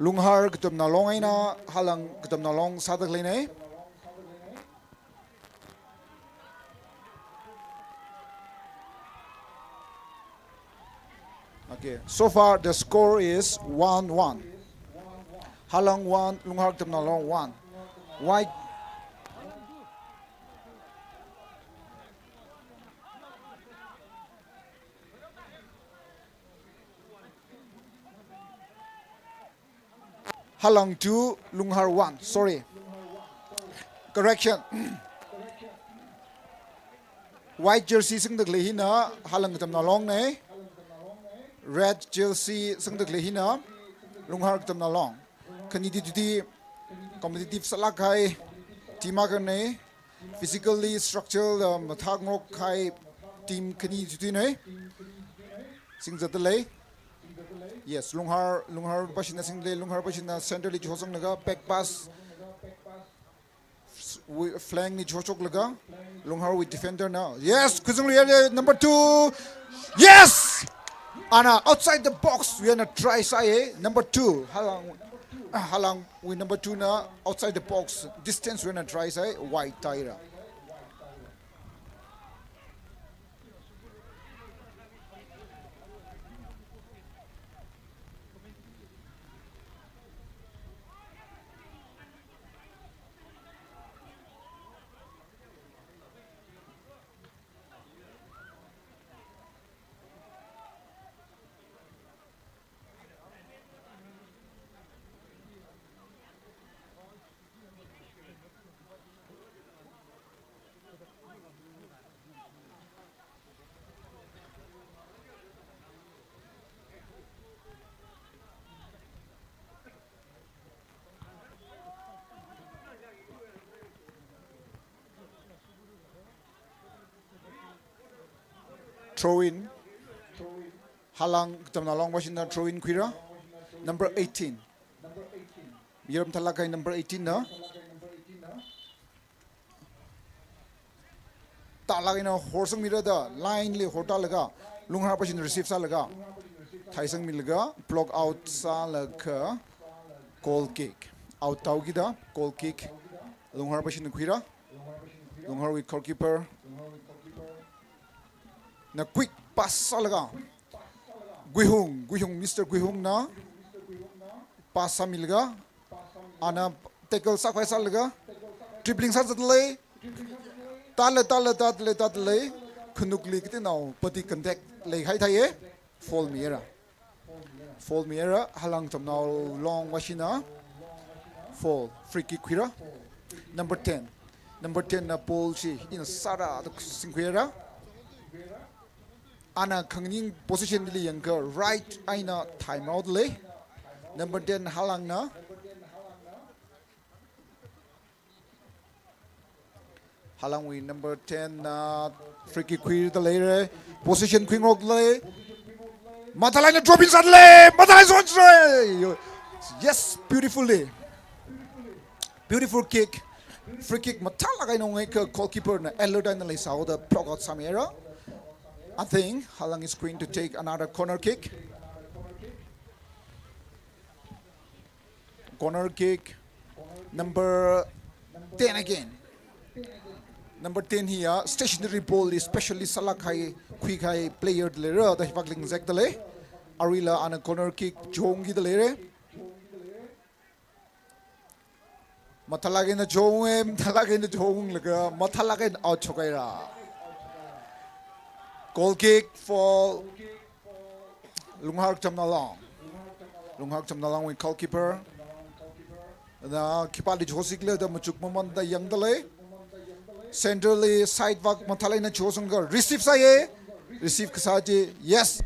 Lunghar Katamnao Long eina Halang Katamnao Long sāda khaleina. Okay, so far the score is one one. Halang one, Lunghar Katamnao Long one. White. Halang two, Lunghar one. Sorry. Correction. White jersey singda khalei hina Halang Katamnao Long na. Red jersey singda khalei hina Lunghar Katamnao Long. Khani di tudi competitive sālāk kahai team akhana. Physically structural, uh, mathāngarok kahai team khani tudi na. Singzatda lei. Yes, Lunghar, Lunghar pāshina singda lei, Lunghar pāshina center li chihosanglaga, back pass, wi-, flank li chihochoklaga, Lunghar wui defender na. Yes, khuizanglu ya, number two. Yes! Ana outside the box, wui eina try sāya, number two. Halang, Halang wui number two na outside the box, distance wui eina try sāya, wide tāhaira. Throw in. Halang Katamnao Long pāshina throw in khuira. Number eighteen. Miram thalak kahai number eighteen na. Tālāk eina horsangmira da, line li hortālaga, Lunghar pāshina receive sālaga, thaisangmilaga, block out sālaga, goal kick. Out tāhaokida, goal kick. Lunghar pāshina khuira. Lunghar wui goalkeeper na quick pass sālaga, Guihung, Guihung, Mister Guihung na pass sāmilaga, ana tackle sākhavai sālaga, dribbling sāzatda lei, tālei, tālei, tālei, tālei, khanukli kateonao body contact leikahai theiya, foul mihaira. Foul mihaira, Halang Katamnao Long pāshina foul, free kick khuira. Number ten. Number ten na ball chi ina sāra da singkhuira. Ana khanganing position li yangakha right eina time out lei. Number ten Halang na. Halang wui number ten na free kick khuida leira. Position khuingarokda lei. Mathālāk eina drop in sāda lei. Mathālāk eina zone sāra. Yes, beautifully. Beautiful kick. Free kick mathālāk eina ungakha goalkeeper na alert eina leisāhaoda block out sāmihaira. I think Halang is going to take another corner kick. Corner kick. Number ten again. Number ten hiya stationary ball li specialist sālāk kahai, khuikahai player da leira da hivak lingzekda lei. Aruila ana corner kick chihokida leira. Mathālāk eina chihok, mathālāk eina chihokunglaga, mathālāk eina out shokhaira. Goal kick for Lunghar Katamnao Long. Lunghar Katamnao Long wui goalkeeper na khipāli chihosikhala da machuk mamanda yangda lei. Center li side vak mathālāk eina chihosangakha receive sāya. Receive kasā chi. Yes.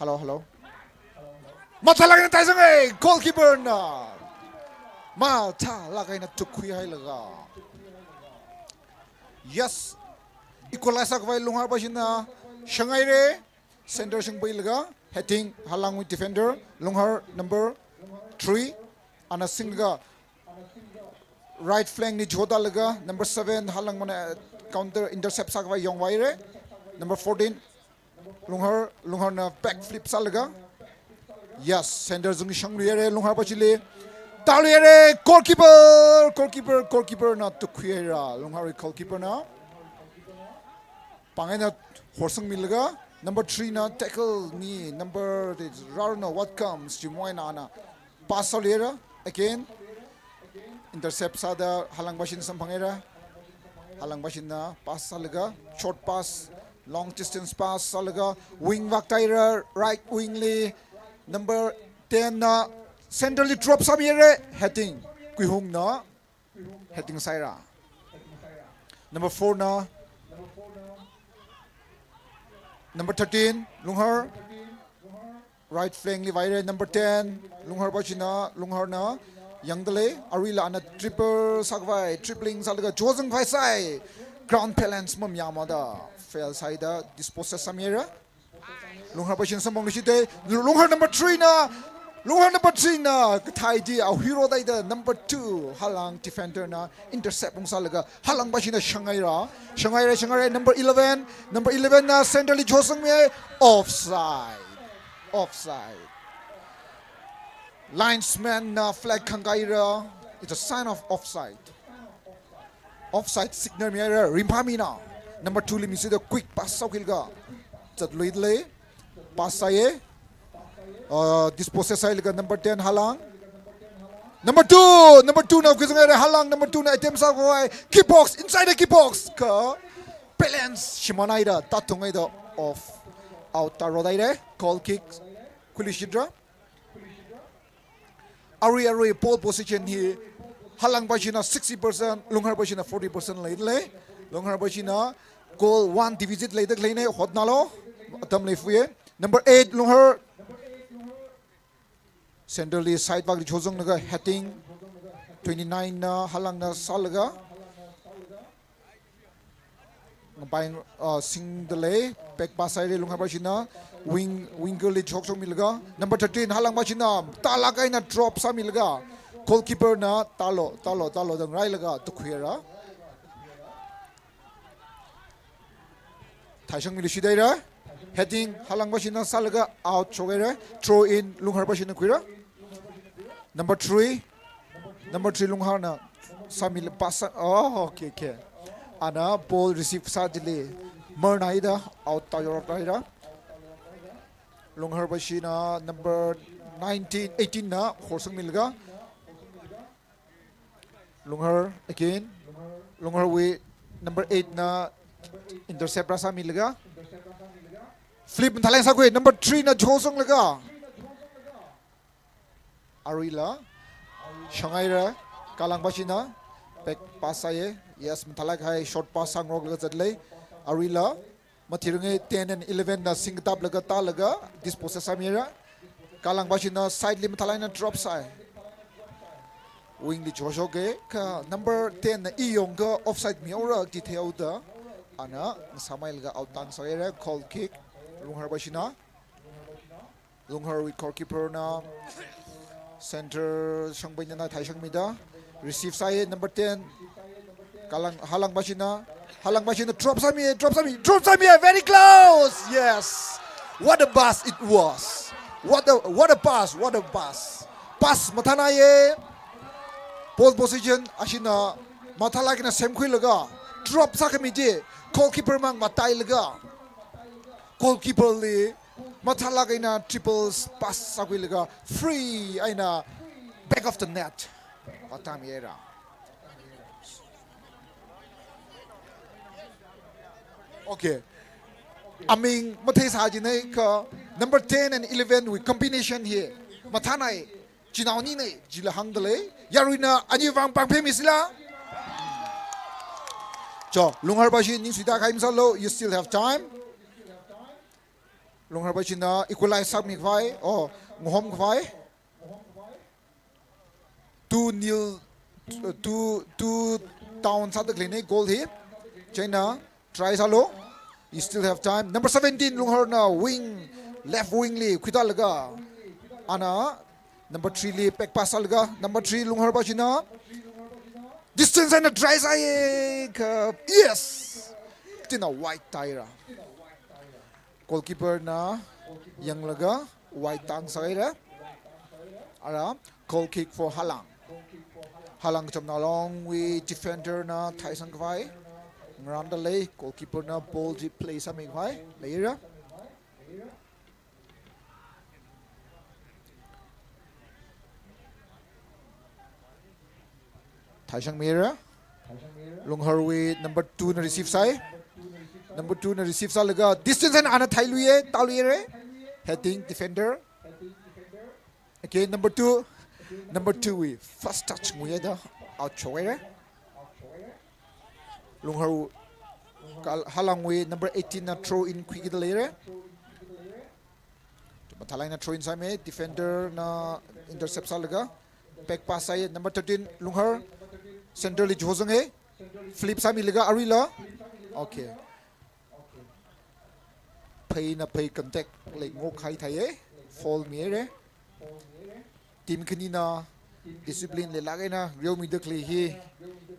Hello, hello. Mathālāk eina taisanga, goalkeeper na. Mathālāk eina tukkhuihailaga. Yes. Equalize sākhavai Lungharpashina shanghaira. Center shangpailaga, heading Halangwui defender, Lunghar number three, ana singlaga right flank li jotalaga, number seven, Halangmana counter intercept sākhavai yongvaira. Number fourteen, Lunghar, Lungharna back flip sālaga. Yes, center zung shangluira, Lungharpashili. Tāluira, goalkeeper, goalkeeper, goalkeeper na tukkhuihaira, Lungharwui goalkeeper na. Pāng eina horsangmilaga, number three na tackle mi, number, rarna what comes, Chimwai na ana. Pass sāluira, again. Intercept sāda Halangpashina samphanghaira. Halangpashina pass sālaga, short pass, long distance pass sālaga, wing vaktaira, right wing li, number ten na, center li drop sāmihaira, heading, Kuihung na, heading sāhaira. Number four na, number thirteen, Lunghar. Right flank li vaira, number ten, Lungharpashina, Lungharna, yangdalei, aruila ana triple sākhavai, dribbling sālaga, jozang khavai sai, ground balance mamayāmada, fail sāhaida, dispossess sāmihaira. Lungharpashina samphangluishitda, Lunghar number three na, Lunghar number three na, kathai chi, a hero taida, number two, Halang defender na, intercept ungsālaga, Halangpashina shanghaira, shanghaira, shanghaira, number eleven, number eleven na center li josangmi, offside, offside. Linesman na flag khangkahaira, it's a sign of offside. Offside signal mihaira, ringphāmina. Number two li misida quick pass sākhuilaga zatluidalei, pass sāya. Uh, dispossess sāhailaga number ten Halang. Number two, number two na khuizanghaira Halang, number two na attempt sākhavai. Kick box, inside the kick box. Kha balance shimānhaida, tāthunghaida off. Out tārodahaira, goal kick. Khuiluishitra. Arui arui pole position hi Halangpashina sixty percent, Lungharpashina forty percent leidalei. Lungharpashina goal one deficit leida khaleina, hotnālu. Atam leifuya. Number eight, Lunghar. Center li side back li josanglaga heading. Twenty-nine na Halangna sālaga. Ngapai, uh, singdalei, back pass sāhaira Lungharpashina, wing, winger li josangmilaga. Number thirteen, Halangpashina, tālāk eina drop sāmilaga. Goalkeeper na, tālu, tālu, tālu da ngarailaga, tukkhuihaira. Thaishangmiluishithaira. Heading, Halangpashina sālaga, out shokhaira. Throw in, Lungharpashina khuira. Number three, number three Lungharna sāmila pass sā, oh, okay, okay. Ana ball receive sā chili, marnāhaida, out tāyorothaira. Lungharpashina number nineteen, eighteen na horsangmilaga. Lunghar again. Lungharwui number eight na intercept rāsāmilaga. Flip mathālāk eina sākhui, number three na josanglaga. Aruila shanghaira, Kalangpashina, back pass sāya, yes, mathālāk kahai short pass sāngaroklaga zatlei. Aruila, mathirunga ten and eleven na singkatap laga tālaga, dispossess sāmihaira. Kalangpashina side li mathālāk eina drop sāi. Wing li joshoka, kha number ten na i yongakha offside mihaora kaji theihaoda. Ana, ngasāmeilaga out tāngasakhaira, goal kick, Lungharpashina. Lungharwui goalkeeper na center shangpaina thaishangmida. Receive sāya number ten. Kalang, Halangpashina. Halangpashina drop sāmi, drop sāmi, drop sāmi, very close. Yes. What a pass it was. What a, what a pass, what a pass. Pass mathānāya. Ball position ashina mathālāk eina semkhuilaga drop sākhami chi goalkeeper mang matailaga. Goalkeeper li mathālāk eina triple pass sākhuilaga free eina back of the net. Atam yera. Okay. Aming matheisā jinei kha number ten and eleven wui combination hi mathānai. Chinaoni nei, chila hāngdalei, yaruina ani vang pāngphei misila. Cho, Lungharpashi ningsuida khaim sālu, you still have time. Lungharpa china equalize sāmi khavai, oh, ngahom khavai. Two nil, uh, two, two down sāda khaleina goal hi. China try sālu. You still have time. Number seventeen, Lungharna wing, left wing li khuitālaga. Ana, number three li back pass sālaga. Number three, Lungharpa china. Distance eina try sāya kha. Yes! Tina wide tāhaira. Goalkeeper na yanglaga wide tāngasakhaira. Ara, goal kick for Halang. Halang kachamna longwui defender na thaisang khavai ngarānda lei, goalkeeper na ball chi play sāmi khavai leira. Thaisangmira. Lungharwui number two na receive sāi. Number two na receive sālaga distance eina ana thailuiya, tāluira. Heading defender. Again, number two. Number two wui first touch nguida out shokhaira. Lungharwui kal-, Halangwui number eighteen na throw in khuikida leira. Mathālāk eina throw in sāmi, defender na intercept sālaga. Back pass sāi, number thirteen, Lunghar. Center li chihozanga. Flip sāmilaga, aruila. Okay. Pheina phei contact lei ngokhai thaiya. Foul mihaira. Team khanina discipline leilāk eina reomida khalei hi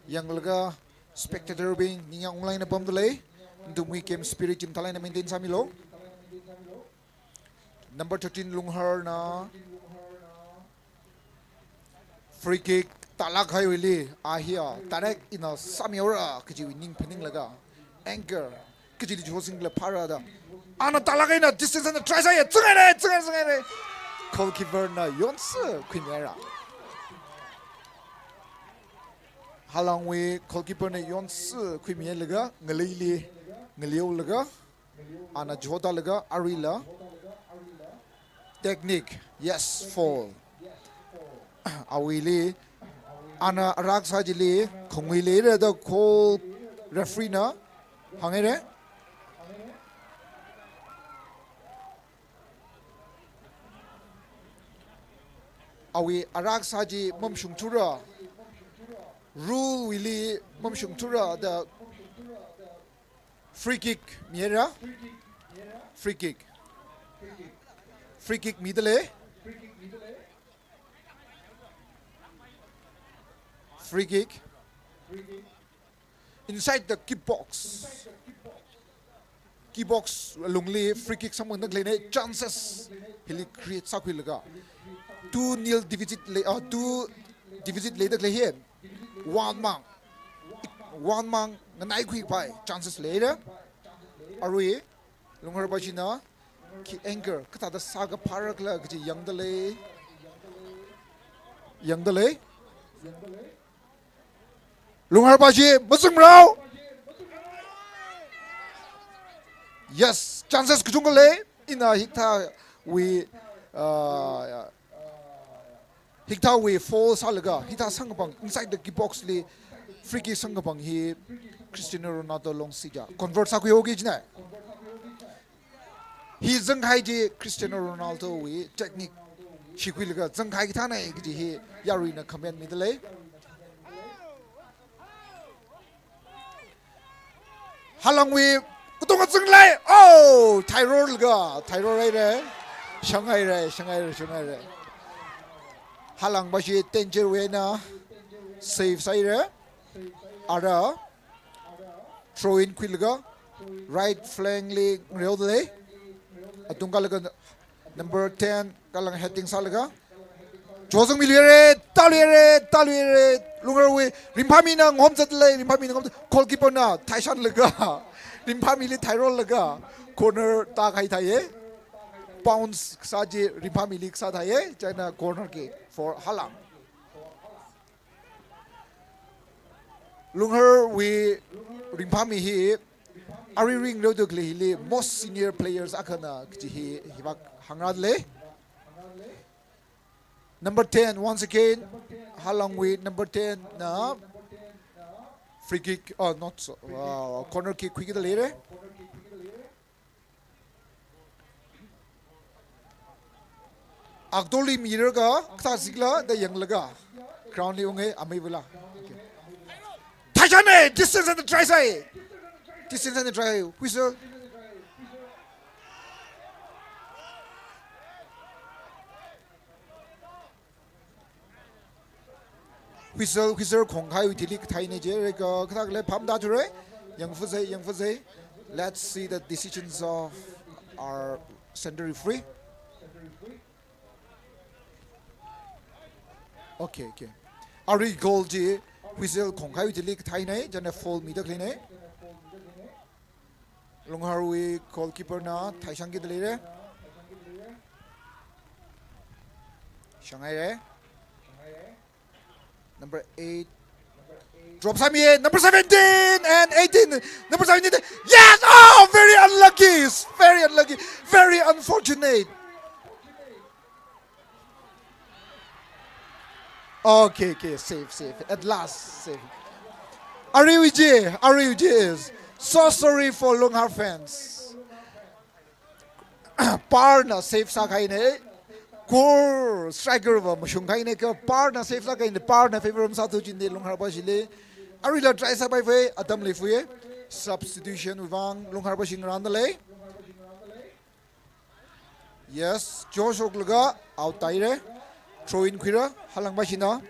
yanglaga spectator bing ningyāng unglāk eina pamda lei. Nathumwui game spirit chi mathālāk eina maintain sāmilu. Number thirteen Lungharna free kick tālāk kahaiwuili, a hiya direct ina sāmihaora kajiwui ning phaninglaga, anchor kachili chihosingla phāra da. Ana tālāk eina distance eina try sāya, zanghaira, zanghaira, zanghaira. Goalkeeper na yonsi khuimihaira. Halangwui goalkeeper na yonsi khuimihailaga, ngaleili ngaleolaga, ana jodalaga, aruila. Technique, yes, foul. Awuili, ana arak sā chili, khongwui leira da call referee na hānghaira. Awui arak sā chi mamashungthura, rule wuili mamashungthura da free kick mihaira. Free kick. Free kick mida lei. Free kick. Inside the key box. Key box lungli free kick samphangda khaleina chances hili create sākhuilaga. Two nil deficit lei, ah, two deficit leida khalei hi. One mang. One mang nganaikhui khavai chances leira. Arui, Lungharpa china khi anchor kathāda sākaphāra khala kaji yangda lei. Yangda lei. Lungharpa chi mazangrao. Yes, chances kachungkha lei. Ina hikathāwui, uh, hikathāwui foul sālaga, hikathā samkaphang, inside the key box li free kick samkaphang hi Cristiano Ronaldo longsi ja convert sākhuihaoki jina. Hi zangkahai chi Cristiano Ronaldo wui technique shikhuilaga zangkahai kathāna kaji hi yaruina comment mida lei. Halangwui katonga zanglaga, oh, thairorlaga, thairorhaira. Shanghaira, shanghaira, shanghaira. Halangpa chi danger wui eina save sāhaira. Ara throw in khuilaga right flank li ngareoda lei. Atung kalaga number ten kalang heading sālaga. Josangmiluira, tāluira, tāluira. Lungharwui ringphāmina ngahomzatda lei, ringphāmina ngahomzat. Goalkeeper na thaishanlaga, ringphāmili thairorlaga, corner tākahai thaiya. Bounce kasā chi ringphāmili kasā thaiya. China corner kick for Halang. Lungharwui ringphāmi hi arui ringreoda khalei hili most senior players akhana kaji hi hivak hāngra lei. Number ten, once again, Halangwui number ten na free kick, oh, not so, uh, corner kick khuikida leira. Akdoli mirarga, kata zikla, da yanglaga. Ground li unge, amei vela. Okay. Thaishane, distance and try sai. Distance and try. Whistle. Whistle, whistle khongkhai wui thili kathai ne je, re ka, kathak le pham da jure. Yang fuzei, yang fuzei. Let's see the decisions of our center referee. Okay, okay. Arui goal ji, whistle khongkhai wui thili kathai ne, jane foul mida kli ne. Lungharwui goalkeeper na thaishang kida leire. Shangai re. Number eight. Drop sami e. Number seventeen and eighteen. Number seventeen. Yes! Oh, very unlucky. Very unlucky. Very unfortunate. Okay, okay, safe, safe. At last, safe. Arui ji, arui ji is. So sorry for Lunghar fans. Par na safe sākahai ne. Goal striker va mashungkahai ne ka par na safe sākahai ne, par na favor masāthu jin de Lungharpashi le. Aruila try sāpai fai, atam lei fui. Substitution vang Lungharpashi ngarān da lei. Yes, Josh oklaga out taire. Throw in khuira, Halangpashina.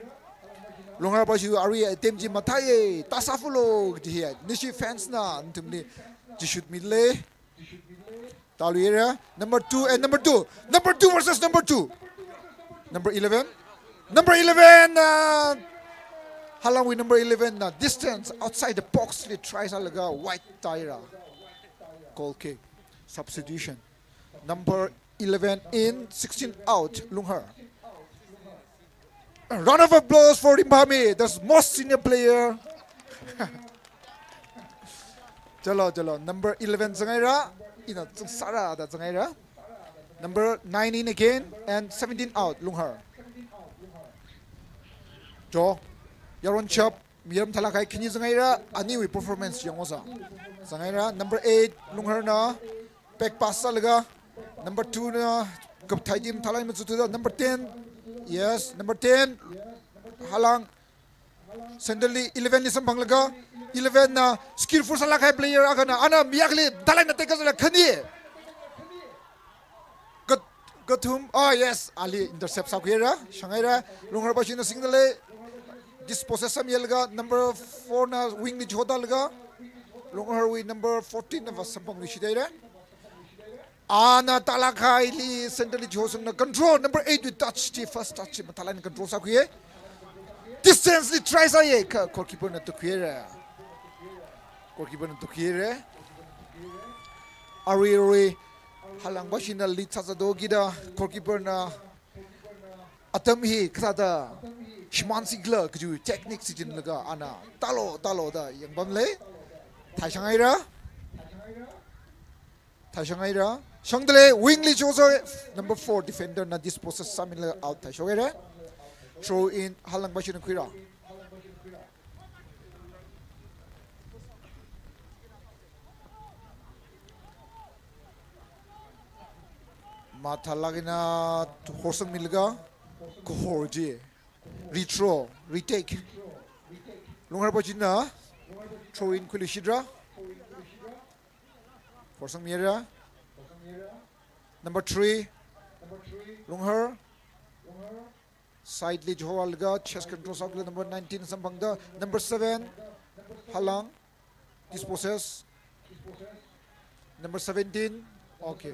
Lungharpashi arui attempt ji mathāi, tasāfulo ji hi. Nishi fans na, nathumli. Ji shoot mid le. Talu area, number two and number two. Number two versus number two. Number eleven. Number eleven, uh, Halangwui number eleven, uh, distance outside the box li try sālaga wide taira. Goal kick. Substitution. Number eleven in, sixteen out, Lunghar. A round of applause for Rimphami, the most senior player. Chalo, chalo. Number eleven zangaira. Ina zang sāra da zangaira. Number nine in again and seventeen out, Lunghar. Jo, Yaron Chap, Miram Thalakai khini zangaira, aniwui performance yang osa. Zangaira, number eight, Lungharna, back pass sālaga, number two na, kapthai team thalai mazutuda, number ten, yes, number ten, Halang, Central li eleven li samphanglaga, eleven na, skillful sālākhai player akhana, ana miyakli, dalai na tekazala khani. Gat-, Gathum, ah, yes, ali intercept sākhuira, shangaira, Lungharpashina singdale, dispossess samyelaga, number four na wing li jodalaga, Lungharwui number fourteen na va samphang li shidaira. Ana talakhaili center li josungna control, number eight wui touch ji, first touch ji, mathalaina control sākhuiye. Distance li try sāye, ka goalkeeper na tukhuire. Goalkeeper na tukhuire. Arui, arui, Halangpashina lead sāzado kida, goalkeeper na atam hi kasāda shimān sikla kaji technique sijinlaga ana talo, talo da yangpam lei. Thaishangaira. Thaishangaira. Shangdale, wing li joso, number four defender na dispossess sāmilaga out thaishogaire. Throw in, Halangpashina khuira. Mathalakina horsangmilaga, kahor ji. Rethrow, retake. Lungharpashina, throw in khuiluishitra. Horsangmira. Number three, Lunghar. Side li jowalaga, chest control sākhuilaga number nineteen samphangda, number seven, Halang, dispossess. Number seventeen, okay.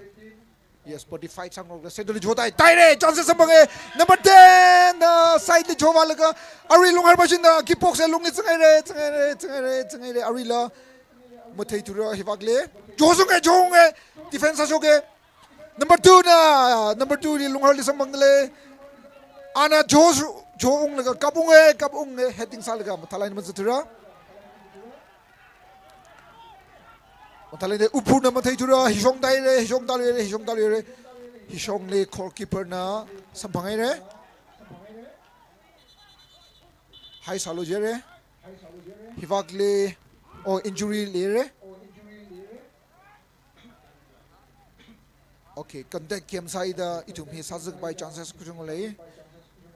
Yes, body fight sāngarokda, center li jodai, taire, chances samphange, number ten, uh, side li jowalaga, arui Lungharpashina, kick box e lungli zangaire, zangaire, zangaire, zangaire, aruila, matheithura, hivakle, josunge, josunge, defense sāshoke, number two na, number two li Lungharli samphangdale. Ana jo, jo unglaga kap unge, kap unge, heading sālaga mathalaina mazatura. Mathalaina upurna matheithura, hishong taire, hishong taluire, hishong taluire. Hishongli goalkeeper na samphangaire. Hai sālu jire. Hivakli, oh, injury leire. Okay, contact game sāhaida ithum hi sāzakpai chances kachungkha lei.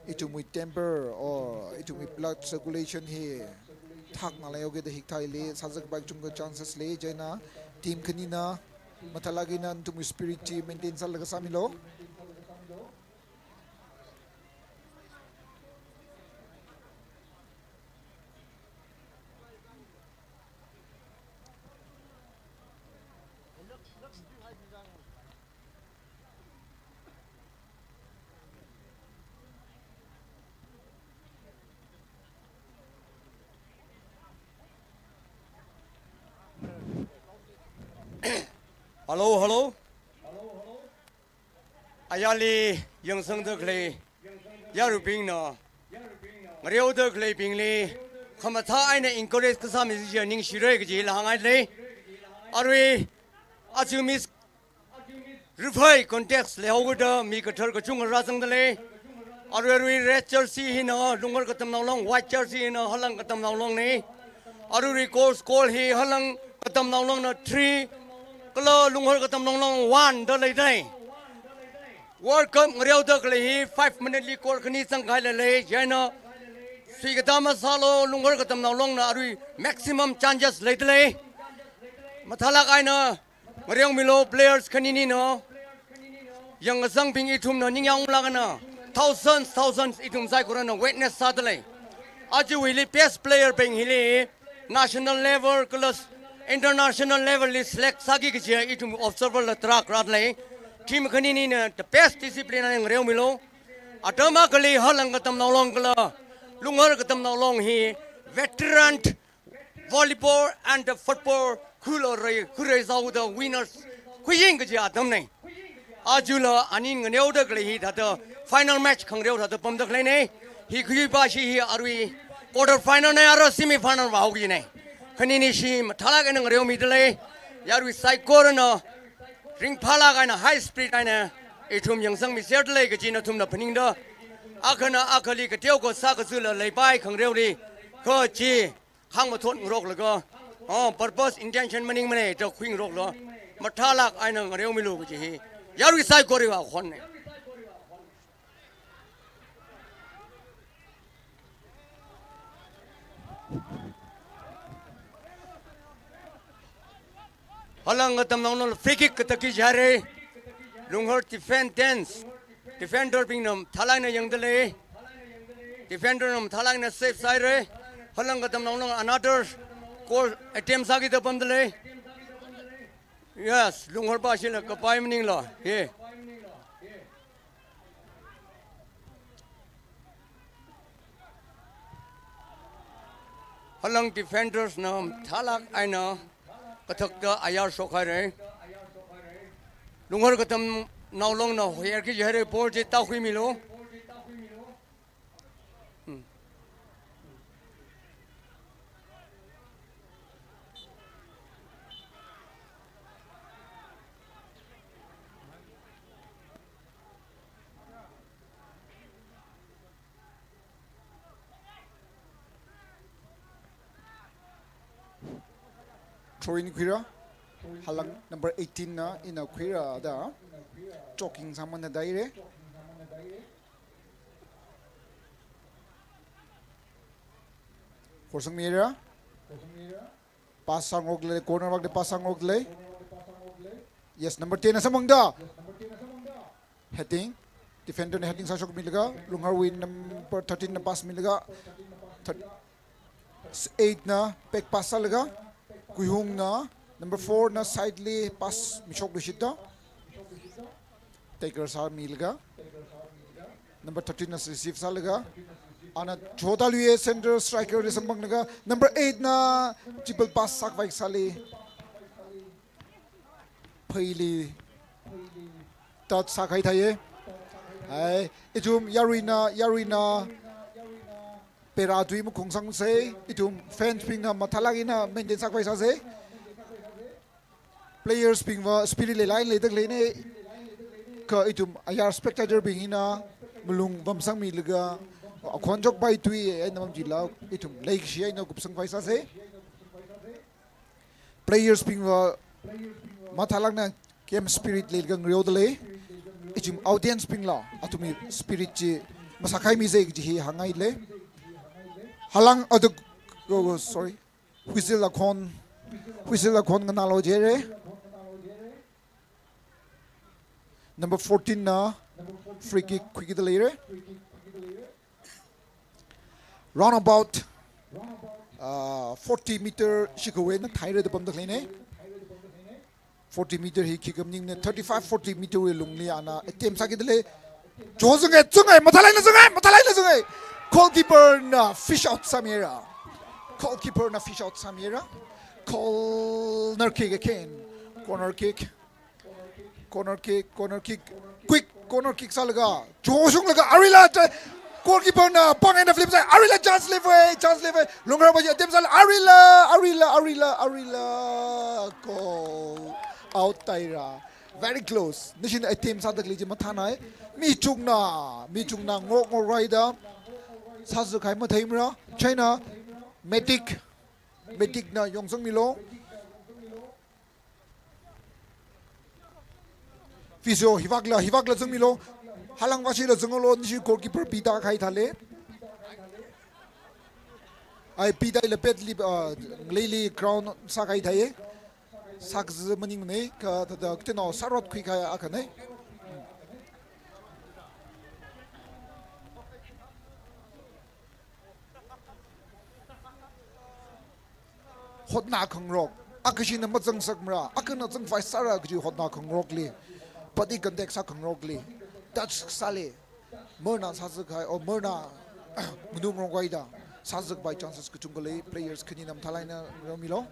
Ithumwui temper or ithumwui blood circulation hi thakna leihaoki da hikthāli sāzakpai kachungkha chances lei. Chieina team khanina mathālāk eina nathumwui spirit chi maintain sālaga sāmilu. Hello, hello. Ayarli yangsangda khalei yaruibingna, ngareoda khaleibingli khamathā eina encourage kasā message ningshira kaji la hāngngai lei. Arui aja Miss Rifai contest leihaoda mi kathar kachungkha rāzangda lei. Arui arui red jersey hina Lunghar Katamnao Long, white jersey hina Halang Katamnao Long ni. Arui goal score hi Halang Katamnao Longna three, kala Lunghar Katamnao Long one da leidalei. World Cup ngareoda khalei hi five minute li goal khani zangkahai leilei. Chieina suikatā masālu, Lunghar Katamnao Longna arui maximum chances leidalei. Mathālāk eina ngareomilu, players khaninina. Yangkazangbing ithumna ningyānglāk eina thousands, thousands ithum saikorana witness sādalei. Ajawuili best player bing hili national level kala international level li select sāki kaji ithum observer la tarākha rādalei. Team khaninina the best discipline eina ngareomilu. Atam akhali Halang Katamnao Long kala Lunghar Katamnao Long hi veteran volleyball and football khuilu rei, khuirei sāhaoda winners khuiying kaji atamnei. Ajala aning nganeoda khalei hi thāda final match khangareo thāda pamda khaleinei. Hi khuipashi hi arui quarter final nei, ara semi final vāhaoki nei. Khaninishi mathālāk eina ngareomidalei. Yarui saikorana ringphālāk eina high spirit eina ithum yangsangmiserdalei kaji nathumna phaningda, akhana akhali kateokha sākazula leipai khangareoli, kha chi khangmathot ngaroklaga, oh, purpose, intention maningmanei da khuingarokla, mathālāk eina ngareomilu kaji hi yarui saikoriwui akhonnei. Halang Katamnao Long free kick kathāki jare. Lunghar defense, defender bingna mathālāk eina yangdalei. Defender na mathālāk eina save sāhaire. Halang Katamnao Long another goal attempt sāki da pamdalei. Yes, Lunghar pashila kapai maningla. He. Halang defenders na mathālāk eina kathakta ayar shokhaire. Lunghar Katamnao Longna hoyarki jare, ball chi tākhuimilu. Hmm. Throw in khuira. Halang number eighteen na ina khuira da. Choking sāmana daire. Forsang mira. Pass sāngarokle, corner vak de pass sāngarokle. Yes, number ten na samangda. Heading. Defender na heading sāshokmilaga, Lungharwui number thirteen na pass milaga, thir-, eight na back pass sālaga, Kuihung na number four na side li pass mishokluishitda. Taker sāmilaga. Number thirteen na receive sālaga. Ana chotaluiye, center striker li samphanglaga. Number eight na triple pass sākhavai sāli. Pheili touch sākahai thāiye. Hai, ithum yaruina, yaruina. Pera tui makhung sangse, ithum fans bingna mathālāk eina maintain sākhavai sāse. Players bingva spirit leilāk eina leida khaleine, kha ithum ayar spectator bing hina malung vamsangmilaga, akhon chokpai tui eina mamjila, ithum leikashi eina kupsangkhavai sāse. Players bingva mathālāk eina Game spirit leilakha ngareodalei. Ichim audience bingla athumwui spirit chi masākhaimisa kaji hi hāngngailei. Halang aduk, oh, oh, sorry. Whistle akhon, whistle akhon nganālu jire. Number fourteen na free kick khuikida leire. Round about, uh, forty meter shikha eina thaira da pamda khaleina. Forty meter hi khikha maningmana, thirty-five, forty meter wui lungli ana attempt sākida lei. Cho zunga, zunga, mathālāk eina zunga, mathālāk eina zunga. Goalkeeper na fish out sāmira. Goalkeeper na fish out sāmira. Corner kick again. Corner kick. Corner kick, corner kick. Quick corner kick sālaga. Cho shunglaga Arila ta-, goalkeeper na pāng eina flip sāi. Arila chance leiva, chance leiva. Lungharpashi attempt sāla. Arila, Arila, Arila, Arila. Goal. Out taira. Very close. Nishin attempt sāda khalei chi mathānai. Mi chungna, mi chungna ngok ngok raida. Sāzak kahai matheimara. China, medic. Medic na yongzangmilu. Physio, hivakla, hivakla zangmilu. Halangvāshila zanglu, nishi goalkeeper pida kahai thālei. Ai pida ila pet li, uh, leili ground sākahai thāi. Sākazā maningmana, kha thāda kathānao sārot khuikahai akhana. Hotnakhangarok. Akhashina mazangsakmara. Akhana zangvai sāra kaji hotnakhangarokli. Body contact sākhangarokli. Touch sālei. Marna sāzak kahai, or marna nganungarok haida. Sāzak kahai chances kachungkha lei, players khanina mathālāk eina rāmilu.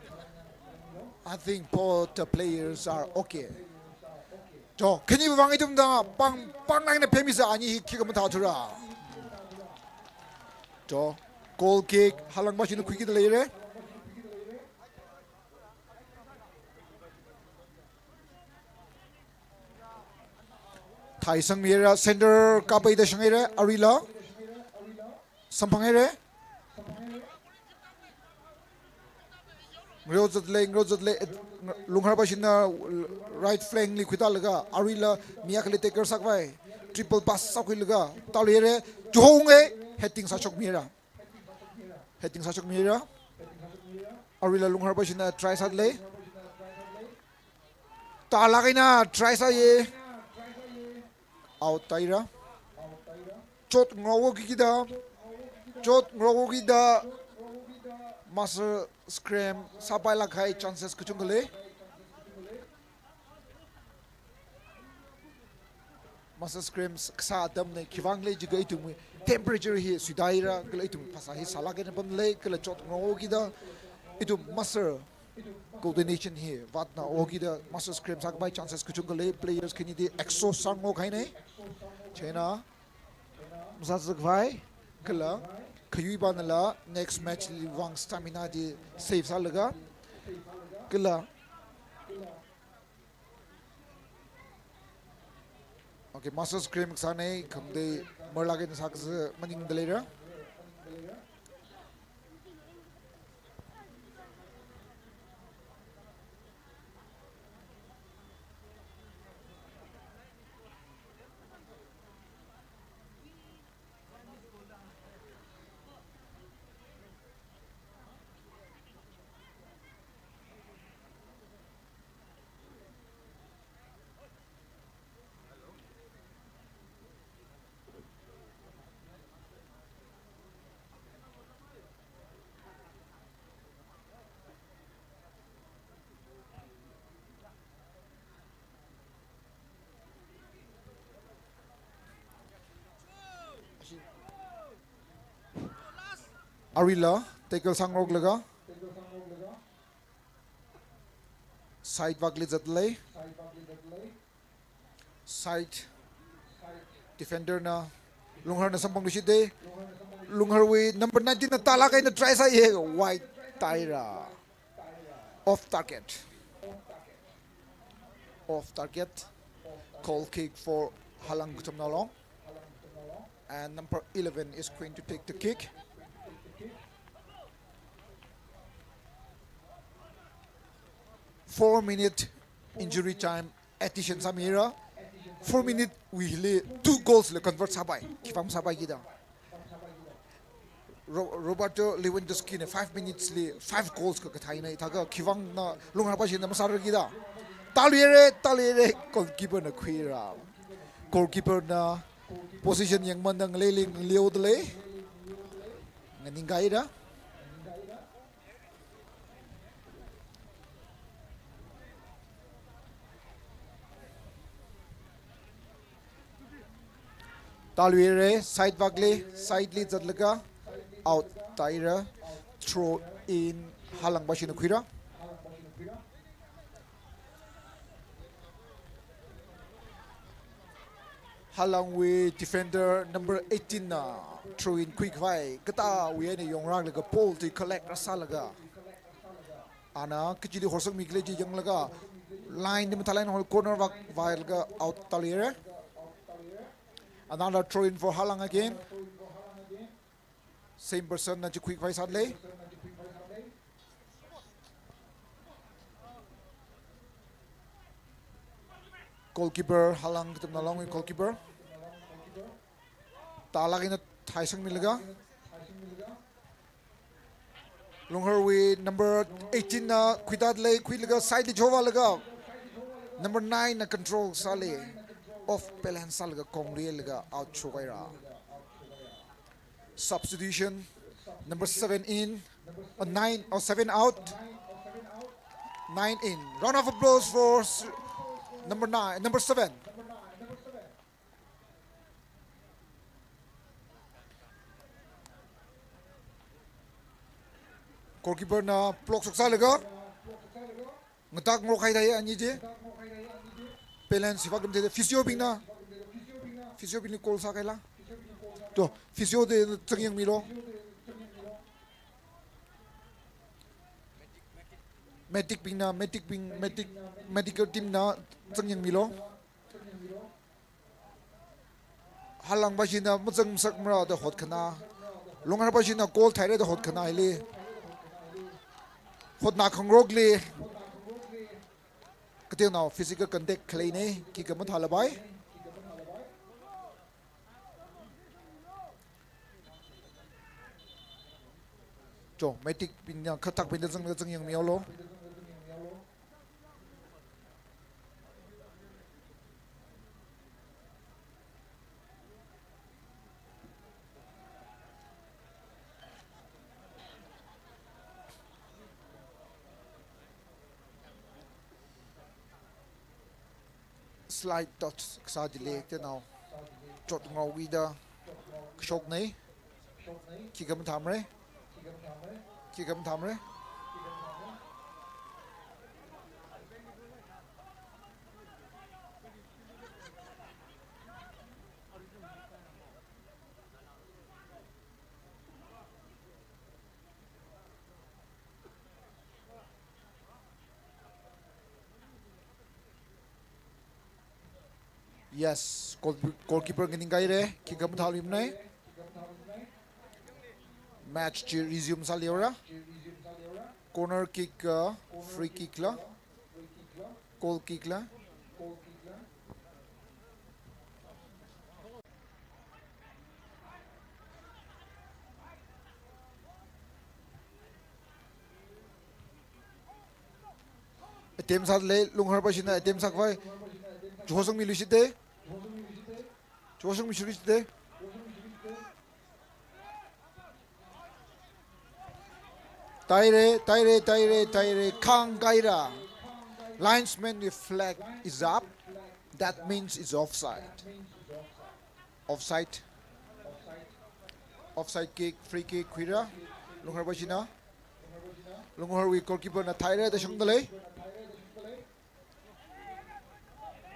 I think both the players are okay. Cho, khaniwui vang ithumna pāng, pānglāk eina phāmisa, ani hi kick mathāthura. Cho, goal kick, halangvāshina khuikida leire. Thaisangmira, center kapai da shanghaira, Arila. Samphanghaira. Ngareo zatlei, ngareo zatlei, eh, Lungharvāshina right flank li khuitālaga, Arila mi akhali tackle sākhavai. Triple pass sākhuilaga, tāluira, chuhonga, heading sāshokmira. Heading sāshokmira. Arila Lungharvāshina try sālei. Tālāk eina try sāya. Out taira. Chot ngarokida. Chot ngarokida. Master scrum sāpailāk kahai chances kachungkha lei. Master scrum kasā atamna, khiwuivang khala jiakha ithumwui temperature hi suidaira, kala ithum phasā hi sālāk eina pamlei, kala chot ngarokida, ithum master coordination hi vātna okida, master scrum sākhavai chances kachungkha lei, players khanidi exhaust sāngarok kahaina. China, masāzak khavai, kala, khayuipanala, next match li vang stamina chi save sālaga, kala, okay, master scrum kasāna, khamatei marlāk eina sākazā maningda leira. Arila, tackle sāngaroklaga. Side vākli zatlei. Side defender na, Lungharna samphangluishita. Lungharwui number nineteen na tālāk eina try sāya, wide taira. Off target. Off target. Goal kick for Halang Kathumnaolong. And number eleven is going to take the kick. Four minute injury time addition sāmira. Four minute wui hili two goals la convert sāpai. Khipam sāpai kida. Ro-, Roberto Lewandowski na five minutes li five goals ka kathaina, ithākha khivang na Lungharpashina masāra kida. Tālu yere, tālu yere, goalkeeper na khuira. Goalkeeper na position yangmanda ngaleili ngaleodalei. Nganingkaira. Tālu yere, side back li, side li zatlaga, out tāira, throw in, Halangpashina khuira. Halangwui defender number eighteen na throw in khuikhavai, katāwui eina yongrālaga ball chi collect rāsālaga. Ana kachili horsangmi khalei chi yanglaga line li mathālāk eina corner vak vālaga out tālu yere. Another throw in for Halang again. Same person na chi khuikhavai sālei. Goalkeeper, Halang katamnao Longwui goalkeeper. Tālāk eina thaisangmilaga. Lungharwui number eighteen na khuitādalei, khuilaga side li chovālaga. Number nine na control sālei. Off balance sālaga kongluilaga out shokhaira. Substitution, number seven in, uh, nine or seven out, nine in. Round of applause for s-, number nine, number seven. Goalkeeper na block shoksālaga. Ngatak ngarok haida ya ani je. Balance hiva kum de physio bingna. Physio bingli call sākahaila. To, physio de changyangmilo. Medic bingna, medic bing, medic, medical team na changyangmilo. Halangpashina mazangmasakmara da hotkhanā. Lungharpashina goal thaira da hotkhanā hili. Hotnā khangarokli. Kateonao physical contact khaleina, kick mathālapai. Cho, medic bingna khatak bingna zang, zangyangmihaolo. Slight touch kasā chili, kateonao chot ngaowida kashokna. Kick mathāmara. Kick mathāmara. Yes, goal-, goalkeeper nganingkahaira, kick mathāluimana. Match chi resume sālihaora. Corner kick, uh, free kick la. Goal kick la. Attempt sālei, Lungharpashina attempt sākhavai. Chihosangmiluishita. Chihosangmiluishita. Tāhaira, tāhaira, tāhaira, tāhaira, khangkahaira. Linesman, the flag is up. That means it's offside. Offside. Offside kick, free kick khuira. Lungharpashina. Lungharwui goalkeeper na thāhaira da shangdalei.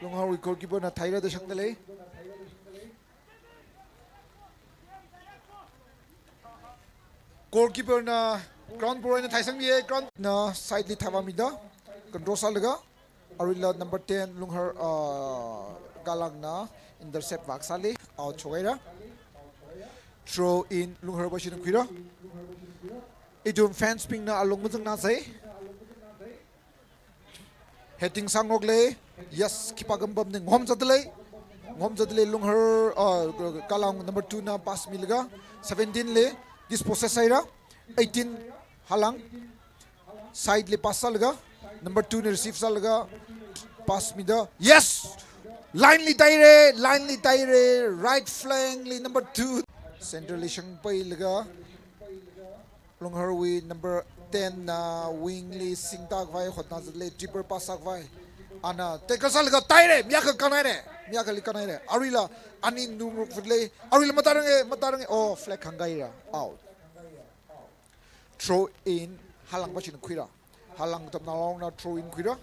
Lungharwui goalkeeper na thāhaira da shangdalei. Goalkeeper na ground pura eina thaisangmiya, ground na side li thaivāmida. Control sālaga. Aruila number ten, Lunghar, uh, Galang na intercept vākasāli, out shokhaira. Throw in, Lungharpashina khuira. Ithum fans bingna alung mazangnāsei. Heading sāngarokle. Yes, khipākha pamning. Ngahom zatdalei. Ngahom zatdalei Lunghar, uh, Kalang number two na pass milaga. Seventeen li dispossess haira. Eighteen Halang. Side li pass sālaga. Number two na receive sālaga. Pass mida. Yes! Line li taire, line li taire. Right flank li number two. Center li shangpailaga. Lungharwui number ten na wing li singtakvai hotna zatdalei, dribble pass sākvai. Ana tackle sālaga taire, mi akha kanhaire, mi akhali kanhaire. Aruila ani nungruk futlei, aruila matārange, matārange. Oh, flag hāngkahaira, out. Throw in, Halang pāshina khuira. Halang katamnao na throw in khuira.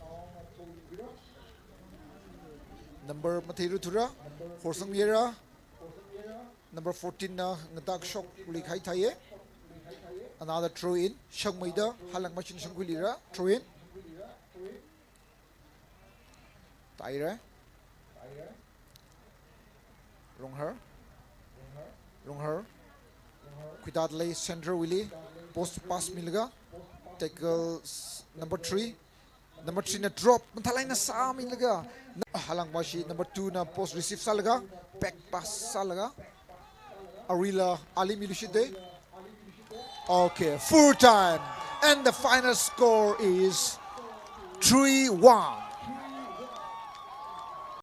Number mathei ruthura, horsangmiera. Number fourteen na ngatak shokli khai thaiye. Another throw in. Shangmeida Halang pāshina shangkhuilira. Throw in. Taire. Lunghar. Lunghar. Khuitadalei center wuili. Post pass milaga. Tackle s-, number three. Number three na drop, mathālāk eina sāmilaga. Na-, Halang pāshi number two na post receive sālaga, back pass sālaga. Aruila ali miluishitdalei. Okay, full time. And the final score is three one.